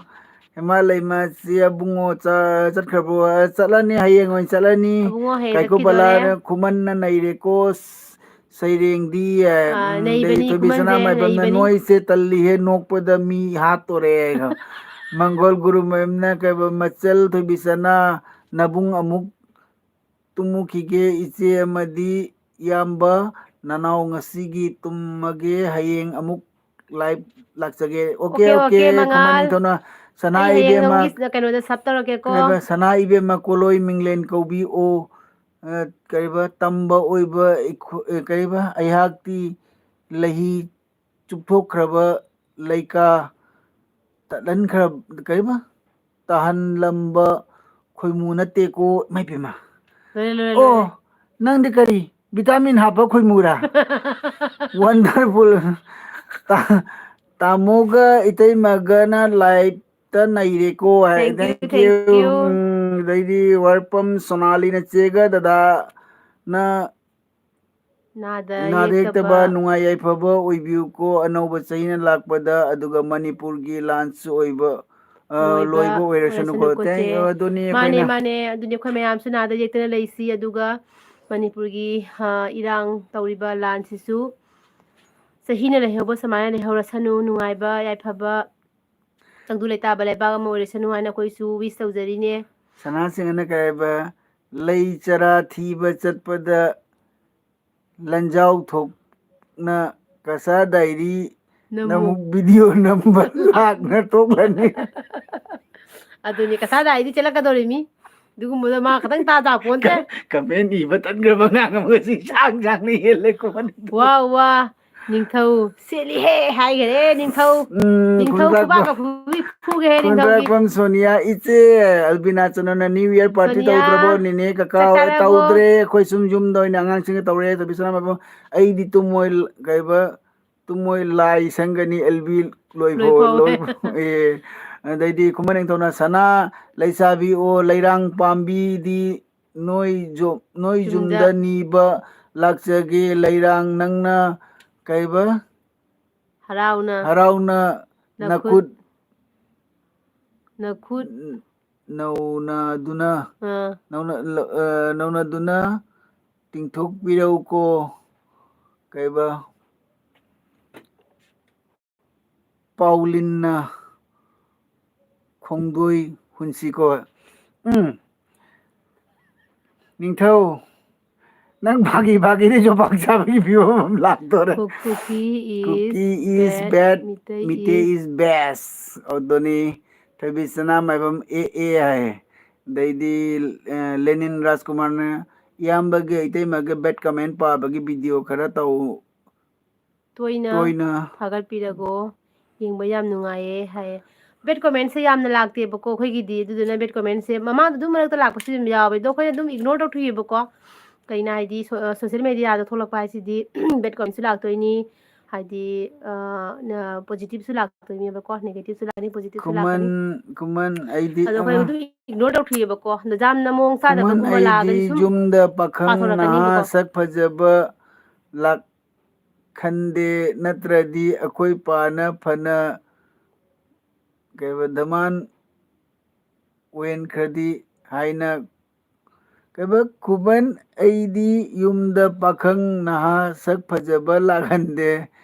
ꯍꯦꯃꯥ ꯂꯩꯃ, ꯆꯦ ꯑꯕꯨꯡꯉꯣ, ꯆ-, ꯆꯠꯈ꯭ꯔꯕꯣ? ꯑ, ꯆꯠꯂꯅꯤ, ꯍꯌꯦꯡ ꯑꯣꯏꯅ ꯆꯠꯂꯅꯤ꯫ ꯑꯕꯨꯡꯉꯣ ꯍꯌꯦꯡ ꯀꯥꯏꯀꯨ ꯆꯠꯈꯤꯗꯣꯔꯦ꯫ ꯕꯂꯥꯅ ꯈꯨꯃꯟꯅ ꯅꯩꯔꯦꯀꯣ꯫ ꯁ-, ꯁꯩꯔꯦꯡꯗꯤ, ꯑ, ꯑꯥ, ꯅꯩꯕꯅꯤ, ꯗꯩꯊꯣꯏꯕꯤ ꯈꯨꯃꯟꯁꯦ ꯁꯅꯥꯃꯥꯏꯕꯝꯅ ꯅꯩꯕꯅꯤ꯫ ꯅꯣꯏꯁꯦ ꯇꯜꯂꯤꯍꯦ, ꯅꯣꯛꯄꯗ ꯃꯤ ꯍꯥꯠꯇꯣꯔꯦ꯫ ꯃꯪꯒꯣꯜ ꯒꯨꯔꯨ ꯃꯌꯨꯝꯅ ꯀꯩꯕ, ꯃꯆꯜ ꯊꯣꯏꯕꯤ ꯁꯅꯥ, ꯅꯕꯨꯡ ꯑꯃꯨꯛ ꯇꯨꯝꯃꯨꯈꯤꯒꯦ, ꯏꯆꯦ ꯑꯃꯗꯤ ꯏꯌꯥꯝꯕ, ꯅꯅꯥꯎ ꯉꯁꯤꯒꯤ ꯇꯨꯝꯃꯒꯦ, ꯍꯌꯦꯡ ꯑꯃꯨꯛ live ꯂꯥꯛꯆꯒꯦ꯫ OK, OK, OK, OK, ꯃꯉꯥꯜ꯫ ꯈꯨꯃꯟ ꯅꯤꯡꯊꯧꯅ ꯁꯅꯥ ꯑꯩ ꯍꯌꯦꯡ ꯏꯕꯦꯝꯃ, ꯅꯪꯒꯤ ꯀꯩꯅꯣꯗ sub ꯇꯧꯔꯛꯀꯦꯀꯣ꯫ ꯀꯩꯕ, ꯁꯅꯥ ꯏꯕꯦꯝꯃ ꯀꯣꯂꯣꯏ ꯃꯤꯡꯂꯦꯟ ꯀꯧꯕꯤ ꯑꯣ, ꯑ, ꯀꯩꯕ, ꯇꯝꯕ ꯑꯣꯏꯕ ꯑꯩꯈꯣ-, ꯑ, ꯀꯩꯕ, ꯑꯩꯍꯥꯛꯇꯤ ꯂꯩꯍꯤ ꯆꯨꯞꯊꯣꯛꯈ꯭ꯔꯕ ꯂꯩꯀꯥ ꯇꯠꯍꯟꯈ꯭ꯔ-, ꯀꯩꯕ? ꯇꯥꯍꯟꯂꯝꯕ ꯈꯣꯏꯃꯨ ꯅꯠꯇꯦꯀꯣ, ꯏꯃꯥꯏ ꯄꯦꯝꯃ꯫ ꯂꯣꯏꯔꯦ, ꯂꯣꯏꯔꯦ, ꯑꯣ, ꯂꯣꯏꯔꯦ꯫ ꯅꯪꯗꯤ ꯀꯔꯤ? Vitamin ꯍꯥꯞꯄ ꯈꯣꯏꯃꯨꯔꯥ? Wonderful꯫ ꯇꯥ-, ꯇꯥꯃꯣꯒ ꯏꯇꯩꯃꯒꯅ live ꯇ ꯅꯩꯔꯦꯀꯣ ꯍꯥꯏ꯫ Thank you, Thank you, thank you꯫ ꯎꯝ, ꯑꯗꯩꯗꯤ ꯋꯥꯔꯄꯝ ꯁꯣꯅꯥꯂꯤꯅ ꯆꯦꯒ ꯗꯗꯥꯅ ꯅꯥꯗ ꯅꯥꯗ ꯌꯦꯛꯇꯕ ꯌꯦꯛꯇꯕ꯫ ꯅꯨꯡꯉꯥꯏ ꯌꯥꯏꯐꯕ ꯑꯣꯏꯕꯤꯌꯨꯀꯣ ꯑꯅꯧꯕ ꯆꯍꯤꯅ ꯂꯥꯛꯄꯗ, ꯑꯗꯨꯒ ꯃꯅꯤꯄꯨꯔꯒꯤ ꯂꯥꯟꯁꯨ ꯑꯣꯏꯕ, ꯑ, ꯂꯣꯏꯕ ꯂꯣꯏꯕ ꯑꯣꯏꯔꯁꯅꯨꯀꯣ꯫ ꯑꯣꯏꯔꯁꯅꯨꯀꯣ, ꯆꯦ꯫ Thank you, ꯑꯗꯨꯅꯤ ꯃꯥꯅꯦ, ꯑꯩꯈꯣꯏꯅ ꯃꯥꯅꯦ꯫ ꯑꯗꯨꯅꯤ ꯑꯩꯈꯣꯏ ꯃꯌꯥꯝꯁꯨ ꯅꯥꯗ ꯌꯦꯛꯇꯅ ꯂꯩꯁꯤ, ꯑꯗꯨꯒ ꯃꯅꯤꯄꯨꯔꯒꯤ, ꯑ, ꯏꯔꯥꯡ ꯇꯧꯔꯤꯕ ꯂꯥꯟꯁꯤꯁꯨ ꯆꯍꯤꯅ ꯂꯩꯍꯧꯕ ꯁꯨꯃꯥꯏꯅ ꯂꯩꯍꯧꯔꯁꯅꯨ, ꯅꯨꯡꯉꯥꯏꯕ ꯌꯥꯏꯐꯕ ꯇꯪꯗꯨ ꯂꯩꯇꯥꯕ ꯂꯩꯕꯥꯛ ꯑꯃ ꯑꯣꯏꯔꯁꯅꯨ ꯍꯥꯏꯅ ꯑꯩꯈꯣꯏꯁꯨ wish ꯇꯧꯖꯔꯤꯅꯦ꯫ ꯁꯅꯥꯁꯤꯡ ꯑꯅ ꯀꯩ ꯍꯥꯏꯕ, ꯂꯩ ꯆꯔꯥ ꯊꯤꯕ ꯆꯠꯄꯗ ꯂꯟꯖꯥꯎ ꯊꯣꯛꯅ ꯀꯁꯥ ꯗꯥꯏꯔꯤ ꯅꯝꯃꯨ꯫ ꯅꯃꯨꯛ video ꯅꯝꯕ ꯂꯥꯛꯅ ꯇꯣꯛꯂꯅꯤ꯫ ꯑꯗꯨꯅꯤ, ꯀꯁꯥ ꯗꯥꯏꯔꯤ ꯆꯦꯜꯂꯛꯀꯗꯧꯔꯤꯃꯤ꯫ ꯑꯗꯨꯒꯨꯝꯕꯗꯣ ꯃꯥ ꯈꯇꯪ ꯇꯥ ꯇꯥꯄꯣꯟꯇꯦ꯫ ꯀꯃꯦꯟ ꯏꯕ ꯇꯟꯈ꯭ꯔꯕ ꯑꯉꯥꯡ ꯑꯃꯒ ꯁꯤ ꯁꯥꯡ ꯁꯥꯡꯅ ꯍꯦꯜꯂꯦ ꯀꯃꯟ꯫ ꯋꯥ ꯋꯥ, ꯅꯤꯡꯊꯧ ꯁꯦꯠꯂꯤꯍꯦ ꯍꯥꯏꯈꯔꯦ꯫ ꯅꯤꯡꯊꯧ ꯎꯝ, ꯅꯤꯡꯊꯧ ꯈꯣꯡꯗ꯭ꯔꯥꯛꯄꯝ- ꯈꯨꯕꯥꯛꯀ ꯐꯨꯕꯤ ꯐꯨꯒꯦꯍꯦ ꯅꯤꯡꯊꯧꯒꯤ꯫ ꯈꯣꯡꯗ꯭ꯔꯥꯛꯄꯝ ꯁꯣꯅꯤꯌꯥ, ꯏꯆꯦ ꯑꯜꯕꯤꯅꯥ ꯆꯅꯨꯅ ꯅ꯭ꯌꯨ ꯏꯌꯔ ꯄꯥꯔꯇꯤ ꯁꯣꯅꯤꯌꯥ, ꯇꯧꯗ꯭ꯔꯕꯣ? ꯅꯤꯅꯦ ꯀꯀꯥ ꯆꯥꯛ ꯆꯥꯔꯕꯣ? ꯇꯧꯗ꯭ꯔꯦ, ꯑꯩꯈꯣꯏ ꯁꯨꯝ ꯌꯨꯝꯗ ꯑꯣꯏꯅ ꯑꯉꯥꯡꯁꯤꯡꯒ ꯇꯧꯔꯦ꯫ ꯇꯣꯕꯤ ꯁꯅꯥꯃꯍꯤꯕꯝ, ꯑꯩꯗꯤ ꯇꯨꯝꯃꯣꯏ ꯀꯩꯕ ꯇꯨꯝꯃꯣꯏ ꯂꯥꯏ ꯁꯪꯒꯅꯤ ꯑꯦꯜꯕꯤ ꯂꯣꯏꯐꯧ ꯂꯣꯏꯐꯧ꯫ ꯂꯣꯏ ꯑꯦ꯫ ꯑꯗꯩꯗꯤ ꯈꯨꯃꯟ ꯅꯤꯡꯊꯧꯅ ꯁꯅꯥ ꯂꯩꯁꯥꯕꯤ ꯑꯣ ꯂꯩꯔꯥꯡ ꯄꯥꯝꯕꯤꯗꯤ ꯅꯣꯏ ꯖꯨ-, ꯅꯣꯏ ꯌꯨꯝꯗ꯫ ꯌꯨꯝꯗ ꯅꯤꯕ ꯂꯥꯛꯆꯒꯦ ꯂꯩꯔꯥꯡ ꯅꯪꯅ ꯀꯩꯕ ꯍꯔꯥꯎꯅ ꯍꯔꯥꯎꯅ ꯅꯈꯨꯠ ꯅꯈꯨꯠ ꯅꯈꯨꯠ ꯅꯧꯅꯗꯨꯅ ꯑꯥ, ꯅꯧꯅ-, ꯂ-, ꯑ, ꯅꯧꯅꯗꯨꯅ ꯇꯤꯡꯊꯣꯛꯄꯤꯔꯧꯀꯣ ꯀꯩꯕ ꯄꯥꯎꯂꯤꯟꯅ ꯈꯣꯡꯗꯣꯏ ꯍꯨꯟꯁꯤꯀꯣ꯫ ꯎꯝ꯫ ꯅꯤꯡꯊꯧ, ꯅꯪ ꯐꯥꯒꯤ ꯐꯥꯒꯤꯗꯤ ꯌꯣꯄꯥꯛ ꯆꯥꯕꯒꯤ ꯐꯤꯕꯝ ꯑꯃ ꯂꯥꯛꯇꯣꯔꯦ꯫ ꯀꯨ-, ꯀꯨꯀꯤ is Kuki is bad, bad, Meitei Meitei is is best꯫ ꯑꯗꯨꯅꯤ ꯊꯣꯏꯕꯤ ꯁꯅꯥꯃꯥꯏꯕꯝ ꯑꯦ ꯑꯦ ꯍꯥꯏ꯫ ꯑꯗꯩꯗꯤ, ꯑ, ꯂꯦꯅꯤꯟ ꯔꯥꯖꯀꯨꯃꯥꯔꯅ ꯏꯌꯥꯝꯕꯒꯤ ꯏꯇꯩꯃꯒ bad comment ꯄꯥꯕꯒꯤ video ꯈꯔ ꯇꯧ꯫ ꯇꯣꯏꯅ ꯇꯣꯏꯅ꯫ ꯊꯥꯒꯠꯄꯤꯔꯒꯣ, ꯌꯦꯡꯕ ꯌꯥꯝ ꯅꯨꯡꯉꯥꯏꯌꯦ ꯍꯥꯏꯌꯦ꯫ Bad commentꯁꯦ ꯌꯥꯝꯅ ꯂꯥꯛꯇꯦꯕꯀꯣ ꯑꯩꯈꯣꯏꯒꯤꯗꯤ, ꯑꯗꯨꯗꯨꯅ bad commentꯁꯦ ꯃꯃꯥꯡꯗ ꯑꯗꯨꯝ ꯃꯔꯛꯇ ꯂꯥꯛꯄꯁꯨ ꯑꯗꯨꯝ ꯌꯥꯎꯋꯦ, ꯑꯗꯣ ꯑꯩꯈꯣꯏꯅ ꯑꯗꯨꯝ ignore ꯇꯧꯊꯣꯛꯏꯕꯀꯣ꯫ ꯀꯩꯅꯣ ꯍꯥꯏꯗꯤ, ꯁꯣ-, ꯑ, social mediaꯗ ꯊꯣꯛꯂꯛꯄ ꯍꯥꯏꯁꯤꯗꯤ bad commentꯁꯨ ꯂꯥꯛꯇꯣꯏꯅꯤ, ꯍꯥꯏꯗꯤ, ꯑ, ꯅ-, positiveꯁꯨ ꯂꯥꯛꯇꯣꯏꯅꯦꯕꯀꯣ, negativeꯁꯨ ꯂꯥꯛꯀꯅꯤ, positiveꯁꯨ ꯈꯨꯃꯟ, ꯂꯥꯛꯀꯅꯤ꯫ ꯈꯨꯃꯟ ꯑꯩꯗꯤ, ꯑꯗꯣ ꯑꯩꯈꯣꯏ ꯑ, ꯑꯗꯨꯝ ignore ꯇꯧꯊꯣꯛꯏꯕꯀꯣ, ꯑꯗꯣ ꯌꯥꯝꯅ ꯃꯑꯣꯡ ꯆꯥꯗꯕ ꯈꯨꯃꯟ ꯀꯨꯝꯕ ꯑꯩꯗꯤ ꯂꯥꯛꯑꯒꯗꯤ ꯁꯨꯝ ꯌꯨꯝꯗ ꯄꯥꯈꯪ ꯅꯍꯥ ꯄꯥꯊꯣꯔꯛꯀꯅꯤꯕꯀꯣ꯫ ꯁꯛ ꯐꯖꯕ ꯂꯥꯛ-, ꯈꯟꯗꯦ, ꯅꯠꯇ꯭ꯔꯗꯤ ꯑꯩꯈꯣꯏ ꯄꯥꯅ ꯐꯅ ꯀꯩꯕ ꯗꯃꯥꯟ ꯑꯣꯏꯍꯟꯈ꯭ꯔꯗꯤ ꯍꯥꯏꯅ ꯀꯩꯕ ꯈꯨꯃꯟ ꯑꯩꯗꯤ ꯌꯨꯝꯗ ꯄꯥꯈꯪ ꯅꯍꯥ ꯁꯛ ꯐꯖꯕ ꯂꯥꯛꯍꯟꯗꯦ,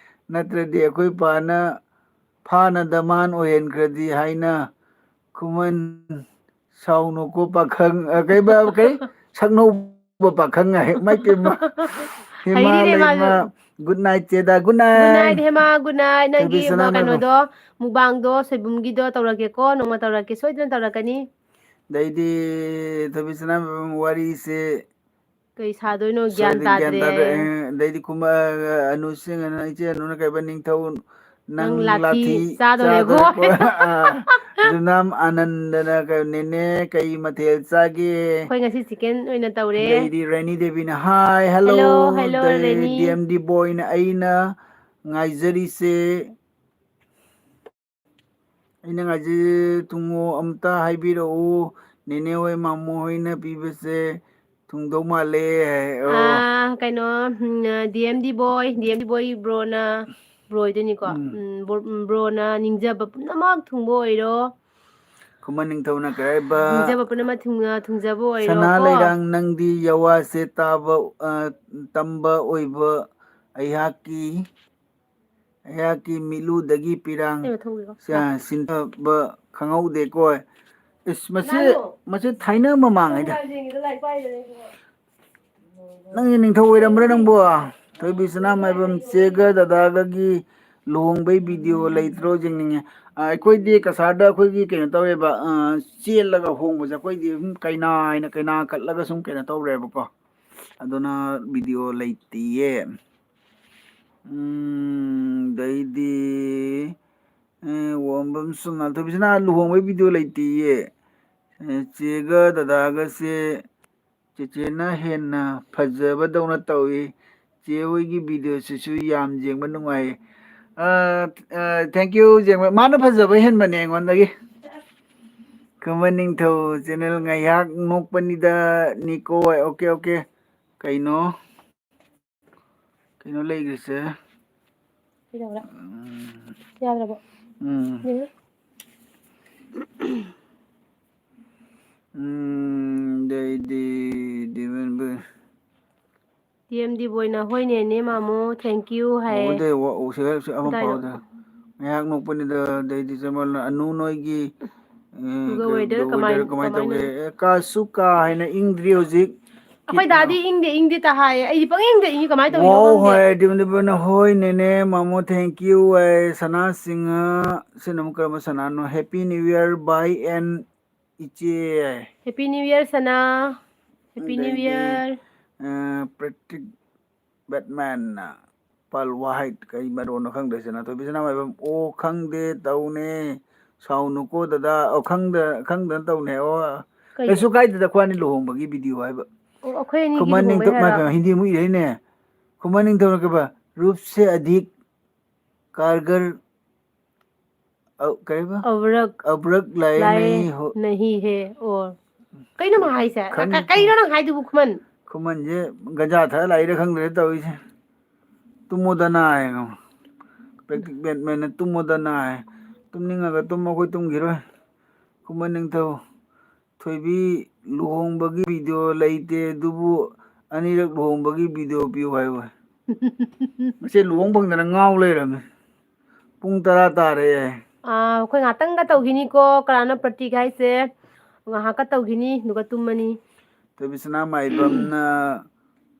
ꯅꯠꯇ꯭ꯔꯗꯤ ꯑꯩꯈꯣꯏ ꯄꯥꯅ ꯐꯥꯅ ꯗꯃꯥꯟ ꯑꯣꯏꯍꯟꯈ꯭ꯔꯗꯤ ꯍꯥꯏꯅ ꯈꯨꯃꯟ ꯁꯥꯎꯅꯨꯀꯣ ꯄꯥꯈꯪ, ꯑ, ꯀꯩꯕ, ꯀꯩ? ꯁꯛꯅꯧꯕ ꯄꯥꯈꯪ ꯍꯥꯏ꯫ ꯃꯥꯏ ꯄꯦꯝꯃ꯫ ꯍꯦꯃꯥ ꯍꯩꯔꯤꯅꯦ ꯂꯩꯃ꯫ ꯃꯥꯁꯨ꯫ Good night ꯆꯦꯗ꯫ Good Good night night꯫ Hema, good night꯫ ꯅꯪꯒꯤ ꯊꯣꯏꯕꯤ ꯁꯅꯥꯃꯍꯤꯃ꯫ ꯀꯩꯅꯣꯗꯣ, mukbangꯗꯣ, ꯁꯣꯏꯕꯨꯝꯒꯤꯗꯣ ꯇꯧꯔꯛꯀꯦꯀꯣ, ꯅꯣꯡꯃ ꯇꯧꯔꯛꯀꯦ, ꯁꯣꯏꯗꯅ ꯇꯧꯔꯛꯀꯅꯤ꯫ ꯑꯗꯩꯗꯤ ꯊꯣꯏꯕꯤ ꯁꯅꯥꯃꯌꯨꯝ ꯋꯥꯔꯤꯁꯦ ꯀꯩ ꯁꯥꯗꯣꯏꯅꯣ? ꯒ꯭ꯌꯥꯟ ꯁꯣꯏꯗꯅ ꯒ꯭ꯌꯥꯟ ꯇꯥꯗ꯭ꯔꯦ꯫ ꯇꯥꯗ꯭ꯔꯦ꯫ ꯑꯦ, ꯑꯗꯩꯗꯤ ꯀꯨꯝꯕ, ꯑꯅꯨ ꯁꯤꯡ ꯑꯅ ꯏꯆꯦ ꯑꯅꯨꯅ ꯀꯩꯕ ꯅꯤꯡꯊꯧ ꯅꯪ ꯅꯪ ꯂꯥꯊꯤ ꯂꯥꯊꯤ ꯆꯥꯗꯣꯔꯦꯀꯣ꯫ ꯆꯥꯗꯣꯔꯦꯀꯣ꯫ ꯑꯥ, ꯖꯨꯅꯥꯝ ꯑꯅꯟꯗꯅ ꯀꯩ, "ꯅꯦꯅꯦ ꯀꯩ ꯃꯊꯦꯜ ꯆꯥꯒꯦ?" ꯑꯩꯈꯣꯏ ꯉꯁꯤ ꯆꯤꯀꯟ ꯑꯣꯏꯅ ꯇꯧꯔꯦ꯫ ꯑꯗꯩꯗꯤ ꯔꯦꯅꯤ ꯗꯦꯕꯤꯅ, "ꯍꯥꯏ, ꯍꯦꯜꯂꯣ"꯫ ꯍꯦꯜꯂꯣ, ꯍꯦꯜꯂꯣ, ꯑꯗꯩ ꯔꯦꯅꯤ꯫ ꯗꯤ ꯑꯦꯝ ꯗꯤ ꯕꯣꯏꯅ, "ꯑꯩꯅ ꯉꯥꯏꯖꯔꯤꯁꯦ, ꯑꯩꯅ ꯉꯥꯏꯖꯔꯤ ꯊꯨꯡꯉꯣ ꯑꯝꯇ ꯍꯥꯏꯕꯤꯔꯛꯎ꯫ ꯅꯦꯅꯦ ꯍꯣꯏ, ꯃꯥꯃꯣ ꯍꯣꯏꯅ ꯄꯤꯕꯁꯦ ꯊꯨꯡꯗꯧ ꯃꯥꯜꯂꯦ" ꯍꯥꯏ꯫ ꯑꯣ꯫ ꯑꯥ, ꯀꯩꯅꯣ, ꯎꯝ, ꯗꯤ ꯑꯦꯝ ꯗꯤ ꯕꯣꯏ, ꯗꯤ ꯑꯦꯝ ꯗꯤ ꯕꯣꯏ ꯕ꯭ꯔꯣꯅ, ꯕ꯭ꯔꯣ ꯑꯣꯏꯗꯣꯏꯅꯤꯀꯣ꯫ ꯎꯝ꯫ ꯎꯝ, ꯕ꯭ꯔꯣ-, ꯎꯝ, ꯕ꯭ꯔꯣꯅ ꯅꯤꯡꯖꯕ ꯄꯨꯝꯅꯃꯛ ꯊꯨꯡꯕ ꯑꯣꯏꯔꯣ꯫ ꯈꯨꯃꯟ ꯅꯤꯡꯊꯧꯅ ꯀꯩ ꯍꯥꯏꯕ? ꯅꯤꯡꯖꯕ ꯄꯨꯝꯅꯃꯛ ꯊꯨꯡꯅ-, ꯊꯨꯡꯖꯕ ꯑꯣꯏꯔꯣ "ꯁꯅꯥ ꯀꯣ꯫ ꯂꯩꯔꯥꯡ, ꯅꯪꯗꯤ ꯌꯋꯥꯁꯦ ꯇꯥꯕ, ꯑ, ꯇꯝꯕ ꯑꯣꯏꯕ ꯑꯩꯍꯥꯛꯀꯤ, ꯑꯩꯍꯥꯛꯀꯤ ꯃꯤꯠꯂꯨꯗꯒꯤ ꯄꯤꯔꯥꯡ ꯑꯩ ꯃꯊꯧꯒꯦꯀꯣ꯫ ꯁꯤꯟꯊꯕ ꯈꯪꯍꯧꯗꯦꯀꯣ"꯫ ꯏꯁ, ꯃꯁꯤ, ꯅꯪꯕꯨ ꯃꯁꯤ ꯊꯥꯏꯅ ꯃꯃꯥꯡꯉꯩꯗ꯫ ꯂꯥꯏꯔꯤꯛ ꯄꯥꯏꯗꯅ꯫ ꯅꯪꯒꯤ ꯅꯤꯡꯊꯧ ꯑꯣꯏꯔꯝꯕ꯭ꯔꯥ ꯅꯪꯕꯣ? ꯊꯣꯏꯕꯤ ꯁꯅꯥꯃꯥꯏꯕꯝ ꯆꯦꯒ ꯗꯗꯥꯒꯒꯤ ꯂꯨꯍꯣꯡꯕꯩ ꯚꯤꯗꯤꯑꯣ ꯂꯩꯇ꯭ꯔꯣ? ꯌꯦꯡꯅꯤꯡꯉꯦ꯫ ꯑ, ꯑꯩꯈꯣꯏꯗꯤ ꯀꯁꯥꯔꯗ ꯑꯩꯈꯣꯏꯒꯤ ꯀꯩꯅꯣ ꯇꯧꯋꯦꯕ, ꯑ, ꯆꯦꯜꯂꯒ ꯍꯣꯡꯕꯁꯦ ꯑꯩꯈꯣꯏꯗꯤ ꯑꯗꯨꯝ ꯀꯩꯅꯥ ꯍꯥꯏꯅ ꯀꯩꯅꯥ ꯀꯠꯂꯒ ꯁꯨꯝ ꯀꯩꯅꯣ ꯇꯧꯔꯦꯕꯀꯣ꯫ ꯑꯗꯨꯅ ꯚꯤꯗꯤꯑꯣ ꯂꯩꯇꯤꯌꯦ꯫ ꯎꯝ, ꯑꯗꯩꯗꯤ, ꯑꯦ, ꯋꯥꯡꯕꯝ ꯁꯣꯅꯥ, ꯊꯣꯏꯕꯤꯁꯅꯥ ꯂꯨꯍꯣꯡꯕꯩ ꯚꯤꯗꯤꯑꯣ ꯂꯩꯇꯤꯌꯦ꯫ ꯑꯦ, ꯆꯦꯒ ꯗꯗꯥꯒꯁꯦ ꯆꯦꯆꯦꯅ ꯍꯦꯟꯅ ꯐꯖꯕꯗꯧꯅ ꯇꯧꯏ꯫ ꯆꯦ ꯍꯣꯏꯒꯤ ꯚꯤꯗꯤꯑꯣꯁꯤꯁꯨ ꯌꯥꯝ ꯌꯦꯡꯕ ꯅꯨꯡꯉꯥꯏ꯫ ꯑ, ꯑ, thank you, ꯌꯦꯡꯕ꯫ ꯃꯥꯅ ꯐꯖꯕ ꯍꯦꯟꯕꯅꯦ ꯑꯩꯉꯣꯟꯗꯒꯤ꯫ ꯈꯨꯃꯟ ꯅꯤꯡꯊꯧ ꯆꯦꯅꯦꯜ ꯉꯥꯏꯍꯥꯛ ꯅꯣꯛꯄꯅꯤꯗ ꯅꯤꯀꯣ꯫ Okay, okay. ꯀꯩꯅꯣ? ꯀꯩꯅꯣ ꯂꯩꯈ꯭ꯔꯤꯁꯦ? ꯀꯩꯗꯧꯔꯦ? ꯎꯝ꯫ ꯌꯥꯗ꯭ꯔꯕꯣ? ꯎꯝ꯫ ꯌꯦꯡꯉꯨ꯫ ꯎꯝ, ꯑꯗꯩꯗꯤ ꯗꯤꯃꯦꯟꯕ-, ꯇꯤ ꯑꯦꯝ ꯗꯤ ꯕꯣꯏꯅ, "ꯍꯣꯏꯅꯦꯅꯦ, ꯃꯥꯃꯣ, thank you" ꯍꯥꯏꯌꯦ꯫ ꯑꯣ, ꯑꯗꯩ ꯋꯥ-, ꯑꯣ, ꯁꯤꯗ, ꯁꯤ ꯑꯃ ꯀꯗꯥꯏꯗ? ꯄꯥꯎꯗ꯫ ꯉꯥꯏꯍꯥꯛ ꯅꯣꯛꯄꯅꯤꯗ, ꯑꯗꯩꯗꯤ ꯆꯃꯝꯅ, "ꯑꯅꯨ ꯅꯣꯏꯒꯤ, ꯎꯝ, ꯑꯗꯨꯒ ꯀꯩ-, weather ꯀꯃꯥꯏ-, ꯀꯃꯥꯏꯅ ꯀꯃꯥꯏꯅ ꯇꯧꯒꯦ?" ꯇꯧꯒꯦ? ꯑꯦ, ꯀꯥꯁꯨ ꯀꯥ ꯍꯦꯟꯅ ꯏꯪꯗ꯭ꯔꯤ ꯍꯧꯖꯤꯛ꯫ ꯑꯩꯈꯣꯏ ꯗꯥꯗꯤ ꯏꯪꯗꯦ, ꯏꯪꯗꯦ ꯇ ꯍꯥꯏꯌꯦ꯫ ꯑꯩꯗꯤ ꯄꯪꯏꯪꯗ ꯏꯪꯉꯤ, ꯀꯃꯥꯏꯅ ꯇꯧꯔꯤꯅꯣ ꯋꯥꯎ ꯈꯪꯗꯦ꯫ ꯍꯣꯏ, ꯗꯤꯝ ꯗꯤꯝꯅ, "ꯍꯣꯏ ꯅꯦꯅꯦ, ꯃꯥꯃꯣ, thank you" ꯍꯥꯏ꯫ ꯁꯅꯥ ꯁꯤꯡꯍ, ꯁꯤꯅ ꯑꯃꯨꯛ ꯀꯔꯝꯕ ꯁꯅꯥꯅꯣ? "Happy New Year, bye and ꯏꯆꯦ꯫ Happy New Year, ꯁꯅꯥ꯫ Happy New ꯑꯗꯩꯗꯤ, Year꯫ ꯑ, ꯄ꯭ꯔꯦꯇꯤꯛ ꯕꯦꯠꯃꯦꯟꯅ ꯄꯥꯜ ꯋꯥꯍꯩꯠ ꯀꯩ ꯃꯔꯣꯟꯅꯣ ꯈꯪꯗ꯭ꯔꯦ, ꯁꯅꯥꯊꯣꯏꯕꯤ ꯁꯅꯥꯃꯥꯏꯕꯝ꯫ ꯑꯣ, ꯈꯪꯗꯦ, ꯇꯧꯅꯦ꯫ ꯁꯥꯎꯅꯨꯀꯣ, ꯗꯗꯥ꯫ ꯑꯣ, ꯈꯪꯗ-, ꯈꯪꯗꯅ ꯇꯧꯅꯦ꯫ ꯑꯣ, ꯀꯩ? ꯀꯩꯁꯨ ꯀꯥꯏꯗꯦꯗ, ꯑꯩꯈꯣꯏ ꯑꯅꯤ ꯂꯨꯍꯣꯡꯕꯒꯤ ꯚꯤꯗꯤꯑꯣ ꯍꯥꯏꯕ꯫ ꯑꯣ, ꯑꯩꯈꯣꯏ ꯑꯅꯤꯒꯤ ꯈꯨꯃꯟ ꯅꯤꯡꯊꯧ, ꯂꯨꯍꯣꯡꯕꯩ ꯃꯥ, ꯍꯥꯏꯔꯣ? ꯍꯤꯟꯗꯤ ꯑꯃꯨꯛ ꯏꯔꯛꯏꯅꯦ꯫ ꯈꯨꯃꯟ ꯅꯤꯡꯊꯧꯅ ꯀꯩꯕ? "ꯔꯨꯞ ꯁꯦ ꯑꯙꯤꯛ ꯀꯥꯔꯒꯔ ꯑ, ꯀꯩꯕ? ꯑꯕꯔꯛ ꯑꯕꯔꯛ ꯂꯥꯌꯦ ꯂꯥꯌꯦ ꯅꯍꯤ ꯍꯣ-, ꯅꯍꯤ ꯍꯦ ꯑꯣꯔ"꯫ ꯀꯩꯅꯣ ꯃꯥ ꯍꯥꯏꯁꯦ? ꯈꯪ-, ꯀ-, ꯀꯩꯅꯣ ꯅꯪ ꯍꯥꯏꯗꯨꯕꯨ, ꯈꯨꯃꯟ? ꯈꯨꯃꯟꯁꯦ ꯒꯟꯖꯥ ꯊꯛꯑ ꯂꯥꯛꯏꯔ ꯈꯪꯗ꯭ꯔꯦ ꯇꯧꯔꯤꯁꯦ꯫ ꯇꯨꯝꯃꯣꯗꯅ ꯍꯥꯏ꯫ ꯄ꯭ꯔꯦꯛꯇꯤꯛ ꯕꯦꯠꯃꯦꯟꯅ "ꯇꯨꯝꯃꯣꯗꯅ" ꯍꯥꯏ꯫ ꯇꯨꯝꯅꯤꯡꯉꯒ ꯇꯨꯝꯃꯣ, ꯑꯩꯈꯣꯏ ꯇꯨꯝꯈꯤꯔꯣꯏ꯫ ꯈꯨꯃꯟ ꯅꯤꯡꯊꯧ, ꯊꯣꯏꯕꯤ ꯂꯨꯍꯣꯡꯕꯒꯤ ꯚꯤꯗꯤꯑꯣ ꯂꯩꯇꯦ, ꯑꯗꯨꯕꯨ ꯑꯅꯤꯔꯛ ꯂꯨꯍꯣꯡꯕꯒꯤ ꯚꯤꯗꯤꯑꯣ ꯄꯤꯌꯨ ꯍꯥꯏꯌꯨ꯫ ꯃꯁꯤ ꯂꯨꯍꯣꯡ ꯐꯪꯗꯅ ꯉꯥꯎ ꯂꯩꯔꯝꯃꯦ꯫ ꯄꯨꯡ ꯇꯔꯥ ꯇꯥꯔꯦ꯫ ꯑꯥ, ꯑꯩꯈꯣꯏ ꯉꯥꯛꯇꯪꯒ ꯇꯧꯈꯤꯅꯤꯀꯣ꯫ ꯀꯅꯥꯅꯣ ꯄ꯭ꯔꯇꯤꯛ ꯍꯥꯏꯁꯦ? ꯉꯥꯏꯍꯥꯛꯀ ꯇꯧꯈꯤꯅꯤ, ꯑꯗꯨꯒ ꯇꯨꯝꯃꯅꯤ꯫ ꯊꯣꯏꯕꯤꯁꯅꯥ ꯃꯥꯏꯕꯝꯅ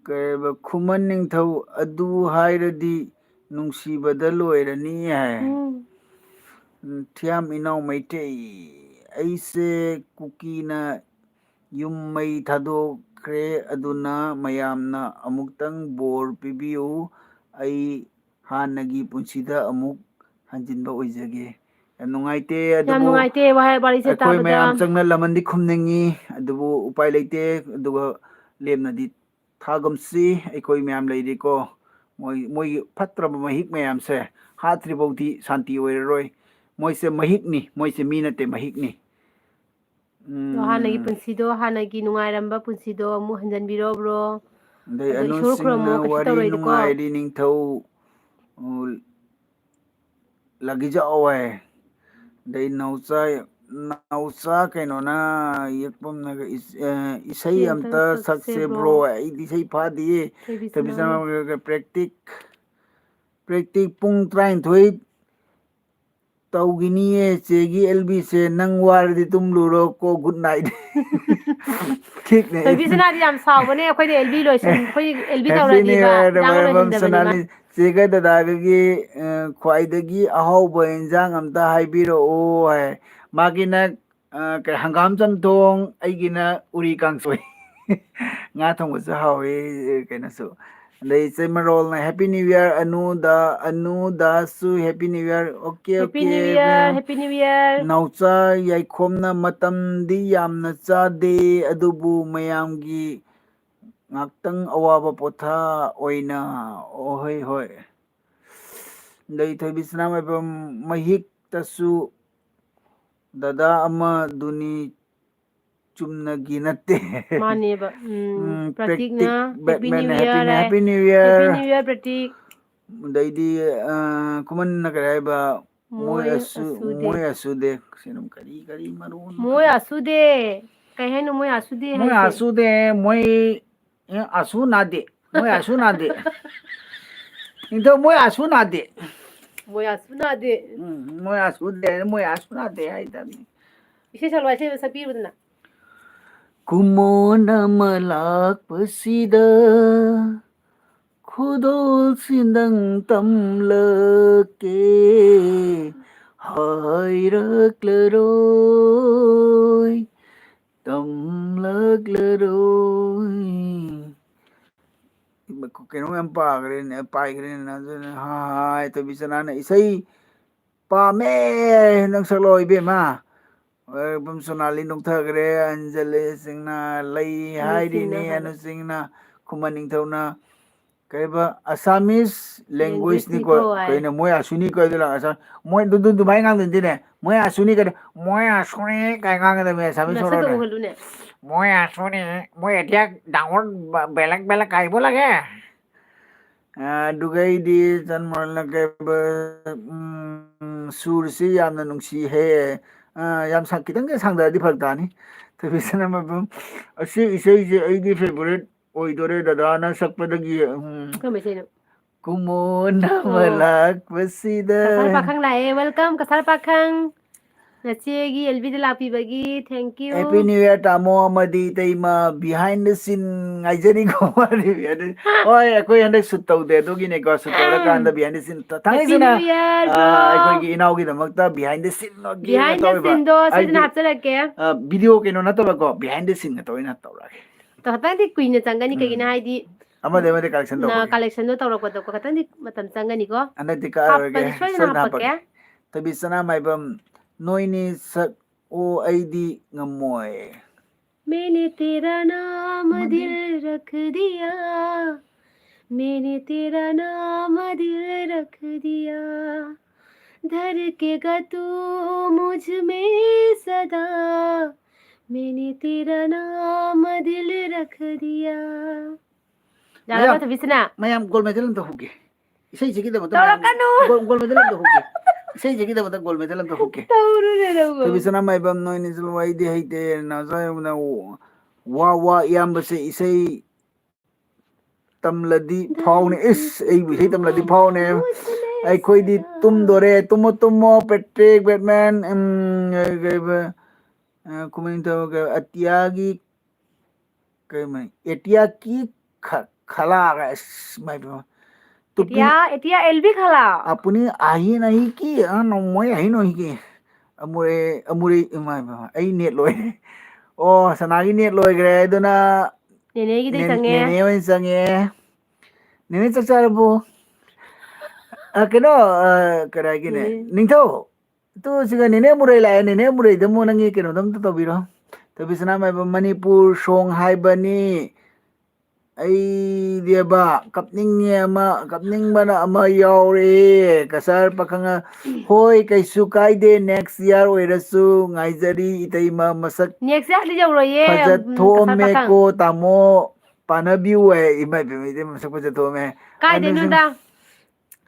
ꯀꯩꯕ, "ꯈꯨꯃꯟ ꯅꯤꯡꯊꯧ ꯑꯗꯨ ꯍꯥꯏꯔꯗꯤ ꯅꯨꯡꯁꯤꯕꯗ ꯂꯣꯏꯔꯅꯤ" ꯍꯥꯏ꯫ ꯎꯝ꯫ ꯎꯝ, ꯊꯤꯌꯥꯝ ꯏꯅꯥꯎ ꯃꯩꯇꯩ, "ꯑꯩꯁꯦ ꯀꯨꯀꯤꯅ ꯌꯨꯝ ꯃꯩ ꯊꯥꯗꯣꯛꯈ꯭ꯔꯦ, ꯑꯗꯨꯅ ꯃꯌꯥꯝꯅ ꯑꯃꯨꯛꯇꯪ ꯕꯣꯔ ꯄꯤꯕꯤꯌꯨ, ꯑꯩ ꯍꯥꯟꯅꯒꯤ ꯄꯨꯟꯁꯤꯗ ꯑꯃꯨꯛ ꯍꯟꯖꯤꯟꯕ ꯑꯣꯏꯖꯒꯦ"꯫ ꯌꯥꯝ ꯅꯨꯡꯉꯥꯏꯇꯦ, ꯌꯥꯝ ꯑꯗꯨꯕꯨ ꯅꯨꯡꯉꯥꯏꯇꯦ ꯋꯥꯍꯩ ꯋꯥꯔꯤꯁꯦ ꯑꯩꯈꯣꯏ ꯇꯥꯕꯗ꯫ ꯃꯌꯥꯝ ꯆꯪꯅ ꯂꯃꯟꯗꯤ ꯈꯨꯝꯅꯤꯡꯉꯤ, ꯑꯗꯨꯕꯨ ꯎꯄꯥꯏ ꯂꯩꯇꯦ꯫ ꯑꯗꯨꯒ ꯂꯦꯝꯅꯗꯤ ꯊꯥꯒꯨꯝꯁꯤ, ꯑꯩꯈꯣꯏ ꯃꯌꯥꯝ ꯂꯩꯔꯤꯀꯣ꯫ ꯃꯣꯏ, ꯃꯣꯏꯒꯤ ꯐꯠꯇ꯭ꯔꯕ ꯃꯍꯤꯛ ꯃꯌꯥꯝꯁꯦ ꯍꯥꯠꯇ꯭ꯔꯤꯐꯥꯎꯗꯤ ꯁꯥꯟꯇꯤ ꯑꯣꯏꯔꯔꯣꯏ꯫ ꯃꯣꯏꯁꯦ ꯃꯍꯤꯛꯅꯤ, ꯃꯣꯏꯁꯦ ꯃꯤ ꯅꯠꯇꯦ, ꯃꯍꯤꯛꯅꯤ꯫ ꯑꯗꯣ ꯍꯥꯟꯅꯒꯤ ꯎꯝ꯫ ꯄꯨꯟꯁꯤꯗꯣ, ꯍꯥꯟꯅꯒꯤ ꯅꯨꯡꯉꯥꯏꯔꯝꯕ ꯄꯨꯟꯁꯤꯗꯣ ꯑꯃꯨꯛ ꯍꯟꯖꯟꯕꯤꯔꯣ, bro꯫ ꯑꯗꯩ ꯑꯗꯣ ꯏꯁꯣꯔ ꯑꯅꯨꯁꯤꯡꯅ ꯈꯨꯔꯨꯝꯃꯣ, ꯀꯩꯁꯨ ꯋꯥꯔꯤ ꯇꯧꯔꯣꯏꯗꯀꯣ꯫ ꯅꯨꯡꯉꯥꯏꯔꯤ ꯅꯤꯡꯊꯧ, ꯎ, ꯂꯥꯒꯤꯖꯥꯎ ꯍꯥꯏ꯫ ꯑꯗꯩ ꯅꯥꯎꯆꯥ, ꯅꯥꯎꯆꯥ ꯀꯩꯅꯣꯅ ꯌꯦꯛꯄꯝꯅꯒ ꯏꯁ-, ꯑ, "ꯏꯁꯩ ꯏꯁꯩ ꯑꯝꯇ ꯑꯝꯇ ꯁꯛꯁꯦ ꯁꯛꯁꯦ, bro"꯫ bro꯫ ꯑꯩꯗꯤ ꯏꯁꯩ ꯐꯥꯗꯤꯌꯦ꯫ ꯊꯣꯏꯕꯤꯁꯅꯥ꯫ ꯊꯣꯏꯕꯤꯁꯅꯥ ꯄ꯭ꯔꯦꯛꯇꯤꯛ, ꯄ꯭ꯔꯦꯛꯇꯤꯛ ꯄꯨꯡ ꯇꯔꯥꯅꯤꯊꯣꯏ ꯇꯧꯈꯤꯅꯤꯌꯦ꯫ ꯆꯦꯒꯤ ꯑꯦꯜ ꯕꯤꯁꯦ ꯅꯪ ꯋꯥꯔꯗꯤ ꯇꯨꯝꯂꯨꯔꯣ ꯀꯣ, good night꯫ ꯊꯤꯛꯅꯦ꯫ ꯊꯣꯏꯕꯤꯁꯅꯥꯗꯤ ꯌꯥꯝ ꯁꯥꯎꯕꯅꯦ, ꯑꯩꯈꯣꯏꯗꯤ ꯑꯦꯜ ꯕꯤ ꯂꯣꯏꯁꯟ-, ꯑꯩꯈꯣꯏ L B Happy New ꯇꯧꯔꯗꯤꯕ Year, ꯏꯟꯖꯥꯡ ꯃꯔꯝ ꯂꯣꯏꯍꯟꯗꯕꯅꯦ ꯃꯥ꯫ ꯁꯅꯥꯂꯤ꯫ ꯆꯦꯒ ꯗꯗꯥꯒꯒꯤ, ꯑ, ꯈ꯭ꯋꯥꯏꯗꯒꯤ ꯑꯍꯥꯎꯕ ꯏꯟꯖꯥꯡ ꯑꯝꯇ ꯍꯥꯏꯕꯤꯔꯛꯑꯣ ꯍꯥꯏ꯫ ꯃꯥꯒꯤꯅ ꯑ, ꯀꯩ, ꯍꯪꯒꯥꯝ ꯆꯝꯊꯣꯡ, ꯑꯩꯒꯤꯅ ꯎꯔꯤ ꯀꯥꯡꯁꯣꯏ꯫ ꯉꯥ ꯊꯣꯡꯕꯁꯨ ꯍꯥꯎꯋꯤ, ꯀꯩꯅꯣꯁꯨ꯫ ꯑꯗꯩ ꯆꯩꯃꯔꯣꯜꯅ "Happy New Year, ꯑꯅꯨꯗ, ꯑꯅꯨꯗꯥꯁꯨ Happy New Year"꯫ Okay, Happy okay, New Year, ꯃꯌꯥꯝ꯫ Happy New Year꯫ ꯅꯥꯎꯆꯥ ꯌꯥꯏꯈꯣꯝꯅ "ꯃꯇꯝꯗꯤ ꯌꯥꯝꯅ ꯆꯥꯗꯦ, ꯑꯗꯨꯕꯨ ꯃꯌꯥꯝꯒꯤ ꯉꯥꯛꯇꯪ ꯑꯋꯥꯕ ꯄꯣꯊꯥ ꯑꯣꯏꯅ"꯫ ꯑꯣ, ꯍꯣꯏ, ꯍꯣꯏ꯫ ꯑꯗꯩ ꯊꯣꯏꯕꯤ ꯁꯅꯥꯃꯥꯏꯕꯝ "ꯃꯍꯤꯛꯇꯁꯨ ꯗꯗꯥ ꯑꯃꯗꯨꯅꯤ, ꯆꯨꯝꯅꯒꯤ ꯅꯠꯇꯦ"꯫ ꯃꯥꯅꯦꯕ꯫ ꯎꯝ, ꯎꯝ, ꯄ꯭ꯔꯇꯤꯛꯅ ꯄ꯭ꯔꯇꯤꯛ "Happy ꯕꯦꯠꯃꯦꯟ New Year" ꯍꯥꯏ꯫ "Happy New Year"꯫ Happy New Year, ꯄ꯭ꯔꯇꯤꯛ꯫ ꯑꯗꯩꯗꯤ, ꯑ, ꯈꯨꯃꯟꯅ ꯀꯔꯤ ꯍꯥꯏꯕ? "ꯃꯣꯏ ꯃꯣꯏ ꯑꯁꯨ-, ꯑꯁꯨꯗꯦ꯫ ꯃꯣꯏ ꯑꯁꯨꯗꯦ"꯫ ꯁꯤꯅ ꯀꯔꯤ, ꯀꯔꯤ ꯃꯔꯣꯟꯅꯣ? "ꯃꯣꯏ ꯑꯁꯨꯗꯦ"꯫ ꯀꯩ ꯍꯥꯏꯅꯣ "ꯃꯣꯏ ꯑꯁꯨꯗꯦ" ꯃꯣꯏ ꯍꯥꯏꯁꯦ? ꯑꯁꯨꯗꯦ, ꯃꯣꯏ, ꯑꯦ, ꯑꯁꯨ ꯅꯥꯗꯦ꯫ ꯃꯣꯏ ꯑꯁꯨ ꯅꯥꯗꯦ꯫ ꯅꯤꯡꯊꯧ, ꯃꯣꯏ ꯑꯁꯨ ꯅꯥꯗꯦ꯫ ꯃꯣꯏ ꯑꯁꯨ ꯅꯥꯗꯦ꯫ ꯎꯝ, ꯃꯣꯏ ꯑꯁꯨꯗꯦ, ꯃꯣꯏ ꯑꯁꯨ ꯅꯥꯗꯦ ꯍꯥꯏꯗꯕꯅꯤ꯫ ꯏꯁꯩ ꯁꯛꯂꯣ, ꯏꯁꯩ ꯁꯛꯄꯤꯌꯨꯗꯅ꯫ "ꯀꯨꯃꯣꯟ ꯑꯃ ꯂꯥꯛꯄꯁꯤꯗ ꯈꯨꯗꯣꯜꯁꯤꯡꯗꯪ ꯇꯝꯂꯛꯀꯦ, ꯍꯥꯏꯔꯛꯂꯔꯣꯏ, ꯇꯝꯂꯛꯂꯔꯣꯏ"꯫ ꯀꯩꯅꯣ ꯌꯥꯝ ꯄꯥꯈ꯭ꯔꯦꯅꯦ, ꯄꯥꯏꯈ꯭ꯔꯦꯅꯦ꯫ ꯑꯗꯨꯅ ꯍꯥꯏ, ꯊꯣꯏꯕꯤ ꯁꯅꯥꯅ ꯏꯁꯩ ꯄꯥꯝꯃꯦ, ꯅꯪ ꯁꯛꯂꯛꯑꯣ ꯏꯕꯦꯝꯃ꯫ ꯑꯦ, ꯁꯣꯅꯥꯂꯤ ꯅꯣꯛꯊꯈ꯭ꯔꯦ, ꯑꯟꯖꯂꯤ ꯁꯤꯡꯅ "ꯂꯩ" ꯑꯅꯨ ꯍꯥꯏꯔꯤꯅꯤ, ꯁꯤꯡꯅ ꯍꯥꯏꯕ꯫ ꯑꯅꯨ ꯁꯤꯡꯅ, ꯈꯨꯃꯟ ꯅꯤꯡꯊꯧꯅ ꯀꯩꯕ, "Assamese language ꯅꯤꯀꯣ"꯫ Language ꯅꯤꯀꯣ ꯍꯥꯏ꯫ ꯀꯩꯅꯣ, "ꯃꯣꯏ ꯑꯁꯨꯅꯤ" ꯀꯣ, ꯑꯗꯨ ꯂꯥꯛꯑ ꯁꯥ-, ꯃꯣꯏ ꯑꯗꯨ, ꯑꯗꯨ, ꯑꯗꯨꯃꯥꯏꯅ ꯉꯥꯡꯗꯣꯏꯅꯤꯅꯦ꯫ "ꯃꯣꯏ ꯑꯁꯨꯅꯤ" ꯀꯩꯅꯣ, "ꯃꯣꯏ ꯑꯁꯨꯅꯤ" ꯀꯥꯏ ꯉꯥꯡꯒꯗꯕꯅꯦ, Assamese ꯃꯁꯛꯇ ꯁꯣꯟꯗꯣꯏꯅꯦ꯫ ꯎꯍꯜꯂꯨꯅꯦ꯫ "ꯃꯣꯏ ꯑꯁꯨꯅꯤ, ꯃꯣꯏ ꯑꯗꯤꯌꯥ ꯗꯥꯡꯒꯣꯟ ꯕ-, ꯕꯦꯂꯛ ꯕꯦꯂꯛ ꯀꯥꯏ ꯕꯣꯂꯒꯦ?" ꯑ, ꯑꯗꯨꯒꯩꯗꯤ ꯆꯟ ꯃꯣꯔꯦꯜꯅ ꯀꯩꯕ, ꯎꯝ, "ꯁꯨꯔꯁꯤ ꯌꯥꯝꯅ ꯅꯨꯡꯁꯤꯍꯦ"꯫ ꯑ, ꯌꯥꯝ ꯁꯥꯡ-, ꯈꯤꯇꯪꯒ ꯁꯥꯡꯗꯔꯗꯤ ꯐꯔꯛ ꯇꯥꯅꯤ꯫ ꯊꯣꯏꯕꯤꯁꯅꯥ ꯃꯥꯏꯕꯝ, "ꯑꯁꯤ ꯏꯁꯩꯁꯦ ꯑꯩꯒꯤ favourite ꯑꯣꯏꯗꯣꯔꯦ ꯗꯗꯥꯅ ꯁꯛꯄꯗꯒꯤ"꯫ ꯎꯝ꯫ ꯀꯔꯝꯕ ꯏꯁꯩꯅꯣ? "ꯀꯨꯃꯣꯟ ꯑꯃ ꯑꯣ꯫ ꯂꯥꯛꯄꯁꯤꯗ"꯫ ꯀꯁꯥꯔ ꯄꯥꯈꯪ ꯂꯥꯛꯑꯦ, welcome, ꯀꯁꯥꯔ ꯄꯥꯈꯪ꯫ ꯅꯆꯦꯒꯤ ꯑꯦꯜꯕꯤꯗ ꯂꯥꯛꯄꯤꯕꯒꯤ thank you. Happy New Year, ꯇꯥꯃꯣ ꯑꯃꯗꯤ ꯏꯇꯩꯃ꯫ Behind the scene ꯉꯥꯏꯖꯔꯤꯀꯣ꯫ ꯍꯣꯏ, ꯑꯩꯈꯣꯏ ꯍꯟꯗꯛ shoot ꯇꯧꯗꯦ, ꯑꯗꯨꯒꯤꯅꯦꯀꯣ꯫ Shoot ꯇꯧꯔꯀꯥꯟꯗ behind the scene ꯊ- ꯊꯥꯡꯉꯩ Happy ꯁꯦꯡꯅ, New Year, ꯑ, bro. ꯑꯩꯈꯣꯏꯒꯤ ꯏꯅꯥꯎꯒꯤꯗꯃꯛꯇ behind the scene ꯒꯤ ꯑꯣꯏꯅ Behind the ꯇꯧꯔꯤꯕ꯫ scene ꯗꯣ ꯁꯣꯏꯗꯅ ꯍꯥꯏꯗꯤ, ꯍꯥꯞꯆꯔꯛꯀꯦ. ꯑ, video ꯀꯩꯅꯣ ꯅꯠꯇꯕꯀꯣ, behind the scene ꯉꯥꯛꯇ ꯑꯣꯏꯅ ꯇꯧꯔꯛꯑꯒꯦ꯫ ꯈꯇꯪꯗꯤ ꯀꯨꯏꯅ ꯆꯪꯒꯅꯤ, ꯎꯝ. ꯀꯩꯒꯤꯅꯣ ꯍꯥꯏꯗꯤ ꯑꯃꯗꯤ ꯑꯃꯗꯤ collection ꯇꯧꯕꯒꯤ꯫ Collection ꯗꯣ ꯇꯧꯔꯛꯄꯗꯣ ꯈꯇꯪꯗꯤ ꯃꯇꯝ ꯆꯪꯒꯅꯤꯀꯣ. ꯍꯟꯗꯛꯇꯤ ꯀꯛꯑꯔꯣꯏꯒꯦ, ꯍꯥꯞꯄꯗꯤ ꯁꯣꯏꯗꯅ ꯁꯣꯏꯗꯅ ꯍꯥꯞꯄꯛꯀꯦ. ꯍꯥꯞꯄꯛꯀꯦ꯫ ꯊꯣꯏꯕꯤ ꯁꯅꯥꯃꯥꯏꯕꯝ, ꯅꯣꯏꯅꯤ ꯁꯛ ꯑꯣ ꯑꯩꯗꯤ ꯉꯝꯃꯣꯏ꯫ मैंने तेरा नाम दिल रख दिया, मैंने तेरा नाम दिल रख दिया, धड़केगा तू मुझ में सदा, मैंने तेरा नाम दिल रख दिया. ꯌꯥꯔꯕ, ꯃꯌꯥꯝ, ꯊꯣꯏꯕꯤꯁꯅꯥ? ꯃꯌꯥꯝ gold medal ꯑꯝꯇ ꯍꯨꯛꯀꯦ꯫ ꯏꯁꯩꯁꯤꯒꯤꯗꯃꯛꯇ ꯇꯧꯔꯛꯀꯅꯨ. ꯃꯌꯥꯝ gold, gold medal ꯑꯝꯇ ꯍꯨꯛꯀꯦ꯫ ꯏꯁꯩꯁꯤꯒꯤꯗꯃꯛꯇ gold medal ꯑꯝꯇ ꯍꯨꯛꯀꯦ꯫ ꯇꯧꯔꯨꯅꯦ ꯅꯪꯕꯨ. ꯊꯣꯏꯕꯤꯁꯅꯥ ꯃꯥꯏꯕꯝ, ꯅꯣꯏꯅꯤꯁꯨ ꯑꯩꯗꯤ ꯍꯩꯇꯦ꯫ ꯅꯖꯥꯏꯕꯅ ꯋꯥ ꯋꯥ ꯏꯌꯥꯝꯕꯁꯦ ꯏꯁꯩ ꯇꯝꯂꯗꯤ ꯐꯥꯎꯅꯤ꯫ ꯏꯁ, ꯑꯩꯕꯨ ꯏꯁꯩ ꯇꯝꯂꯗꯤ ꯐꯥꯎꯅꯦ꯫ ꯑꯩꯈꯣꯏꯗꯤ ꯇꯨꯝꯗꯣꯔꯦ꯫ ꯇꯨꯝꯃꯣ, ꯇꯨꯝꯃꯣ, ꯄꯦꯇ꯭ꯔꯤꯛ, ꯕꯦꯠꯃꯦꯟ, ꯎꯝ, ꯀꯩꯕ, ꯑ, ꯈꯨꯃꯟ ꯅꯤꯡꯊꯧ, ꯀꯩ, ꯑꯇꯤꯌꯥꯒꯤ, ꯀꯩ ꯃꯃꯤꯡ? ꯑꯦꯇꯤꯌꯥꯒꯤ ꯈ-, ꯈꯂꯥꯒ, ꯑꯁ, ꯃꯥꯏ ꯄꯦꯝꯃ꯫ ꯇꯨꯄꯤ ꯑꯦꯇꯤꯌꯥ, ꯑꯦꯇꯤꯌꯥ ꯑꯦꯜꯕꯤ ꯈꯂꯥ꯫ ꯑꯄꯨꯅꯤ ꯑꯍꯤ ꯅꯍꯤ ꯀꯤ, ꯑ, ꯅꯣꯡꯃꯣꯏ ꯑꯍꯤ ꯅꯣꯏ ꯀꯤ꯫ ꯑꯃꯨꯔꯦ, ꯑꯃꯨꯔꯦ, ꯏꯃꯥ, ꯏꯃꯥ, ꯑꯩ net ꯂꯣꯏꯔꯦ꯫ ꯑꯣ, ꯁꯅꯥꯒꯤ net ꯂꯣꯏꯈ꯭ꯔꯦ, ꯑꯗꯨꯅ ꯅꯦꯅꯦꯒꯤꯗꯩ ꯅꯦ-, ꯆꯪꯉꯦ꯫ ꯅꯦꯅꯦ ꯑꯣꯏꯅ ꯆꯪꯉꯦ꯫ ꯅꯦꯅꯦ ꯆꯥꯛ ꯆꯥꯔꯕꯣ? ꯑ, ꯀꯩꯅꯣ, ꯑ, ꯀꯔꯤ ꯍꯥꯏꯒꯦꯅꯦ? ꯅꯦꯅꯦ꯫ ꯅꯤꯡꯊꯧ, ꯇꯨ ꯁꯤꯒ ꯅꯦꯅꯦ ꯃꯨꯔꯩ ꯂꯥꯛꯑꯦ꯫ ꯅꯦꯅꯦ ꯃꯨꯔꯩꯗ ꯑꯃꯨꯛ ꯅꯪꯒꯤ ꯀꯩꯅꯣꯗꯣ ꯑꯝꯇ ꯇꯧꯕꯤꯔꯣ꯫ ꯊꯣꯏꯕꯤꯁꯅꯥ ꯃꯥꯏꯕꯝ, ꯃꯅꯤꯄꯨꯔ song ꯍꯥꯏꯕꯅꯤ꯫ ꯑꯩꯗꯤꯕ ꯀꯞꯅꯤꯡꯉꯦ ꯑꯃ, ꯀꯞꯅꯤꯡꯕꯅ ꯑꯃ ꯌꯥꯎꯔꯦ꯫ ꯀꯁꯥꯔ ꯄꯥꯈꯪ, ꯍꯣꯏ, ꯀꯩꯁꯨ ꯀꯥꯏꯗꯦ, next year ꯑꯣꯏꯔꯁꯨ ꯉꯥꯏꯖꯔꯤ꯫ ꯏꯇꯩꯃ ꯃꯁꯛ Next year ꯗꯤ ꯌꯧꯔꯣꯏꯌꯦ, ꯎꯝ, ꯀꯁꯥꯔ ꯄꯥꯈꯪ꯫ ꯐꯖꯊꯣꯛꯑꯝꯃꯦꯀꯣ ꯇꯥꯃꯣ꯫ ꯄꯥꯅꯕꯤꯌꯨ ꯍꯥꯏ꯫ ꯏꯃꯥ ꯏꯕꯦꯝꯃ, ꯏꯇꯩꯃ ꯃꯁꯛ ꯐꯖꯊꯣꯛꯑꯝꯃꯦ꯫ ꯀꯥꯏꯗꯩꯅꯣꯗ?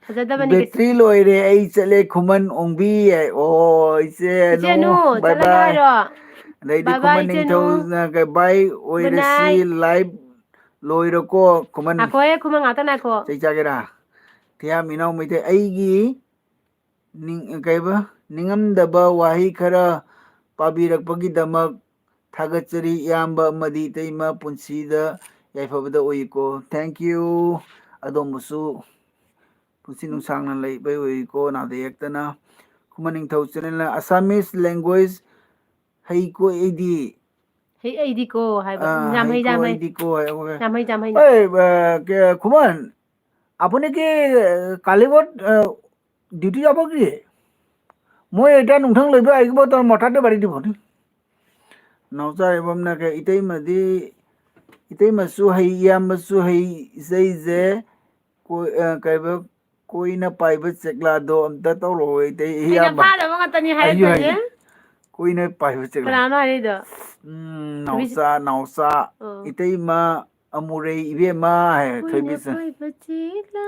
ꯐꯖꯗꯕꯅꯤ ꯀꯩꯁꯨ꯫ Battery ꯂꯣꯏꯔꯦ, ꯑꯩ ꯆꯠꯂꯦ, ꯈꯨꯃꯟ ꯑꯣꯡꯕꯤ ꯍꯥꯏ꯫ ꯑꯣ, ꯏꯆꯦ ꯏꯆꯦ ꯅꯨ, ꯅꯨ, bye ꯆꯠꯂꯒꯦ bye꯫ ꯍꯥꯏꯔꯣ? ꯑꯗꯩꯗꯤ bye bye, ꯈꯨꯃꯟ ꯏꯆꯦ ꯅꯨ꯫ ꯅꯤꯡꯊꯧꯅ ꯀ-, bye, good ꯑꯣꯏꯔꯁꯤ, night꯫ Live ꯂꯣꯏꯔꯣꯀꯣ, ꯈꯨꯃꯟ꯫ ꯉꯥꯏꯈꯣꯍꯦ, ꯈꯨꯃꯟ ꯉꯥꯛꯇ ꯉꯥꯏꯈꯣ꯫ ꯆꯩ ꯆꯥꯒꯦꯔꯥ? ꯊꯤꯌꯥꯝ ꯏꯅꯥꯎ ꯃꯩꯇꯩ, ꯑꯩꯒꯤ ꯅꯤꯡ-, ꯀꯩꯕ? ꯅꯤꯡꯉꯝꯗꯕ ꯋꯥꯍꯩ ꯈꯔ ꯄꯥꯕꯤꯔꯛꯄꯒꯤꯗꯃꯛ ꯊꯥꯒꯠꯆꯔꯤ ꯏꯌꯥꯝꯕ ꯑꯃꯗꯤ ꯏꯇꯩꯃ, ꯄꯨꯟꯁꯤꯗ ꯌꯥꯏꯐꯕꯗ ꯑꯣꯏꯀꯣ꯫ Thank you꯫ ꯑꯗꯣꯝꯕꯨꯁꯨ ꯄꯨꯟꯁꯤ ꯅꯨꯡꯁꯥꯡꯅ ꯂꯩꯕ ꯑꯣꯏꯀꯣ, ꯅꯥꯗ ꯌꯦꯛꯇꯅ꯫ ꯈꯨꯃꯟ ꯅꯤꯡꯊꯧ channel ꯅ Assamese language ꯍꯩꯀꯣ ꯑꯩꯗꯤ꯫ ꯍꯩ ꯑꯩꯗꯤꯀꯣ ꯍꯥꯏꯕ꯫ ꯑꯥ, ꯌꯥꯝ ꯍꯩ, ꯍꯩꯀꯣ ꯌꯥꯝ ꯍꯩ꯫ ꯑꯩꯗꯤꯀꯣ ꯍꯥꯏ, okay꯫ ꯌꯥꯝ ꯍꯩ, ꯌꯥꯝ ꯍꯩ꯫ এই, আহ, কে-, খুমন, আপুনি কি, আহ, কালি ক'ত, আহ, duty যাব কি? মই এতিয়া নুঠং লৈব আহিব, তোৰ মঠাতে বাঢ়ি দিব দেই। ꯅꯥꯎꯆꯥ ꯏꯕꯝꯅ ꯀꯩ, ꯏꯇꯩꯃꯗꯤ, ꯏꯇꯩꯃꯁꯨ ꯍꯩ, ꯏꯌꯥꯝꯕꯁꯨ ꯍꯩ, ꯏꯆꯩꯁꯦ, ꯀꯣꯏ-, ꯑ, ꯀꯩꯕ, ꯀꯣꯏꯅ ꯄꯥꯏꯕ ꯆꯦꯛꯂꯥꯗꯣ ꯑꯝꯇ ꯇꯧꯔꯛꯑꯣ, ꯏꯇꯩ, ꯍꯩꯅ ꯏꯌꯥꯝꯕ꯫ ꯐꯥꯗꯕ ꯉꯥꯛꯇꯅꯤ ꯑꯩꯁꯨ ꯍꯥꯏꯔꯛꯄꯁꯦ꯫ ꯍꯩ꯫ ꯀꯣꯏꯅ ꯄꯥꯏꯕ ꯆꯦꯛꯂꯥ꯫ ꯀꯅꯥꯅꯣ ꯍꯥꯏꯔꯛꯏꯗꯣ? ꯎꯝ, ꯊꯣꯏꯕꯤ-, ꯅꯥꯎꯆꯥ, ꯅꯥꯎꯆꯥ, ꯑꯣ꯫ ꯏꯇꯩꯃ, ꯑꯃꯨꯔꯩ, ꯏꯕꯦꯝꯃ ꯍꯥꯏ, ꯀꯣꯏꯅ ꯊꯣꯏꯕꯤꯁꯦ꯫ ꯄꯥꯏꯕ ꯆꯦꯛꯂꯥ꯫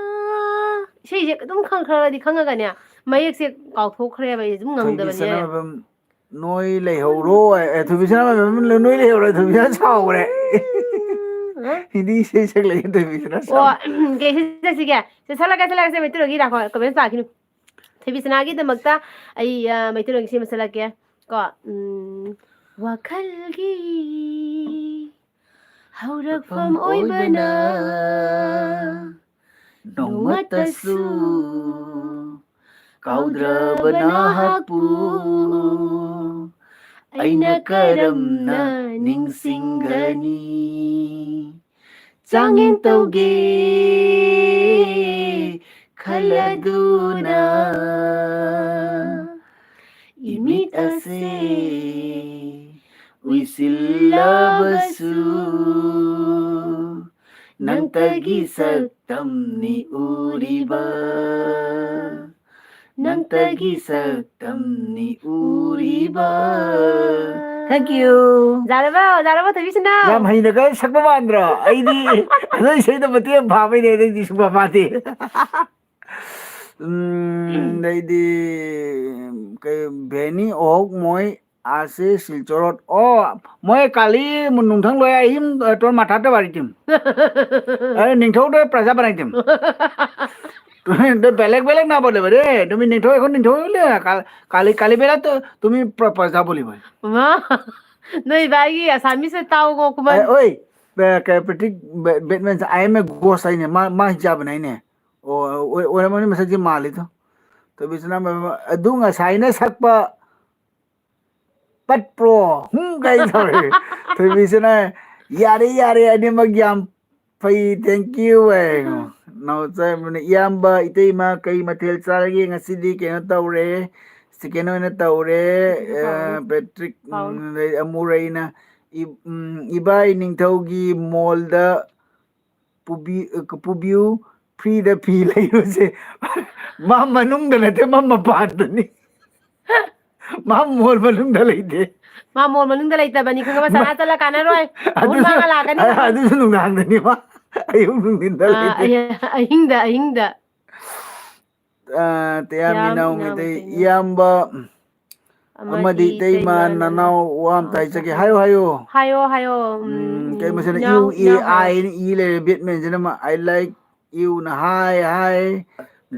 ꯏꯁꯩꯁꯦ ꯑꯗꯨꯝ ꯈꯪ-, ꯈꯔꯗꯤ ꯈꯪꯉꯒꯅꯦ, ꯃꯌꯦꯛꯁꯦ ꯀꯥꯎꯊꯣꯛꯈ꯭ꯔꯦꯕ ꯑꯩꯁꯦ ꯑꯗꯨꯝ ꯊꯣꯏꯕꯤ ꯉꯪꯗꯕꯅꯦ꯫ ꯁꯅꯥꯃꯌꯨꯝ, ꯅꯣꯏ ꯂꯩꯍꯧꯔꯣ, ꯑꯦ, ꯊꯣꯏꯕꯤ ꯁꯅꯥꯃꯌꯨꯝ, ꯅꯣꯏ ꯂꯩꯍꯧꯔꯣ, ꯊꯣꯏꯕꯤ ꯁꯅꯥ ꯁꯥꯎꯈ꯭ꯔꯦ꯫ ꯍꯥ? ꯍꯤꯟꯗꯤ ꯏꯁꯩ ꯁꯛꯂꯛꯑꯦ ꯊꯣꯏꯕꯤ ꯁꯅꯥ ꯑꯣ, ꯁꯥꯎ-, ꯀꯩ ꯏꯁꯩ ꯁꯛꯁꯤꯒꯦ? ꯁꯦ, ꯁꯛꯂꯛꯀꯦ, ꯁꯛꯂꯛꯀꯦ, ꯁꯦ, ꯃꯩꯇꯩꯂꯣꯟꯒꯤ ꯂꯥꯛꯈꯣ, comment ꯄꯥꯈꯤꯅꯨ꯫ ꯊꯣꯏꯕꯤ ꯁꯅꯥꯒꯤꯗꯃꯛꯇ ꯑꯩ, ꯑ, ꯃꯩꯇꯩꯂꯣꯟꯒꯤ ꯏꯁꯩ ꯑꯃ ꯁꯛꯂꯛꯀꯦ꯫ ꯀꯣ, ꯎꯝ, ꯋꯥꯈꯜꯒꯤ ꯍꯧꯔꯛꯐꯝ ꯑꯣꯏꯕꯅ ꯅꯣꯡꯃꯇꯁꯨ ꯀꯥꯎꯗ꯭ꯔꯕ ꯅꯍꯥꯛꯄꯨ ꯑꯩꯅ ꯀꯔꯝꯅ ꯅꯤꯡꯁꯤꯡꯒꯅꯤ? ꯆꯥꯡꯌꯦꯡ ꯇꯧꯒꯦ ꯈꯜꯂꯗꯨꯅ ꯏꯃꯤꯠ ꯑꯁꯦ ꯎꯏꯁꯤꯜꯂꯕꯁꯨ ꯅꯪꯇꯒꯤ ꯁꯛꯇꯝꯅꯤ ꯎꯔꯤꯕ, ꯅꯪꯇꯒꯤ ꯁꯛꯇꯝꯅꯤ ꯎꯔꯤꯕ꯫ Thank you꯫ ꯌꯥꯔꯕꯣ? ꯌꯥꯔꯕꯣ, ꯊꯣꯏꯕꯤ ꯁꯅꯥ? ꯌꯥꯝ ꯍꯩꯅꯒ ꯁꯛꯄ ꯃꯥꯟꯗ꯭ꯔꯣ? ꯑꯩꯗꯤ ꯑꯗꯨ ꯏꯁꯩꯗꯣ ꯃꯇꯦꯛ ꯑꯃ ꯐꯥꯕꯩꯅꯦ, ꯑꯗꯩꯗꯤ ꯁꯨꯡꯐꯥ ꯐꯥꯗꯦ꯫ ꯎꯝ, ꯑꯗꯩꯗꯤ ꯀꯩ, ꯚꯦꯅꯤ ꯑꯣꯛ ꯃꯣꯏ ꯑꯥꯁꯦ ꯁꯤꯜꯆꯔꯣꯠ꯫ ꯑꯣ, ꯃꯣꯏ ꯀꯥꯂꯤ ꯅꯨꯡꯊꯪ ꯂꯣꯏ ꯑꯍꯤꯝ, ꯑ, ꯇꯣꯟ ꯃꯊꯥꯇ ꯋꯥꯔꯤ ꯇꯤꯝ꯫ ꯑ, ꯅꯤꯡꯊꯧꯗ ꯄ꯭ꯔꯖꯥ ꯄꯅꯥꯏ ꯇꯤꯝ꯫ তুমি তো বেলেগ বেলেগ নাম বুলিব দেই। তুমি নিথৈ, এখন নিথৈ বুলিবা। কা-, কালি, কালি বেলা তো তুমি প্ৰ-, প্ৰজা বুলিবা। মা, ꯅꯣꯏ ꯏꯕꯥꯏꯒꯤ Assamese ꯇꯥꯎꯒꯣ, ꯈꯨꯃꯟ꯫ ꯑꯦ, ꯑꯣꯏ, ꯕꯦ-, ꯀꯩ, ꯄ꯭ꯔꯤꯇꯤꯛ Bay-, ꯕꯦꯠꯃꯦꯟꯁꯦ, "I am a ghost" ꯍꯥꯏꯅꯦ꯫ ꯃꯥ, ꯃꯥ ꯍꯤꯡꯆꯥꯕꯅꯦ ꯍꯥꯏꯅꯦ꯫ ꯑꯣ, ꯑꯣꯏ-, ꯑꯣꯏꯔꯝꯃꯅꯤ, ꯃꯁꯛꯁꯦ ꯃꯥꯜꯂꯤꯗꯣ꯫ ꯇꯣꯕꯤꯁꯅꯥ ꯃꯦꯝ, ꯑꯗꯨ ꯉꯁꯥꯏꯅ ꯁꯛꯄ ꯄꯠꯄ꯭ꯔꯣ? ꯍꯨꯝ ꯀꯥꯏ ꯇꯧꯔꯦ꯫ ꯊꯣꯏꯕꯤꯁꯅ, "ꯌꯥꯔꯦ, ꯌꯥꯔꯦ, ꯑꯅꯤꯃꯛ ꯌꯥꯝ ꯐꯩ, thank you" ꯍꯥꯏ꯫ ꯅꯥꯎꯆꯥ ꯌꯥꯝꯕꯅ, "ꯏꯌꯥꯝꯕ, ꯏꯇꯩꯃ, ꯀꯩ ꯃꯊꯦꯜ ꯆꯥꯔꯒꯦ ꯉꯁꯤꯗꯤ?" "ꯀꯩꯅꯣ ꯇꯧꯔꯦ, chicken ꯑꯣꯏꯅ ꯇꯧꯔꯦ"꯫ ꯑ, ꯄꯦꯇ꯭ꯔꯤꯛ, ꯎꯝ, ꯑꯗꯩ ꯑꯃꯨꯔꯩꯅ, "ꯏ-, ꯎꯝ, ꯏꯕꯥꯏ ꯅꯤꯡꯊꯧꯒꯤ ꯃꯣꯜꯗ ꯄꯨꯕꯤ-, ꯑ, ꯄꯨꯕꯤꯌꯨ, free ꯗ ꯐꯤ ꯂꯩꯔꯨꯁꯦ"꯫ ꯃꯥ ꯃꯅꯨꯡꯗ ꯅꯠꯇꯦ, ꯃꯥ ꯃꯄꯥꯟꯗꯅꯤ꯫ ꯃꯥ ꯃꯣꯜ ꯃꯅꯨꯡꯗ ꯂꯩꯇꯦ꯫ ꯃꯥ ꯃꯣꯜ ꯃꯅꯨꯡꯗ ꯂꯩꯇꯕꯅꯤ, ꯈꯪꯉꯕ? ꯃꯥ-, ꯁꯅꯥ ꯆꯠꯂ ꯀꯥꯟꯅꯔꯣꯏ꯫ ꯑꯍꯨꯝ ꯑꯗꯨꯁꯨ, ꯃꯉꯥ ꯂꯥꯛꯀꯅꯤ꯫ ꯑ-, ꯑꯗꯨꯁꯨ ꯅꯨꯡꯗꯥꯡꯗꯅꯤ ꯃꯥ꯫ ꯑꯌꯨꯛ ꯅꯨꯡꯊꯤꯟꯗ ꯑ, ꯂꯩꯇꯦ꯫ ꯑꯍꯤꯡꯗ, ꯑꯍꯤꯡꯗ꯫ ꯑ, ꯇꯌꯥꯝ ꯏꯅꯥꯎ ꯃꯩꯇꯩ ꯏꯅꯥꯎ ꯃꯩꯇꯩ ꯏꯌꯥꯝꯕ ꯑꯃꯗꯤ ꯑꯃꯗꯤ ꯏꯇꯩꯃ ꯏꯇꯩꯃ ꯅꯅꯥꯎ ꯅꯅꯥꯎ ꯋꯥ ꯑꯝꯇ ꯍꯥꯏꯖꯒꯦ꯫ ꯍꯥꯏꯌꯣ, ꯍꯥꯏꯌꯣ꯫ ꯍꯥꯏꯌꯣ, ꯍꯥꯏꯌꯣ꯫ ꯎꯝ, ꯎꯝ, ꯀꯩ ꯃꯁꯤꯅ ꯏꯅꯥꯎ, ꯌꯨ ꯑꯦ ꯏꯅꯥꯎ ꯍꯥꯏꯌꯣ꯫ ꯑꯥꯏ ꯑꯅ ꯏ ꯂꯩꯔꯦ, ꯕꯦꯠꯃꯦꯟꯁꯤꯅ ꯑꯃ, "I like you" ꯅ ꯍꯥꯏ, ꯍꯥꯏ꯫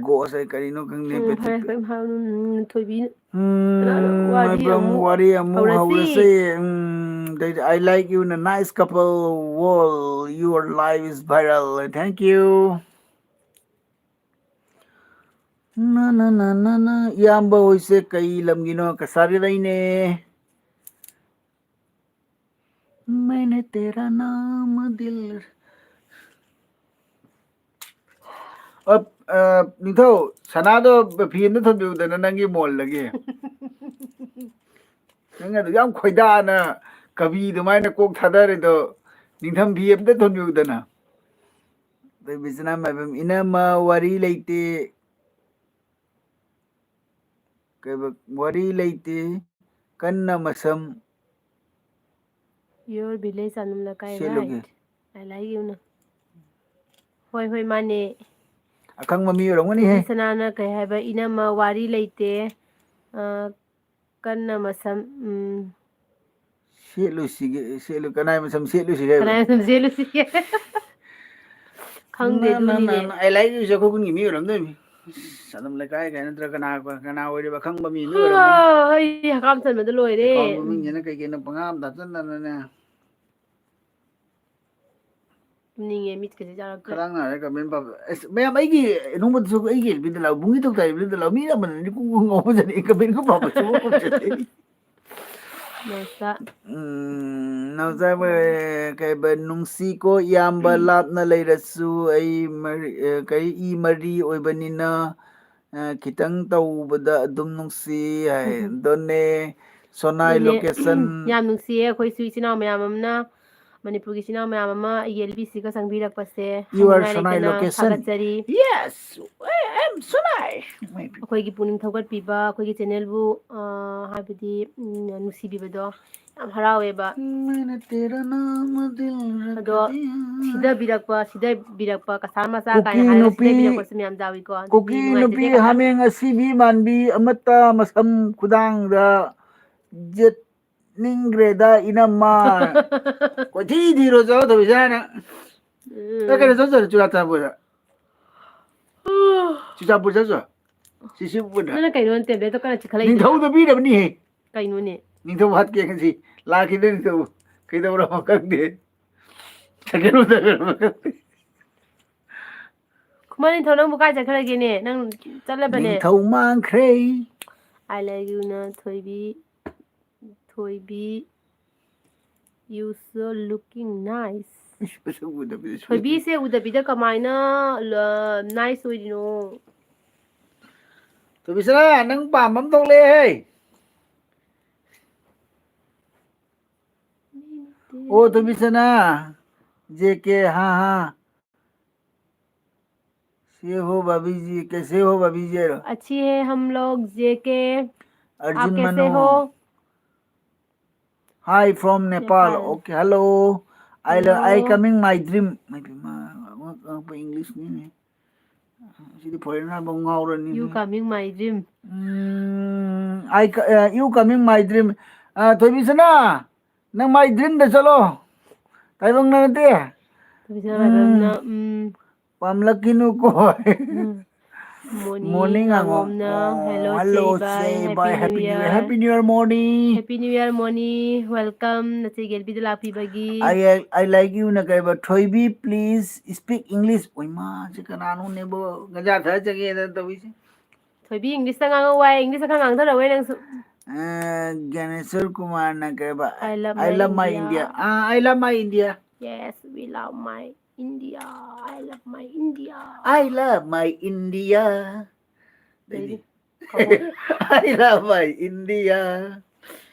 ꯒꯣꯁ ꯍꯥꯏ ꯀꯔꯤꯅꯣ ꯈꯪꯗꯦ, ꯎꯝ, ꯐꯔꯦ, ꯕꯦꯠꯃꯦꯟ꯫ ꯀꯩꯝ ꯍꯥꯏꯔꯨꯅꯨ, ꯎꯝ, ꯊꯣꯏꯕꯤ꯫ ꯎꯝ, ꯀꯅꯥꯅꯣ ꯋꯥꯔꯤ ꯃꯥꯏꯕꯝ ꯑꯃꯨꯛ ꯋꯥꯔꯤ ꯑꯃꯨꯛ ꯍꯧꯔꯁꯤ? ꯍꯧꯔꯁꯦ꯫ ꯎꯝ, ꯑꯗꯩꯗꯤ, "I like you" ꯅ, "Nice couple, world, your life is viral." Thank you꯫ ꯅ, ꯅ, ꯅ, ꯅ, ꯅ꯫ ꯏꯌꯥꯝꯕ ꯍꯣꯏꯁꯦ ꯀꯩ ꯂꯝꯒꯤꯅꯣ? ꯀꯁꯥꯔꯤꯗꯩꯅꯦ꯫ मैंने तेरा नाम दिल ꯑ, ꯑ, ꯅꯤꯡꯊꯧ, ꯁꯅꯥꯗꯣ ꯐꯤ ꯑꯝꯇ ꯊꯣꯟꯕꯤꯌꯨꯗꯅ ꯅꯪꯒꯤ ꯃꯣꯜꯗꯒꯤ꯫ ꯅꯪ ꯑꯗꯨ ꯌꯥꯝ ꯈꯣꯏꯗꯥꯅ ꯀꯕꯤ ꯑꯗꯨꯃꯥꯏꯅ ꯀꯣꯛ ꯊꯥꯗꯔꯤꯗꯣ, ꯅꯤꯡꯊꯝ ꯐꯤ ꯑꯝꯇ ꯊꯣꯟꯕꯤꯌꯨꯗꯅ꯫ ꯑꯗꯩ ꯕꯤꯁꯅꯥ ꯃꯥꯏꯕꯝ, "ꯏꯅꯝꯃ, ꯋꯥꯔꯤ ꯂꯩꯇꯦ"꯫ ꯀꯩꯕ, "ꯋꯥꯔꯤ ꯂꯩꯇꯦ, ꯀꯟꯅ ꯃꯁꯝ ꯌꯣꯔ ꯚꯤꯂꯦꯖ ꯑꯅꯨꯝ ꯂꯀꯥꯏ ꯁꯦꯠꯂꯨꯒꯦ꯫ ꯔꯥꯏꯠ꯫ ꯑꯥꯏ ꯂꯥꯏꯛ ꯌꯨꯅ"꯫ ꯍꯣꯏ, ꯍꯣꯏ, ꯃꯥꯅꯦ꯫ ꯑꯈꯪꯕ ꯃꯤ ꯑꯣꯏꯔꯝꯒꯅꯤꯍꯦ꯫ ꯊꯣꯏꯕꯤ ꯁꯅꯥꯅ ꯀꯩ ꯍꯥꯏꯕ? "ꯏꯅꯝꯃ, ꯋꯥꯔꯤ ꯂꯩꯇꯦ, ꯑ, ꯀꯟꯅ ꯃꯁꯝ", ꯎꯝ꯫ ꯁꯦꯠꯂꯨꯁꯤꯒꯦ, ꯁꯦꯠꯂꯨ-, ꯀꯅꯥꯏ ꯃꯁꯝ ꯁꯦꯠꯂꯨꯁꯤꯒꯦ ꯍꯥꯏꯕ? ꯀꯅꯥꯏ ꯃꯁꯝ ꯁꯦꯠꯂꯨꯁꯤꯒꯦ? ꯈꯪꯗꯦ, ꯅ, ꯅ, ꯑꯗꯨꯅꯤꯅꯦ꯫ ꯅ, ꯅ, ꯑꯩ ꯂꯥꯏꯔꯤꯛ ꯏꯔꯤꯁꯦ ꯑꯩꯈꯣꯏ ꯈꯨꯟꯒꯤ ꯃꯤ ꯑꯣꯏꯔꯝꯗꯣꯏꯅꯤ꯫ ꯑꯁ, ꯑꯗꯨꯝ ꯂꯩꯀꯥꯏ ꯀꯥꯏ ꯅꯠꯇ꯭ꯔꯒ ꯀꯅꯥ, ꯀꯅꯥ ꯑꯣꯏꯔꯤꯕ ꯈꯪꯕ ꯃꯤ ꯑꯃ ꯑꯣꯏꯔꯝꯅꯤ꯫ ꯍꯥ, ꯑꯩ ꯍꯀꯥꯝ ꯆꯟꯕꯗ ꯂꯣꯏꯔꯦ꯫ ꯑꯦꯀꯥꯎꯟ ꯃꯃꯤꯡꯁꯤꯅ ꯀꯩ ꯀꯩꯅꯣ ꯄꯪꯍꯥꯞ ꯍꯥꯞꯆꯟꯗꯅꯅꯦ꯫ ꯇꯨꯝꯅꯤꯡꯉꯦ, ꯃꯤꯠꯀꯁꯦ ꯆꯥꯔꯛꯇ꯭ꯔꯦ꯫ ꯈꯗꯥꯡ ꯅꯥꯔꯦ, ꯀꯃꯦꯟ ꯄꯥꯕ꯫ ꯑꯁ, ꯃꯌꯥꯝ ꯑꯩꯒꯤ ꯅꯣꯡꯃꯇꯁꯨ ꯑꯩꯒꯤ ꯑꯦꯜꯕꯤꯗ ꯂꯥꯛꯑꯣ, ꯕꯨꯡꯒꯤ ꯇꯧꯇꯥꯏ ꯑꯦꯜꯕꯤꯗ ꯂꯥꯛꯑꯣ, ꯃꯤ ꯑꯃꯅ ꯅꯤꯄꯨꯡ ꯉꯥꯎꯕꯖꯥꯠꯅꯤ, ꯀꯃꯦꯟꯒ ꯄꯥꯕ ꯁꯨꯡꯉꯝ ꯉꯝꯖꯗꯦ꯫ ꯅꯥꯎꯆꯥ꯫ ꯎꯝ, ꯅꯥꯎꯆꯥ, ꯀꯩꯕ, ꯅꯨꯡꯁꯤꯀꯣ ꯏꯌꯥꯝꯕ, ꯂꯥꯞꯅ ꯂꯩꯔꯁꯨ ꯑꯩ ꯃꯔꯤ-, ꯑ, ꯀꯔꯤ, ꯏ ꯃꯔꯤ ꯑꯣꯏꯕꯅꯤꯅ, ꯑ, ꯈꯤꯇꯪ ꯇꯧꯕꯗ ꯑꯗꯨꯝ ꯅꯨꯡꯁꯤ ꯍꯥꯏ꯫ ꯑꯗꯨꯅꯦ, ꯁꯣꯅꯥꯏ ꯑꯗꯨꯅꯦ, location꯫ ꯌꯥꯝ ꯅꯨꯡꯁꯤꯌꯦ ꯑꯩꯈꯣꯏꯁꯨ ꯏꯆꯤꯟ ꯏꯅꯥꯎ ꯃꯌꯥꯝ ꯑꯃꯅ, ꯃꯅꯤꯄꯨꯔꯒꯤ ꯏꯆꯤꯟ ꯏꯅꯥꯎ ꯃꯌꯥꯝ ꯑꯃ ꯑꯩꯒꯤ ꯑꯦꯜ ꯕꯤ ꯁꯤꯒ ꯆꯪꯕꯤꯔꯛꯄꯁꯦ꯫ You are ꯍꯥꯏꯅꯤꯡꯉꯥꯏ ꯁꯣꯅꯥꯏ ꯂꯩꯇꯅ location꯫ ꯊꯥꯒꯠꯆꯔꯤ꯫ Yes, I am ꯁꯣꯅꯥꯏ꯫ ꯑꯩꯈꯣꯏꯒꯤ ꯄꯨꯛꯅꯤꯡ ꯊꯧꯒꯠꯄꯤꯕ, ꯑꯩꯈꯣꯏꯒꯤ ꯆꯦꯅꯦꯜꯕꯨ, ꯑ, ꯍꯥꯏꯕꯗꯤ, ꯎꯝ, ꯅꯨꯡꯁꯤꯕꯤꯕꯗꯣ ꯌꯥꯝ ꯍꯔꯥꯎꯋꯦꯕ꯫ ꯃꯩꯅ ꯇꯦꯔꯥ ꯅꯥꯝ ꯗꯤꯜ ꯔꯈ ꯑꯗꯣ ꯗꯤꯌꯥ꯫ ꯁꯤꯊꯕꯤꯔꯛꯄ, ꯁꯤꯊꯕꯤꯔꯛꯄ, ꯀꯁꯥꯔ ꯃꯆꯥ ꯀꯥꯏꯅ ꯀꯨꯀꯤ ꯍꯥꯏꯔꯒ ꯅꯨꯄꯤ, ꯁꯤꯊꯕꯤꯔꯛꯄꯁꯨ ꯃꯌꯥꯝ ꯌꯥꯎꯏꯀꯣ꯫ ꯑꯗꯨꯗꯤ ꯀꯨꯀꯤ ꯅꯨꯄꯤ ꯅꯨꯡꯉꯥꯏꯖꯗꯦ ꯀꯁꯥꯔ꯫ ꯍꯥꯃꯦꯡ ꯑꯁꯤꯕꯤ ꯃꯥꯟꯕꯤ ꯑꯃꯠꯇ ꯃꯁꯝ ꯈꯨꯗꯥꯡꯗ ꯌꯦꯠꯅꯤꯡꯈ꯭ꯔꯦꯗ ꯏꯅꯝꯃ꯫ ꯀꯣꯏꯊꯤ ꯊꯤꯔꯣ ꯆꯠꯂꯣ ꯊꯣꯏꯕꯤꯁꯥꯅ꯫ ꯎꯝ꯫ ꯅꯪ ꯀꯩꯅꯣ ꯆꯠꯂꯨꯁꯤꯔꯣ ꯆꯨꯔꯥꯆꯥꯟꯄꯨꯔꯗ? ꯆꯨꯔꯥꯆꯥꯟꯄꯨꯔ ꯆꯠꯂꯨꯁꯤꯔꯣ? ꯁꯤ, ꯁꯤ ꯎꯕꯗ꯫ ꯅꯪꯅ ꯀꯩꯅꯣ ꯇꯦꯕ꯭ꯂꯦꯠꯇꯣ ꯀꯟꯅ ꯆꯤꯛꯈꯠꯂꯛꯏꯗꯨꯅ? ꯅꯤꯡꯊꯧꯗ ꯄꯤꯔꯕꯅꯤꯍꯦ꯫ ꯀꯩꯅꯣꯅꯦ? ꯅꯤꯡꯊꯧ ꯍꯥꯠꯀꯦ ꯉꯁꯤ꯫ ꯂꯥꯛꯈꯤꯗ꯭ꯔꯦ ꯅꯤꯡꯊꯧ꯫ ꯀꯩꯗꯧꯔꯕ ꯈꯪꯗꯦ꯫ ꯁꯥꯏꯀꯜ ꯊꯥꯗꯔꯕ ꯈꯪꯗꯦ꯫ ꯈꯨꯃꯟ ꯅꯤꯡꯊꯧ, ꯅꯪꯕꯨ ꯀꯥꯏ ꯆꯠꯈ꯭ꯔꯒꯦꯅꯦ? ꯅꯪ ꯆꯠꯂꯕꯅꯦ? ꯅꯤꯡꯊꯧ ꯃꯥꯡꯈ꯭ꯔꯦ꯫ I love you ꯅ ꯊꯣꯏꯕꯤ, ꯊꯣꯏꯕꯤ, you so looking nice꯫ ꯏꯁ, ꯃꯁꯛ ꯎꯗꯕꯤꯗ ꯁꯨꯝ ꯊꯣꯏꯕꯤꯁꯦ ꯎꯗꯕꯤꯗ ꯀꯃꯥꯏꯅ, ꯑ, nice ꯑꯣꯏꯔꯤꯅꯣ? ꯊꯣꯏꯕꯤꯁꯅꯥ, ꯅꯪ ꯄꯥꯝꯕ ꯑꯃ ꯊꯣꯛꯂꯛꯑꯦꯍꯦ꯫ ꯑꯣ, ꯊꯣꯏꯕꯤꯁꯅꯥ, ꯖꯦ ꯀꯦ, ꯍꯥ, ꯍꯥ꯫ से हो भाभी जी, कैसे हो भाभी जी? अच्छी है हम लोग, जे के। अर्जुन आप कैसे मनु। हो? Hi from Nepal. Nepal. Okay, hello. I lo-, I hello. Coming my dream. ꯃꯥꯏ ꯄꯦꯝꯃ, ꯑꯉꯛ-, ꯑꯉꯛꯄ English ꯅꯤꯅꯦ꯫ ꯁꯤꯗꯤ foreigner ꯐꯥꯎ ꯉꯥꯎꯔꯅꯤ꯫ You coming my dream. Um, I co-, ꯑ, you coming my dream. ꯑ, ꯊꯣꯏꯕꯤꯁꯅꯥ, ꯅꯪ my dreamꯗ ꯆꯠꯂꯣ꯫ ꯇꯥꯏꯕꯪꯗ ꯅꯠꯇꯦ꯫ ꯊꯣꯏꯕꯤꯁꯅꯥ ꯎꯝ꯫ ꯇꯥꯏꯕꯪꯅ, ꯎꯝ꯫ ꯄꯥꯝꯂꯛꯈꯤꯅꯨꯀꯣ꯫ ꯎꯝ꯫ Money morning ꯉꯥꯡꯉꯣꯝ꯫ ꯉꯥꯡꯉꯣꯝꯅ, ꯑꯣ, "Hello, hello, ꯆꯦ ꯏꯕꯥꯏ, ꯆꯦ Happy ꯏꯕꯥꯏ, New Happy New Year, Year." Happy New Year, Morni. Happy New Year, money. Welcome, ꯅꯆꯦ ꯒꯦꯜꯕꯤꯗ ꯂꯥꯛꯄꯤꯕꯒꯤ꯫ "I, I like youꯅ" ꯀꯩꯕ, "ꯊꯣꯏꯕꯤ, please speak English." ꯑꯣꯏꯃꯥ, ꯁꯤ ꯀꯅꯥꯅꯣꯅꯦꯕꯣ? ꯒꯟꯖꯥ ꯊꯛꯑ ꯆꯪꯉꯦꯗ ꯇꯧꯔꯤꯁꯦ꯫ ꯊꯣꯏꯕꯤ, Englishꯇ ꯉꯥꯡꯉꯛꯑꯣ ꯍꯥꯏ, Englishꯇ ꯈꯔ ꯉꯥꯡꯊꯔꯛꯑꯣ ꯅꯪꯁꯨ꯫ ꯑ, ꯒ꯭ꯌꯥꯅꯦꯁꯣꯔ ꯀꯨꯃꯥꯔꯅ ꯀꯩꯕ, "I love "I my love my India." India." Ah, "I love my India." Yes, we love my India. I love my India. "I love my India." ꯑꯗꯩꯗꯤ? ꯑꯗꯩꯗꯤ, "I love my India."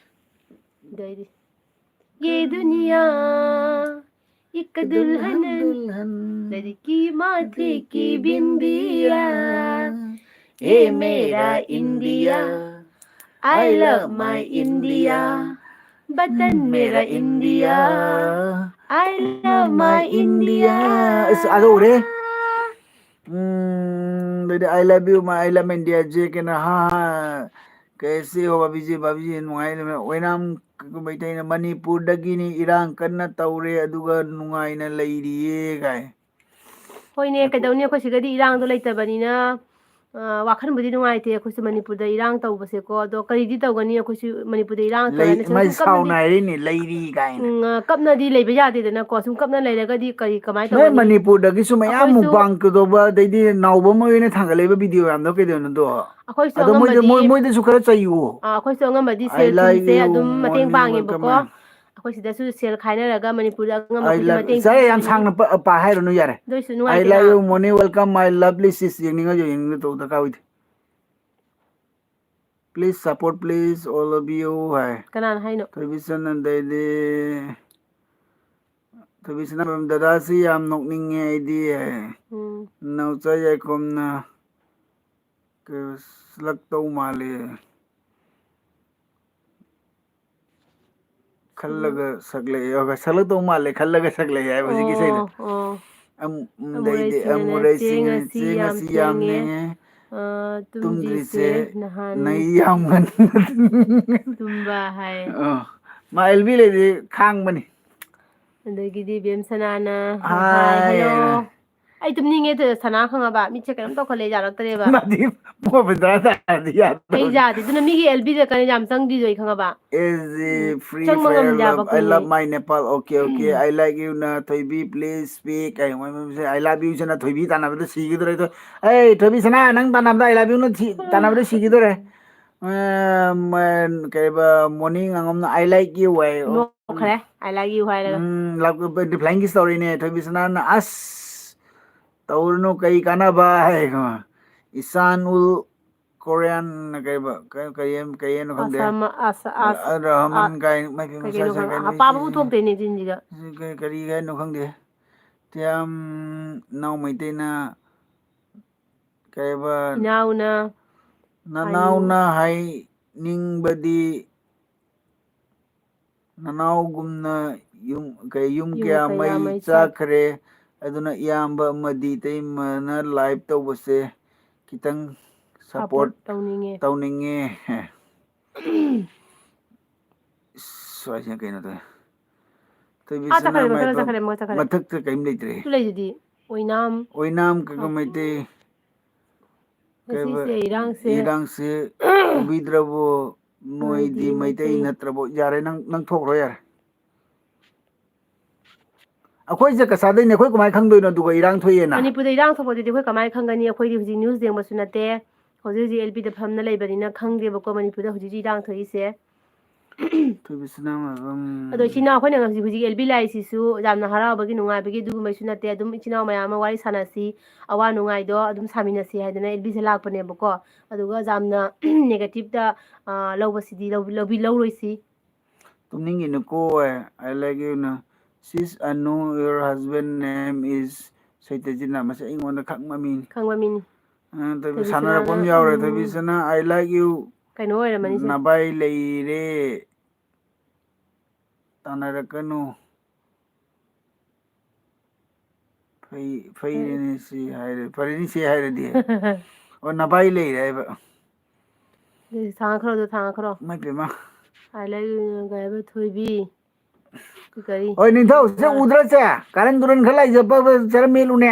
ꯑꯗꯩꯗꯤ, "ये दुनिया एक दुल्हन है, दुल्हन, लड़की माथे की बिंदिया, ये मेरा India, I love my India, वतन मेरा India, I love my India." ꯑꯁ, ꯑꯥꯗ ꯎꯔꯦ꯫ ꯎꯝ, ꯑꯗꯩꯗꯤ "I love you, my, I love India, J ꯀꯦꯅ", ꯍꯥ, ꯍꯥ꯫ ꯀꯩꯁꯤ ꯍꯣ, ꯕꯥꯕꯤꯖꯤ, ꯕꯥꯕꯤꯖꯤ, ꯅꯨꯡꯉꯥꯏ ꯂꯩꯕ꯫ ꯑꯣꯏꯅꯥꯝ ꯃꯩꯇꯩꯅ, "ꯃꯅꯤꯄꯨꯔꯗꯒꯤꯅꯤ, ꯏꯔꯥꯡ ꯀꯟꯅ ꯇꯧꯔꯦ, ꯑꯗꯨꯒ ꯅꯨꯡꯉꯥꯏꯅ ꯂꯩꯔꯤꯌꯦ" ꯀꯥꯏ꯫ ꯍꯣꯏꯅꯦ, ꯉꯥꯏꯈꯣ꯫ ꯀꯩꯗꯧꯅꯤ, ꯑꯩꯈꯣꯏ ꯁꯤꯗꯗꯤ ꯏꯔꯥꯡꯗꯣ ꯂꯩꯇꯕꯅꯤꯅ, ꯑ, ꯋꯥꯈꯜꯕꯨꯗꯤ ꯅꯨꯡꯉꯥꯏꯇꯦ꯫ ꯑꯩꯈꯣꯏꯁꯨ ꯃꯅꯤꯄꯨꯔꯗ ꯏꯔꯥꯡ ꯇꯧꯕꯁꯦꯀꯣ, ꯑꯗꯣ ꯀꯔꯤꯗꯤ ꯇꯧꯒꯅꯤ, ꯑꯩꯈꯣꯏꯁꯨ ꯃꯅꯤꯄꯨꯔꯗ ꯏꯔꯥꯡ ꯂꯩ, ꯇꯧꯔꯦꯅ ꯁꯨꯝ, ꯃꯥꯏ ꯁꯨꯝ ꯀꯞꯅꯗꯤ, ꯁꯥꯎꯅ ꯍꯥꯏꯔꯤꯅꯦ, "ꯂꯩꯔꯤ" ꯀꯥꯏꯅ꯫ ꯎꯝ, ꯑ, ꯀꯞꯅꯗꯤ ꯂꯩꯕ ꯌꯥꯗꯦꯗꯅꯀꯣ, ꯁꯨꯝ ꯀꯞꯅ ꯂꯩꯔꯒꯗꯤ ꯀꯔꯤ, ꯀꯃꯥꯏꯅ ꯅꯣꯏ ꯇꯧꯒꯅꯤ? ꯃꯅꯤꯄꯨꯔꯗꯒꯤꯁꯨ ꯃꯌꯥꯝ ꯑꯩꯈꯣꯏꯁꯨ ꯃꯨꯛꯕꯥꯡ ꯀꯩꯗꯧꯕ, ꯑꯗꯩꯗꯤ ꯅꯥꯎꯕꯝ ꯍꯣꯏ ꯑꯣꯏꯅ ꯊꯥꯡꯒꯠꯂꯛꯏꯕ ꯚꯤꯗꯤꯑꯣ ꯃꯌꯥꯝꯗꯣ ꯀꯩꯗꯧꯅꯣꯗꯣ? ꯑꯩꯈꯣꯏꯁꯨ ꯑꯗꯣ ꯃꯣꯏꯗ-, ꯑꯉꯝꯕꯗꯤ, ꯃꯣꯏ-, ꯃꯣꯏꯗꯁꯨ ꯈꯔ ꯆꯩꯌꯨ꯫ ꯑ, ꯑꯩꯈꯣꯏꯁꯨ ꯑꯉꯝꯕꯗꯤ I ꯁꯦꯜ love ꯊꯨꯝꯁꯦ you, ꯑꯗꯨꯝ ꯃꯇꯦꯡ ꯃꯣꯔꯅꯤꯡ ꯄꯥꯡꯉꯦꯕꯀꯣ꯫ ꯋꯦꯜꯀꯝ꯫ ꯑꯩꯈꯣꯏ ꯁꯤꯗꯁꯨ ꯁꯦꯜ ꯈꯥꯏꯅꯔꯒ ꯃꯅꯤꯄꯨꯔꯗ ꯑꯉꯝꯕ ꯑꯩ ꯑꯩꯈꯣꯏꯁꯨ ꯂ-, ꯃꯇꯦꯡ ꯁꯥꯔ, ꯌꯥꯝ ꯄꯤꯕꯤꯕꯅꯤ꯫ ꯁꯥꯡꯅ ꯄ-, ꯄꯥ ꯍꯥꯏꯔꯨꯅꯨ, ꯌꯥꯔꯦ꯫ ꯑꯗꯨ ꯑꯣꯏꯁꯨ I ꯅꯨꯡꯉꯥꯏꯇꯦꯅ꯫ Love you, morning welcome, my lovely sis, ꯌꯦꯡꯅꯤꯡꯉꯁꯨ ꯌꯦꯡꯅꯤꯡꯗ ꯇꯧ ꯗꯔꯀꯥꯔ ꯑꯣꯏꯗꯦ꯫ "Please support, please, all of you" ꯍꯥꯏ꯫ ꯀꯅꯥꯅ ꯍꯥꯏꯅꯣ? ꯊꯣꯏꯕꯤꯆꯟ, ꯑꯗꯩꯗꯤ ꯊꯣꯏꯕꯤꯆꯟ, "ꯗꯗꯥꯁꯤ ꯌꯥꯝ ꯅꯣꯛꯅꯤꯡꯉꯦ ꯑꯩꯗꯤ" ꯍꯥꯏ꯫ ꯎꯝ꯫ "ꯅꯥꯎꯆꯥ ꯌꯥꯏꯈꯣꯝꯅ ꯀꯩ ꯁꯛꯂꯛꯇꯧ ꯃꯥꯜꯂꯤ"꯫ ꯈꯜꯂꯒ ꯁꯛꯂꯛꯑꯦ, ꯑꯣ, ꯁꯛꯂꯛꯇꯧ ꯃꯥꯜꯂꯦ ꯈꯜꯂꯒ ꯁꯛꯂꯛꯑꯦ ꯍꯥꯏꯕ ꯍꯧꯖꯤꯛꯀꯤ ꯏꯁꯩꯗꯣ꯫ ꯑꯣ, ꯑꯣ꯫ ꯑꯝ-, ꯎꯝ, ꯑꯗꯩꯗꯤ ꯑꯃꯨꯔꯩ ꯁꯤꯡꯅꯅꯦ, ꯑꯃꯨꯔꯩ ꯆꯦ ꯁꯤꯡꯅꯅꯦ, ꯉꯁꯤ ꯆꯦ ꯌꯥꯝ ꯉꯁꯤ ꯌꯥꯝ ꯊꯦꯡꯉꯦ꯫ ꯊꯦꯡꯉꯦ꯫ ꯑ, ꯇꯨꯝꯗ꯭ꯔꯤꯁꯦ ꯇꯨꯝꯗ꯭ꯔꯤꯁꯦ ꯅꯍꯥꯟ ꯅꯩ ꯌꯥꯝ ꯉꯟꯅ ꯇꯨꯝꯕ ꯍꯥꯏ꯫ ꯑ, ꯃꯥ ꯑꯦꯜ ꯕꯤ ꯂꯩꯗꯤ ꯈꯥꯡꯕꯅꯤ꯫ ꯑꯗꯒꯤꯗꯤ ꯕꯦꯝ ꯁꯅꯥꯅ, ꯍꯥꯏ, ꯍꯥꯏ, hello꯫ ꯑꯩ ꯇꯨꯝꯅꯤꯡꯉꯦ, ꯁꯅꯥ, ꯈꯪꯉꯕ? ꯃꯤꯠꯁꯦ ꯀꯩꯅꯣꯝ ꯇꯧꯈꯠꯂꯛꯑꯦ, ꯌꯥꯔꯛꯇ꯭ꯔꯦꯕ꯫ ꯃꯥꯗꯤ ꯄꯨꯡ ꯃꯥꯄꯟ ꯇꯔꯥ ꯇꯥꯔꯗꯤ ꯑꯩ ꯌꯥꯗꯕꯅꯤ꯫ ꯌꯥꯗꯦ꯫ ꯑꯗꯨꯅ ꯃꯤꯒꯤ ꯑꯦꯜ ꯕꯤꯗ ꯀꯩꯅꯣ ꯌꯥꯝ ꯆꯪꯗ꯭ꯔꯤꯗꯣ ꯑꯩ ꯈꯪꯉꯕ? Is the ꯎꯝ, free ꯆꯪꯕ fire ꯉꯝꯗꯦ ꯍꯥꯏꯕ love, I ꯑꯩꯈꯣꯏꯅꯦ꯫ love my Nepal, okay, okay, I like you ꯅ ꯊꯣꯏꯕꯤ, please speak ꯀꯥꯏ ꯃꯣꯏ ꯃꯌꯥꯝꯁꯦ, I love you ꯁꯤꯅ ꯊꯣꯏꯕꯤ ꯇꯥꯟꯅꯕꯗ ꯁꯤꯈꯤꯗꯣꯔꯦ꯫ ꯑꯗꯣ, ꯑꯩ ꯊꯣꯏꯕꯤ ꯁꯅꯥ, ꯅꯪ ꯇꯥꯟꯅꯕꯗ I love you ꯅ ꯁꯤ-, ꯇꯥꯟꯅꯕꯗ ꯁꯤꯈꯤꯗꯣꯔꯦ꯫ ꯑ, ꯃ-, ꯀꯩꯕ, ꯃꯣꯔꯅꯤꯡ ꯑꯉꯝꯅ I like you ꯍꯥꯏ꯫ ꯑꯣ, ꯅꯣꯛꯈ꯭ꯔꯦ, "I like you" ꯍꯥꯏꯔꯒ꯫ ꯎꯝ, ꯂꯥꯛ-, ꯗꯤꯐ꯭ꯂꯥꯏꯡ ꯀꯤꯁ ꯇꯧꯔꯤꯅꯦ ꯊꯣꯏꯕꯤ ꯁꯅꯥꯅ꯫ ꯑꯁ, ꯇꯧꯔꯨꯅꯨ, ꯀꯩ ꯀꯥꯟꯅꯕ ꯍꯥꯏꯀꯣ꯫ ꯏꯁꯥꯟ ꯎꯜ ꯀꯣꯔꯤꯌꯥꯟ ꯀꯩꯕ, ꯀꯩ, ꯀꯩ, ꯀꯩ ꯍꯥꯏꯅꯣ ꯈꯪꯗꯦ꯫ ꯑꯁꯥꯃ-, ꯑꯁ-, ꯑꯁ-, ꯑ, ꯔꯍꯃꯟ ꯑ-, ꯀꯥꯏ, ꯃꯥꯏ ꯄꯦꯝꯃ, ꯀꯩ ꯀꯩꯅꯣ ꯁꯥꯏ ꯈꯪ-, ꯀꯩ, ꯑꯄꯥꯕꯕꯨ ꯊꯣꯛꯇꯦꯅꯦ ꯆꯤꯟꯁꯤꯗ꯫ ꯀꯩ, ꯀꯔꯤ ꯍꯥꯏꯅꯣ ꯈꯪꯗꯦ꯫ ꯇꯤꯌꯥꯝ ꯅꯥꯎ ꯃꯩꯇꯩꯅ ꯀꯩꯕ, ꯏꯅꯥꯎꯅ ꯅꯅꯥꯎꯅ ꯍꯥꯏꯅꯤꯡꯕꯗꯤ ꯅꯅꯥꯎꯒꯨꯝꯅ ꯌꯨꯝ, ꯀꯩ, ꯌꯨꯝ ꯌꯨꯝ ꯀꯌꯥ ꯀꯌꯥ ꯃꯩ ꯃꯩ ꯆꯥꯛ- ꯆꯥꯛꯈ꯭ꯔꯦ, ꯑꯗꯨꯅ ꯏꯌꯥꯝꯕ ꯑꯃꯗꯤ ꯏꯇꯩꯃꯅ ꯂꯥꯏꯚ ꯇꯧꯕꯁꯦ ꯈꯤꯇꯪ ꯁꯞꯄꯣꯔꯠ ꯁꯞꯄꯣꯔꯠ ꯇꯧꯅꯤꯡꯉꯦ꯫ ꯇꯧꯅꯤꯡꯉꯦ꯫ ꯁ꯭ꯋꯥꯏꯁꯤꯅ ꯀꯩꯅꯣ ꯇꯧꯋꯦ꯫ ꯊꯣꯏꯕꯤ ꯑꯥ, ꯁꯅꯥ ꯆꯠꯈ꯭ꯔꯦ, ꯃꯊꯛꯇ ꯃꯥꯏꯕ ꯆꯠꯈ꯭ꯔꯦ, ꯃꯊꯛ ꯆꯠꯈ꯭ꯔꯦ꯫ ꯃꯊꯛꯇ ꯀꯔꯤꯝ ꯂꯩꯇ꯭ꯔꯦ꯫ ꯁꯤ ꯂꯩꯗꯨꯗꯤ ꯑꯣꯏꯅꯥꯝ꯫ ꯑꯣꯏꯅꯥꯝ ꯀꯩꯀ ꯃꯩꯇꯩ ꯀꯩꯕ, ꯉꯁꯤꯁꯦ ꯏꯔꯥꯡꯁꯦ ꯏꯔꯥꯡꯁꯦ ꯎꯕꯤꯗ꯭ꯔꯕꯣ? ꯅꯣꯏꯗꯤ ꯅꯣꯏꯗꯤ ꯃꯩꯇꯩ ꯃꯩꯇꯩ꯫ ꯅꯠꯇ꯭ꯔꯕꯣ? ꯌꯥꯔꯦ, ꯅꯪ, ꯅꯪ ꯊꯣꯛꯈ꯭ꯔꯣ ꯌꯥꯔꯦ꯫ ꯑꯩꯈꯣꯏꯁꯦ ꯀꯁꯥꯗꯩꯅꯦ, ꯑꯩꯈꯣꯏ ꯀꯃꯥꯏꯅ ꯈꯪꯗꯣꯏꯅꯣ ꯑꯗꯨꯒ ꯏꯔꯥꯡ ꯊꯣꯛꯑꯦꯅ? ꯃꯅꯤꯄꯨꯔꯗ ꯏꯔꯥꯡ ꯊꯣꯛꯄꯗꯨꯗꯤ ꯑꯩꯈꯣꯏ ꯀꯃꯥꯏꯅ ꯈꯪꯒꯅꯤ? ꯑꯩꯈꯣꯏꯗꯤ ꯍꯧꯖꯤꯛ ꯅ꯭ꯌꯨꯁ ꯌꯦꯡꯕꯁꯨ ꯅꯠꯇꯦ, ꯍꯧꯖꯤꯛ ꯍꯧꯖꯤꯛ ꯑꯦꯜ ꯄꯤꯗ ꯐꯝꯅ ꯂꯩꯕꯅꯤꯅ ꯈꯪꯗꯦꯕꯀꯣ ꯃꯅꯤꯄꯨꯔꯗ ꯍꯧꯖꯤꯛ ꯍꯧꯖꯤꯛ ꯏꯔꯥꯡ ꯊꯣꯛꯏꯁꯦ꯫ ꯊꯣꯏꯕꯤ ꯁꯅꯥ ꯃꯥꯏꯕꯝ꯫ ꯑꯗꯣ ꯏꯆꯤꯟ ꯏꯅꯥꯎ ꯑꯩꯈꯣꯏꯅ ꯉꯁꯤ ꯍꯧꯖꯤꯛ ꯑꯦꯜ ꯕꯤ ꯂꯥꯛꯏꯁꯤꯁꯨ ꯌꯥꯝꯅ ꯍꯔꯥꯎꯕꯒꯤ, ꯅꯨꯡꯉꯥꯏꯕꯒꯤ ꯑꯗꯨꯒꯨꯝꯕꯩꯁꯨ ꯅꯠꯇꯦ, ꯑꯗꯨꯝ ꯏꯆꯤꯟ ꯏꯅꯥꯎ ꯃꯌꯥꯝ ꯑꯃ ꯋꯥꯔꯤ ꯁꯥꯟꯅꯁꯤ, ꯑꯋꯥ ꯅꯨꯡꯉꯥꯏꯗꯣ ꯑꯗꯨꯝ ꯁꯥꯃꯤꯟꯅꯁꯤ ꯍꯥꯏꯗꯅ ꯑꯦꯜ ꯕꯤꯁꯦ ꯂꯥꯛꯄꯅꯦꯕꯀꯣ꯫ ꯑꯗꯨꯒ ꯌꯥꯝꯅ ꯅꯦꯒꯦꯇꯤꯞꯇ, ꯑ, ꯂꯧꯕꯁꯤꯗꯤ ꯂꯧꯕꯤ-, ꯂꯧꯕꯤ-, ꯂꯧꯔꯣꯏꯁꯤ꯫ ꯇꯨꯝꯅꯤꯡꯉꯤꯅꯨꯀꯣ, I like you ꯅ꯫ Sis, I know your husband name is ꯁꯩꯇꯖꯤꯠꯅ꯫ ꯃꯁꯤ ꯑꯩꯉꯣꯟꯗ ꯈꯪꯕ ꯃꯤꯅꯤ꯫ ꯈꯪꯕ ꯃꯤꯅꯤ꯫ ꯑ, ꯊꯣꯏꯕꯤ ꯊꯣꯏꯕꯤ ꯁꯥꯟꯅꯔꯛꯄ ꯑꯃ ꯁꯅꯥꯅ, ꯌꯥꯎꯔꯦ꯫ ꯎꯝ꯫ ꯊꯣꯏꯕꯤ ꯁꯅꯥ, I like you꯫ ꯀꯩꯅꯣ ꯑꯣꯏꯔꯝꯃꯅꯤꯁꯦ꯫ ꯅꯕꯥꯏ ꯂꯩꯔꯦ꯫ ꯇꯥꯟꯅꯔꯛꯀꯅꯨ꯫ ꯐꯩ-, ꯐꯩꯔꯦꯅꯦ ꯁꯤ ꯍꯥꯏꯔꯦ꯫ ꯐꯔꯦꯅꯦ ꯁꯤ ꯍꯥꯏꯔꯗꯤ꯫ ꯑꯣ, ꯅꯕꯥꯏ ꯂꯩꯔꯦ ꯍꯥꯏꯕ꯫ ꯑꯗꯨꯗꯤ ꯊꯥꯡꯈ꯭ꯔꯣ, ꯑꯗꯨ ꯊꯥꯡꯈ꯭ꯔꯣ꯫ ꯏꯃꯥꯏ ꯄꯦꯝꯃ꯫ ꯑꯥꯏ ꯂꯚ ꯌꯨ ꯀꯥꯏꯕ ꯊꯣꯏꯕꯤ꯫ ꯀꯔꯤ? ꯍꯣꯏ, ꯅꯤꯡꯊꯧ, ꯁꯦ ꯎꯗ꯭ꯔꯥ ꯁꯦ? ꯀꯥꯔꯟ ꯇꯨꯔꯟ ꯈꯔ ꯂꯩꯖꯕ ꯆꯔꯝ ꯃꯦꯠꯂꯨꯅꯦ꯫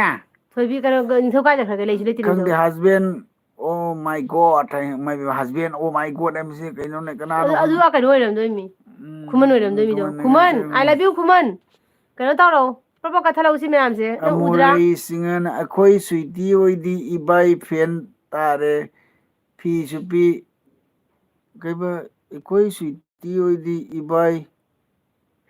ꯊꯣꯏꯕꯤ ꯀꯩꯅꯣ ꯅꯤꯡꯊꯧ ꯀꯥꯏ ꯆꯠꯈ꯭ꯔꯒꯦ? ꯂꯩꯁꯨ ꯂꯩꯇꯦ ꯈꯪꯗꯦ ꯅꯤꯡꯊꯧ꯫ Husband, oh my God high, my husband, oh my God ꯍꯥꯏꯕꯁꯦ ꯀꯩꯅꯣꯅꯦ? ꯀꯅꯥꯅꯣ ꯑꯗꯨ ꯈꯪꯗꯦ꯫ ꯑꯗꯨ ꯀꯩꯅꯣ ꯑꯣꯏꯔꯝꯗꯣꯏꯅꯤ꯫ ꯎꯝ, ꯈꯨꯃꯟ ꯑꯣꯏꯔꯝꯗꯣꯏꯅꯤꯗꯣ꯫ ꯈꯨꯃꯟ ꯈꯨꯃꯟ, ꯑꯣꯏꯔꯝꯗꯣꯏꯅꯤ꯫ I love you ꯈꯨꯃꯟ꯫ ꯀꯩꯅꯣ ꯇꯧꯔꯣ, ꯄ꯭ꯔꯣꯄ ꯀꯠꯊꯠꯂꯛꯎ ꯁꯤ ꯃꯌꯥꯝꯁꯦ꯫ ꯅꯪ ꯎꯗ꯭ꯔꯥ? ꯑꯃꯣꯔꯩ ꯁꯤꯡꯉꯟ, ꯑꯩꯈꯣꯏ ꯁ꯭ꯋꯤꯇꯤ ꯍꯣꯏꯗꯤ ꯏꯕꯥꯏ fan ꯇꯥꯔꯦ꯫ ꯐꯤ ꯁꯨꯄꯤ, ꯀꯩꯕ, ꯑꯩꯈꯣꯏ ꯁ꯭ꯋꯤꯇꯤ ꯍꯣꯏꯗꯤ ꯏꯕꯥꯏ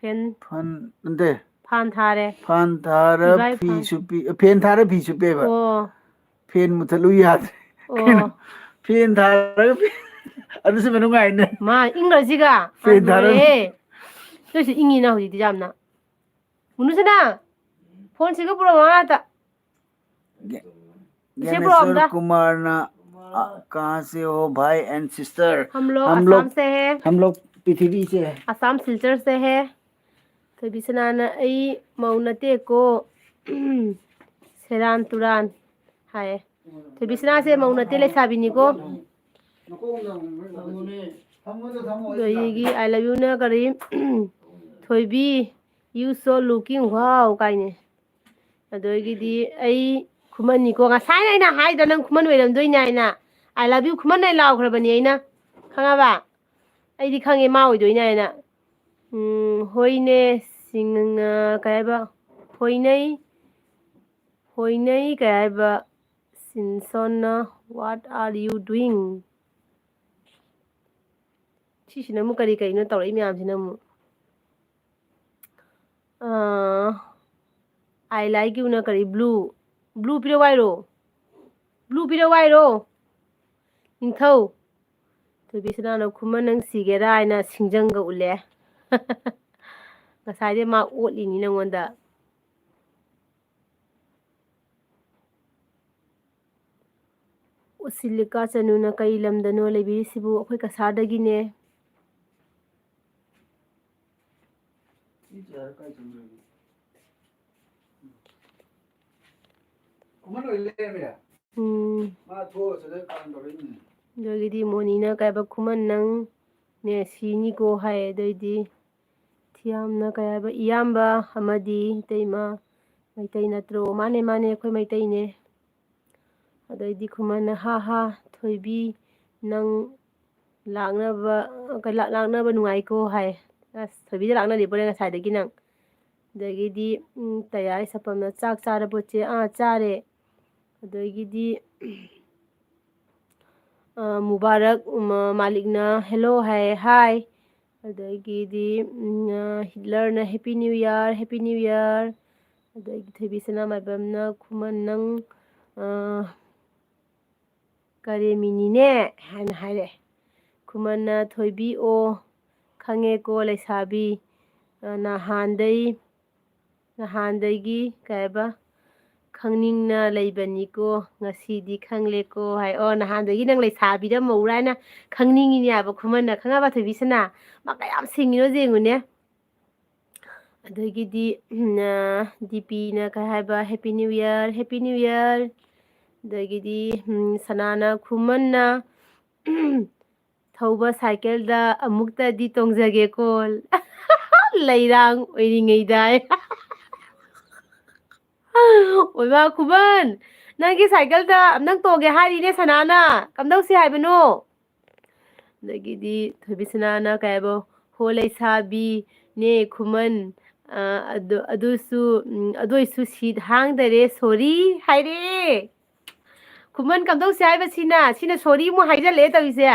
Fan꯫ Fan, ꯅꯠꯇꯦ꯫ Fan ꯊꯥꯔꯦ꯫ Fan ꯊꯥꯔ ꯏꯕꯥꯏ ꯐꯤ fan꯫ ꯁꯨꯄꯤ, fan ꯊꯥꯔ ꯐꯤ ꯁꯨꯄꯦꯕ꯫ ꯑꯣ꯫ Fan ꯃꯨꯊꯠꯂꯨ ꯌꯥꯗ꯭ꯔꯦ꯫ ꯑꯣ꯫ ꯀꯩꯅꯣ? Fan ꯊꯥꯔꯒ ꯐꯤ-, ꯑꯗꯨꯁꯨ ꯃꯅꯨꯡ ꯉꯥꯏꯅꯦ꯫ ꯃꯥ ꯏꯪꯈ꯭ꯔꯁꯤꯒ? Fan ꯊꯥꯔ ꯂꯣꯏꯔꯦꯍꯦ꯫ ꯇꯣꯏꯁꯨ ꯏꯪꯉꯤꯅ ꯍꯧꯖꯤꯛꯇꯤ ꯌꯥꯝꯅ꯫ ꯃꯨꯅꯨꯁꯅꯥ, phone ꯁꯤꯒ ꯄꯨꯔꯛꯑꯣ ꯃꯉꯥꯇ꯫ ꯒ꯭ꯌꯥ-, ꯏꯆꯦ ꯄꯨꯔꯛꯑꯣ ꯒ꯭ꯌꯥꯅꯦꯁꯣꯔ ꯑꯝꯇ꯫ ꯀꯨꯃꯥꯔꯅ, ꯑ, ꯀꯍꯥꯟ ꯁꯦ ꯍꯣ ꯚꯥꯏ and sister? ꯍꯝ ꯂꯣꯒ ꯍꯝ ꯂꯣꯒ, ꯑꯁꯥꯝ ꯁꯦ ꯍꯦ꯫ ꯍꯝ ꯂꯣꯒ ꯄ꯭ꯔꯤꯊꯤꯕꯤ ꯁꯦ ꯍꯦ꯫ ꯑꯁꯥꯝ ꯁꯤꯜꯆꯔ ꯁꯦ ꯍꯦ꯫ ꯊꯣꯏꯕꯤꯁꯅꯥꯅ ꯑꯩ ꯃꯧ ꯅꯠꯇꯦꯀꯣ꯫ ꯁꯦꯔꯥꯟ ꯇꯨꯔꯥꯟ ꯍꯥꯏꯌꯦ꯫ ꯊꯣꯏꯕꯤꯁꯅꯥꯁꯦ ꯃꯧ ꯅꯠꯇꯦ, ꯂꯩꯁꯥꯕꯤꯅꯤꯀꯣ꯫ ꯑꯗꯒꯤ I love youꯅ ꯀꯔꯤ? ꯊꯣꯏꯕꯤ, you so looking wow ꯀꯥꯏꯅꯦ꯫ ꯑꯗꯒꯤꯗꯤ ꯑꯩ ꯈꯨꯃꯟꯅꯤꯀꯣ꯫ ꯉꯁꯥꯏꯅ ꯑꯩꯅ ꯍꯥꯏꯗ꯭ꯔꯥ ꯅꯪ ꯈꯨꯃꯟ ꯑꯣꯏꯔꯝꯗꯣꯏꯅꯦ ꯍꯥꯏꯅ? I love you ꯈꯨꯃꯟ ꯑꯩ ꯂꯥꯎꯈ꯭ꯔꯕꯅꯤ ꯑꯩꯅ꯫ ꯈꯪꯉꯕ? ꯑꯩꯗꯤ ꯈꯪꯉꯦ ꯃꯥ ꯑꯣꯏꯗꯣꯏꯅꯦ ꯍꯥꯏꯅ꯫ ꯎꯝ, ꯍꯣꯏꯅꯦ, ꯁꯤꯡ-, ꯀꯩ ꯍꯥꯏꯕ? ꯍꯣꯏꯅꯩ, ꯍꯣꯏꯅꯩ, ꯀꯩ ꯍꯥꯏꯕ? ꯁꯤꯟꯁꯣꯟꯅ, what are you doing? ꯁꯤꯁꯤꯅ ꯑꯃꯨꯛ ꯀꯔꯤ ꯀꯔꯤꯅꯣ ꯇꯧꯔꯛꯏ ꯃꯌꯥꯝꯁꯤꯅ ꯑꯃꯨꯛ? ꯑꯥ, I like youꯅ ꯀꯔꯤ? Blue, blue ꯄꯤꯔꯛꯑꯣ ꯍꯥꯏꯔꯣ? Blue ꯄꯤꯔꯛꯑꯣ ꯍꯥꯏꯔꯣ? ꯅꯤꯡꯊꯧ꯫ ꯊꯣꯏꯕꯤꯁꯅꯥꯅ ꯈꯨꯃꯟ ꯅꯪ ꯁꯤꯒꯦꯔꯥ ꯍꯥꯏꯅ ꯁꯤꯡꯖꯪꯒ ꯎꯠꯂꯦ꯫ ꯉꯁꯥꯏꯗꯩ ꯃꯥ ꯑꯣꯠꯂꯤꯅꯤ ꯅꯪꯉꯣꯟꯗ꯫ ꯎꯁꯤꯂꯤꯀꯥ ꯆꯅꯨꯅ ꯀꯩ ꯂꯝꯗꯅꯣ ꯂꯩꯕꯤꯔꯤꯁꯤꯕꯨ? ꯑꯩꯈꯣꯏ ꯀꯁꯥꯔꯗꯒꯤꯅꯦ꯫ ꯎꯝ꯫ ꯑꯗꯒꯤꯗꯤ ꯃꯣꯅꯤꯅ ꯀꯩ ꯍꯥꯏꯕ, ꯈꯨꯃꯟ ꯅꯪ ꯅꯦ ꯁꯤꯅꯤꯀꯣ ꯍꯥꯏ꯫ ꯑꯗꯩꯗꯤ ꯊꯤꯌꯥꯝꯅ ꯀꯩ ꯍꯥꯏꯕ, ꯏꯌꯥꯝꯕ ꯑꯃꯗꯤ ꯏꯇꯩꯃ ꯃꯩꯇꯩ ꯅꯠꯇ꯭ꯔꯣ? ꯃꯥꯅꯦ, ꯃꯥꯅꯦ, ꯑꯩꯈꯣꯏ ꯃꯩꯇꯩꯅꯦ꯫ ꯑꯗꯩꯗꯤ ꯈꯨꯃꯟꯅ, "ꯍꯥ ꯍꯥ, ꯊꯣꯏꯕꯤ, ꯅꯪ ꯂꯥꯛꯅꯕ, ꯀ-, ꯂꯥꯛ-, ꯂꯥꯛꯅꯕ ꯅꯨꯡꯉꯥꯏꯀꯣ" ꯍꯥꯏ꯫ ꯑꯁ, ꯊꯣꯏꯕꯤꯗ ꯂꯥꯛꯅꯔꯤꯕꯣꯔꯦ ꯉꯁꯥꯏꯗꯒꯤ ꯅꯪ꯫ ꯑꯗꯒꯤꯗꯤ, ꯎꯝ, ꯇꯌꯥꯏ ꯁꯄꯝꯅ, "ꯆꯥꯛ ꯆꯥꯔꯕꯣ ꯆꯦ?" "ꯑꯥ, ꯆꯥꯔꯦ"꯫ ꯑꯗꯒꯤꯗꯤ, ꯑ, ꯃꯨꯕꯥꯔꯛ, ꯎꯝ, ꯃꯥꯂꯤꯛꯅ "ꯍꯦꯜꯂꯣ" ꯍꯥꯏ, "ꯍꯥꯏ"꯫ ꯑꯗꯒꯤꯗꯤ, ꯎꯝ, ꯑ, ꯍꯤꯠꯂꯔꯅ "happy new year, happy new year". ꯑꯗꯒꯤ ꯊꯣꯏꯕꯤꯁꯅꯥ ꯃꯥꯏꯕꯝꯅ, "ꯈꯨꯃꯟ ꯅꯪ, ꯑ, ꯀꯔꯦꯃꯤꯅꯤꯅꯦ" ꯍꯥꯏꯅ ꯍꯥꯏꯔꯛꯑꯦ꯫ ꯈꯨꯃꯟꯅ, "ꯊꯣꯏꯕꯤ ꯑꯣ, ꯈꯪꯉꯦꯀꯣ ꯂꯩꯁꯥꯕꯤ, ꯑ, ꯅꯍꯥꯟꯗꯩ, ꯅꯍꯥꯟꯗꯒꯤ ꯀꯩ ꯍꯥꯏꯕ, ꯈꯪꯅꯤꯡꯅ ꯂꯩꯕꯅꯤꯀꯣ, ꯉꯁꯤꯗꯤ ꯈꯪꯂꯦꯀꯣ" ꯍꯥꯏ꯫ ꯑꯣ, ꯅꯍꯥꯟꯗꯒꯤ ꯅꯪ ꯂꯩꯁꯥꯕꯤꯔ ꯃꯧꯔꯥ ꯍꯥꯏꯅ ꯈꯪꯅꯤꯡꯉꯤꯅꯦ ꯍꯥꯏꯕ ꯈꯨꯃꯟꯅ꯫ ꯈꯪꯉꯕ ꯊꯣꯏꯕꯤꯁꯅꯥ? ꯃꯥ ꯀꯌꯥꯝ ꯁꯤꯡꯉꯤꯅꯣ ꯌꯦꯡꯉꯨꯅꯦ꯫ ꯑꯗꯒꯤꯗꯤ, ꯎꯝ, ꯑ, ꯗꯤꯄꯤꯅ ꯀꯩ ꯍꯥꯏꯕ, "happy new year, happy new year". ꯑꯗꯒꯤꯗꯤ, ꯎꯝ, ꯁꯅꯥꯅ, "ꯈꯨꯃꯟꯅ ꯊꯧꯕ ꯁꯥꯏꯀꯜꯗ ꯑꯃꯨꯛꯇꯗꯤ ꯇꯣꯡꯖꯒꯦꯀꯣ, ꯂꯩꯔꯥꯡ ꯑꯣꯏꯔꯤꯉꯩꯗ" ꯍꯥꯏ꯫ ꯑꯣꯏꯃꯥ ꯈꯨꯃꯟ, ꯅꯪꯒꯤ ꯁꯥꯏꯀꯜꯗ ꯅꯪ ꯇꯣꯡꯒꯦ ꯍꯥꯏꯔꯤꯅꯦ ꯁꯅꯥꯅ, ꯀꯝꯗꯧꯁꯤ ꯍꯥꯏꯕꯅꯣ? ꯑꯗꯒꯤꯗꯤ ꯊꯣꯏꯕꯤꯁꯅꯥꯅ ꯀꯩ ꯍꯥꯏꯕ, "ꯍꯣ ꯂꯩꯁꯥꯕꯤ, ꯅꯦ ꯈꯨꯃꯟ, ꯑ, ꯑꯗꯨ, ꯑꯗꯨꯁꯨ, ꯎꯝ, ꯑꯗꯨꯏꯁꯨ ꯁꯤꯠ ꯍꯥꯡꯗꯔꯦ, ꯁꯣꯔꯤ" ꯍꯥꯏꯔꯦ꯫ ꯈꯨꯃꯟ ꯀꯝꯗꯧꯁꯦ ꯍꯥꯏꯕ ꯁꯤꯅ? ꯁꯤꯅ ꯁꯣꯔꯤ ꯑꯃꯨꯛ ꯍꯥꯏꯖꯜꯂꯛꯑꯦ ꯇꯧꯔꯤꯁꯦ꯫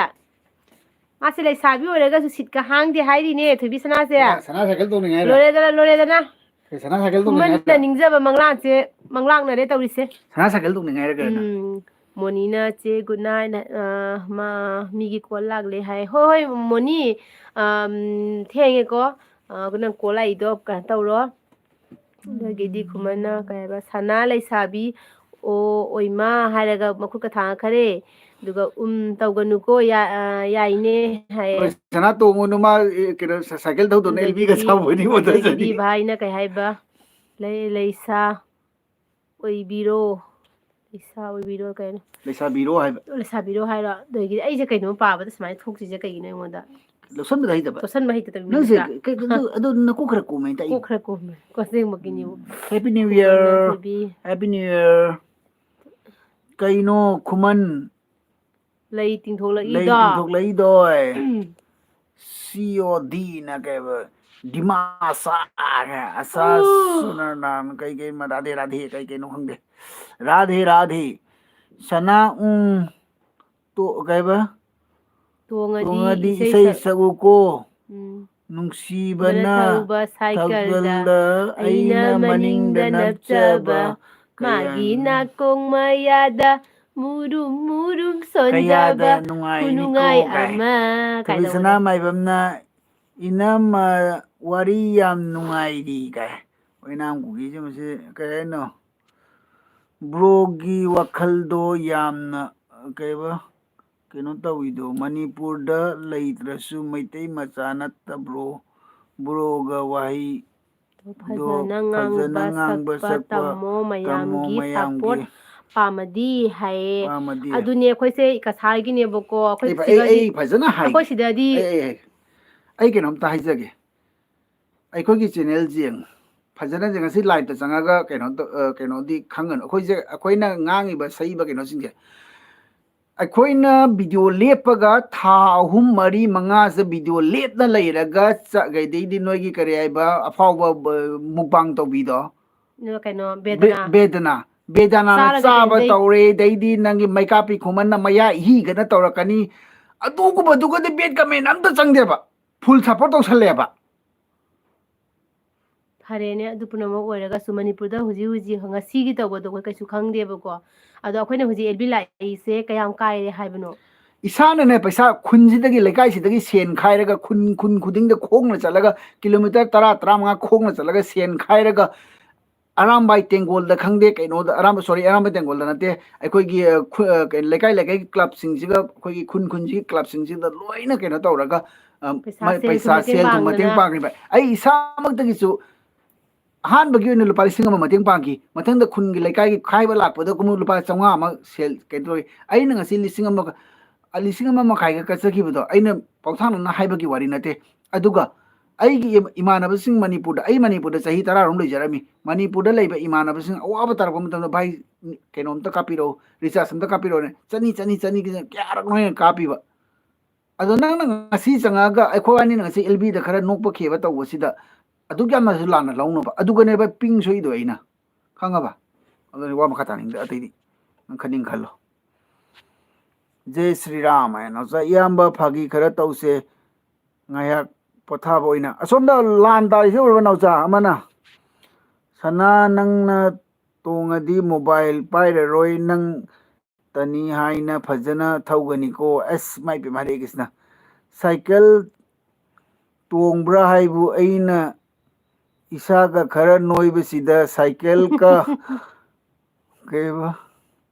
ꯃꯥꯁꯦ ꯂꯩꯁꯥꯕꯤ ꯑꯣꯏꯔꯒꯁꯨ ꯁꯤꯠꯀ ꯍꯥꯡꯗꯦ ꯍꯥꯏꯔꯤꯅꯦ, ꯊꯣꯏꯕꯤꯁꯅꯥꯁꯦ꯫ ꯁꯅꯥ, ꯁꯅꯥ ꯁꯥꯏꯀꯜ ꯇꯣꯡꯅꯤꯡꯉꯦ ꯍꯥꯏꯔꯣ? ꯂꯣꯔꯦꯗꯅ, ꯂꯣꯔꯦꯗꯅ꯫ ꯁꯅꯥ ꯁꯥꯏꯀꯜ ꯇꯣꯡꯅꯤꯡꯉꯦ ꯈꯨꯃꯟꯅ ꯍꯥꯏꯔꯣ? ꯅꯤꯡꯖꯕ ꯃꯪꯂꯥꯟꯁꯦ ꯃꯪꯂꯥꯛꯅꯔꯦ ꯇꯧꯔꯤꯁꯦ꯫ ꯁꯅꯥ ꯁꯥꯏꯀꯜ ꯇꯣꯡꯅꯤꯡꯉꯦ ꯍꯥꯏꯔꯣ ꯀꯩꯅꯣ? ꯎꯝ, ꯃꯣꯅꯤꯅ, "ꯆꯦ ꯒꯨꯗ ꯅꯥꯏꯠ, ꯑ, ꯃꯥ, ꯃꯤꯒꯤ ꯀꯣꯜ ꯂꯥꯛꯂꯦ" ꯍꯥꯏ꯫ "ꯍꯣꯏ, ꯍꯣꯏ, ꯃꯣꯅꯤ, ꯑꯝ, ꯊꯦꯡꯉꯦꯀꯣ, ꯑ, ꯅꯪ ꯀꯣꯜ ꯂꯥꯛꯏꯗꯣ ꯀꯩꯅꯣ ꯇꯧꯔꯣ"꯫ ꯑꯗꯒꯤꯗꯤ ꯈꯨꯃꯟꯅ ꯀꯩ ꯍꯥꯏꯕ, "ꯁꯅꯥ ꯂꯩꯁꯥꯕꯤ, ꯑꯣ, ꯑꯣꯏꯃꯥ" ꯍꯥꯏꯔꯒ ꯃꯈꯨꯠꯀ ꯊꯥꯡꯒꯠꯈꯔꯦ꯫ ꯑꯗꯨꯒ "ꯎꯝ, ꯇꯧꯒꯅꯨꯀꯣ, ꯌꯥ-, ꯑ, ꯌꯥꯏꯅꯦ" ꯍꯥꯏꯌꯦ꯫ ꯍꯣꯏ, ꯁꯅꯥ ꯇꯣꯡꯉꯨꯅꯨ, ꯃꯥ, ꯑꯦ, ꯀꯩꯅꯣ, ꯁ-, ꯁꯥꯏꯀꯜ ꯊꯧꯗꯅ ꯑꯦꯜꯕꯤꯒ ꯑꯗꯒꯤꯗꯤ, ꯁꯥꯎꯕꯅꯤ, ꯃꯣꯇꯣꯔ ꯑꯗꯒꯤꯗꯤ ꯁꯥꯏꯀꯜ꯫ ꯚꯥꯏꯅ ꯀꯩ ꯍꯥꯏꯕ, "ꯂꯩ-, ꯂꯩꯁꯥ ꯑꯣꯏꯕꯤꯔꯣ, ꯂꯩꯁꯥ ꯑꯣꯏꯕꯤꯔꯣ" ꯀꯩꯅꯣ? ꯂꯩꯁꯥꯕꯤꯔꯣ ꯍꯥꯏꯕ꯫ ꯂꯩꯁꯥꯕꯤꯔꯣ ꯍꯥꯏꯔꯣ? ꯑꯗꯒꯤꯗꯤ ꯑꯩꯁꯦ ꯀꯩꯅꯣꯝ ꯄꯥꯕꯗ ꯁꯨꯃꯥꯏꯅ ꯊꯣꯛꯇ꯭ꯔꯤꯁꯦ ꯀꯩꯒꯤꯅꯣ ꯑꯩꯉꯣꯟꯗ? ꯂꯧꯁꯟꯕꯗ ꯍꯩꯇꯕ꯫ ꯂꯧꯁꯟꯕ ꯍꯩꯇꯕ ꯅꯪꯁꯦ ꯃꯤꯅꯤꯠꯇ꯫ ꯀꯩ-, ꯑꯗꯨ, ꯑꯗꯨ ꯅꯀꯣꯛ ꯈꯔ ꯀꯣꯝꯃꯦ ꯇꯥꯛꯏ꯫ ꯀꯣꯛ ꯈꯔ ꯀꯣꯝꯃꯦ꯫ ꯀꯣ ꯑꯁꯦꯡꯕꯒꯤꯅꯦꯕꯨ꯫ Happy New Year꯫ ꯊꯣꯏꯕꯤ꯫ Happy New Year꯫ ꯀꯩꯅꯣ ꯈꯨꯃꯟ? ꯂꯩ ꯂꯩ ꯇꯤꯡꯊꯣꯛꯂꯛꯏꯗꯣ꯫ ꯇꯤꯡꯊꯣꯛꯂꯛꯏꯗꯣ꯫ C O D ꯅ ꯀꯩꯕ? ꯗꯤꯃꯥꯁꯥ ꯍꯥꯏ꯫ ꯑꯁꯥ ꯑꯣ꯫ ꯁꯨꯅꯔꯅꯥꯟ ꯀꯩ ꯀꯩ ꯃ-, ꯔꯥꯙꯦ ꯔꯥꯙꯦ ꯀꯩ ꯀꯩꯅꯣ ꯈꯪꯗꯦ꯫ ꯔꯥꯙꯦ ꯔꯥꯙꯦ꯫ ꯁꯅꯥ ꯎꯝ ꯇꯣ-, ꯀꯩꯕ? ꯇꯣꯡꯉꯗꯤ ꯇꯣꯡꯉꯗꯤ ꯏꯁꯩ ꯏꯁꯩ ꯁꯛ-, ꯁꯛꯎꯀꯣ꯫ ꯎꯝ꯫ ꯅꯨꯡꯁꯤꯕꯅ ꯊꯧꯕ ꯁꯥꯏꯀꯜꯗ ꯊꯧꯒꯜꯗ ꯑꯩꯅ ꯑꯩꯅ ꯃꯅꯤꯡꯗ ꯃꯅꯤꯡꯗ ꯅꯞꯆꯕ, ꯅꯞꯆꯕ, ꯃꯥꯒꯤ ꯀꯌꯥ- ꯅꯥꯀꯣꯡ ꯃꯌꯥꯗ ꯃꯨꯔꯨꯝ ꯃꯨꯔꯨꯝ ꯁꯣꯟꯖꯕ ꯀꯌꯥꯗ ꯅꯨꯡꯉꯥꯏꯅꯤꯀꯣ ꯈꯨꯅꯨꯡꯉꯥꯏ ꯀꯥꯏ꯫ ꯑꯃ ꯀꯥꯏ ꯊꯣꯏꯕꯤ ꯇꯧꯕꯗꯣ꯫ ꯁꯅꯥ ꯃꯥꯏꯕꯝꯅ "ꯏꯅꯝꯃ ꯋꯥꯔꯤ ꯌꯥꯝ ꯅꯨꯡꯉꯥꯏꯔꯤ" ꯀꯥꯏ꯫ ꯑꯣꯏꯅꯥꯝ ꯀꯨꯀꯤꯁꯦ ꯃꯁꯤ ꯀꯩ ꯍꯥꯏꯅꯣ? ꯕ꯭ꯔꯣꯒꯤ ꯋꯥꯈꯜꯗꯣ ꯌꯥꯝꯅ, ꯀꯩꯕ, ꯀꯩꯅꯣ ꯇꯧꯋꯤꯗꯣ, ꯃꯅꯤꯄꯨꯔꯗ ꯂꯩꯇ꯭ꯔꯁꯨ ꯃꯩꯇꯩ ꯃꯆꯥ ꯅꯠꯇꯕ꯭ꯔꯣ? ꯕ꯭ꯔꯣꯒ ꯋꯥꯍꯩ ꯗꯣ ꯐꯖꯅ ꯐꯖꯅ ꯉꯥꯡꯕ ꯉꯥꯡꯕ ꯁꯛꯄ ꯁꯛꯄꯇꯝꯃꯣ, ꯇꯝꯃꯣ ꯃꯌꯥꯝꯒꯤ ꯃꯌꯥꯝꯒꯤ꯫ ꯁꯞꯄꯣꯔꯠ ꯄꯥꯝꯃꯗꯤ ꯍꯥꯏꯌꯦ꯫ ꯄꯥꯝꯃꯗꯤ꯫ ꯑꯗꯨꯅꯦ ꯑꯩꯈꯣꯏꯁꯦ ꯀꯁꯥꯔꯒꯤꯅꯦꯕꯀꯣ꯫ ꯑꯩꯈꯣꯏ ꯑꯩ, ꯑꯩ, ꯁꯤꯒꯗꯤ-, ꯑꯩ ꯐꯖꯅ ꯍꯥꯏꯒꯦ꯫ ꯑꯩꯈꯣꯏ ꯁꯤꯗꯗꯤ ꯑꯩ, ꯑꯩ, ꯑꯩ, ꯑꯩ ꯀꯩꯅꯣꯝꯇ ꯍꯥꯏꯖꯒꯦ꯫ ꯑꯩꯈꯣꯏꯒꯤ ꯆꯦꯅꯦꯜꯁꯦ ꯌꯦꯡꯉꯨ꯫ ꯐꯖꯅꯁꯦ ꯉꯁꯤ ꯂꯥꯏꯞꯇ ꯆꯪꯉꯒ ꯀꯩꯅꯣ ꯇꯧ-, ꯑ, ꯀꯩꯅꯣꯗꯤ ꯈꯪꯒꯅꯨ꯫ ꯑꯩꯈꯣꯏꯁꯦ, ꯑꯩꯈꯣꯏꯅ ꯉꯥꯡꯉꯤꯕ ꯁꯛꯏꯕ ꯀꯩꯅꯣꯁꯤꯡꯁꯦ, ꯑꯩꯈꯣꯏꯅ ꯚꯤꯗꯤꯑꯣ ꯂꯦꯞꯄꯒ ꯊꯥ ꯑꯍꯨꯝ, ꯃꯔꯤ, ꯃꯉꯥꯁꯦ ꯚꯤꯗꯤꯑꯣ ꯂꯦꯞꯅ ꯂꯩꯔꯒ ꯆ-, ꯑꯗꯩꯗꯤ ꯅꯣꯏꯒꯤ ꯀꯔꯤ ꯍꯥꯏꯕ ꯑꯐꯥꯎꯕ ꯕ-, ꯃꯨꯛꯕꯥꯡ ꯇꯧꯕꯤꯗꯣ? ꯅꯣ, ꯀꯩꯅꯣ, ꯕꯦ-, ꯕꯦꯗꯅꯥ꯫ ꯕꯦꯗꯅꯥ꯫ ꯕꯦꯗꯅꯥꯅ ꯆꯥꯔꯒ ꯆꯥꯕ ꯀꯩꯝꯇ ꯇꯧꯔꯦ, ꯑꯗꯩꯗꯤ ꯅꯪꯒꯤ ꯃꯩꯀꯥꯄꯤ ꯈꯨꯃꯟꯅ ꯃꯌꯥ ꯏꯍꯤꯒꯅ ꯇꯧꯔꯛꯀꯅꯤ꯫ ꯑꯗꯨꯒꯨꯝꯕꯗꯨꯒꯗꯤ ꯕꯦꯠ ꯀꯃꯦꯟ ꯑꯝꯇ ꯆꯪꯗꯦꯕ꯫ ꯐꯨꯜ ꯁꯞꯄꯣꯔꯠ ꯇꯧꯁꯜꯂꯦꯕ꯫ ꯐꯔꯦꯅꯦ, ꯑꯗꯨ ꯄꯨꯝꯅꯃꯛ ꯑꯣꯏꯔꯒꯁꯨ ꯃꯅꯤꯄꯨꯔꯗ ꯍꯧꯖꯤꯛ ꯍꯧꯖꯤꯛ ꯉꯁꯤꯒꯤ ꯇꯧꯕꯗꯣ ꯑꯩꯈꯣꯏ ꯀꯩꯁꯨ ꯈꯪꯗꯦꯕꯀꯣ꯫ ꯑꯗꯣ ꯑꯩꯈꯣꯏꯅ ꯍꯧꯖꯤꯛ ꯑꯦꯜ ꯕꯤ ꯂꯥꯛꯏꯁꯦ ꯀꯌꯥꯝ ꯀꯥꯏꯔꯦ ꯍꯥꯏꯕꯅꯣ? ꯏꯁꯥꯅꯅꯦ ꯄꯩꯁꯥ ꯈꯨꯟꯁꯤꯗꯒꯤ, ꯂꯩꯀꯥꯏꯁꯤꯗꯒꯤ ꯁꯦꯟ ꯈꯥꯏꯔꯒ ꯈꯨꯟ, ꯈꯨꯟ ꯈꯨꯗꯤꯡꯗ ꯈꯣꯡꯅ ꯆꯠꯂꯒ ꯀꯤꯂꯣꯃꯤꯇꯔ ꯇꯔꯥ, ꯇꯔꯥꯃꯉꯥ ꯈꯣꯡꯅ ꯆꯠꯂꯒ ꯁꯦꯟ ꯈꯥꯏꯔꯒ ꯑꯔꯥꯝꯕꯥꯏ ꯇꯦꯡꯒꯣꯜꯗ ꯈꯪꯗꯦ, ꯀꯩꯅꯣꯗ, ꯑꯔꯥꯝꯕ, sorry, ꯑꯔꯥꯝꯕꯥꯏ ꯇꯦꯡꯒꯣꯜꯗ ꯅꯠꯇꯦ, ꯑꯩꯈꯣꯏꯒꯤ, ꯑ, ꯈꯨ-, ꯑ, ꯀꯩ-, ꯂꯩꯀꯥꯏ ꯂꯩꯀꯥꯏꯒꯤ ꯀ꯭ꯂꯕꯁꯤꯡꯁꯤꯒ, ꯑꯩꯈꯣꯏꯒꯤ ꯈꯨꯟ ꯈꯨꯟꯁꯤꯒꯤ ꯀ꯭ꯂꯕꯁꯤꯡꯁꯤꯗ ꯂꯣꯏꯅ ꯀꯩꯅꯣ ꯇꯧꯔꯒ, ꯑ, ꯄꯩꯁꯥ ꯃ-, ꯁꯦꯜ ꯊꯨꯝ ꯄꯩꯁꯥ ꯃꯇꯦꯡ ꯁꯦꯜ ꯊꯨꯝ ꯃꯇꯦꯡ ꯄꯥꯡꯗꯅ꯫ ꯄꯥꯡꯉꯤꯕ꯫ ꯑꯩ ꯏꯁꯥꯃꯛꯇꯒꯤꯁꯨ ꯑꯍꯥꯟꯕꯒꯤ ꯑꯣꯏꯅ ꯂꯨꯄꯥ ꯂꯤꯁꯤꯡ ꯑꯃ ꯃꯇꯦꯡ ꯄꯥꯡꯈꯤ꯫ ꯃꯊꯪꯗ ꯈꯨꯟꯒꯤ ꯂꯩꯀꯥꯏꯒꯤ ꯈꯥꯏꯕ ꯂꯥꯛꯄꯗ ꯀꯨꯝꯕ ꯂꯨꯄꯥ ꯆꯥꯝꯃꯉꯥ ꯑꯃ ꯁꯦꯜ ꯀꯩꯅꯣ ꯇꯧꯔꯤ꯫ ꯑꯩꯅ ꯉꯁꯤ ꯂꯤꯁꯤꯡ ꯑꯃꯒ ꯂꯤꯁꯤꯡ ꯑꯃ ꯃꯈꯥꯏꯒ ꯀꯠꯆꯈꯤꯕꯗꯣ ꯑꯩꯅ ꯄꯥꯎꯊꯥꯡꯅꯅ ꯍꯥꯏꯕꯒꯤ ꯋꯥꯔꯤ ꯅꯠꯇꯦ꯫ ꯑꯗꯨꯒ ꯑꯩꯒꯤ ꯏꯃꯥꯟꯅꯕꯁꯤꯡ ꯃꯅꯤꯄꯨꯔꯗ, ꯑꯩ ꯃꯅꯤꯄꯨꯔꯗ ꯆꯍꯤ ꯇꯔꯥꯔꯣꯝ ꯂꯩꯖꯔꯝꯃꯤ꯫ ꯃꯅꯤꯄꯨꯔꯗ ꯂꯩꯕ ꯏꯃꯥꯟꯅꯕꯁꯤꯡ ꯑꯋꯥꯕ ꯇꯥꯔꯛꯄ ꯃꯇꯝꯗ, "ꯚꯥꯏ, ꯀꯩꯅꯣꯝꯇ ꯀꯥꯞꯄꯤꯔꯛꯎ, ꯔꯤꯆꯥꯔꯖ ꯑꯝꯇ ꯀꯥꯞꯄꯤꯔꯛꯑꯣꯅꯦ", ꯆꯅꯤ, ꯆꯅꯤ, ꯆꯅꯤ, ꯀꯌꯥꯔꯛꯅꯣ ꯍꯦꯟꯅ ꯀꯥꯞꯄꯤꯕ꯫ ꯑꯗꯣ ꯅꯪꯅ ꯉꯁꯤ ꯆꯪꯉꯛꯑꯒ ꯑꯩꯈꯣꯏ ꯑꯅꯤꯅ ꯉꯁꯤ ꯑꯦꯜ ꯕꯤꯗ ꯈꯔ ꯅꯣꯛꯄ ꯈꯦꯕ ꯇꯧꯕꯁꯤꯗ ꯑꯗꯨꯛ ꯌꯥꯝꯅꯁꯨ ꯂꯥꯟꯅ ꯂꯧꯅꯕ꯫ ꯑꯗꯨꯒꯅꯦꯕ ꯄꯤꯡ ꯁꯣꯛꯏꯗꯣ ꯑꯩꯅ꯫ ꯈꯪꯉꯕ? ꯑꯗꯨꯅꯤ ꯋꯥ ꯃꯈꯥ ꯇꯥꯅꯤꯡꯗꯦ, ꯑꯇꯩꯗꯤ ꯅꯪ ꯈꯟꯅꯤꯡ ꯈꯜꯂꯣ꯫ ꯖꯦ ꯁ꯭ꯔꯤꯔꯥꯝ ꯍꯥꯏꯅ ꯅꯥꯎꯆꯥ, ꯏꯌꯥꯝꯕ ꯐꯥꯒꯤ ꯈꯔ ꯇꯧꯁꯦ, ꯉꯥꯏꯍꯥꯛ ꯄꯣꯊꯥꯕ ꯑꯣꯏꯅ꯫ ꯑꯁꯣꯝꯗ ꯂꯥꯟ ꯇꯥꯔꯤꯁꯦ ꯎꯔꯕ ꯅꯥꯎꯆꯥ? ꯑꯃꯅ, "ꯁꯅꯥ ꯅꯪꯅ ꯇꯣꯡꯉꯗꯤ ꯃꯣꯕꯥꯏꯜ ꯄꯥꯏꯔꯔꯣꯏ, ꯅꯪ ꯇꯅꯤ ꯍꯥꯏꯅ ꯐꯖꯅ ꯊꯧꯒꯅꯤꯀꯣ"꯫ ꯑꯁ, ꯃꯥꯏ ꯄꯦꯝꯃ, ꯍꯔꯦ ꯀ꯭ꯔꯤꯁꯅ꯫ ꯁꯥꯏꯀꯜ ꯇꯣꯡꯕ꯭ꯔꯥ ꯍꯥꯏꯕꯨ ꯑꯩꯅ ꯏꯁꯥꯒ ꯈꯔ ꯅꯣꯏꯕꯁꯤꯗ ꯁꯥꯏꯀꯜꯒ ꯀꯩꯕ,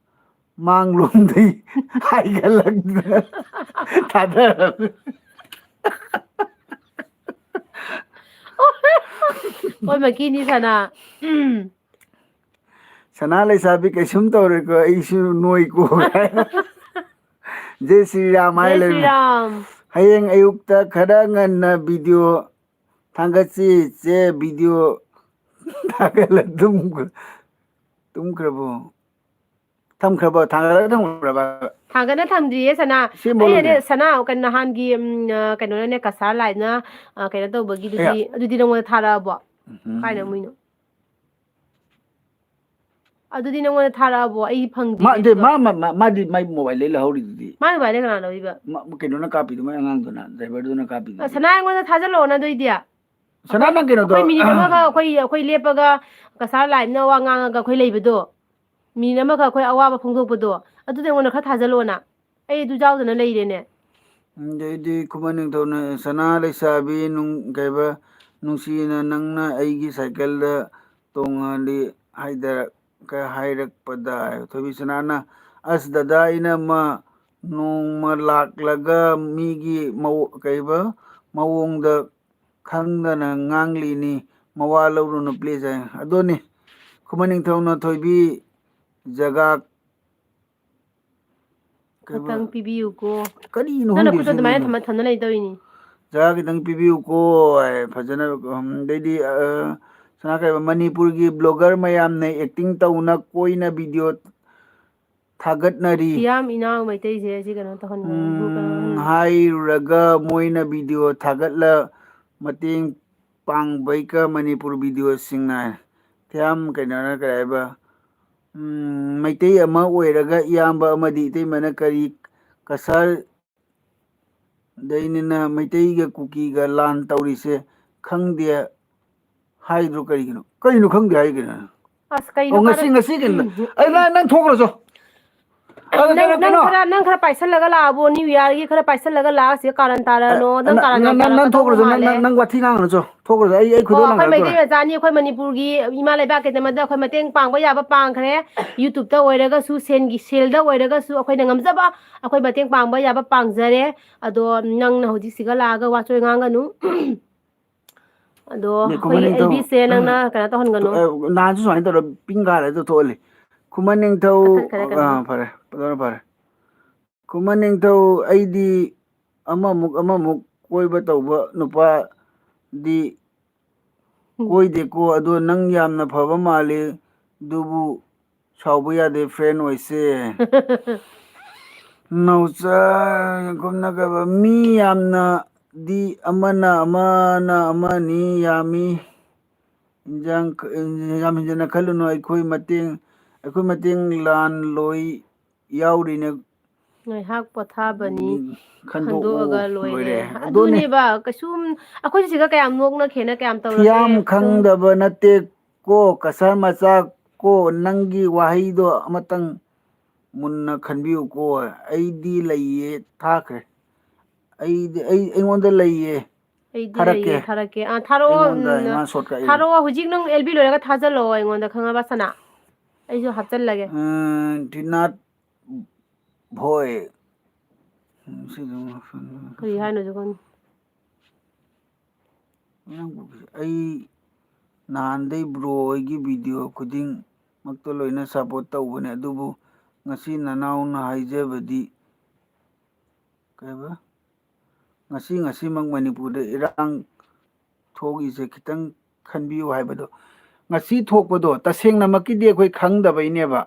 ꯃꯥꯡꯂꯣꯝꯗꯩ ꯍꯥꯏꯒꯠꯂꯛꯇꯅ ꯊꯥꯗꯔꯝꯃꯤ꯫ ꯍꯣꯏ, ꯃꯀꯤꯅꯤ ꯁꯅꯥ꯫ ꯎꯝ꯫ "ꯁꯅꯥ ꯂꯩꯁꯥꯕꯤ ꯀꯩꯁꯨꯝ ꯇꯧꯔꯣꯏꯀꯣ, ꯑꯩꯁꯨ ꯅꯣꯏꯀꯣ" ꯀꯥꯏꯅ꯫ ꯖꯦ ꯁ꯭ꯔꯤꯔꯥꯝ ꯍꯥꯏ ꯖꯦ ꯂꯩꯔꯝꯃꯤ꯫ ꯁ꯭ꯔꯤꯔꯥꯝ꯫ ꯍꯌꯦꯡ ꯑꯌꯨꯛꯇ ꯈꯔ ꯉꯟꯅ ꯚꯤꯗꯤꯑꯣ ꯊꯥꯡꯒꯠꯁꯤ꯫ ꯆꯦ, ꯚꯤꯗꯤꯑꯣ ꯊꯥꯒꯠꯂ ꯇꯨꯝꯈ꯭ꯔ-, ꯇꯨꯝꯈ꯭ꯔꯕꯣ? ꯊꯝꯈ꯭ꯔꯕꯣ? ꯊꯥꯡꯒꯠꯂꯒ ꯊꯝꯈ꯭ꯔꯕ? ꯊꯥꯡꯒꯠꯅ ꯊꯝꯗ꯭ꯔꯤꯌꯦ ꯁꯅꯥ꯫ ꯁꯦꯝꯕ ꯑꯩꯅꯅꯦ ꯂꯣꯏꯔꯦ꯫ ꯁꯅꯥ, ꯀꯩꯅꯣ, ꯅꯍꯥꯟꯒꯤ, ꯎꯝ, ꯑ, ꯀꯩꯅꯣꯅꯅꯦ, ꯀꯁꯥꯔ ꯂꯥꯏꯠꯅ, ꯑ, ꯀꯩꯅꯣ ꯇꯧꯕꯒꯤꯗꯨꯗꯤ, ꯑꯌꯥ꯫ ꯑꯗꯨꯗꯤ ꯅꯪꯉꯣꯟꯗ ꯊꯥꯔꯛꯑꯕꯣ? ꯎꯝ꯫ ꯀꯥꯏꯅ ꯃꯣꯏꯅꯣ? ꯑꯗꯨꯗꯤ ꯅꯪꯉꯣꯟꯗ ꯊꯥꯔꯛꯑꯕꯣ? ꯑꯩ ꯐꯪꯗꯦ ꯃꯥ, ꯅꯠꯇꯦ, ꯑꯗꯨꯒ꯫ ꯃꯥ, ꯃꯥ, ꯃꯥ-, ꯃꯥꯗꯤ ꯃꯥꯏ ꯃꯣꯕꯥꯏꯜꯗꯩ ꯂꯧꯍꯧꯔꯤꯗꯨꯗꯤ꯫ ꯃꯥꯏ ꯃꯣꯕꯥꯏꯜꯗꯩ ꯀꯅꯥ ꯂꯧꯔꯤꯕ? ꯃꯥ, ꯀꯩꯅꯣꯅ ꯀꯥꯞꯄꯤꯗꯣ, ꯃꯥꯏ ꯑꯉꯥꯡꯗꯨꯅ, ꯗ꯭ꯔꯥꯏꯚꯔꯗꯨꯅ ꯀꯥꯞꯄꯤꯗꯨꯗꯤ꯫ ꯑ, ꯁꯅꯥ, ꯑꯩꯉꯣꯟꯗ ꯊꯥꯖꯤꯜꯂꯛꯑꯣꯅ ꯑꯗꯨꯏꯗꯤ꯫ ꯁꯅꯥ, ꯅꯪ ꯀꯩꯅꯣꯗꯣ, ꯑꯩꯈꯣꯏ ꯃꯤꯅꯤꯠ ꯑꯃꯒ ꯑꯩꯈꯣꯏ, ꯑꯩꯈꯣꯏ ꯂꯦꯞꯄꯒ ꯀꯁꯥꯔ ꯂꯥꯏꯠꯅ ꯋꯥ ꯉꯥꯡꯉꯒ ꯑꯩꯈꯣꯏ ꯂꯩꯕꯗꯣ, ꯃꯤꯅꯤꯠ ꯑꯃꯈꯛ ꯑꯩꯈꯣꯏ ꯑꯋꯥꯕ ꯐꯣꯡꯗꯣꯛꯄꯗꯣ, ꯑꯗꯨꯗꯤ ꯑꯩꯉꯣꯟꯗ ꯈꯔ ꯊꯥꯖꯤꯜꯂꯛꯑꯣꯅ꯫ ꯑꯩ ꯑꯗꯨ ꯌꯥꯎꯗꯅ ꯂꯩꯔꯦꯅꯦ꯫ ꯑꯗꯩꯗꯤ ꯈꯨꯃꯟ ꯅꯤꯡꯊꯧꯅ, "ꯁꯅꯥ ꯂꯩꯁꯥꯕꯤ ꯅꯨꯡ-, ꯀꯩꯕ, ꯅꯨꯡꯁꯤꯅ ꯅꯪꯅ ꯑꯩꯒꯤ ꯁꯥꯏꯀꯜꯗ ꯇꯣꯡꯉꯗꯤ ꯍꯥꯏꯗꯔꯛ-, ꯀ-, ꯍꯥꯏꯔꯛꯄꯗ", ꯊꯣꯏꯕꯤ ꯁꯅꯥꯅ, "ꯑꯁ ꯗꯗꯥ ꯏꯅꯝꯃ ꯅꯣꯡꯃ ꯂꯥꯛꯂꯒ ꯃꯤꯒꯤ ꯃꯑꯣ-, ꯀꯩꯕ, ꯃꯑꯣꯡꯗ ꯈꯪꯗꯅ ꯉꯥꯡꯂꯤꯅꯤ, ꯃꯋꯥ ꯂꯧꯔꯨꯅꯨ please" ꯍꯥꯏ꯫ ꯑꯗꯨꯅꯤ ꯈꯨꯃꯟ ꯅꯤꯡꯊꯧꯅ ꯊꯣꯏꯕꯤ ꯖꯒꯥ ꯈꯇꯪ ꯄꯤꯕꯤꯌꯨꯀꯣ꯫ ꯀꯔꯤꯅꯣ ꯅꯪꯅ ꯈꯪꯗꯦ ꯈꯨꯠꯇꯣ ꯁꯤ ꯑꯗꯨꯃꯥꯏꯅ ꯃꯤꯅ꯫ ꯊꯝꯃ ꯊꯝꯅ ꯂꯩꯗꯧꯔꯤꯅꯤ꯫ ꯖꯒꯥ ꯈꯤꯇꯪ ꯄꯤꯕꯤꯌꯨꯀꯣ ꯍꯥꯏ ꯐꯖꯅ꯫ ꯎꯝ, ꯑꯗꯩꯗꯤ, ꯑ, ꯁꯅꯥ ꯀꯩꯕ, ꯃꯅꯤꯄꯨꯔꯒꯤ blogger ꯃꯌꯥꯝꯅ acting ꯇꯧꯅ ꯀꯣꯏꯅ video ꯊꯥꯒꯠꯅꯔꯤ꯫ ꯁꯤꯌꯥꯝ ꯏꯅꯥꯎ ꯃꯩꯇꯩꯁꯦ ꯁꯤ ꯀꯩꯅꯣ ꯇꯧꯍꯟꯒꯅꯨ, ꯎꯝ, ꯀꯩꯅꯣ ꯇꯧꯍꯟꯒꯅꯨ꯫ ꯍꯥꯏꯔꯨꯔꯒ ꯃꯣꯏꯅ video ꯊꯥꯒꯠꯂ ꯃꯇꯦꯡ ꯄꯥꯡꯕꯩꯒ ꯃꯅꯤꯄꯨꯔ videoꯁꯤꯡꯅ ꯊꯤꯌꯥꯝ ꯀꯩꯅꯣꯅ ꯀꯩ ꯍꯥꯏꯕ, ꯎꯝ, ꯃꯩꯇꯩ ꯑꯃ ꯑꯣꯏꯔꯒ ꯏꯌꯥꯝꯕ ꯑꯃꯗꯤ ꯏꯇꯩꯃꯅ ꯀꯔꯤ ꯀꯁꯥꯔ ꯗꯩꯅꯤꯅ ꯃꯩꯇꯩꯒ ꯀꯨꯀꯤꯒ ꯂꯥꯟ ꯇꯧꯔꯤꯁꯦ ꯈꯪꯗꯦ ꯍꯥꯏꯗ꯭ꯔꯣ? ꯀꯔꯤꯒꯤꯅꯣ? ꯀꯔꯤꯅꯣ ꯈꯪꯗꯦ ꯍꯥꯏ ꯀꯩꯅꯣ? ꯑꯁ, ꯀꯩꯅꯣ ꯑꯣ, ꯉꯁꯤ, ꯀꯥꯔꯟ-, ꯉꯁꯤ ꯀꯩꯅꯣ? ꯎꯝ꯫ ꯑꯩ, ꯅꯪ, ꯅꯪ ꯊꯣꯛꯈ꯭ꯔꯁꯨ꯫ ꯑꯗꯣ ꯅꯪ, ꯀꯩꯅꯣ, ꯅꯪ ꯀꯩꯅꯣ? ꯈꯔ, ꯅꯪ ꯈꯔ ꯄꯥꯏꯁꯜꯂꯒ ꯂꯥꯛꯑꯕꯣ, New Yearꯒꯤ ꯈꯔ ꯄꯥꯏꯁꯜꯂꯒ ꯂꯥꯛꯑ ꯁꯤꯗ ꯀꯥꯔꯟ ꯇꯥꯔꯅꯣ꯫ ꯑ, ꯅꯪ ꯅ-, ꯀꯥꯔꯟ ꯌꯥꯝ ꯅ-, ꯅ-, ꯅꯪ ꯇꯥꯔꯛꯀꯗꯧꯕ ꯊꯣꯛꯈ꯭ꯔꯁꯨ, ꯅꯪ, ꯃꯥꯜꯂꯦ꯫ ꯅꯪ, ꯅꯪ ꯋꯥꯊꯤ ꯉꯥꯡꯉꯅꯨ ꯆꯣ꯫ ꯊꯣꯛꯈ꯭ꯔꯁꯨ, ꯑꯩ, ꯑꯩ ꯑꯣ, ꯈꯨꯗꯣꯜ ꯑꯩꯈꯣꯏ ꯂꯪꯉꯛꯀꯗꯧꯔꯦ꯫ ꯃꯩꯇꯩ ꯃꯆꯥꯅꯤ, ꯑꯩꯈꯣꯏ ꯃꯅꯤꯄꯨꯔꯒꯤ ꯏꯃꯥ ꯂꯩꯕꯥꯛ ꯀꯩꯗꯃꯛꯇ ꯑꯩꯈꯣꯏ ꯃꯇꯦꯡ ꯄꯥꯡꯕ ꯌꯥꯕ ꯄꯥꯡꯈ꯭ꯔꯦ꯫ YouTubeꯇ ꯑꯣꯏꯔꯒꯁꯨ, ꯁꯦꯟꯒꯤ, ꯁꯦꯜꯗ ꯑꯣꯏꯔꯒꯁꯨ ꯑꯩꯈꯣꯏꯅ ꯉꯝꯖꯕ ꯑꯩꯈꯣꯏ ꯃꯇꯦꯡ ꯄꯥꯡꯕ ꯌꯥꯕ ꯄꯥꯡꯖꯔꯦ꯫ ꯑꯗꯣ ꯅꯪꯅ ꯍꯧꯖꯤꯛ ꯁꯤꯒ ꯂꯥꯛꯑꯒ ꯋꯥꯆꯣꯏ ꯉꯥꯡꯒꯅꯨ꯫ ꯑꯗꯣ ꯅꯦ, ꯑꯩꯈꯣꯏꯒꯤ ꯈꯨꯃꯟ ꯅꯤꯡꯊꯧ, ꯑꯦꯜꯕꯤꯁꯦ ꯅꯪꯅ ꯀꯩꯅꯣ ꯇꯧꯍꯟꯒꯅꯨ꯫ ꯑ, ꯅꯍꯥꯟꯁꯨ ꯁꯨꯃꯥꯏꯅ ꯇꯧꯔ ꯄꯤꯡ ꯀꯥꯔꯦ ꯑꯗꯨ ꯊꯣꯛꯍꯜꯂꯤ꯫ ꯈꯨꯃꯟ ꯅꯤꯡꯊꯧ, ꯀꯛꯊꯠꯈꯔꯦ ꯀꯩꯅꯣ꯫ ꯑ, ꯐꯔꯦ, ꯐꯖꯅ ꯐꯔꯦ꯫ ꯈꯨꯃꯟ ꯅꯤꯡꯊꯧ, ꯑꯩꯗꯤ ꯑꯃꯃꯨꯛ ꯑꯃꯃꯨꯛ ꯀꯣꯏꯕ ꯇꯧꯕ ꯅꯨꯄꯥꯗꯤ ꯎꯝ꯫ ꯀꯣꯏꯗꯦꯀꯣ, ꯑꯗꯣ ꯅꯪ ꯌꯥꯝꯅ ꯐꯕ ꯃꯥꯜꯂꯤ, ꯑꯗꯨꯕꯨ ꯁꯥꯎꯕ ꯌꯥꯗꯦ, friend ꯑꯣꯏꯁꯦ꯫ ꯅꯥꯎꯆꯥ, ꯀꯨꯝꯅ ꯀꯩꯕ, ꯃꯤ ꯌꯥꯝꯅꯗꯤ ꯑꯃꯅ ꯑꯃꯅ ꯑꯃꯅꯤ ꯌꯥꯝꯃꯤ꯫ ꯏꯟꯖꯥꯡ ꯈ-, ꯌꯥꯝ ꯍꯦꯟꯖꯟꯅ ꯈꯜꯂꯨꯅꯨ, ꯑꯩꯈꯣꯏ ꯃꯇꯦꯡ, ꯑꯩꯈꯣꯏ ꯃꯇꯦꯡ ꯂꯥꯟ ꯂꯣꯏ ꯌꯥꯎꯔꯤꯅꯦ꯫ ꯉꯥꯏꯍꯥꯛ ꯄꯣꯊꯥꯕꯅꯤ, ꯎꯝ, ꯈꯟꯗꯣꯛꯑꯣ, ꯈꯟꯗꯣꯛꯑꯒ ꯂꯣꯏꯔꯦ꯫ ꯂꯣꯏꯔꯦ꯫ ꯑꯗꯨꯅꯦ꯫ ꯑꯗꯨꯅꯦꯕ, ꯀꯩꯁꯨꯝ ꯑꯩꯈꯣꯏꯁꯨ ꯁꯤꯒ ꯀꯌꯥꯝ ꯅꯣꯛꯅꯈꯦꯅ ꯀꯌꯥꯝ ꯇꯧꯔꯒꯦ? ꯐꯤꯌꯥꯝ ꯑꯗꯨꯝ ꯈꯪꯗꯕ ꯅꯠꯇꯦ ꯀꯣ, ꯀꯁꯥꯔ ꯃꯆꯥ ꯀꯣ, ꯅꯪꯒꯤ ꯋꯥꯍꯩꯗꯣ ꯑꯃꯇꯪ ꯃꯨꯟꯅ ꯈꯟꯕꯤꯌꯨꯀꯣ꯫ ꯑꯩꯗꯤ ꯂꯩꯌꯦ, ꯊꯥꯈ꯭ꯔꯦ꯫ ꯑꯩꯗꯤ, ꯑꯩ, ꯑꯩꯉꯣꯟꯗ ꯂꯩꯌꯦ꯫ ꯑꯩꯗꯤ ꯊꯥꯔꯛꯀꯦ꯫ ꯂꯩꯌꯦ, ꯊꯥꯔꯛꯀꯦ꯫ ꯑꯥ, ꯊꯥꯔꯛꯑꯣ, ꯑꯩꯉꯣꯟꯗ ꯎꯝ, ꯏꯃꯥ ꯁꯣꯠꯀ ꯑꯩ ꯊꯥꯔꯛꯑꯣ꯫ ꯍꯧꯖꯤꯛ ꯅꯪ ꯑꯦꯜ ꯕꯤ ꯂꯣꯏꯔꯒ ꯊꯥꯖꯜꯂꯛꯑꯣ ꯑꯩꯉꯣꯟꯗ, ꯈꯪꯉꯕ ꯁꯅꯥ? ꯑꯩꯁꯨ ꯍꯥꯞꯆꯜꯂꯒꯦ꯫ ꯎꯝ, ꯇ꯭ꯔꯤꯅꯥꯠ ꯚꯣꯏ꯫ ꯎꯝ, ꯁꯤꯗ ꯑꯃꯨꯛ ꯍꯥꯞꯆꯜꯂꯒꯦ꯫ ꯀꯔꯤ ꯍꯥꯏꯅꯣꯁꯨ ꯈꯪꯗꯦ꯫ ꯅꯪꯕꯨ ꯑꯩ ꯅꯍꯥꯟꯗꯩ bro ꯍꯣꯏꯒꯤ video ꯈꯨꯗꯤꯡꯃꯛꯇ ꯂꯣꯏꯅ support ꯇꯧꯕꯅꯦ, ꯑꯗꯨꯕꯨ ꯉꯁꯤ ꯅꯅꯥꯎꯅ ꯍꯥꯏꯖꯕꯗꯤ ꯀꯩꯕ? ꯉꯁꯤ, ꯉꯁꯤꯃꯛ ꯃꯅꯤꯄꯨꯔꯗ ꯏꯔꯥꯡ ꯊꯣꯛꯏꯁꯦ ꯈꯤꯇꯪ ꯈꯟꯕꯤꯌꯨ ꯍꯥꯏꯕꯗꯣ꯫ ꯉꯁꯤ ꯊꯣꯛꯄꯗꯣ ꯇꯁꯦꯡꯅꯃꯛꯀꯤꯗꯤ ꯑꯩꯈꯣꯏ ꯈꯪꯗꯕꯩꯅꯦꯕ꯫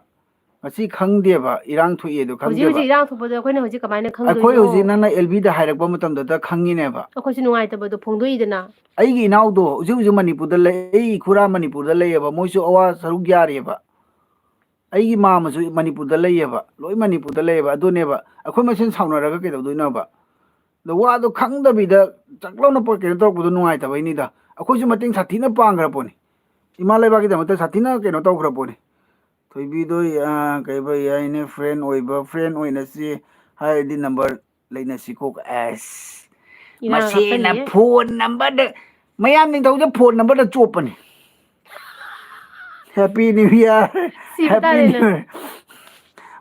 ꯉꯁꯤ ꯈꯪꯗꯦꯕ, ꯏꯔꯥꯡ ꯊꯣꯛꯏ ꯑꯗꯣ ꯍꯧꯖꯤꯛ ꯈꯪꯗꯦꯕ꯫ ꯍꯧꯖꯤꯛ ꯏꯔꯥꯡ ꯊꯣꯛꯄꯗꯣ ꯑꯩꯈꯣꯏꯅ ꯍꯧꯖꯤꯛ ꯀꯃꯥꯏꯅ ꯑꯩꯈꯣꯏ ꯈꯪꯗꯣꯏꯅꯣ? ꯍꯧꯖꯤꯛ ꯅꯪꯅ ꯑꯦꯜ ꯕꯤꯗ ꯍꯥꯏꯔꯛꯄ ꯃꯇꯝꯗꯨꯗ ꯈꯪꯉꯤꯅꯦꯕ꯫ ꯑꯩꯈꯣꯏꯁꯨ ꯅꯨꯡꯉꯥꯏꯇꯕꯗꯣ ꯐꯣꯡꯗꯣꯛꯏꯗꯅ꯫ ꯑꯩꯒꯤ ꯏꯅꯥꯎꯗꯣ ꯍꯧꯖꯤꯛ ꯍꯧꯖꯤꯛ ꯃꯅꯤꯄꯨꯔꯗ ꯂꯩ, ꯑꯩ ꯏꯈꯨꯔꯥ ꯃꯅꯤꯄꯨꯔꯗ ꯂꯩꯌꯦꯕ, ꯃꯣꯏꯁꯨ ꯑꯋꯥ ꯁꯔꯨꯛ ꯌꯥꯔꯤꯑꯕ꯫ ꯑꯩꯒꯤ ꯃꯥꯝꯃꯁꯨ ꯃꯅꯤꯄꯨꯔꯗ ꯂꯩꯌꯦꯕ, ꯂꯣꯏ ꯃꯅꯤꯄꯨꯔꯗ ꯂꯩꯌꯦꯕ꯫ ꯑꯗꯨꯅꯦꯕ ꯑꯩꯈꯣꯏ ꯃꯁꯦꯟ ꯁꯥꯎꯅꯔꯒ ꯀꯩꯗꯧꯗꯣꯏꯅꯣꯕ? ꯑꯗꯣ ꯋꯥꯗꯣ ꯈꯪꯗꯕꯤꯗ ꯆꯥꯛ ꯂꯥꯎꯅ ꯄꯣ-, ꯀꯩꯅꯣ ꯇꯧꯔꯛꯄꯗꯣ ꯅꯨꯡꯉꯥꯏꯇꯕꯩꯅꯤꯗ꯫ ꯑꯩꯈꯣꯏꯁꯨ ꯃꯇꯦꯡ ꯁꯥꯊꯤꯅ ꯄꯥꯡꯈ꯭ꯔ ꯄꯣꯠꯅꯤ, ꯏꯃꯥ ꯂꯩꯕꯥꯛꯀꯤꯗꯃꯛꯇ ꯁꯥꯊꯤꯅ ꯀꯩꯅꯣ ꯇꯧꯈ꯭ꯔ ꯄꯣꯠꯅꯤ꯫ ꯊꯣꯏꯕꯤꯗꯣ, ꯑ, ꯀꯩꯕ ꯌꯥꯏꯅꯦ, ꯐ꯭ꯔꯦꯟ ꯑꯣꯏꯕ, ꯐ꯭ꯔꯦꯟ ꯑꯣꯏꯅꯁꯤ ꯍꯥꯏꯔꯗꯤ ꯅꯝꯕꯔ ꯂꯩꯅꯁꯤꯀꯣ꯫ ꯑꯁ, ꯏꯔꯥꯡ ꯃꯁꯤꯅ ꯍꯥꯞꯆꯜꯂꯤꯌꯦ꯫ ꯐꯣꯟ ꯅꯝꯕꯔꯗ, ꯃꯌꯥꯝ ꯅꯤꯡꯊꯧꯁꯦ ꯐꯣꯟ ꯅꯝꯕꯔꯗ ꯆꯣꯞꯄꯅꯤ꯫ Happy New Year, ꯁꯤꯕ Happy ꯇꯥꯔꯦꯅꯦ꯫ New Year꯫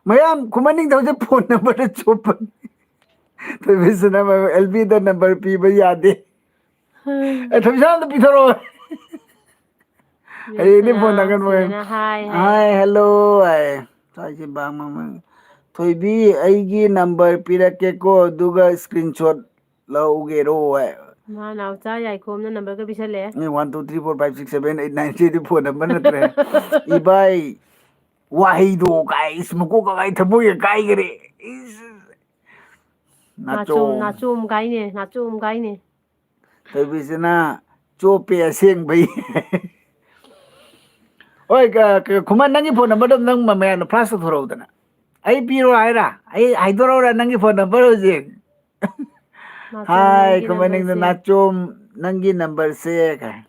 ꯃꯌꯥꯝ ꯈꯨꯃꯟ ꯅꯤꯡꯊꯧꯁꯦ ꯐꯣꯟ ꯅꯝꯕꯔꯗ ꯆꯣꯞꯄꯅꯤ꯫ ꯊꯣꯏꯕꯤꯁꯤꯅ ꯑꯦꯜ ꯕꯤꯗ ꯅꯝꯕꯔ ꯄꯤꯕ ꯌꯥꯗꯦ꯫ ꯎꯝ꯫ ꯑꯦ, ꯊꯣꯏꯕꯤꯁꯥ ꯑꯝꯇ ꯄꯤꯊꯣꯔꯛꯑꯣ꯫ ꯍꯌꯦꯡꯗꯤ ꯐꯣꯟ ꯅꯥꯀꯟ ꯃꯣꯏ꯫ ꯁꯤꯗꯅ ꯍꯥꯏ ꯍꯥꯏ꯫ ꯍꯥꯏ, ꯍꯦꯜꯂꯣ ꯍꯥꯏ꯫ ꯁ꯭ꯋꯥꯏꯁꯦ ꯕꯥꯡ ꯕꯥꯡ ꯕꯥꯡ꯫ ꯊꯣꯏꯕꯤ, ꯑꯩꯒꯤ ꯅꯝꯕꯔ ꯄꯤꯔꯛꯀꯦꯀꯣ, ꯑꯗꯨꯒ ꯁ꯭ꯀ꯭ꯔꯤꯟ ꯁꯣꯠ ꯂꯧꯒꯦꯔꯣ ꯍꯥꯏ꯫ ꯃꯥ ꯅꯥꯎꯆꯥ ꯌꯥꯏꯈꯣꯝꯅ ꯅꯝꯕꯔꯒ ꯄꯤꯁꯜꯂꯛꯑꯦ꯫ ꯑꯦ, one two three four five six seven eight nine ꯁꯤꯗꯤ ꯐꯣꯟ ꯅꯝꯕꯔ ꯅꯠꯇ꯭ꯔꯦ꯫ ꯏꯕꯥꯏ, ꯋꯥꯍꯩꯗꯣ ꯀꯥꯏ, ꯏꯁ, ꯃꯀꯣꯛꯀ ꯀꯥꯏ ꯊꯃꯣꯏꯒ ꯀꯥꯏꯒꯔꯦ꯫ ꯏꯁ꯫ ꯅꯥꯆꯣꯝ, ꯅꯥꯆꯣꯝ꯫ ꯅꯥꯆꯣꯝ ꯀꯥꯏꯅꯦ, ꯅꯥꯆꯣꯝ ꯀꯥꯏꯅꯦ꯫ ꯊꯣꯏꯕꯤꯁꯤꯅ ꯆꯣꯞꯄꯦ ꯑꯁꯦꯡꯕꯩ꯫ ꯍꯣꯏ, ꯀ-, ꯀ-, ꯈꯨꯃꯟ, ꯅꯪꯒꯤ ꯐꯣꯟ ꯅꯝꯕꯔꯗꯣ ꯅꯪ ꯃ-, ꯃꯌꯥꯝꯗ ꯐ꯭ꯂꯥꯁ ꯇꯧꯊꯣꯔꯛꯎꯗꯅ꯫ ꯑꯩ ꯄꯤꯔꯣ ꯍꯥꯏꯔꯥ? ꯑꯩ ꯍꯥꯏꯗꯣꯔꯛꯎꯔꯥ ꯅꯪꯒꯤ ꯐꯣꯟ ꯅꯝꯕꯔ ꯍꯧꯖꯤꯛ? ꯅꯥꯆꯣꯝ, ꯍꯥꯏ, ꯅꯪꯒꯤ ꯈꯨꯃꯟ, ꯅꯪꯅ ꯅꯝꯕꯔꯁꯦ꯫ ꯅꯥꯆꯣꯝ, ꯅꯪꯒꯤ ꯅꯝꯕꯔꯁꯦ ꯀꯥꯏ꯫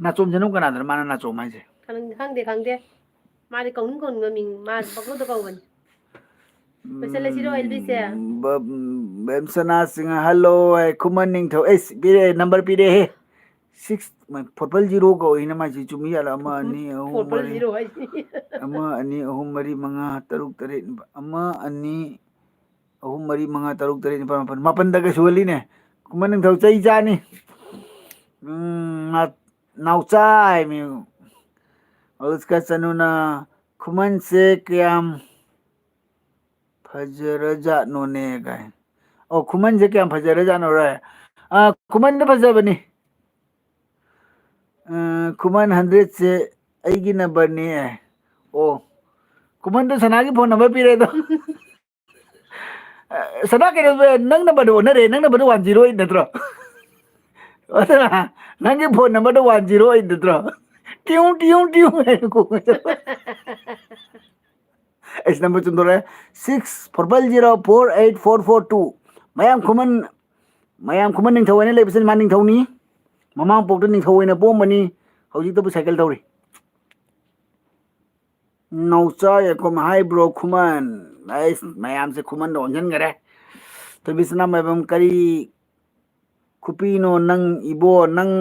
ꯅꯥꯆꯣꯝꯁꯦ ꯅꯪ ꯀꯅꯥꯗꯅꯣ ꯃꯥꯅ ꯅꯥꯆꯣꯝ ꯍꯥꯏꯁꯦ? ꯈꯪ-, ꯈꯪꯗꯦ, ꯈꯪꯗꯦ꯫ ꯃꯥꯗꯤ ꯀꯧꯅꯤꯡ ꯀꯧꯅꯤꯡꯕ ꯃꯤꯡ, ꯃꯥ ꯄꯪꯀꯧꯗ ꯀꯧꯕꯅꯤ꯫ ꯂꯣꯏꯁꯜꯂꯁꯤꯔꯣ, ꯑꯦꯜ ꯕꯤꯁꯦ? ꯎꯝ, ꯕ-, ꯎꯝ, ꯕꯦꯝꯁꯅꯥ ꯁꯤꯡꯍ, ꯍꯜꯂꯣ, ꯑꯦ, ꯈꯨꯃꯟ ꯅꯤꯡꯊꯧ, ꯑꯦꯁ, ꯄꯤꯔꯛꯑꯦ, ꯅꯝꯕꯔ ꯄꯤꯔꯛꯑꯦ꯫ Six, triple zero ꯀꯧꯏꯅ ꯃꯥꯏꯁꯤ ꯆꯨꯝꯃꯤ ꯌꯥꯠꯂꯣ? ꯑꯃ, ꯑꯅꯤ, ꯑꯍꯨꯝ, triple ꯃꯔꯤ꯫ Zero ꯍꯥꯏꯁꯤ꯫ ꯑꯃ, ꯑꯅꯤ, ꯑꯍꯨꯝ, ꯃꯔꯤ, ꯃꯉꯥ, ꯇꯔꯨꯛ, ꯇꯔꯦꯠ, ꯅꯤꯄꯥꯜ꯫ ꯑꯃ, ꯑꯅꯤ, ꯑꯍꯨꯝ, ꯃꯔꯤ, ꯃꯉꯥ, ꯇꯔꯨꯛ, ꯇꯔꯦꯠ, ꯅꯤꯄꯥꯜ, ꯃꯥꯄꯜ꯫ ꯃꯥꯄꯜꯗ ꯀꯩꯁꯨ ꯍꯜꯂꯤꯅꯦ꯫ ꯈꯨꯃꯟ ꯅꯤꯡꯊꯧ ꯆꯩ ꯆꯥꯅꯤ꯫ ꯎꯝ, ꯅꯥ-, ꯅꯥꯎꯆꯥ ꯍꯥꯏꯃꯤ꯫ ꯑꯣꯂꯤꯁꯀ ꯆꯅꯨꯅ ꯈꯨꯃꯟꯁꯦ ꯀꯌꯥꯝ ꯐꯖꯔꯖꯥꯠꯅꯣꯅꯦ ꯀꯥꯏ꯫ ꯑꯣ, ꯈꯨꯃꯟꯁꯦ ꯀꯌꯥꯝ ꯐꯖꯔꯖꯥꯠꯅꯣ ꯔꯥꯏ? ꯑꯥ, ꯈꯨꯃꯟꯗ ꯐꯖꯕꯅꯤ꯫ ꯑꯥ, ꯈꯨꯃꯟ ꯍꯟꯗ꯭ꯔꯦꯠꯁꯦ ꯑꯩꯒꯤ ꯅꯝꯕꯔꯅꯦ꯫ ꯑꯣ, ꯈꯨꯃꯟꯗꯣ ꯁꯅꯥꯒꯤ ꯐꯣꯟ ꯅꯝꯕꯔ ꯄꯤꯔꯦ ꯑꯗꯣ꯫ ꯑ, ꯁꯅꯥ, ꯀꯩꯅꯣ, ꯅꯪ ꯅꯝꯕꯔꯗꯣ ꯑꯣꯟꯅꯔꯦ, ꯅꯪ ꯅꯝꯕꯔꯗꯣ ꯋꯥꯟ ꯖꯤꯔꯣ ꯑꯩꯠ ꯅꯠꯇ꯭ꯔꯣ? ꯑꯗꯨꯅ ꯅꯪꯒꯤ ꯐꯣꯟ ꯅꯝꯕꯔꯗꯣ ꯋꯥꯟ ꯖꯤꯔꯣ ꯑꯩꯠ ꯅꯠꯇ꯭ꯔꯣ? ꯇꯤꯌꯨ ꯇꯤꯌꯨ ꯇꯤꯌꯨ ꯍꯥꯏꯅ ꯈꯣꯡꯉꯦ꯫ ꯑꯩꯁ, ꯅꯝꯕꯔ ꯆꯨꯝꯗꯣꯔꯦ꯫ Six four five zero four eight four four two. ꯃꯌꯥꯝ ꯈꯨꯃꯟ, ꯃꯌꯥꯝ ꯈꯨꯃꯟ ꯅꯤꯡꯊꯧ ꯍꯥꯏꯅ ꯂꯩꯕꯁꯤꯅ ꯃꯥ ꯅꯤꯡꯊꯧꯅꯤ꯫ ꯃꯃꯥꯡ ꯄꯣꯛꯇ ꯅꯤꯡꯊꯧ ꯑꯣꯏꯅ ꯄꯣꯛꯑꯝꯕꯅꯤ꯫ ꯍꯧꯖꯤꯛꯇꯕꯨ ꯁꯥꯏꯀꯜ ꯊꯧꯔꯤ꯫ ꯅꯥꯎꯆꯥ ꯌꯥꯏꯈꯣꯝ, "Hi bro ꯈꯨꯃꯟ"꯫ ꯑꯩꯁ, ꯃꯌꯥꯝꯁꯦ ꯈꯨꯃꯟꯗ ꯑꯣꯟꯁꯤꯟꯈꯔꯦ꯫ ꯊꯣꯏꯕꯤꯁꯅꯥ ꯃꯥꯏꯕꯝ, "ꯀꯔꯤ ꯈꯨꯄꯤꯅꯣ ꯅꯪ ꯏꯕꯣ ꯅꯪ?"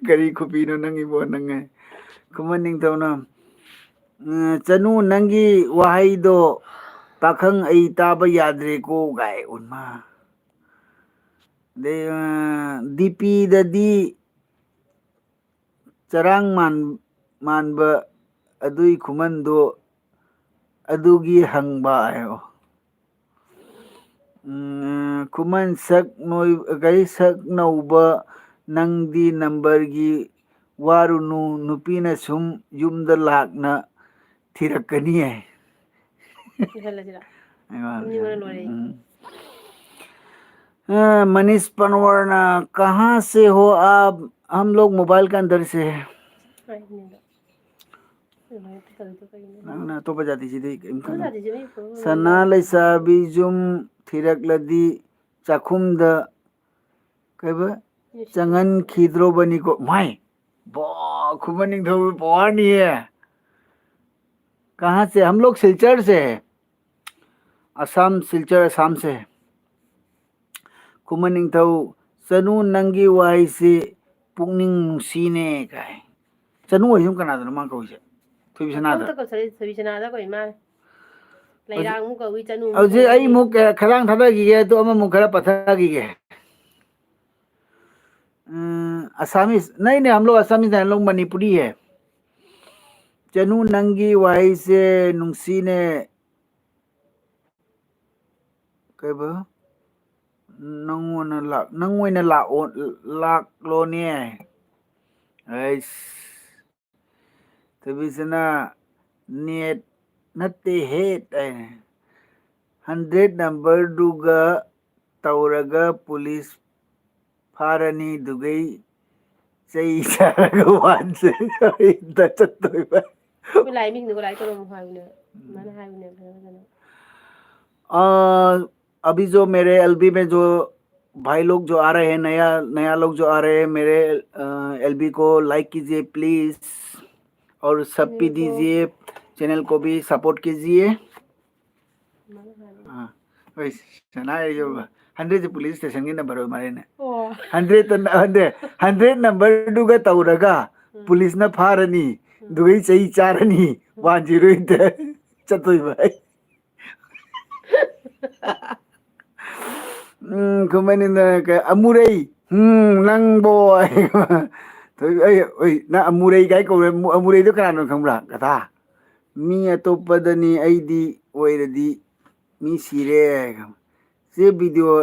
"ꯀꯔꯤ ꯈꯨꯄꯤꯅꯣ ꯅꯪ ꯏꯕꯣ ꯅꯪ?" ꯈꯨꯃꯟ ꯅꯤꯡꯊꯧꯅ, "ꯎꯝ, ꯆꯅꯨ, ꯅꯪꯒꯤ ꯋꯥꯍꯩꯗꯣ ꯄꯥꯈꯪ ꯑꯩ ꯇꯥꯕ ꯌꯥꯗ꯭ꯔꯦꯀꯣ" ꯀꯥꯏ ꯎꯟꯃ꯫ ꯑꯗꯩ, ꯑ, ꯗꯤ ꯄꯤꯗꯗꯤ ꯆꯔꯥꯡ ꯃꯥꯟ-, ꯃꯥꯟꯕ ꯑꯗꯨꯏ ꯈꯨꯃꯟꯗꯣ ꯑꯗꯨꯒꯤ ꯍꯪꯕ ꯍꯥꯏꯌꯣ꯫ ꯎꯝ, ꯈꯨꯃꯟ ꯁꯛ ꯅꯣꯏ-, ꯀꯔꯤ ꯁꯛ ꯅꯧꯕ ꯅꯪꯗꯤ ꯅꯝꯕꯔꯒꯤ ꯋꯥꯔꯨꯅꯨ, ꯅꯨꯄꯤꯅ ꯁꯨꯝ ꯌꯨꯝꯗ ꯂꯥꯛꯅ ꯊꯤꯔꯛꯀꯅꯤ ꯍꯥꯏ꯫ ꯊꯤꯍꯜꯂꯁꯤꯔ? ꯑꯩꯉꯣꯟꯗ꯫ ꯊꯤꯍꯜꯂ ꯂꯣꯏꯔꯦ꯫ ꯎꯝ꯫ ꯑ, ꯃꯅꯤꯁ ꯄꯟꯋꯔꯅ, "ꯀꯍꯥ ꯁꯦ ꯍꯣ ꯑꯥꯞ? ꯍꯝ ꯂꯣꯒ ꯃꯣꯕꯥꯏꯜ ꯀ ꯑꯟꯗꯔ ꯁꯦ ꯍꯦ"꯫ ꯅꯪꯅ ꯑꯇꯣꯞꯄ ꯖꯥꯇꯤꯁꯤꯗꯤ ꯀꯔꯤꯝ ꯈꯪꯉꯣꯏ꯫ ꯁꯅꯥ ꯂꯩꯁꯥꯕꯤ ꯌꯨꯝ ꯊꯤꯔꯛꯂꯗꯤ ꯆꯥꯛꯈꯨꯝꯗ ꯀꯩꯕ? ꯆꯪꯍꯟꯈꯤꯗ꯭ꯔꯣꯕꯅꯤꯀꯣ꯫ ꯃꯥꯏ, ꯕꯣ, ꯈꯨꯃꯟ ꯅꯤꯡꯊꯧ ꯄꯋꯥꯔꯅꯤꯌꯦ꯫ ꯀꯍꯥ ꯁꯦ? ꯍꯝ ꯂꯣꯒ ꯁꯤꯜꯆꯔ ꯁꯦ ꯍꯦ꯫ ꯑꯁꯥꯝ, ꯁꯤꯜꯆꯔ, ꯑꯁꯥꯝ ꯁꯦ ꯍꯦ꯫ ꯈꯨꯃꯟ ꯅꯤꯡꯊꯧ, "ꯆꯅꯨ, ꯅꯪꯒꯤ ꯋꯥꯍꯩꯁꯤ ꯄꯨꯛꯅꯤꯡ ꯅꯨꯡꯁꯤꯅꯦ" ꯀꯥꯏ꯫ ꯆꯅꯨ ꯍꯥꯏꯁꯤ ꯀꯅꯥꯗꯅꯣ ꯃꯥꯅ ꯀꯧꯔꯤꯁꯦ? ꯊꯣꯏꯕꯤꯁꯅꯥꯗ꯫ ꯄꯪꯀꯧꯗ ꯀꯧꯁꯜꯂꯤ, ꯊꯣꯏꯕꯤꯁꯅꯥꯗ ꯀꯧꯏ ꯃꯥꯜꯂꯦ꯫ ꯍꯧꯖꯤꯛ, ꯂꯩꯔꯥꯡ ꯑꯃꯨꯛ ꯀꯧꯏ, ꯆꯅꯨ ꯑꯃꯨꯛ ꯍꯧꯖꯤꯛ ꯑꯩ ꯀꯧꯏ꯫ ꯑꯃꯨꯛ ꯀ-, ꯈꯗꯥꯡ ꯊꯥꯗꯈꯤꯒꯦ, ꯑꯗꯨ ꯑꯃꯃꯨꯛ ꯈꯔ ꯄꯠꯊꯈꯤꯒꯦ꯫ ꯎꯝ, ꯑꯁꯥꯃꯤꯁ, नहीं, नहीं, हम लोग असमीज नहीं, हम लोग मणिपुरी है। ꯆꯅꯨ, ꯅꯪꯒꯤ ꯋꯥꯍꯩꯁꯦ ꯅꯨꯡꯁꯤꯅꯦ꯫ ꯀꯩꯕ? "ꯅꯪꯉꯣꯟꯗ ꯂꯥꯛ-, ꯅꯪ ꯑꯣꯏꯅ ꯂꯥꯛꯑꯣ, ꯂꯥꯛꯂꯣꯅꯦ"꯫ ꯑꯩꯁ, ꯊꯣꯏꯕꯤꯁꯅꯥ, "ꯅꯦꯠ ꯅꯠꯇꯦ, ꯍꯦꯠ" ꯍꯥꯏꯅꯦ꯫ "ꯍꯟꯗ꯭ꯔꯦꯠ ꯅꯝꯕꯔꯗꯨꯒ ꯇꯧꯔꯒ ꯄꯨꯂꯤꯁ ꯐꯥꯔꯅꯤ, ꯑꯗꯨꯒꯩ ꯆꯩ ꯆꯥꯔꯒ ꯋꯥꯟꯁꯦ ꯆꯠꯇꯣꯏꯕ"꯫ ꯒꯨꯂꯥꯏ ꯃꯤꯡꯗꯣ ꯒꯨꯂꯥꯏ ꯇꯧꯔꯝꯃꯣ ꯍꯥꯏꯕꯅꯦ꯫ ꯑꯗꯨꯃꯥꯏꯅ ꯍꯥꯏꯕꯅꯦ ꯐꯖꯅ ꯐꯖꯅ꯫ ꯑ, अभी जो मेरे एलबी में जो भाई लोग जो आ रहे हैं, नया, नया लोग जो आ रहे हैं, मेरे, अ, एलबी को लाइक कीजिए प्लीज, और सब पी दीजिए, चैनल को भी सपोर्ट कीजिए। ꯑꯥ, ꯍꯣꯏ, ꯁꯅꯥ ꯍꯥꯏꯔꯤꯁꯦ ꯍꯟꯗ꯭ꯔꯦꯠꯁꯦ ꯄꯨꯂꯤꯁ ꯁ꯭ꯇꯦꯁꯟꯒꯤ ꯅꯝꯕꯔ ꯑꯣꯏ ꯃꯥꯜꯂꯦꯅꯦ꯫ ꯑꯣ꯫ ꯍꯟꯗ꯭ꯔꯦꯠꯇ, ꯍꯟꯗ꯭ꯔꯦꯠ, ꯍꯟꯗ꯭ꯔꯦꯠ ꯅꯝꯕꯔꯗꯨꯒ ꯇꯧꯔꯒ ꯎꯝ꯫ ꯄꯨꯂꯤꯁꯅ ꯐꯥꯔꯅꯤ, ꯎꯝ꯫ ꯑꯗꯨꯒꯩ ꯆꯩ ꯆꯥꯔꯅꯤ, ꯎꯝ꯫ ꯋꯥꯟ ꯖꯤꯔꯣ ꯑꯩꯠꯇ ꯆꯠꯇꯣꯏꯕ ꯑꯩ꯫ ꯎꯝ, ꯈꯨꯃꯟ ꯏꯟꯗꯅ ꯀ-, ꯑꯃꯨꯔꯩ, ꯎꯝ, ꯅꯪꯕꯣ꯫ ꯑꯩ, ꯑꯩ, ꯅꯪ ꯑꯃꯨꯔꯩ ꯀꯥꯏ ꯀꯧꯔꯦ? ꯑꯃꯨ-, ꯑꯃꯨꯔꯩꯗꯣ ꯀꯅꯥꯅꯣ ꯈꯪꯕ꯭ꯔꯥ? ꯒꯙꯥ꯫ "ꯃꯤ ꯑꯇꯣꯞꯄꯗꯅꯤ, ꯑꯩꯗꯤ ꯑꯣꯏꯔꯗꯤ ꯃꯤ ꯁꯤꯔꯦ"꯫ ꯆꯦ ꯚꯤꯗꯤꯑꯣ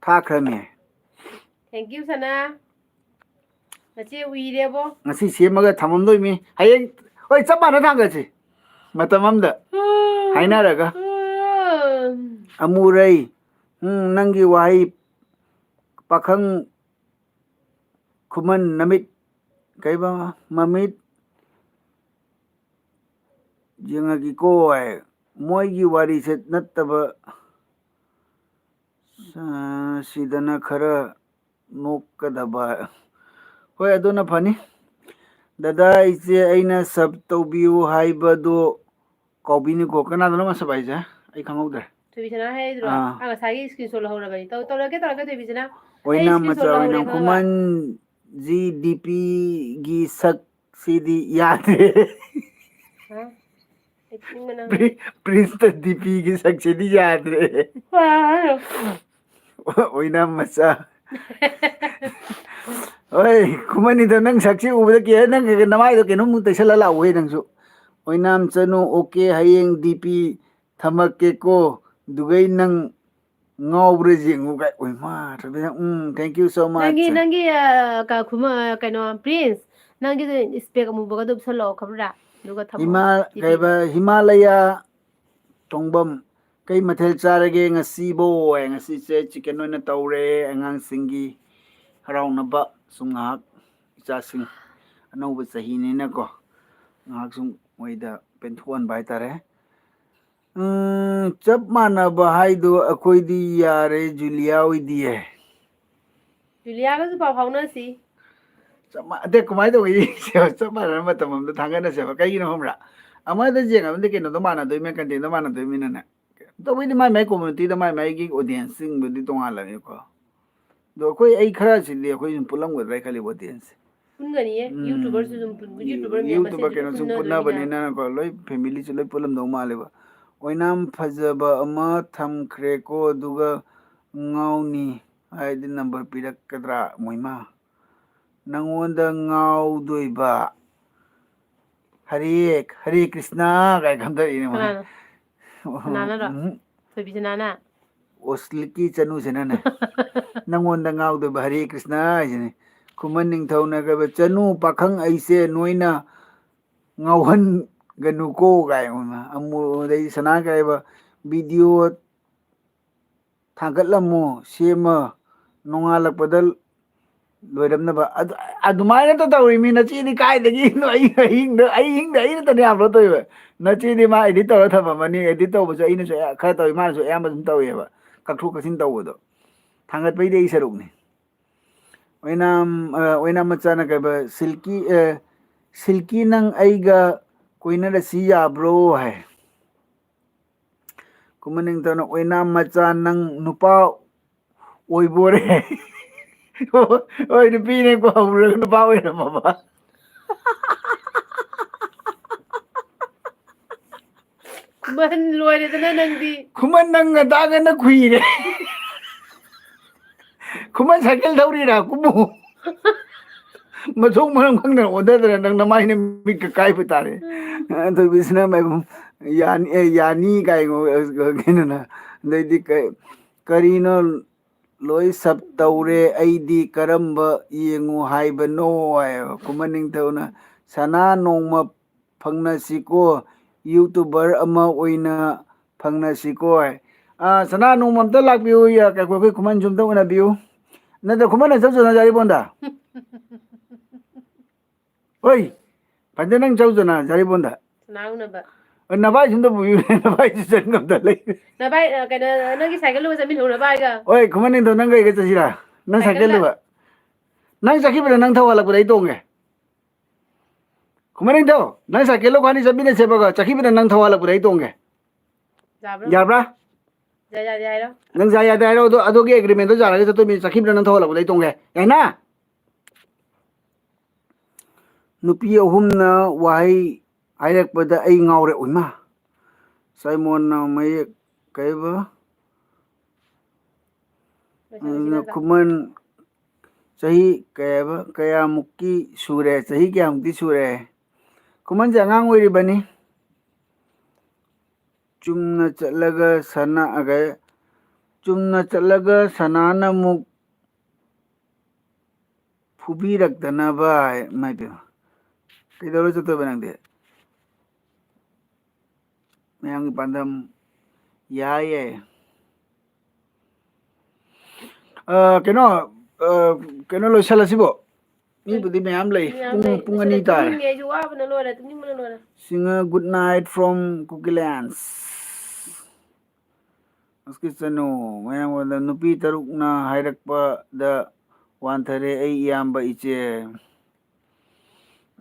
ꯊꯥꯈ꯭ꯔꯃꯦ꯫ Thank you, ꯁꯅꯥ꯫ ꯅꯆꯦ ꯎꯏꯔꯦꯕꯣ꯫ ꯉꯁꯤ ꯁꯦꯝꯃꯒ ꯊꯝꯃꯝꯗꯣꯏꯃꯤ꯫ ꯍꯌꯦꯡ, ꯍꯣꯏ, ꯆꯞ ꯃꯥꯟꯅ ꯊꯥꯡꯒꯠꯁꯤ꯫ ꯃꯇꯝ ꯑꯃꯗ ꯍꯥꯏꯅꯔꯒ꯫ ꯑꯃꯨꯔꯩ, ꯎꯝ, ꯅꯪꯒꯤ ꯋꯥꯍꯩ ꯄꯥꯈꯪ ꯈꯨꯃꯟ ꯅꯃꯤꯠ, ꯀꯩꯕ, ꯃꯃꯤꯠ ꯌꯦꯡꯉꯒꯦꯀꯣ ꯍꯥꯏ꯫ ꯃꯣꯏꯒꯤ ꯋꯥꯔꯤꯁꯦ ꯅꯠꯇꯕ, ꯑ, ꯁꯤꯗꯅ ꯈꯔ ꯅꯣꯛꯀꯗꯕ꯫ ꯍꯣꯏ, ꯑꯗꯨꯅ ꯐꯅꯤ꯫ ꯗꯗꯥ, ꯏꯆꯦ ꯑꯩꯅ ꯁꯕ ꯇꯧꯕꯤꯌꯨ ꯍꯥꯏꯕꯗꯣ ꯀꯥꯎꯕꯤꯅꯨꯀꯣ꯫ ꯀꯅꯥꯗꯅꯣ ꯃꯁꯕ ꯍꯥꯏꯁꯦ? ꯑꯩ ꯈꯪꯍꯧꯗ꯭ꯔꯦ꯫ ꯊꯣꯏꯕꯤꯁꯅꯥ ꯍꯥꯏꯗ꯭ꯔꯣ? ꯑꯥ꯫ ꯑꯥ, ꯉꯁꯥꯏꯒꯤ screenshot ꯂꯧꯍꯧꯔꯕꯅꯤ꯫ ꯇꯧ-, ꯇꯧꯔꯛꯀꯦ, ꯇꯧꯔꯛꯀꯦ, ꯊꯣꯏꯕꯤꯁꯅꯥ꯫ ꯑꯩ ꯑꯣꯏꯅꯥꯝ screenshot ꯃꯆꯥ ꯑꯣꯏꯅꯥꯝ ꯂꯧꯍꯧꯔꯦ, ꯈꯪꯉꯕ? ꯈꯨꯃꯟꯖꯤ ꯗꯤꯄꯤꯒꯤ ꯁꯛꯁꯤꯗꯤ ꯌꯥꯗ꯭ꯔꯦ꯫ ꯍꯥ? ꯑꯩ ꯐꯨꯅꯤꯡꯕꯅ ꯄ꯭ꯔꯤ-, ꯄ꯭ꯔꯤꯟꯁꯇ ꯗꯤꯄꯤꯒꯤ ꯁꯛꯁꯤꯗꯤ ꯌꯥꯗ꯭ꯔꯦ꯫ ꯑꯥ꯫ ꯑꯣꯏꯅꯥꯝ ꯃꯆꯥ꯫ ꯍꯣꯏ, ꯈꯨꯃꯟꯅꯤꯗꯣ, ꯅꯪ ꯁꯛꯁꯤ ꯎꯕꯗ ꯀꯦ-, ꯅꯪ ꯅꯃꯥꯏꯗꯣ ꯀꯩꯅꯣꯝ ꯇꯩꯁꯜꯂ ꯂꯥꯛꯎꯍꯦ ꯅꯪꯁꯨ꯫ ꯑꯣꯏꯅꯥꯝ ꯆꯅꯨ, ꯑꯣꯀꯦ, ꯍꯌꯦꯡ ꯗꯤꯄꯤ ꯊꯝꯃꯛꯀꯦꯀꯣ꯫ ꯑꯗꯨꯒꯩ ꯅꯪ ꯉꯥꯎꯕ꯭ꯔꯥ ꯌꯦꯡꯉꯨ ꯀꯥꯏ꯫ ꯑꯣꯏ ꯃꯥ, ꯊꯣꯏꯕꯤꯅ, ꯎꯝ, thank you so much꯫ ꯅꯪꯒꯤ ꯅꯪꯒꯤ ꯑ, ꯀ- ꯈꯨꯃ- ꯀꯩꯅꯣ ꯄ꯭ꯔꯤꯟꯁ, ꯅꯪꯒꯤ ꯏꯁꯄꯦꯛ ꯑꯃꯨꯕꯒꯗꯣ ꯎꯞꯁꯜꯂꯛꯑꯣ ꯈꯕ꯭ꯔꯥ? ꯑꯗꯨꯒ ꯊꯝꯃꯣ꯫ ꯍꯤꯃꯥ- ꯀꯩꯕ, ꯍꯤꯃꯥꯂꯌꯥ ꯇꯣꯡꯕꯝ, ꯀꯩ ꯃꯊꯦꯜ ꯆꯥꯔꯒꯦ ꯉꯁꯤꯕꯣ? ꯍꯥꯏ, ꯉꯁꯤꯁꯦ ꯆꯤꯀꯟ ꯑꯣꯏꯅ ꯇꯧꯔꯦ꯫ ꯑꯉꯥꯡꯁꯤꯡꯒꯤ ꯍꯔꯥꯎꯅꯕ ꯁꯨꯝ ꯉꯥꯏꯍꯥꯛ, ꯏꯆꯥꯁꯤꯡ ꯑꯅꯧꯕ ꯆꯍꯤꯅꯤꯅꯀꯣ, ꯉꯥꯏꯍꯥꯛ ꯁꯨꯝ ꯃꯣꯏꯗ ꯄꯦꯟꯊꯣꯛꯍꯟꯕ ꯍꯥꯏꯇꯥꯔꯦ꯫ ꯎꯝ, ꯆꯞ ꯃꯥꯟꯅꯕ ꯍꯥꯏꯗꯣ ꯑꯩꯈꯣꯏꯗꯤ ꯌꯥꯔꯦ, ꯖꯨꯂꯤꯌꯥ ꯍꯣꯏꯗꯤ꯫ ꯖꯨꯂꯤꯌꯥꯒꯁꯨ ꯄꯥꯎ ꯐꯥꯎꯅꯁꯤ꯫ ꯆꯞ ꯃꯥ- ꯑꯗꯩ ꯀꯃꯥꯏꯅ ꯇꯧꯕ ꯌꯦꯡꯁꯦꯕ? ꯆꯞ ꯃꯥꯟꯅꯕ ꯃꯇꯝ ꯑꯃꯗ ꯊꯥꯡꯒꯠꯅꯁꯦꯕ꯫ ꯀꯩꯒꯤꯅꯣ ꯈꯪꯕ꯭ꯔꯥ? ꯑꯃꯗ ꯌꯦꯡꯉꯕꯗꯤ ꯀꯩꯅꯣꯗꯣ ꯃꯥꯟꯅꯗꯣꯏꯅꯦ, ꯀꯟꯇꯦꯟꯗꯣ ꯃꯥꯟꯅꯗꯣꯏꯅꯤꯅꯅꯦ꯫ ꯇꯧꯕꯩꯗꯤ ꯃꯥꯏ ꯃꯥꯏ ꯀꯝꯃ꯭ꯌꯨꯅꯤꯇꯤꯗ ꯃꯥꯏ ꯃꯥꯏꯒꯤ ꯑꯣꯗꯤꯌꯦꯟꯁꯁꯤꯡꯕꯨꯗꯤ ꯇꯣꯉꯥꯜꯂꯅꯤꯀꯣ꯫ ꯑꯗꯣ ꯑꯩꯈꯣꯏ, ꯑꯩ ꯈꯔꯁꯤꯗꯤ ꯑꯩꯈꯣꯏ ꯁꯨꯝ ꯄꯨꯜꯂꯝꯒꯗ꯭ꯔꯥ ꯍꯥꯏ ꯈꯜꯂꯤꯕ ꯑꯣꯗꯤꯌꯦꯟꯁꯁꯦ꯫ ꯄꯨꯟꯒꯅꯤꯌꯦ꯫ ꯎꯝ, ꯌꯨꯇꯨꯕꯔꯁꯨ ꯑꯗꯨꯝ ꯄꯨꯟ- ꯌꯨꯇꯨꯕꯔ ꯃꯌꯥꯝ ꯌꯨꯇꯨꯕꯔ ꯃꯁꯦꯟꯁꯨ ꯀꯩꯅꯣ ꯁꯨꯝ ꯄꯨꯟꯅꯗꯣꯏꯅꯤꯅ꯫ ꯄꯨꯟꯅꯕꯅꯤꯅꯀꯣ, ꯂꯣꯏ ꯐꯦꯃꯤꯂꯤꯁꯨ ꯂꯣꯏ ꯄꯨꯜꯂꯝꯗꯧ ꯃꯥꯜꯂꯦꯕ꯫ ꯑꯣꯏꯅꯥꯝ ꯐꯖꯕ ꯑꯃ ꯊꯝꯈ꯭ꯔꯦꯀꯣ, ꯑꯗꯨꯒ ꯉꯥꯎꯅꯤ ꯍꯥꯏꯗꯤ ꯅꯝꯕꯔ ꯄꯤꯔꯛꯀꯗ꯭ꯔꯥ? ꯃꯣꯏꯃ, ꯅꯪꯉꯣꯟꯗ ꯉꯥꯎꯗꯣꯏꯕ꯫ ꯍꯔꯦ, ꯍꯔꯦ ꯀ꯭ꯔꯤꯁꯅ ꯀꯥꯏ ꯈꯟꯗꯔꯛꯏꯅꯦ ꯃꯥ꯫ ꯀꯅꯥꯅꯣ? ꯀꯅꯥꯅꯔꯣ? ꯎꯝ꯫ ꯊꯣꯏꯕꯤꯁꯅꯥꯅ? ꯑꯣꯁꯂꯤꯛꯀꯤ ꯆꯅꯨꯁꯤꯅꯅꯦ, ꯅꯪꯉꯣꯟꯗ ꯉꯥꯎꯗꯣꯏꯕ, ꯍꯔꯦ ꯀ꯭ꯔꯤꯁꯅ ꯍꯥꯏꯁꯤꯅꯦ꯫ ꯈꯨꯃꯟ ꯅꯤꯡꯊꯧꯅ ꯀꯩꯕ, "ꯆꯅꯨ ꯄꯥꯈꯪ ꯑꯩꯁꯦ ꯅꯣꯏꯅ ꯉꯥꯎꯍꯟꯒꯅꯨꯀꯣ" ꯀꯥꯏ꯫ ꯑꯃꯨ-, ꯑꯗꯩ ꯁꯅꯥ ꯀꯩꯕ, "ꯚꯤꯗꯤꯑꯣ ꯊꯥꯒꯠꯂꯝꯃꯨ, ꯁꯦꯝꯃ ꯅꯣꯡꯉꯥꯜꯂꯛꯄꯗ ꯂꯣꯏꯔꯝꯅꯕ"꯫ ꯑꯗꯨ, ꯑꯗꯨꯃꯥꯏꯅ ꯇꯧ ꯇꯧꯔꯤ ꯃꯤ꯫ ꯅꯆꯦꯗꯤ ꯀꯥꯏꯗꯒꯤ? ꯑꯩ ꯑꯍꯤꯡꯗ, ꯑꯩ ꯑꯍꯤꯡꯗ ꯑꯩ ꯅꯠꯇꯅꯦ ꯑꯞꯂꯣꯗ ꯇꯧꯔꯤꯕ꯫ ꯅꯆꯦꯗꯤ ꯃꯥ ꯑꯦꯗꯤꯠ ꯇꯧꯔ ꯊꯝꯃꯝꯃꯅꯤ꯫ ꯑꯦꯗꯤꯠ ꯇꯧꯕꯁꯨ ꯑꯩꯅꯁꯨ ꯑꯌꯥ-, ꯈꯔ ꯇꯧꯏ, ꯃꯥꯅꯁꯨ ꯑꯌꯥꯝꯕ ꯑꯗꯨꯝ ꯇꯧꯏꯑꯕ꯫ ꯀꯛꯊꯣꯛ ꯀꯛꯁꯤꯟ ꯇꯧꯕꯗꯣ꯫ ꯊꯥꯡꯒꯠꯄꯩꯗꯤ ꯑꯩ ꯁꯔꯨꯛꯅꯤ꯫ ꯑꯣꯏꯅꯥꯝ, ꯑ, ꯑꯣꯏꯅꯥꯝ ꯃꯆꯥꯅ ꯀꯩꯕ, "ꯁꯤꯜꯀꯤ, ꯑ, ꯁꯤꯜꯀꯤ ꯅꯪ ꯑꯩꯒ ꯀꯣꯏꯅꯔꯁꯤ ꯌꯥꯕ꯭ꯔꯣ?" ꯍꯥꯏ꯫ ꯈꯨꯃꯟ ꯅꯤꯡꯊꯧꯅ, "ꯑꯣꯏꯅꯥꯝ ꯃꯆꯥ ꯅꯪ ꯅꯨꯄꯥ ꯑꯣꯏꯕꯣꯔꯦ"꯫ ꯍꯣꯏ, ꯅꯨꯄꯤꯅꯦꯀꯣ, ꯍꯧꯔꯒ ꯅꯨꯄꯥ ꯑꯣꯏꯔꯝꯃꯕ꯫ ꯈꯨꯃꯟ ꯂꯣꯏꯔꯦꯗꯅ ꯅꯪꯗꯤ꯫ ꯈꯨꯃꯟ ꯅꯪ ꯉꯟꯇꯥꯒꯅ ꯈꯨꯏꯔꯦ꯫ ꯈꯨꯃꯟ ꯁꯥꯏꯀꯜ ꯊꯧꯔꯤꯔꯥ? ꯀꯨꯝꯃꯨ꯫ ꯃꯊꯣꯡ ꯃꯔꯝ ꯈꯪꯗꯅ ꯑꯣꯟꯊꯗꯅ ꯅꯪ ꯅꯃꯥꯏ ꯅꯃꯤꯠꯀ ꯀꯥꯏꯕ ꯇꯥꯔꯦ꯫ ꯑꯗꯨ ꯕꯤꯁꯅ ꯃꯥꯏꯕꯝ, ꯌꯥꯅꯤ, ꯑꯦ, ꯌꯥꯅꯤ ꯀꯥꯏ, ꯀꯩꯅꯣꯅ꯫ ꯑꯗꯩꯗꯤ ꯀꯩ-, "ꯀꯔꯤꯅꯣ ꯂꯣꯏ ꯁꯞ ꯇꯧꯔꯦ, ꯑꯩꯗꯤ ꯀꯔꯝꯕ ꯌꯦꯡꯉꯨ ꯍꯥꯏꯕꯅꯣ?" ꯍꯥꯏꯌꯦꯕ꯫ ꯈꯨꯃꯟ ꯅꯤꯡꯊꯧꯅ, "ꯁꯅꯥ, ꯅꯣꯡꯃ ꯐꯪꯅꯁꯤꯀꯣ, ꯌꯨꯇꯨꯕꯔ ꯑꯃ ꯑꯣꯏꯅ ꯐꯪꯅꯁꯤꯀꯣ" ꯍꯥꯏ꯫ ꯑꯥ, ꯁꯅꯥ, ꯅꯣꯡꯃ ꯑꯝꯇ ꯂꯥꯛꯄꯤꯌꯨ꯫ ꯌꯥ-, ꯑꯩꯈꯣꯏ, ꯑꯩꯈꯣꯏ ꯈꯨꯃꯟꯁꯨ ꯑꯝꯇ ꯎꯅꯕꯤꯌꯨ꯫ ꯅꯠꯇ꯭ꯔ ꯈꯨꯃꯟ ꯆꯠꯁꯨꯅ ꯌꯥꯔꯤꯕꯣꯟꯗ꯫ ꯍꯣꯏ, ꯐꯖꯅ ꯅꯪ ꯆꯧꯗꯅ ꯖꯥꯔꯤꯕꯣꯟꯗ꯫ ꯁꯅꯥ ꯎꯅꯕ꯫ ꯑ, ꯅꯚꯥꯏꯁꯨ ꯑꯝꯇ ꯄꯨꯕꯤꯌꯨꯅꯦ, ꯅꯚꯥꯏꯁꯨ ꯆꯠ ꯉꯝꯗ ꯂꯩ꯫ ꯅꯚꯥꯏ, ꯑ, ꯀꯩꯅꯣ, ꯅꯪꯒꯤ ꯁꯥꯏꯀꯜ ꯂꯧꯕ ꯆꯠꯃꯤꯟꯅꯧ ꯅꯚꯥꯏꯒ꯫ ꯍꯣꯏ, ꯈꯨꯃꯟ ꯅꯤꯡꯊꯧ, ꯅꯪ ꯀꯩꯒ ꯆꯠꯁꯤꯔꯥ? ꯅꯪ ꯁꯥꯏꯀꯜꯗ꯫ ꯁꯥꯏꯀꯜꯗꯨꯒ꯫ ꯅꯪ ꯆꯠꯈꯤꯕꯗ ꯅꯪ ꯊꯧ ꯍꯜꯂꯛꯄꯗ ꯑꯩ ꯇꯣꯡꯒꯦ꯫ ꯈꯨꯃꯟ ꯅꯤꯡꯊꯧ, ꯅꯪ ꯁꯥꯏꯀꯜ ꯂꯧ ꯈꯣꯠꯅꯤ ꯆꯠꯃꯤꯟꯅꯁꯦꯕꯀꯣ, ꯆꯠꯈꯤꯕꯗ ꯅꯪ ꯊꯧ ꯍꯜꯂꯛꯄꯗ ꯑꯩ ꯇꯣꯡꯒꯦ꯫ ꯌꯥꯕ꯭ꯔꯣ? ꯌꯥꯕ꯭ꯔꯥ? ꯌꯥꯏ, ꯌꯥꯗꯦ ꯍꯥꯏꯔꯣ? ꯅꯪ ꯌꯥꯏ ꯌꯥꯗꯦ ꯍꯥꯏꯔꯣ, ꯑꯗꯨ, ꯑꯗꯨꯒꯤ ꯑꯦꯒ꯭ꯔꯤꯃꯦꯟꯗꯣ ꯌꯥꯔꯒ ꯆꯠꯇꯣꯏ ꯃꯤ ꯆꯠꯈꯤꯕꯗ ꯅꯪ ꯊꯧ ꯍꯜꯂꯛꯄꯗ ꯑꯩ ꯇꯣꯡꯒꯦ꯫ ꯌꯥꯏꯅ? ꯅꯨꯄꯤ ꯑꯍꯨꯝꯅ ꯋꯥꯍꯩ ꯍꯥꯏꯔꯛꯄꯗ ꯑꯩ ꯉꯥꯎꯔꯦ꯫ ꯑꯣꯏꯃꯥ! ꯁꯥꯏꯃꯣꯟꯅ ꯃꯌꯦꯛ ꯀꯩꯕ? ꯂꯣꯏꯁꯜꯂꯁꯤ ꯅꯠꯇ꯭ꯔꯥ? ꯈꯨꯃꯟ ꯆꯍꯤ ꯀꯌꯥꯕ-, ꯀꯌꯥꯃꯨꯛꯀꯤ ꯁꯨꯔꯦ? ꯆꯍꯤ ꯀꯌꯥꯃꯨꯛꯇꯤ ꯁꯨꯔꯦ? ꯈꯨꯃꯟꯁꯦ ꯑꯉꯥꯡ ꯑꯣꯏꯔꯤꯕꯅꯤ꯫ ꯆꯨꯝꯅ ꯆꯠꯂꯒ ꯁꯅꯥ-, ꯑ, ꯀꯩ-, ꯆꯨꯝꯅ ꯆꯠꯂꯒ ꯁꯅꯥꯅ ꯑꯃꯨꯛ ꯐꯨꯕꯤꯔꯛꯇꯅꯕ ꯍꯥꯏ꯫ ꯏꯃꯥꯏ ꯄꯦꯝꯃ꯫ ꯀꯩꯗꯧꯔ ꯆꯠꯇꯣꯏꯕ ꯅꯪꯗꯤ? ꯃꯌꯥꯝꯒꯤ ꯄꯥꯟꯗꯝ꯫ ꯌꯥꯏ, ꯌꯥꯏ꯫ ꯑ, ꯀꯩꯅꯣ, ꯑ, ꯀꯩꯅꯣ ꯂꯣꯏꯁꯜꯂꯁꯤꯕꯣ? ꯃꯤꯕꯨꯗꯤ ꯃꯌꯥꯝ ꯂꯩ꯫ ꯃꯌꯥꯝ ꯄꯨꯡ, ꯂꯩ꯫ ꯄꯨꯡ ꯑꯅꯤ ꯇꯥꯔꯦ꯫ ꯇꯨꯝꯅꯤꯡꯉꯦ ꯑꯩꯁꯨ, ꯋꯥꯕꯅ ꯂꯣꯏꯔꯦ, ꯇꯨꯝꯅꯤꯡꯕꯅ ꯂꯣꯏꯔꯦ꯫ Singh, good night from ꯀꯨꯀꯤꯂꯦꯟꯁ꯫ ꯑꯁ, ꯀꯤꯠꯆꯅꯣ, ꯃꯌꯥꯝ ꯑꯣꯏꯅ ꯅꯨꯄꯤ ꯇꯔꯨꯛꯅ ꯍꯥꯏꯔꯛꯄꯗ ꯋꯥꯟꯊꯔꯦ ꯑꯩ ꯏꯌꯥꯝꯕ ꯏꯆꯦ꯫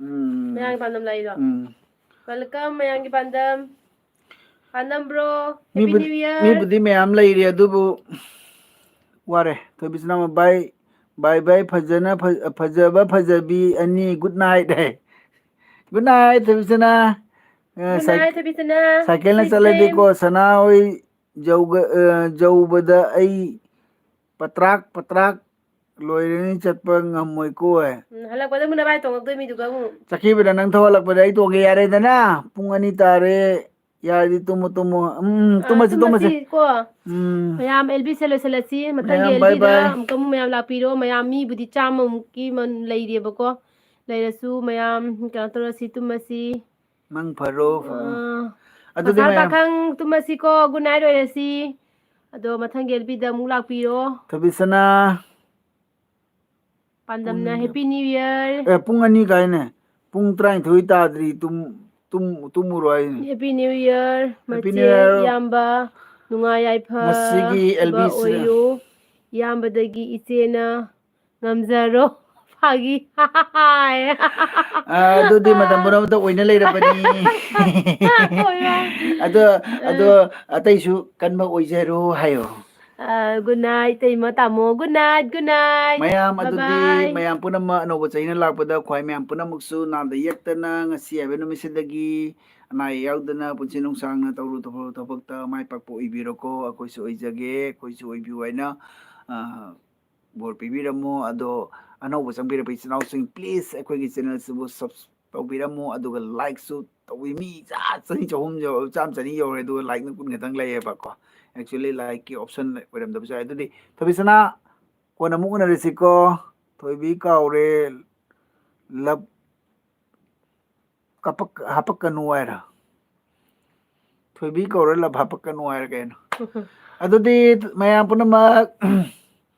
ꯎꯝ꯫ ꯃꯌꯥꯡꯒꯤ ꯄꯥꯟꯗꯝ ꯂꯥꯛꯏꯔꯣ? ꯎꯝ꯫ Welcome, ꯃꯌꯥꯡꯒꯤ ꯄꯥꯟꯗꯝ꯫ ꯄꯥꯟꯗꯝ bro, Happy ꯃꯤꯕꯨꯗꯤ, New Year꯫ ꯃꯤꯕꯨꯗꯤ ꯃꯌꯥꯝ ꯂꯩꯔꯤ, ꯑꯗꯨꯕꯨ ꯋꯥꯔꯦ꯫ ꯊꯣꯏꯕꯤꯁꯅꯥ, bye, bye, bye, ꯐꯖꯅ, ꯐ-, ꯐꯖꯕ, ꯐꯖꯕꯤ ꯑꯅꯤ, good night ꯍꯥꯏ꯫ Good night, ꯊꯣꯏꯕꯤꯁꯅꯥ꯫ ꯑ, good night, ꯁꯥꯏ-, ꯊꯣꯏꯕꯤꯁꯅꯥ꯫ ꯁꯥꯏꯀꯜꯅ ꯆꯠꯂꯗꯤꯀꯣ, ꯁꯅꯥ ꯍꯣꯏ ꯌꯧꯒ-, ꯑ, ꯌꯧꯕꯗ ꯑꯩ ꯄꯇ꯭ꯔꯥꯛ, ꯄꯇ꯭ꯔꯥꯛ ꯂꯣꯏꯔꯅꯤ, ꯆꯠꯄ ꯉꯝꯃꯣꯏꯀꯣ꯫ ꯎꯝ, ꯍꯜꯂꯛꯄꯗ ꯑꯃꯨꯛ ꯅꯕꯥꯏ ꯇꯣꯡꯉꯛꯇꯣꯏ ꯃꯤꯗꯨꯒ ꯑꯃꯨꯛ꯫ ꯆꯠꯈꯤꯕꯗ ꯅꯪ ꯊꯧꯍꯜꯂꯛꯄꯗ ꯑꯩ ꯇꯣꯡꯒꯦ, ꯌꯥꯔꯦꯗꯅ꯫ ꯄꯨꯡ ꯑꯅꯤ ꯇꯥꯔꯦ꯫ ꯌꯥꯔꯗꯤ ꯇꯨꯝꯃꯣ, ꯇꯨꯝꯃꯣ꯫ ꯎꯝ, ꯑ, ꯇꯨꯝꯃꯁꯤ, ꯇꯨꯝꯃꯁꯤ꯫ ꯇꯨꯝꯃꯁꯤꯀꯣ꯫ ꯎꯝ꯫ ꯃꯌꯥꯝ ꯑꯦꯜ ꯕꯤ ꯁꯦ ꯂꯣꯏꯁꯤꯜꯂꯁꯤ꯫ ꯃꯊꯪꯒꯤ ꯃꯌꯥꯝ, bye ꯑꯦꯜ ꯕꯤꯗ bye꯫ ꯑꯃꯨꯛꯀ ꯑꯃꯨꯛ ꯃꯌꯥꯝ ꯂꯥꯛꯄꯤꯔꯣ꯫ ꯃꯌꯥꯝ ꯃꯤꯕꯨꯗꯤ ꯆꯥꯝꯃꯃꯨꯛꯀꯤ ꯃꯟ-, ꯂꯩꯔꯦꯕꯀꯣ꯫ ꯂꯩꯔꯁꯨ ꯃꯌꯥꯝ ꯀꯩꯅꯣ ꯇꯧꯔꯁꯤ, ꯇꯨꯝꯃꯁꯤ꯫ ꯃꯪ ꯐꯔꯣ꯫ ꯑ, ꯑꯗꯨꯗꯤ ꯃꯁꯥ ꯃꯌꯥꯝ꯫ ꯄꯥꯈꯪ ꯇꯨꯝꯃꯁꯤꯀꯣ꯫ Good night ꯑꯣꯏꯔꯁꯤ꯫ ꯑꯗꯣ ꯃꯊꯪꯒꯤ ꯑꯦꯜ ꯕꯤꯗ ꯑꯃꯨꯛ ꯂꯥꯛꯄꯤꯔꯣ꯫ ꯊꯣꯏꯕꯤꯁꯅꯥ꯫ ꯄꯥꯟꯗꯝꯅ ꯄꯨꯡ Happy New Year꯫ ꯑꯦ, ꯄꯨꯡ ꯑꯅꯤ ꯀꯥꯏꯅꯦ꯫ ꯄꯨꯡ ꯇꯔꯥꯅꯤꯊꯣꯏ ꯇꯥꯗ꯭ꯔꯤ꯫ ꯇꯨꯝ-, ꯇꯨꯝ-, ꯇꯨꯝꯃꯨꯔꯣ ꯍꯥꯏꯅꯦ꯫ Happy New Year, Happy New ꯃꯆꯦ, Year꯫ ꯏꯌꯥꯝꯕ, ꯅꯨꯡꯉꯥꯏ ꯌꯥꯏꯐꯕ ꯉꯁꯤꯒꯤ ꯑꯦꯜ ꯕꯤ ꯁꯤ ꯑꯣꯏꯌꯨ꯫ ꯏꯌꯥꯝꯕꯗꯒꯤ ꯏꯆꯦꯅ ꯉꯝꯖꯔꯣ꯫ ꯐꯥꯒꯤ꯫ ꯑ, ꯑꯗꯨꯗꯤ ꯃꯇꯝ ꯄꯨꯝꯅꯃꯛꯇ ꯑꯣꯏꯅ ꯂꯩꯔꯕꯅꯤ꯫ ꯑꯣꯏꯔꯣ꯫ ꯑꯗꯣ, ꯑꯗꯣ ꯑ꯫ ꯑꯇꯩꯁꯨ ꯀꯟꯕ ꯑꯣꯏꯖꯔꯣ ꯍꯥꯏꯌꯣ꯫ ꯑ, good night, ꯏꯇꯩꯃ, ꯇꯥꯃꯣ꯫ Good night, good night꯫ ꯃꯌꯥꯝ, bye ꯑꯗꯨꯗꯤ bye꯫ ꯃꯌꯥꯝ ꯄꯨꯝꯅꯃꯛ ꯑꯅꯧꯕ ꯆꯍꯤꯅ ꯂꯥꯛꯄꯗ ꯈ꯭ꯋꯥꯏ ꯃꯌꯥꯝ ꯄꯨꯝꯅꯃꯛꯁꯨ ꯅꯥꯗ ꯌꯦꯛꯇꯅ ꯉꯁꯤ ꯍꯥꯏꯕ ꯅꯨꯃꯤꯠꯁꯤꯗꯒꯤ ꯑꯅꯥ ꯑꯌꯦꯛ ꯌꯥꯎꯗꯅ ꯄꯨꯟꯁꯤ ꯅꯨꯡꯁꯥꯡꯅ ꯇꯧꯔꯨ ꯇꯧꯔꯨ ꯊꯕꯛꯇ ꯃꯥꯏ ꯄꯥꯛꯄ ꯑꯣꯏꯕꯤꯔꯣꯀꯣ꯫ ꯑꯩꯈꯣꯏꯁꯨ ꯑꯣꯏꯖꯒꯦ, ꯑꯩꯈꯣꯏꯁꯨ ꯑꯣꯏꯕꯤꯌꯨ ꯍꯥꯏꯅ, ꯑ, ꯕꯣꯔ ꯄꯤꯕꯤꯔꯝꯃꯣ꯫ ꯑꯗꯣ ꯑꯅꯧꯕ ꯆꯪꯕꯤꯔꯛꯄ ꯏꯆꯤꯟ ꯏꯅꯥꯎꯁꯤꯡ, please ꯑꯩꯈꯣꯏꯒꯤ channelꯁꯤꯕꯨ subs-, ꯇꯧꯕꯤꯔꯝꯃꯣ꯫ ꯑꯗꯨꯒ likeꯁꯨ ꯇꯧꯕꯤ-, ꯃꯤ ꯆꯥ-, ꯆꯅꯤ ꯆꯍꯨꯝ ꯌꯧ-, ꯆꯥꯝꯃ ꯆꯅꯤ ꯌꯧꯔꯦ, ꯑꯗꯨꯒ likeꯅ ꯀꯨꯟ ꯈꯛꯇꯪ ꯂꯩꯌꯦꯕꯀꯣ꯫ Actually likeꯀꯤ option ꯑꯣꯏꯔꯝꯗꯕꯁꯨ ꯌꯥꯏ꯫ ꯑꯗꯨꯗꯤ ꯊꯣꯏꯕꯤꯁꯅꯥ, ꯀꯣꯟꯅ ꯑꯃꯨꯛ ꯎꯅꯔꯁꯤꯀꯣ꯫ ꯊꯣꯏꯕꯤ ꯀꯥꯎꯔꯦ, love ꯀꯥꯄꯛ-, ꯍꯥꯄꯛꯀꯅꯨ ꯍꯥꯏꯔ? ꯊꯣꯏꯕꯤ ꯀꯧꯔ love ꯍꯥꯄꯛꯀꯅꯨ ꯍꯥꯏꯔ ꯀꯩꯅꯣ? ꯑꯗꯨꯗꯤ ꯃꯌꯥꯝ ꯄꯨꯝꯅꯃꯛ,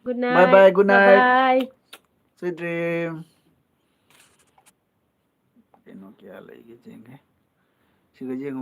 good night, bye bye, good night, bye bye꯫ Sweet dream꯫ ꯀꯩꯅꯣ ꯀꯌꯥ ꯂꯩꯒꯦ ꯌꯦꯡꯒꯦ꯫ ꯁꯤꯒ ꯌꯦꯡꯉꯣ꯫